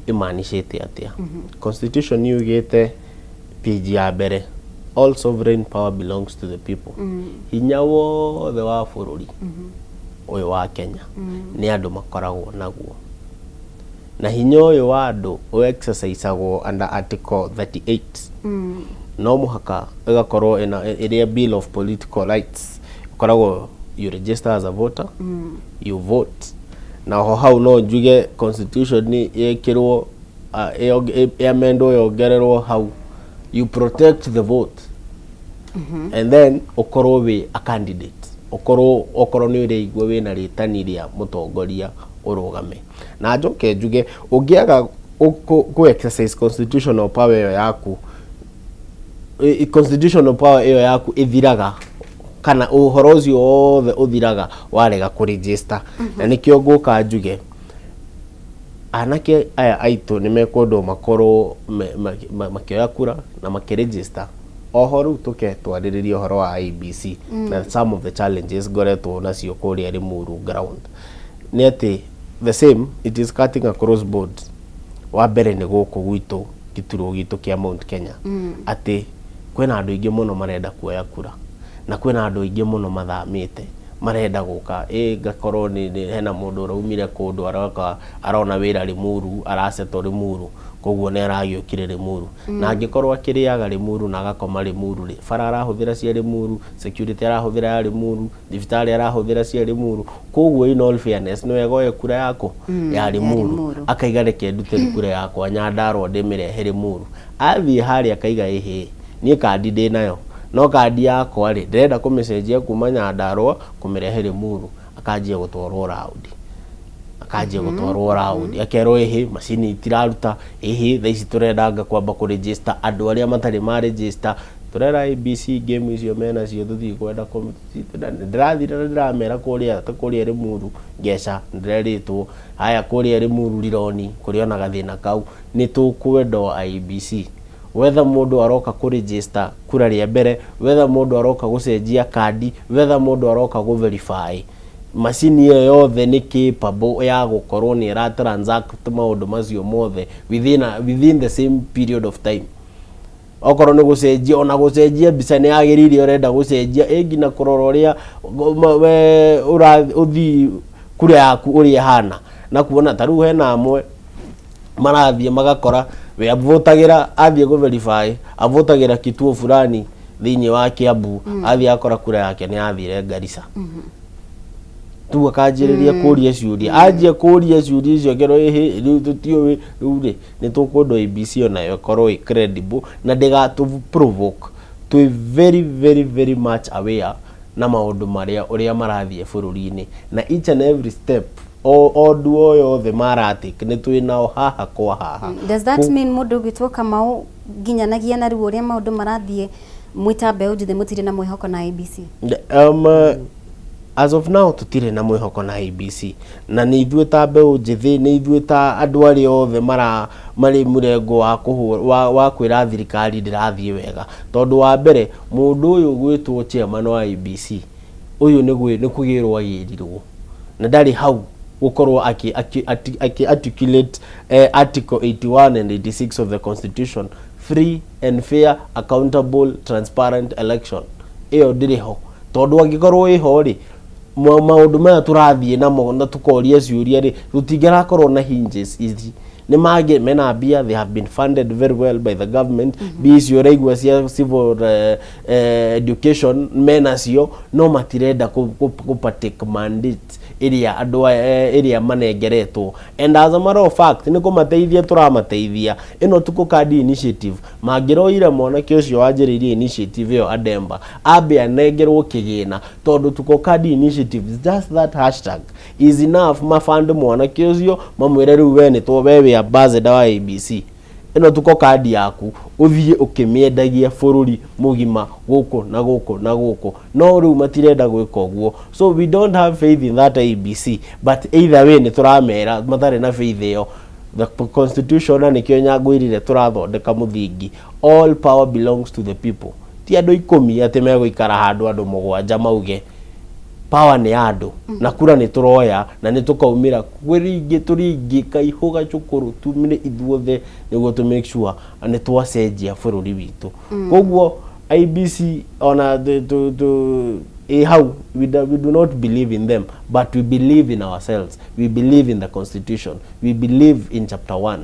ĩmanicĩte atĩa. Constitution yugĩte page ya mbere, "All sovereign power belongs to the people." Hinya wothe wa bũrũri ũyũ wa Kenya nĩ andũ makoragwo naguo, na hinya ũyũ wa andũ ũ-exercisagwo under Article 38. No mũhaka ĩgakorwo ĩna ĩrĩa Bill of Political Rights ĩkoragwo, you register as a voter, you vote. Na oho hau no njuge constitution nĩ yekĩrwo ĩamendwo, yongererwo hau, you protect the vote and then ũkorwo wĩ a candidate, ũkorwo okorwo nĩ ũraigua wĩna rĩtani rĩa mũtongoria, ũrũgame. Na njoke njuge, ũngĩaga kũ exercise constitutional power ĩyo yaku, constitutional power ĩyo yaku ĩthiraga, kana ũhoro ũcio wothe ũthiraga warega kũregister. Na nĩkĩo ngũka njuge anake aya aitũ nĩ mekwendwo makorwo makĩoya kura na makĩregister. Oho rĩu tũke twarĩrĩrie ũhoro wa IEBC na some of the challenges ngoretwo nacio kũrĩa Limuru ground, nĩ atĩ the same, it is cutting across board. Wa mbere nĩ gũkũ gwitũ gĩturwa gitũ kĩa Mount Kenya, atĩ kwĩna andũ aingĩ mũno marenda kuoya kura, na kwĩna andũ aingĩ mũno mathamĩte marenda gũka. Ĩ ngakorwo nĩ hena mũndũ ũraumire kũndũ, aroka, arona wĩra Limuru, arasettle Limuru, koguo nĩ aragĩũkire Limuru. Na angĩkorwo akĩrĩaga Limuru na agakoma Limuru rĩ, bara arahũthĩra cia Limuru, security arahũthĩra ya Limuru, thibitarĩ arahũthĩra cia Limuru. Koguo in all fairness, nĩ wega oye kura yaku ya Limuru. Limuru. Akaiga, "Reke ndute kura yakwa Nyandarua ndĩmĩrehe Limuru." Athiĩ harĩa akaiga, "Ĩhĩ, niĩ kandi ndĩ nayo, no kandi yakwa rĩ, ndĩrenda kũmĩcenjia kuma Nyandarua kũmĩrehe Limuru." Akanjia gũtwarwo raundi, akanjia gũtwarwo raundi, akerwo, "Ĩhĩ, macini itiraruta, ĩhĩ, thaa ici tũrendanga kwamba kũregister andũ arĩa matarĩ ma register." Tũrera IEBC game icio menacio, tũthiĩ kwenda ndĩrathire na ndĩramera kũrĩa ta kũrĩa Limuru Ngeca ndĩrerĩtwo haya, kũrĩa Limuru Rironi kũrĩ ona gathĩna kau. Nĩ tũkwenda IEBC, wetha mũndũ aroka kũregister kura rĩa mbere, wetha mũndũ aroka gũcenjia kandi, wetha mũndũ aroka gũ verify, macini ĩyo yothe nĩ capable ya gũkorwo nĩ ĩra transact maũndũ macio mothe within the same period of time. Okorwo nĩ gũcenjia, ona gũcenjia mbica nĩ yagĩrĩire, ũrenda gũcenjia ĩ nginya kũrora ũrĩa we ũthi kura yaku ũrĩa ĩhana, na kuona ta rĩu hena amwe marathiĩ magakora we avotagĩra, athiĩ kũ verify avotagĩra kituo fulani thĩinĩ wa Kiambu, athiĩ akora kura yake nĩ yathire Garissa. Rĩu akanjĩrĩria kũria ciũria, anjia kũria ciũria icio akerwo, "Ĩhĩ, rĩu tũtiũĩ." Rĩu rĩ, nĩ tũkwenda IEBC onayo ĩkorwo ĩ credible na ndĩgatũ provoke. Twĩ very very very much aware na maũndũ marĩa ũrĩa marathiĩ bũrũri-inĩ, na each and every step, o ũndũ o yothe maratake, nĩ twĩ nao haha kwa haha. Does that mean, mũndũ ũgwĩtwo Kamau, nginyanagia na rĩu ũrĩa maũndũ marathiĩ, mwĩta mbeũ njĩthĩ mũtirĩ na mwĩhoko na IEBC? As of now tũtirĩ na mwĩhoko na IEBC, na nĩ ithuĩ ta mbeũ njĩthĩ, nĩ ithuĩ ta andũ arĩa othe mara marĩ mũrengo wa kũhũ, wa kwĩra thirikari ndĩrathiĩ wega, tondũ wa mbere mũndũ ũyũ ũgwĩtwo chairman wa IEBC ũyũ nĩ kũgĩrwo agĩrirwo, na ndarĩ hau gũkorwo akĩ articulate article 81 and 86 of the constitution, free and fair, accountable, transparent election. Ĩyo ndĩrĩ ho, tondũ angĩkorwo ĩho rĩ, Maũndũ maya tũrathiĩ namo na tũkoria ciũria rĩ, tũtingĩrakorwo na hinges ici. Nĩ mangĩ mena mbia, they have been funded very well by the government. Mbia icio ũraigua cia civil education menacio, no matirenda kũ partake mandate ĩrĩa andũ aya ĩrĩa manengeretwo. And as a matter of fact, nĩ kũmateithia tũramateithia. Ĩno Tuko Kadi initiative, mangĩroire mwanake ũcio wanjĩrĩirie initiative ĩyo, Ademba, ambe anengerwo kĩgĩna, tondũ Tuko Kadi initiative, just that hashtag is enough. Mafund mwanake ũcio, mamwĩre rĩu we nĩ we wĩ ambassador wa ABC, ĩno Tuko Kadi yaku, ũthiĩ ũkĩmĩendagia bũrũri mũgima, gũkũ na gũkũ na gũkũ. No rĩu matirenda gwĩka ũguo, so we don't have faith in that ABC. But either way, nĩ tũramera matarĩ na faith ĩyo, the constitution, na nĩkĩo nyangũirire tũrathondeka mũthingi, all power belongs to the people. Ti andũ 10 atĩ megũikara handũ andũ 7 mauge power nĩ ya andũ. Na kura nĩ tũroya na nĩ tũkaumĩra kwĩringĩ tũringĩ kaihũ gacũkũrũ, tumire ithuothe nĩguo tũ make sure nĩ twacenjia bũrũri witũ. Koguo IBC ona ĩ hau, we do not believe in them, but we believe in ourselves, we believe in the constitution, we believe in chapter 1,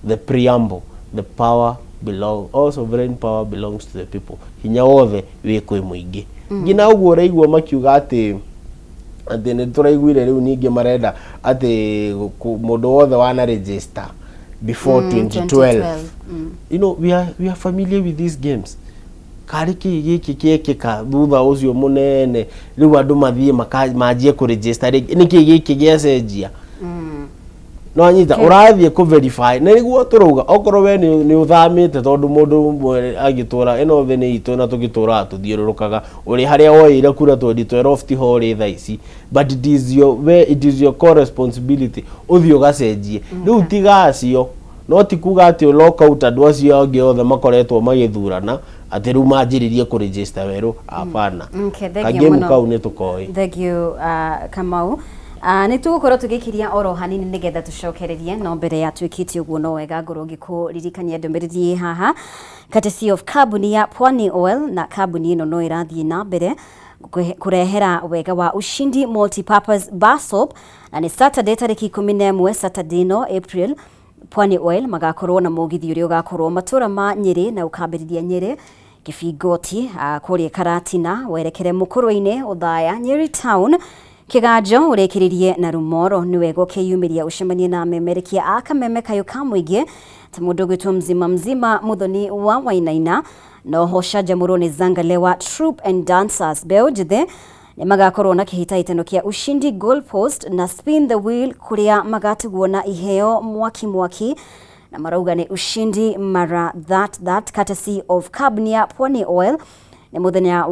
the preamble, the power belong all sovereign power belongs to the people. Hinya wothe wĩ kwĩ mũingĩ. Nginya ũguo ũraigua makiuga atĩ nĩ tũraiguire rĩu ningĩ marenda atĩ mũndũ wothe wana register before 2012. 2012. We are familiar with these games. Karĩ kĩ gĩkĩ kĩekĩka thutha ũcio mũnene, rĩu andũ mathiĩ manjie kũregister rĩngĩ? Nĩkĩ gĩkĩ gĩacenjia? No anyita ũrathiĩ kũ verify na nĩguo tũrauga okorwo we nĩ ũthamĩte, tondũ mũndũ ũmwe agĩtũra ĩno thĩ nĩ itũ na tũgĩtũraga tũthiũrũrũkaga, ũrĩ harĩa woeire kura 2012 tiho ũrĩ thaa ici, but it is your core responsibility ũthiĩ ũgacenjie. Rĩu tiga acio, no ti kuga atĩ lock out andũ acio angĩ othe makoretwo magĩthurana atĩ rĩu manjĩrĩrie kũregister werũ, hapana. Okay, thank you kagemu mũno. Kau nĩ tũkoĩ. Thank you, Kamau. Nĩ tũgũkorwo tũgĩkiria oro hanini nĩgetha tũcokererie, no mbere ya twĩkĩte ũguo, no wega ngorwo ngĩkũririkania ndũmĩrĩri ĩ haha courtesy of kambuni ya Pwani Oil. Na kambuni ĩno no ĩrathiĩ na mbere kũrehera wega wa Ushindi Multipurpose Bar Soap, na nĩ Saturday tarĩki 11, Saturday no April, Pwani Oil magakorwo na mũgithi ũrĩa ũgakorwo matũra ma Nyĩrĩ na ũkambĩrĩria Nyĩrĩ, Kĩbingoti, kũrĩa Karatina, werekere Mũkũrwe-inĩ, Othaya, Nyeri Town, Kĩganjo, ũrĩkĩrĩrie na Rumoro. Nĩ wega ũkĩyumĩria ũcemanie na amemerekia a Kameme Kayũ ka Mũingĩ ta mũndũ ũgwĩtwo Mzima Mzima Muthoni wa Wainaina, noho canjamũrwo nĩ Zangalewa Troop and Dancers. Mbeũ njĩthĩ nĩ magakorwo na kĩhĩtahĩtano kĩa Ushindi Goal Post na Spin the Wheel, kũrĩa magatigwo na iheo mwaki mwaki, na marauga nĩ ushindi mara that that, courtesy of Kabnia Pwani Oil. Nĩ mũthenya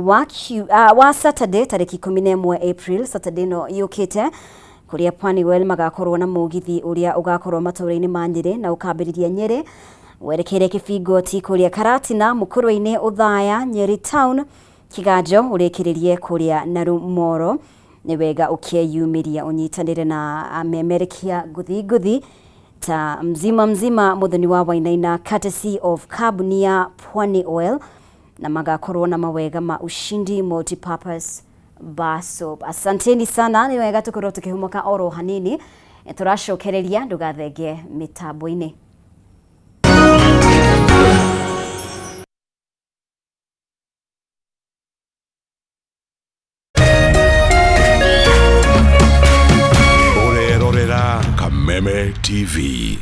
wa Saturday tarĩki 11 April, Saturday no yũkĩte, kũrĩa Pwani Oil magakorwo na mũgithi ũrĩa ũgakorwo matũũra-inĩ ma Nyĩrĩ na ũkambĩrĩria Nyĩrĩ, werekeire Kĩbingoti, kũrĩa Karatina, Mũkũrwe-inĩ, Othaya, Nyeri Town, Kĩganjo, ũrĩkĩrĩrie kũrĩa Narumoro. Nĩ wega ũkĩyumĩria ũnyitanĩre na amemerekia ngũthi ngũthi ta Mzima Mzima Muthoni wa Wainaina, courtesy of kambuni ya Pwani Oil, na magakorwo na mawega ma Ushindi Multipurpose Bar Soap. Asanteni sana, nĩ wega tũkorwo tũkĩhũmũka oro hanini, tũracokereria, ndũgathenge mĩtambo-inĩ. Ũrerorera Kameme TV.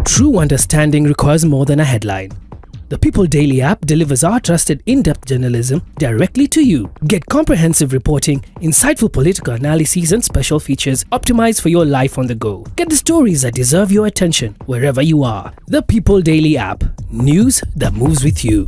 True understanding requires more than a headline. The People Daily app delivers our trusted in depth journalism directly to you. Get comprehensive reporting, insightful political analyses, and special features optimized for your life on the go. Get the stories that deserve your attention wherever you are. The People Daily app. News that moves with you.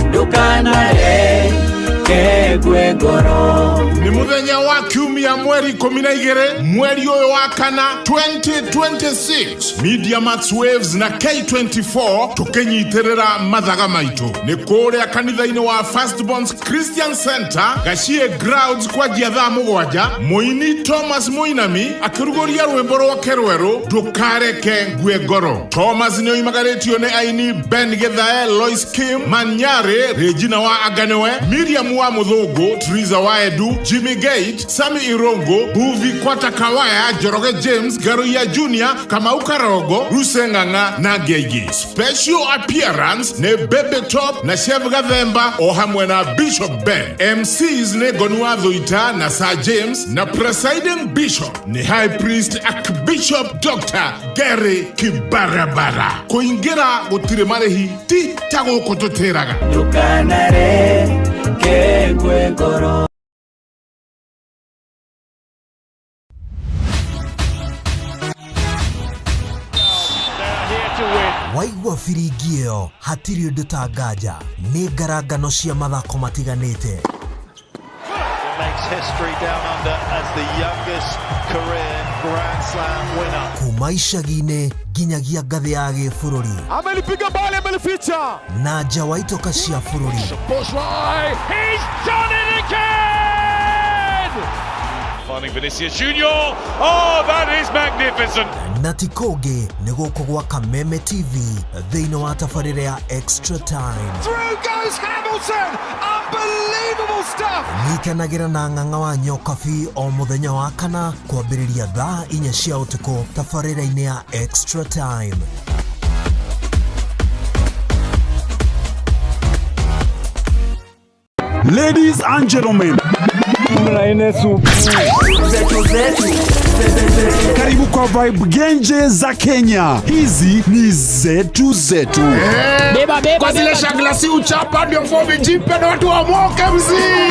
Ndũkanareke ngue ngoro. Nĩ mũthenya wa kiumia mweri 12 mweri ũyũ wa kana 2026 Media Max Waves na K24 tũkĩnyitĩrĩra mathaga maitũ nĩ kũrĩa kanitha-inĩ wa Firstborns Christian Center Gachie Grounds kwanjia thaa 7 mũini Thomas Mũinami akĩrugũria rwĩmbo rwake rwerũ ndũkareke ngue ngoro. Thomas nĩ oimagarĩtio nĩ aini Ben Githae, Lois Kim Manyare, Regina wa Anganiwe, Miriam wa Mũthũngũ, Triza wa Edu, Jimmy Gate, Sami Irongo, Buvi Kwata Kawaya, Njoroge James, Garuia Junior, Kamau Karongo, Ruse Ng'ang'a na angĩ aingĩ. Special appearance nĩ Bebe Top na Chef Gathemba o hamwe na Bishop Ben. MCs nĩ Ngoni wa Thuita na Sir James na presiding bishop nĩ High Priest Archbishop Dr. Gary Kibarabara. Kũingĩra gũtirĩ marĩhi ti ta gũkũ tũtĩraga. Ndũkanareke ngue ngoro. Waigua biringi ĩyo hatirĩ ũndũ ta nganja nĩ ngarangano cia mathako matiganĩte. Makes history down under as the youngest career Grand Slam winner. Kuma icagi-inĩ nginyagia ngathĩ ya gĩbũrũri. Amelipiga mbali, amelificha. Na nja wa itoka cia bũrũri. Bushrai, he's done it again! Finding Vinicius Junior. Oh, that is magnificent. Na ti kũngĩ nĩ gũkũ gwa Kameme TV thĩinĩ wa tabarĩra ya Extra Time. Through goes Hamilton! Unbelievable stuff! Nyitanagĩra na Ng'ang'a wa Nyokabi o mũthenya wa kana kwambĩrĩria thaa 4 cia ũtukũ tabarĩra-inĩ ya Extra Time. Ladies and gentlemen, karibu kwa Vibe Genje za Kenya. Hizi ni zetu zetu. Beba, beba, kwa zile shagla si uchapa ndio fomi jipe na watu wamoke mzee.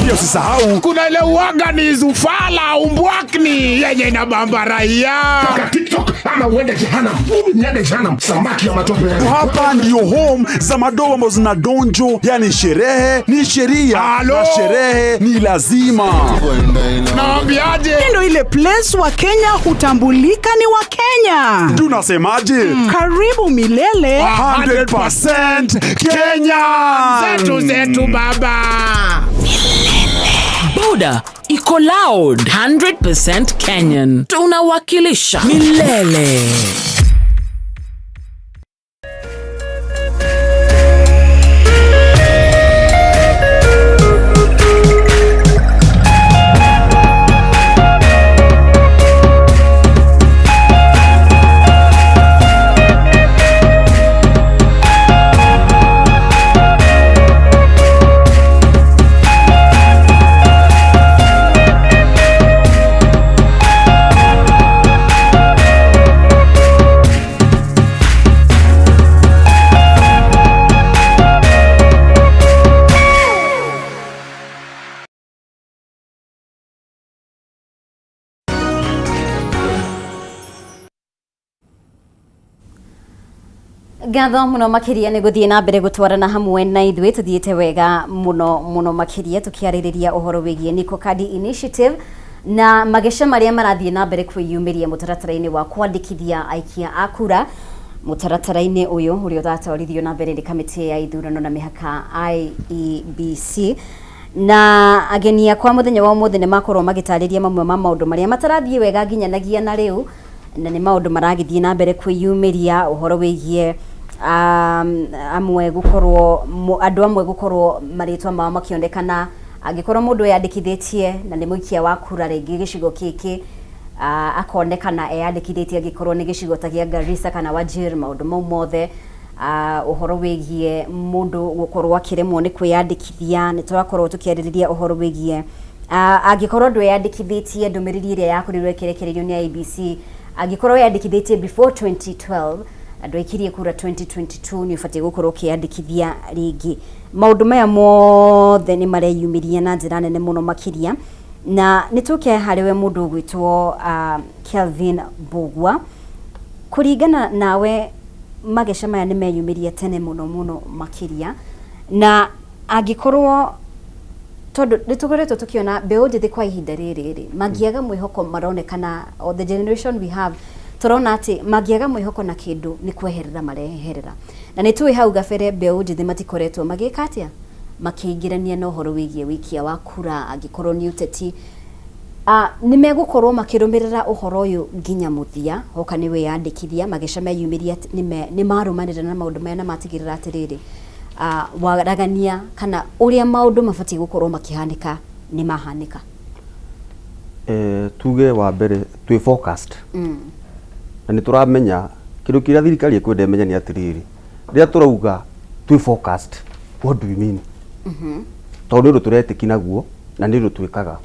Pia usisahau kuna ile uaga ni zufala umbwakni yenye inabamba raia. TikTok ama uende jehanamu. Niende jehanamu, samaki ya matope. Hapa ndio home za madogo ambazo zina donjo, yani sherehe ni sheria na sherehe ni lazima. Naambiaje? Ndio ile place wa Kenya hutambulika ni wa Kenya. Tunasemaje? Karibu milele 100% Kenya. Zetu zetu baba. Boda iko loud 100% Kenyan. Tunawakilisha milele. Ngatho muno makiria nĩ gũthiĩ na mbere gũtwarana hamwe na ithuĩ tũthiĩte wega muno muno makiria tũkĩarĩrĩria ũhoro wĩgiĩ Niko Kadi Initiative na mageca marĩa marathiĩ na mbere kwĩyumĩria mũtaratara-inĩ wa kwandĩkithia aikia a kura mũtaratara-inĩ ũyũ ũrĩa ũratwarithio na mbere nĩ kamĩtĩ ya ithurano na mĩhaka IEBC. Na ageni akwa mũthenya wa ũmũthĩ nĩ makorwo magĩtarĩria mamwe ma maũndũ marĩa matarathiĩ wega nginyanagia na rĩu na nĩ maũndũ maragĩthiĩ na mbere kwĩyumĩria ũhoro wĩgiĩ amwe gukorwo andũ amwe gukorwo marĩtwa mao makĩonekana angĩkorwo mũndũ eyandĩkithĩtie na nĩ mũikia wa kura rĩngĩ gĩcigo gĩkĩ akonekana eyandĩkithĩtie angĩkorwo nĩ gĩcigo ta gĩa Garissa kana Wajir maũndũ mau mothe ũhoro wĩgiĩ mũndũ gũkorwo akĩremwo nĩ kwĩyandĩkithia nĩ tũrakorwo tũkĩarĩrĩria ũhoro wĩgiĩ angĩkorwo ndwĩyandĩkithĩtie ndũmĩrĩri ĩrĩa yakorirwo ĩkĩrekererio nĩ IEBC angĩkorwo wĩyandĩkithĩtie before 2012 andũ aikirie kura 2022 nĩ ũbatiĩ gũkorwo ũkĩyandĩkithia rĩngĩ. Maũndũ maya mothe nĩ mareyumĩria na njĩra nene mũno makĩria na nĩ tũke harĩ we mũndũ ũgwĩtwo Kelvin Mbugua. Kũringana nawe mageca maya nĩ meyumĩria tene mũno mũno makĩria Na angĩkorwo tondũ nĩ tũkoretwo tũkĩona mbeũ njĩthĩ kwa ihinda rĩrĩ rĩ, mangĩaga mwĩhoko maronekana, o the generation we have, tũrona atĩ mangĩaga mwĩhoko na kĩndũ nĩ kweherera mareherera. Na nĩ tũĩ hau gabere mbeũ njĩthĩ matikoretwo magĩka atĩa, makĩingĩrania na ũhoro wĩgiĩ wĩikia wa kura, angĩkorwo nĩ ũteti. Nĩ megũkorwo makĩrũmĩrĩra ũhoro ũyũ nginya mũthia, hoka nĩ wĩyandĩkithia, magĩca meyumĩria nĩ marũmanĩrĩra na maũndũ maya na matigĩrĩra atĩrĩrĩ, waragania kana ũrĩa maũndũ mabatiĩ gũkorwo makĩhanĩka nĩ mahanĩka. Tuge wa mbere twĩ focused. Na nĩ tũramenya kĩndũ kĩrĩa thirikari ĩkwenda ĩmenye nĩ atĩrĩrĩ, rĩrĩa tũrauga twĩ focused, what do we mean? Tondũ nĩ ũndũ tũretĩki naguo na nĩ ũndũ twĩkaga.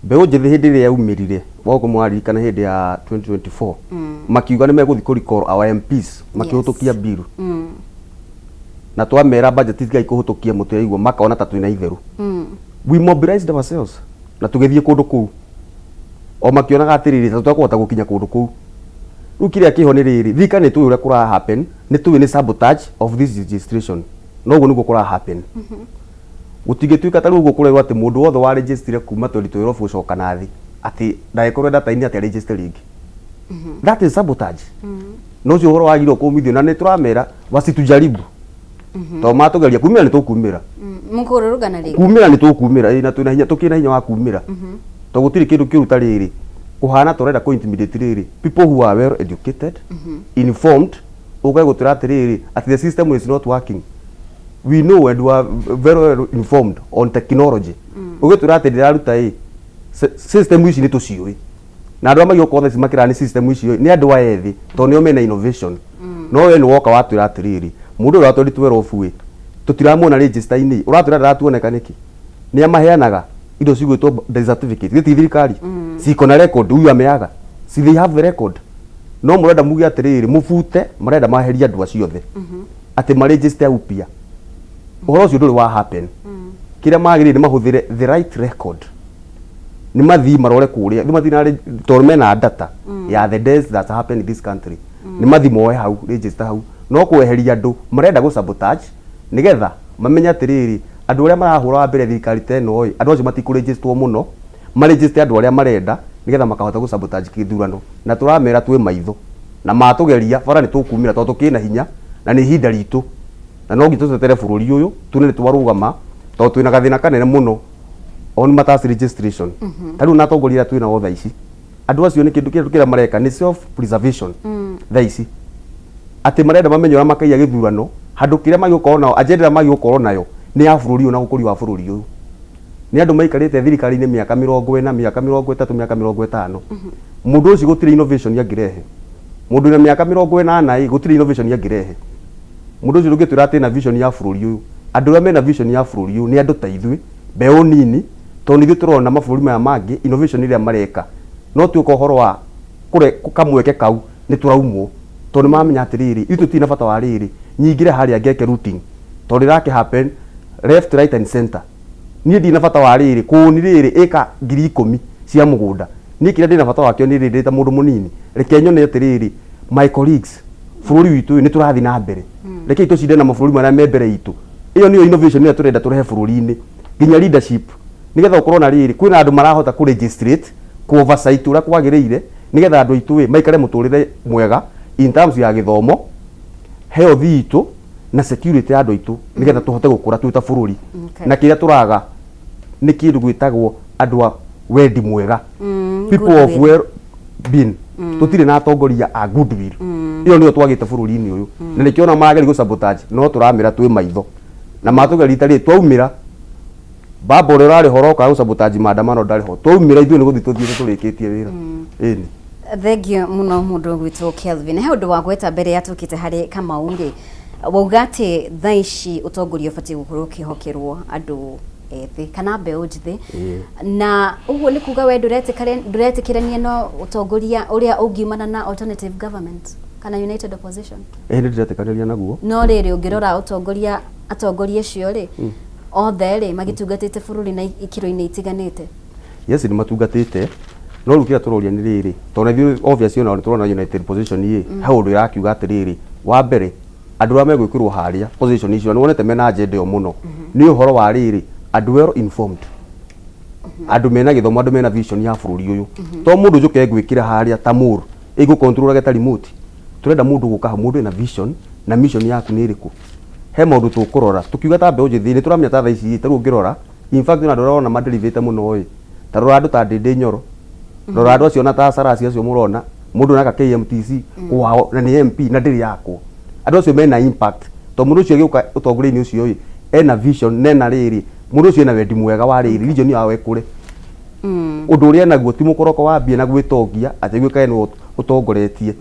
Mbeũ njĩthĩ hĩndĩ ĩrĩa yaumĩrire, waũkũ mwaririkana hĩndĩ ya 2024, makiuga nĩ megũthiĩ kũ recall our MPs, makĩhũtũkia bill. Na twamera budget tigai kũhũtũkia mũtiraigua, makona ta twĩna itherũ. We mobilized ourselves na tũgĩthiĩ kũndũ kũu. O makĩonaga atĩrĩrĩ, ta tũtekũhota gũkinya kũndũ kũu. Rĩu kĩrĩa kĩho nĩ rĩrĩ, thirikari nĩ tũĩ ũrĩa kũra happen, nĩ tũĩ nĩ sabotage of this registration. No ũguo nĩguo kũra happen. Gũtingĩtuĩka ta rĩu ũguo kũrerwo atĩ mũndũ wothe wa registire kuma 2012 gũcoka na thĩ, atĩ ndagĩkorwo data-inĩ atĩ aregister rĩngĩ. That is sabotage. Na ũcio ũhoro wagĩrĩirwo kũmithio na nĩ tũramera wasitujaribu. Tondũ matũgeria kumĩra nĩ tũkumĩra. Mũkũrũrũngana rĩngĩ? Kumĩra nĩ tũkumĩra, ĩĩ na twĩna hinya, tũkĩrĩ na hinya wa kumĩra. Tondũ gũtirĩ kĩndũ kĩũru ta rĩrĩ, kũhana ta ũrenda kũ intimidate rĩrĩ, people who are well educated, informed, ũkae gũtwĩra atĩrĩrĩ, atĩ the system is not working. We know and we are very well informed on technology. Ũgĩtwĩra atĩ ndĩraruta ĩ, system ici nĩ tũciũĩ. Na andũ arĩa magĩũka thaa ici makĩra nĩ system icio nĩ andũ aya ethĩ tondũ nĩo mena innovation. No we nĩ woka watwĩra atĩrĩrĩ, mũndũ ũyũ wa 2012 ĩ, tũtiramuona register-inĩ, ũratwĩra ndaratuoneka nĩkĩ? Nĩ amaheanaga indo cigwĩtwo death certificate, githĩ ti thirikari? Ciko na record, huyu ameaga. Si they have the record. No mũrenda muge atĩrĩrĩ, mũbute, marenda maherie andũ acio othe. Atĩ ma register upya. Ũhoro ũcio ndũrĩ wa happen. Kĩrĩa magĩrĩire nĩ mahũthĩre the right record. Nĩ mathiĩ marore kũrĩa, nĩ mathiĩ na tondũ mena data ya the deaths that happen in this country. Nĩ mathiĩ moe hau, register hau. No kweheria andũ marenda gũ sabotage nĩgetha mamenye atĩrĩrĩ, andũ arĩa marahũra wa mbere thirikari ta ĩno ĩ, andũ acio matikũregisterwo mũno, maregister andũ arĩa marenda nĩgetha makahota gũ sabotage gĩthurano. Na tũramera twĩ maitho. Na matũgeria bara nĩ tũkumĩra tondũ tũkĩrĩ na hinya na nĩ ihinda ritũ. Na no nginya tũtetere bũrũri ũyũ, tuone nĩ twarũgama tondũ twĩna gathĩna kanene mũno on matters registration. Ta rĩu na atongoria arĩa twĩnao thaa ici, andũ acio nĩ kĩndũ kĩrĩa mareka nĩ self preservation thaa ici. Atĩ marenda mamenye ũrĩa makaiya gĩthurano, handũ kĩrĩa magĩgũkorwo nao, agenda ĩrĩa magĩgũkorwo nayo nĩ ya bũrũri ũyũ na ũkũria wa bũrũri ũyũ. Nĩ andũ maikarĩte thirikari-inĩ mĩaka 40, mĩaka 30, mĩaka 50. Mũndũ ũcio gũtirĩ innovation angĩrehe. Mũndũ wĩna mĩaka 80 ĩ, gũtirĩ innovation angĩrehe. Mũndũ ũcio ndũngĩtwĩra atĩ ena vision ya bũrũri ũyũ. Andũ arĩa mena vision ya bũrũri ũyũ nĩ andũ ta ithuĩ, mbeũ nini, tondũ nĩ ithuĩ tũrona mabũrũri maya mangĩ innovation ĩrĩa mareka. No tuoka ũhoro wa kũre kamweke kau nĩ tũraumwo. Tondũ nĩ maramenya atĩrĩrĩ, ithuĩ tũtirĩ na bata wa rĩrĩ, nyingĩre harĩa ngeke routing. Tondũ ĩrakĩ happen left, right and center. Niĩ ndirĩ na bata wa rĩrĩ, kũũni rĩrĩ ĩka 10,000 cia mũgũnda. Niĩ kĩrĩa ndĩna bata wakĩo nĩ rĩrĩ, ndĩ ta mũndũ mũnini, reke nyone atĩrĩrĩ, my colleagues, bũrũri witũ nĩ tũrathiĩ na mbere. Rekei tũcinde na mabũrũri marĩa me mbere itũ. Ĩyo nĩyo innovation ĩrĩa tũrenda tũrehe bũrũri-inĩ. Nginya leadership. Nĩgetha ũkorwo na rĩrĩ, kwĩna andũ marahota kũ legislate, kũ oversight ũrĩa kwagĩrĩire, nĩgetha andũ aitũ ĩ, maikare mũtũrĩre mwega in terms ya gĩthomo, health itũ, na security ya andũ aitũ, nĩgetha tũhote gũkũra twĩ ta bũrũri. Na kĩrĩa tũraga nĩ kĩndũ gwĩtagwo andũ a wendi mwega. People of well being. Tũtirĩ na atongoria a goodwill. Ĩyo nĩyo twagĩte bũrũri-inĩ ũyũ. Na nĩkĩo ona marageria gũ sabotage, no tũramera twĩ maitho. Na matũgeria rita rĩrĩ twaumĩra, baba ũrĩa ũrarĩ ho ũroka gũ sabotage maandamano ndarĩ ho. Twaumĩra ithuĩ nĩ gũthiĩ tũthiĩte tũrĩkĩtie wĩra. Ĩni. Thengiũ mũno mũndũ ũgwĩtwo Kelvin. He ũndũ wa gweta mbere ya tũkĩte harĩ Kamau rĩ, wauga atĩ thaa ici ũtongoria ũbatiĩ gũkorwo ũkĩhokerwo andũ ethĩ kana mbeũ njĩthĩ. Na ũguo nĩ kuga we ndũretĩkĩrania na ũtongoria ũrĩa ũngiumana na alternative government kana united opposition? Ĩĩ nĩ ndĩretĩkanĩria naguo. No rĩrĩ ũngĩrora ũtongoria, atongoria acio rĩ, othe rĩ magĩtungatĩte bũrũri na ikĩro-inĩ itiganĩte. Yes, nĩ matungatĩte. No rĩu kĩrĩa tũroria nĩ rĩrĩ, tondũ ithuĩ obviously ona nĩ tũrona united opposition ĩ, he ũndũ ĩrakiuga atĩrĩrĩ, wa mbere Andũ arĩa megwĩkĩrwo harĩa position icio nĩ wonete mena agenda ĩyo mũno, nĩ ũhoro wa rĩrĩ, andũ well informed, andũ mena gĩthomo, andũ mena vision ya bũrũri ũyũ. To mũndũ njũke ngwĩkĩra harĩa ta mũr ĩgũ control ta remote. Tũrenda mũndũ gũka hau, mũndũ ena vision na mission yaku nĩ ĩrĩkũ. He maũndũ tũkũrora tũkiuga ta mbeũ njĩthĩ nĩ tũramenya ta thaa ici ta rĩu ũngĩrora, in fact, ona andũ arĩa ũrona maderivĩte mũno ĩ, ta rora andũ ta Ndĩndĩ Nyoro, rora andũ acio na ta Sarasi acio mũrona mũndũ naka KMTC kwao na nĩ MP na ndĩrĩ yakwo. Andũ acio mena impact to mũndũ ũcio agĩũka ũtongoria-inĩ ũcio ĩ, ena vision na ena rĩrĩ, mũndũ ũcio ena wendi mwega wa rĩrĩ region yao ĩkũre. Ũndũ ũrĩa enaguo ti mũkoroko wa mbia na gwĩtongia atĩ gwĩka nĩwe ũtongoretie.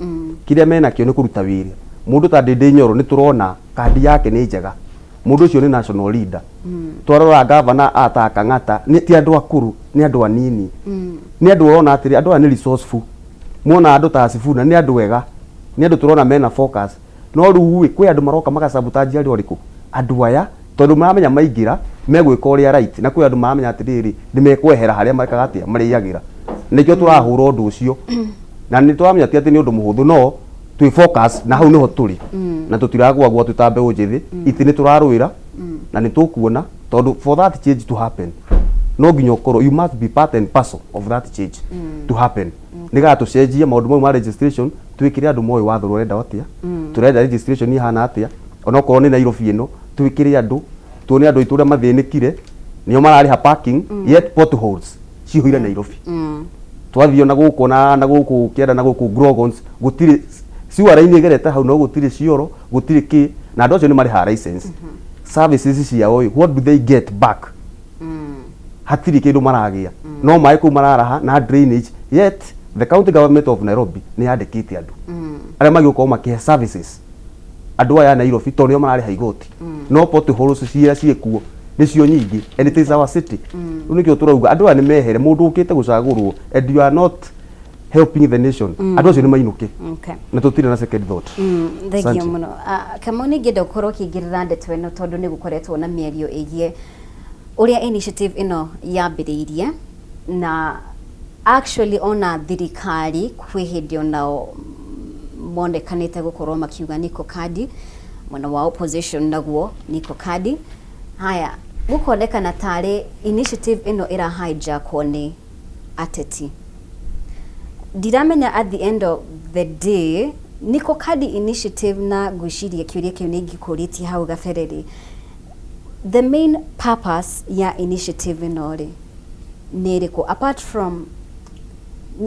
Kĩrĩa menakĩo nĩ kũruta wĩra. Mũndũ ta Ndĩndĩ Nyoro nĩ tũrona kandi yake nĩ njega, mũndũ ũcio nĩ national leader. Twarora gavana ata Kang'ata, nĩ ti andũ akũrũ, nĩ andũ anini, nĩ andũ ũrona atĩrĩ andũ aya nĩ resourceful. Muona andũ ta Sifuna nĩ andũ ega, nĩ andũ tũrona mena focus. No rĩu ĩ, kwĩ andũ maroka magasabotage arĩa ũrĩkũ andũ aya, tondũ maramenya maingĩra megwĩka ũrĩa right, na kwĩ andũ maramenya atĩrĩrĩ nĩ mekwehera harĩa marekaga atĩa marĩagĩra. Nĩkĩo tũrahũra ũndũ ũcio, na nĩ tũramenya ti atĩ nĩ ũndũ mũhũthũ, no twĩ focus na hau nĩho tũrĩ na tũtiragwagwa twĩ ta mbeũ njĩthĩ. Itĩ nĩ tũrarũĩra na nĩ tũkuona, tondũ for that change to happen no nginya ũkorwo, you must be part and parcel of that change to happen, nĩgetha tũcenjie maũndũ mau ma registration, twĩkĩre andũ moĩ watho ũrenda atĩa, tũrenda registration ihana atĩa. Onokorwo nĩ Nairobi ĩno, twĩkĩre andũ tuone andũ aitũ ũrĩa mathĩnĩkire, nĩo mararĩha parking, yet potholes cihũire Nairobi. Twathiĩ na gũkũ na gũkũ kĩanda na gũkũ Grogons, gũtirĩ sewer line ĩgerete hau, no gũtirĩ cioro, gũtirĩ kĩ, na andũ acio nĩ marĩhaga license services ciao ĩ, what do they get back? Hatirĩ kĩndũ maragĩa, no maĩ kũu mararaha na drainage, yet the county government of Nairobi nĩ yandĩkĩte andũ arĩa magĩgũkorwo makĩhe services andũ aya a Nairobi, tondũ nĩo mararĩha igoti, no potholes ciria ciĩkuo nĩcio nyingĩ, and it is our city. Rĩu nĩkĩo tũrauga andũ aya nĩ mehere. Mũndũ ũkĩte gũcagũrwo and you are not helping the nation, andũ acio nĩ mainũke na tũtirĩ na second thought. Thank you Asante. mũno. Kamau, nĩ ingĩenda gũkorwo ũkĩingĩrĩra ndeto ĩno, tondũ nĩ gũkoretwo na mĩario ĩgiĩ ũrĩa initiative ĩno yambĩrĩirie, na actually ona thirikari kwĩ hĩndĩ onao monekanĩte gũkorwo makiuga niko kadi, mwena wa opposition naguo niko kadi. Haya, gũkonekana tarĩ initiative ĩno ĩra hijackwo nĩ ateti. Ndiramenya at the end of the day niko kadi initiative, na ngwĩciria kĩũria kĩu nĩ ingĩkũrĩtie hau gabere-rĩ, the main purpose ya initiative ĩno rĩ nĩ ĩrĩkũ, apart from,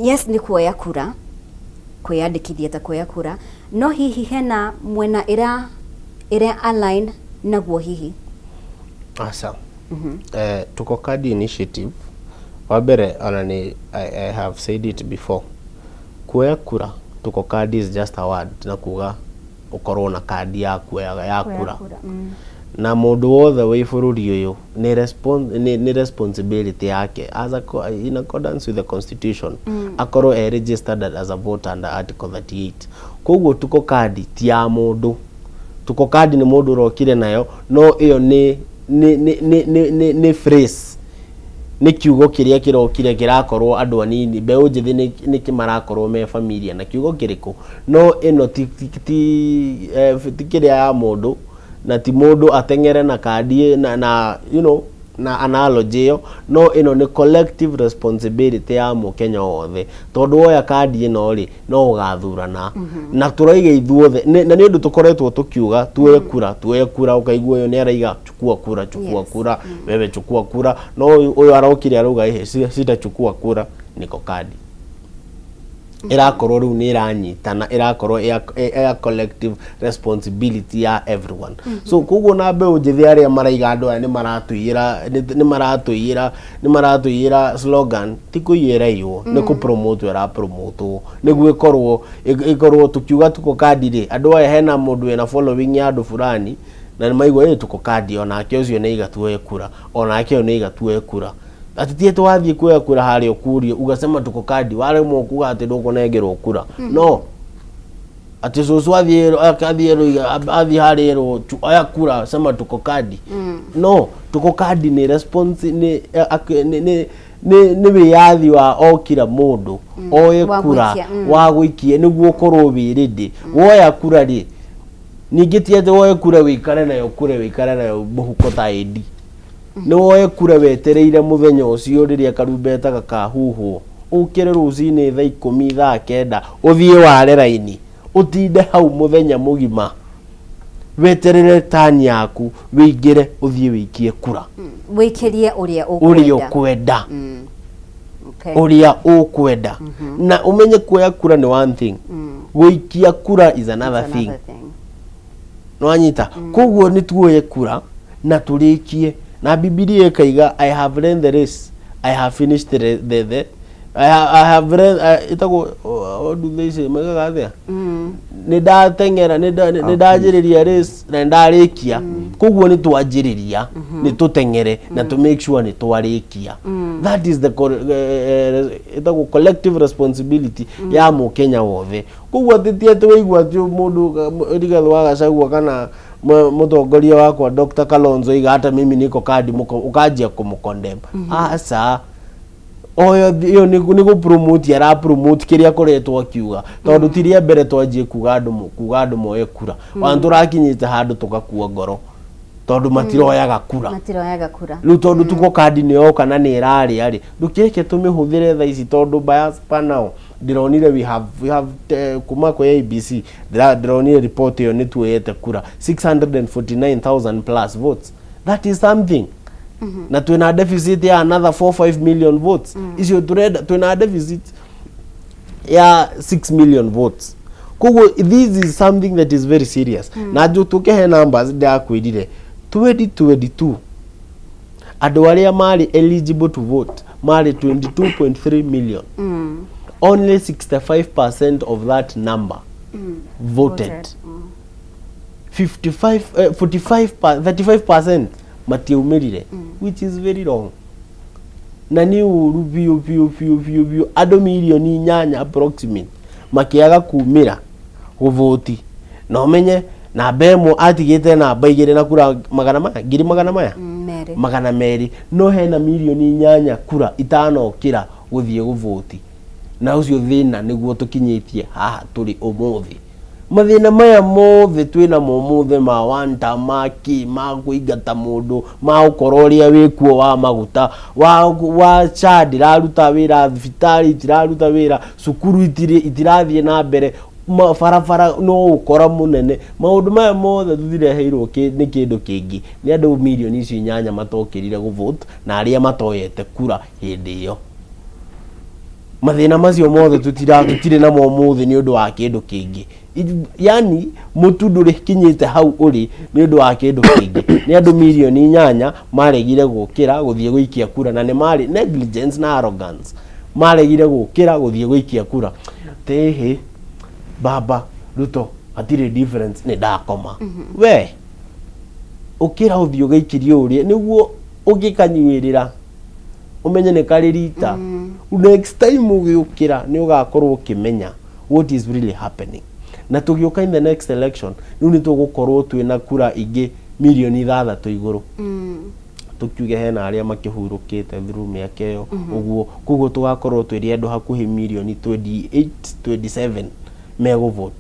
yes, nĩ kuoya kura, kwĩyandĩkithia ta kuoya kura, no hihi hena mwena ĩra ĩrĩa align naguo hihi? Aca. Tuko Kadi initiative, wa mbere, ona ni I have said it before, kuoya kura, tuko kadi is just a word na kuga ũkorwo na kandi ya kuoya ya kura, na mũndũ wothe wĩ bũrũri ũyũ nĩ responsibility yake as a, in accordance with the constitution akorwo e registered as a voter under article 38. Koguo tuko kadi ti ya mũndũ, tuko kadi nĩ mũndũ ũrokire nayo, no ĩyo nĩ phrase, nĩ kiugo kĩrĩa kĩrokire kĩrakorwo andũ anini mbeũ njĩthĩ nĩ marakorwo me familiar na kiugo kĩrĩkũ, no ĩno ti kĩrĩa ya mũndũ, na ti mũndũ ateng'ere na kandi na na analogy ĩyo, no ĩno nĩ collective responsibility ya mũkenya wothe, tondũ woya kandi ĩno rĩ, no ũgathurana na tũraiga ithuothe. Na nĩ ũndũ tũkoretwo tũkiuga tuoye kura, tuoye kura, ũkaigua ũyũ nĩ araiga chukua kura, chukua kura, wewe chukua kura, no ũyũ arokire arauga ĩhĩ sitachukua kura, niko kadi ĩrakorwo rĩu nĩ ĩranyitana, ĩrakorwo ya collective responsibility ya everyone. So koguo na mbeũ njĩthĩ arĩa maraiga andũ aya nĩ maratũiyĩra slogan, ti kũiyĩra iywo, nĩ kũ-promote ĩra-promotwo nĩguo ĩkorwo tukiuga tuko kadi rĩ, andũ aya hena mũndũ wĩna following ya andũ fulani na nĩ maigua ĩ tuko kadi, onake ũcio nĩ aiga tuoye kura, onake ũyũ nĩ aiga tuoye kura, atĩ ti atĩ wathiĩ kuoya kura harĩa ũkurio ugasema tuko kadi, waremwo kuga atĩ ndũkũnengerwo kura, no atĩ cũcũ athiĩ harĩa erwo oya kura, sema tuko kadi. No tuko kadi nĩ response, nĩ wĩyathi wa o kila mũndũ oye Wa kura gũikia. Wa gũikia nĩguo ũkorwo wĩ ready woya kura rĩ. Ningĩ ti atĩ woe kura wĩikare nayo, kura wĩikare nayo mũhuko ta ĩndi. Nĩ woe kura wetereire mũthenya ũcio rĩrĩa karumbeta gakahuhwo, ũkĩre rũcinĩ thaa 10, thaa 9, ũthiĩ ware raini, ũtinde hau mũthenya mũgima weterere tani yaku, wĩingĩre ũthiĩ wĩikie kura. Wĩikĩrie ũrĩa ũrĩa ũkwenda. Ũkwenda. Ũrĩa ũkwenda. Na ũmenye kuoya kura nĩ one thing, gũikia kura is another It's thing. another thing. Nĩwanyita? Koguo nĩ tuoye kura na tũrĩkie, na Bibilia ĩkaiga, "I have run the race, I have finished the I have run," ĩtagwo, what do they say, maigaga atĩa? Nĩ ndateng'era, nĩ ndanjĩrĩria race na nĩ ndarĩkia. Koguo nĩ twanjĩrĩria, nĩ tũteng'ere na tũ make sure nĩ twarĩkia. That is the ĩtagwo collective responsibility ya mũkenya wothe. Koguo atĩ ti atĩ waigua atĩ mũndũ Rigathĩ wa Gachagua kana mũtongoria wakwa Dr. Kalonzo iga hata mimi niko kadi, ũkanjia kũmũcondemn. Aca, oyo ĩyo nĩ gũ-promote, ara promote kĩrĩa akoretwo akiuga, tondũ ti rĩa mbere twanjie kuga andũ kuga andũ moe kura. Ona tũrakinyĩte handũ tũgakua ngoro tondũ matiroyaga kura. Matiroyaga kura. Rĩu tondũ tuko kandi nĩ yoka na nĩ ĩrarĩa rĩ, ndũkĩreke tũmĩhũthĩre thaa ici, tondũ bias now ndĩronire we have kuma kwĩ ABC, ndĩronire report ĩyo, nĩ tuoyete kura 649,000 plus votes. That is something. Na twĩna deficit ya another 4 5 million votes icio turenda. Twĩna deficit ya 6 million votes. Koguo this is something that is very serious. Na nju tukihe numbers, ndakwĩrire 2022 andũ arĩa marĩ eligible to vote marĩ 22.3 million. Only 65% of that number voted. 55, 45 35% matiaumĩrire, which is very wrong na nĩ ũru biũ biũ biũ biũ biũ. Andũ mirioni 8 approximate makĩaga kumĩra gũvoti, na ũmenye namba ĩmwe atigĩte namba igĩrĩ na kura magana maya ngiri magana maya merĩ. 200, no hena mirioni 8 kura itanokĩra gũthiĩ gũvoti. Na ũcio thĩna nĩguo tũkinyĩtie haha tũrĩ ũmũthĩ. Mathĩna maya mothe twĩna mo ũmũthĩ, ma wanta, ma kĩ, ma kũingata mũndũ, ma ũkora ũrĩa wĩkuo, wa maguta, wa SHA ndĩraruta wĩra, thibitarĩ itiraruta wĩra, cukuru itirathiĩ na mbere, barabara no ũkora mũnene, maũndũ maya mothe tũtireheirwo nĩ kĩndũ kĩngĩ, nĩ andũ mirioni icio 8 matokĩrire gũvote na arĩa matoyete kura hĩndĩ ĩyo. Mathĩna macio mothe tũtirĩ namo ũmũthĩ nĩ ũndũ wa kĩndũ kĩngĩ. Yani mũtu ndũrĩkinyĩte hau ũrĩ nĩ ũndũ wa kĩndũ kĩngĩ, nĩ andũ mirioni 8 maregire gũkĩra gũthiĩ gũikia kura, na nĩ marĩ negligence na arrogance, maregire gũkĩra gũthiĩ gũikia kura. Tĩhĩ baba Ruto, hatirĩ difference, nĩ ndakoma. We ũkĩra ũthiĩ ũgaikirie ũrĩa nĩguo ũngĩkanyuĩrĩra ũmenye nĩ karĩ rita. Next time ũgĩũkĩra nĩ ũgakorwo ũkĩmenya what is really happening. Na tũgĩũka in the next election, rĩu nĩ tũgũkorwo twĩna kura ingĩ mirioni 6 igũrũ. Tũkiuge hena arĩa makĩhurũkĩte through mĩaka ĩyo ũguo, koguo tũgakorwo twĩrĩ andũ hakuhĩ mirioni 28, 27 megũvote.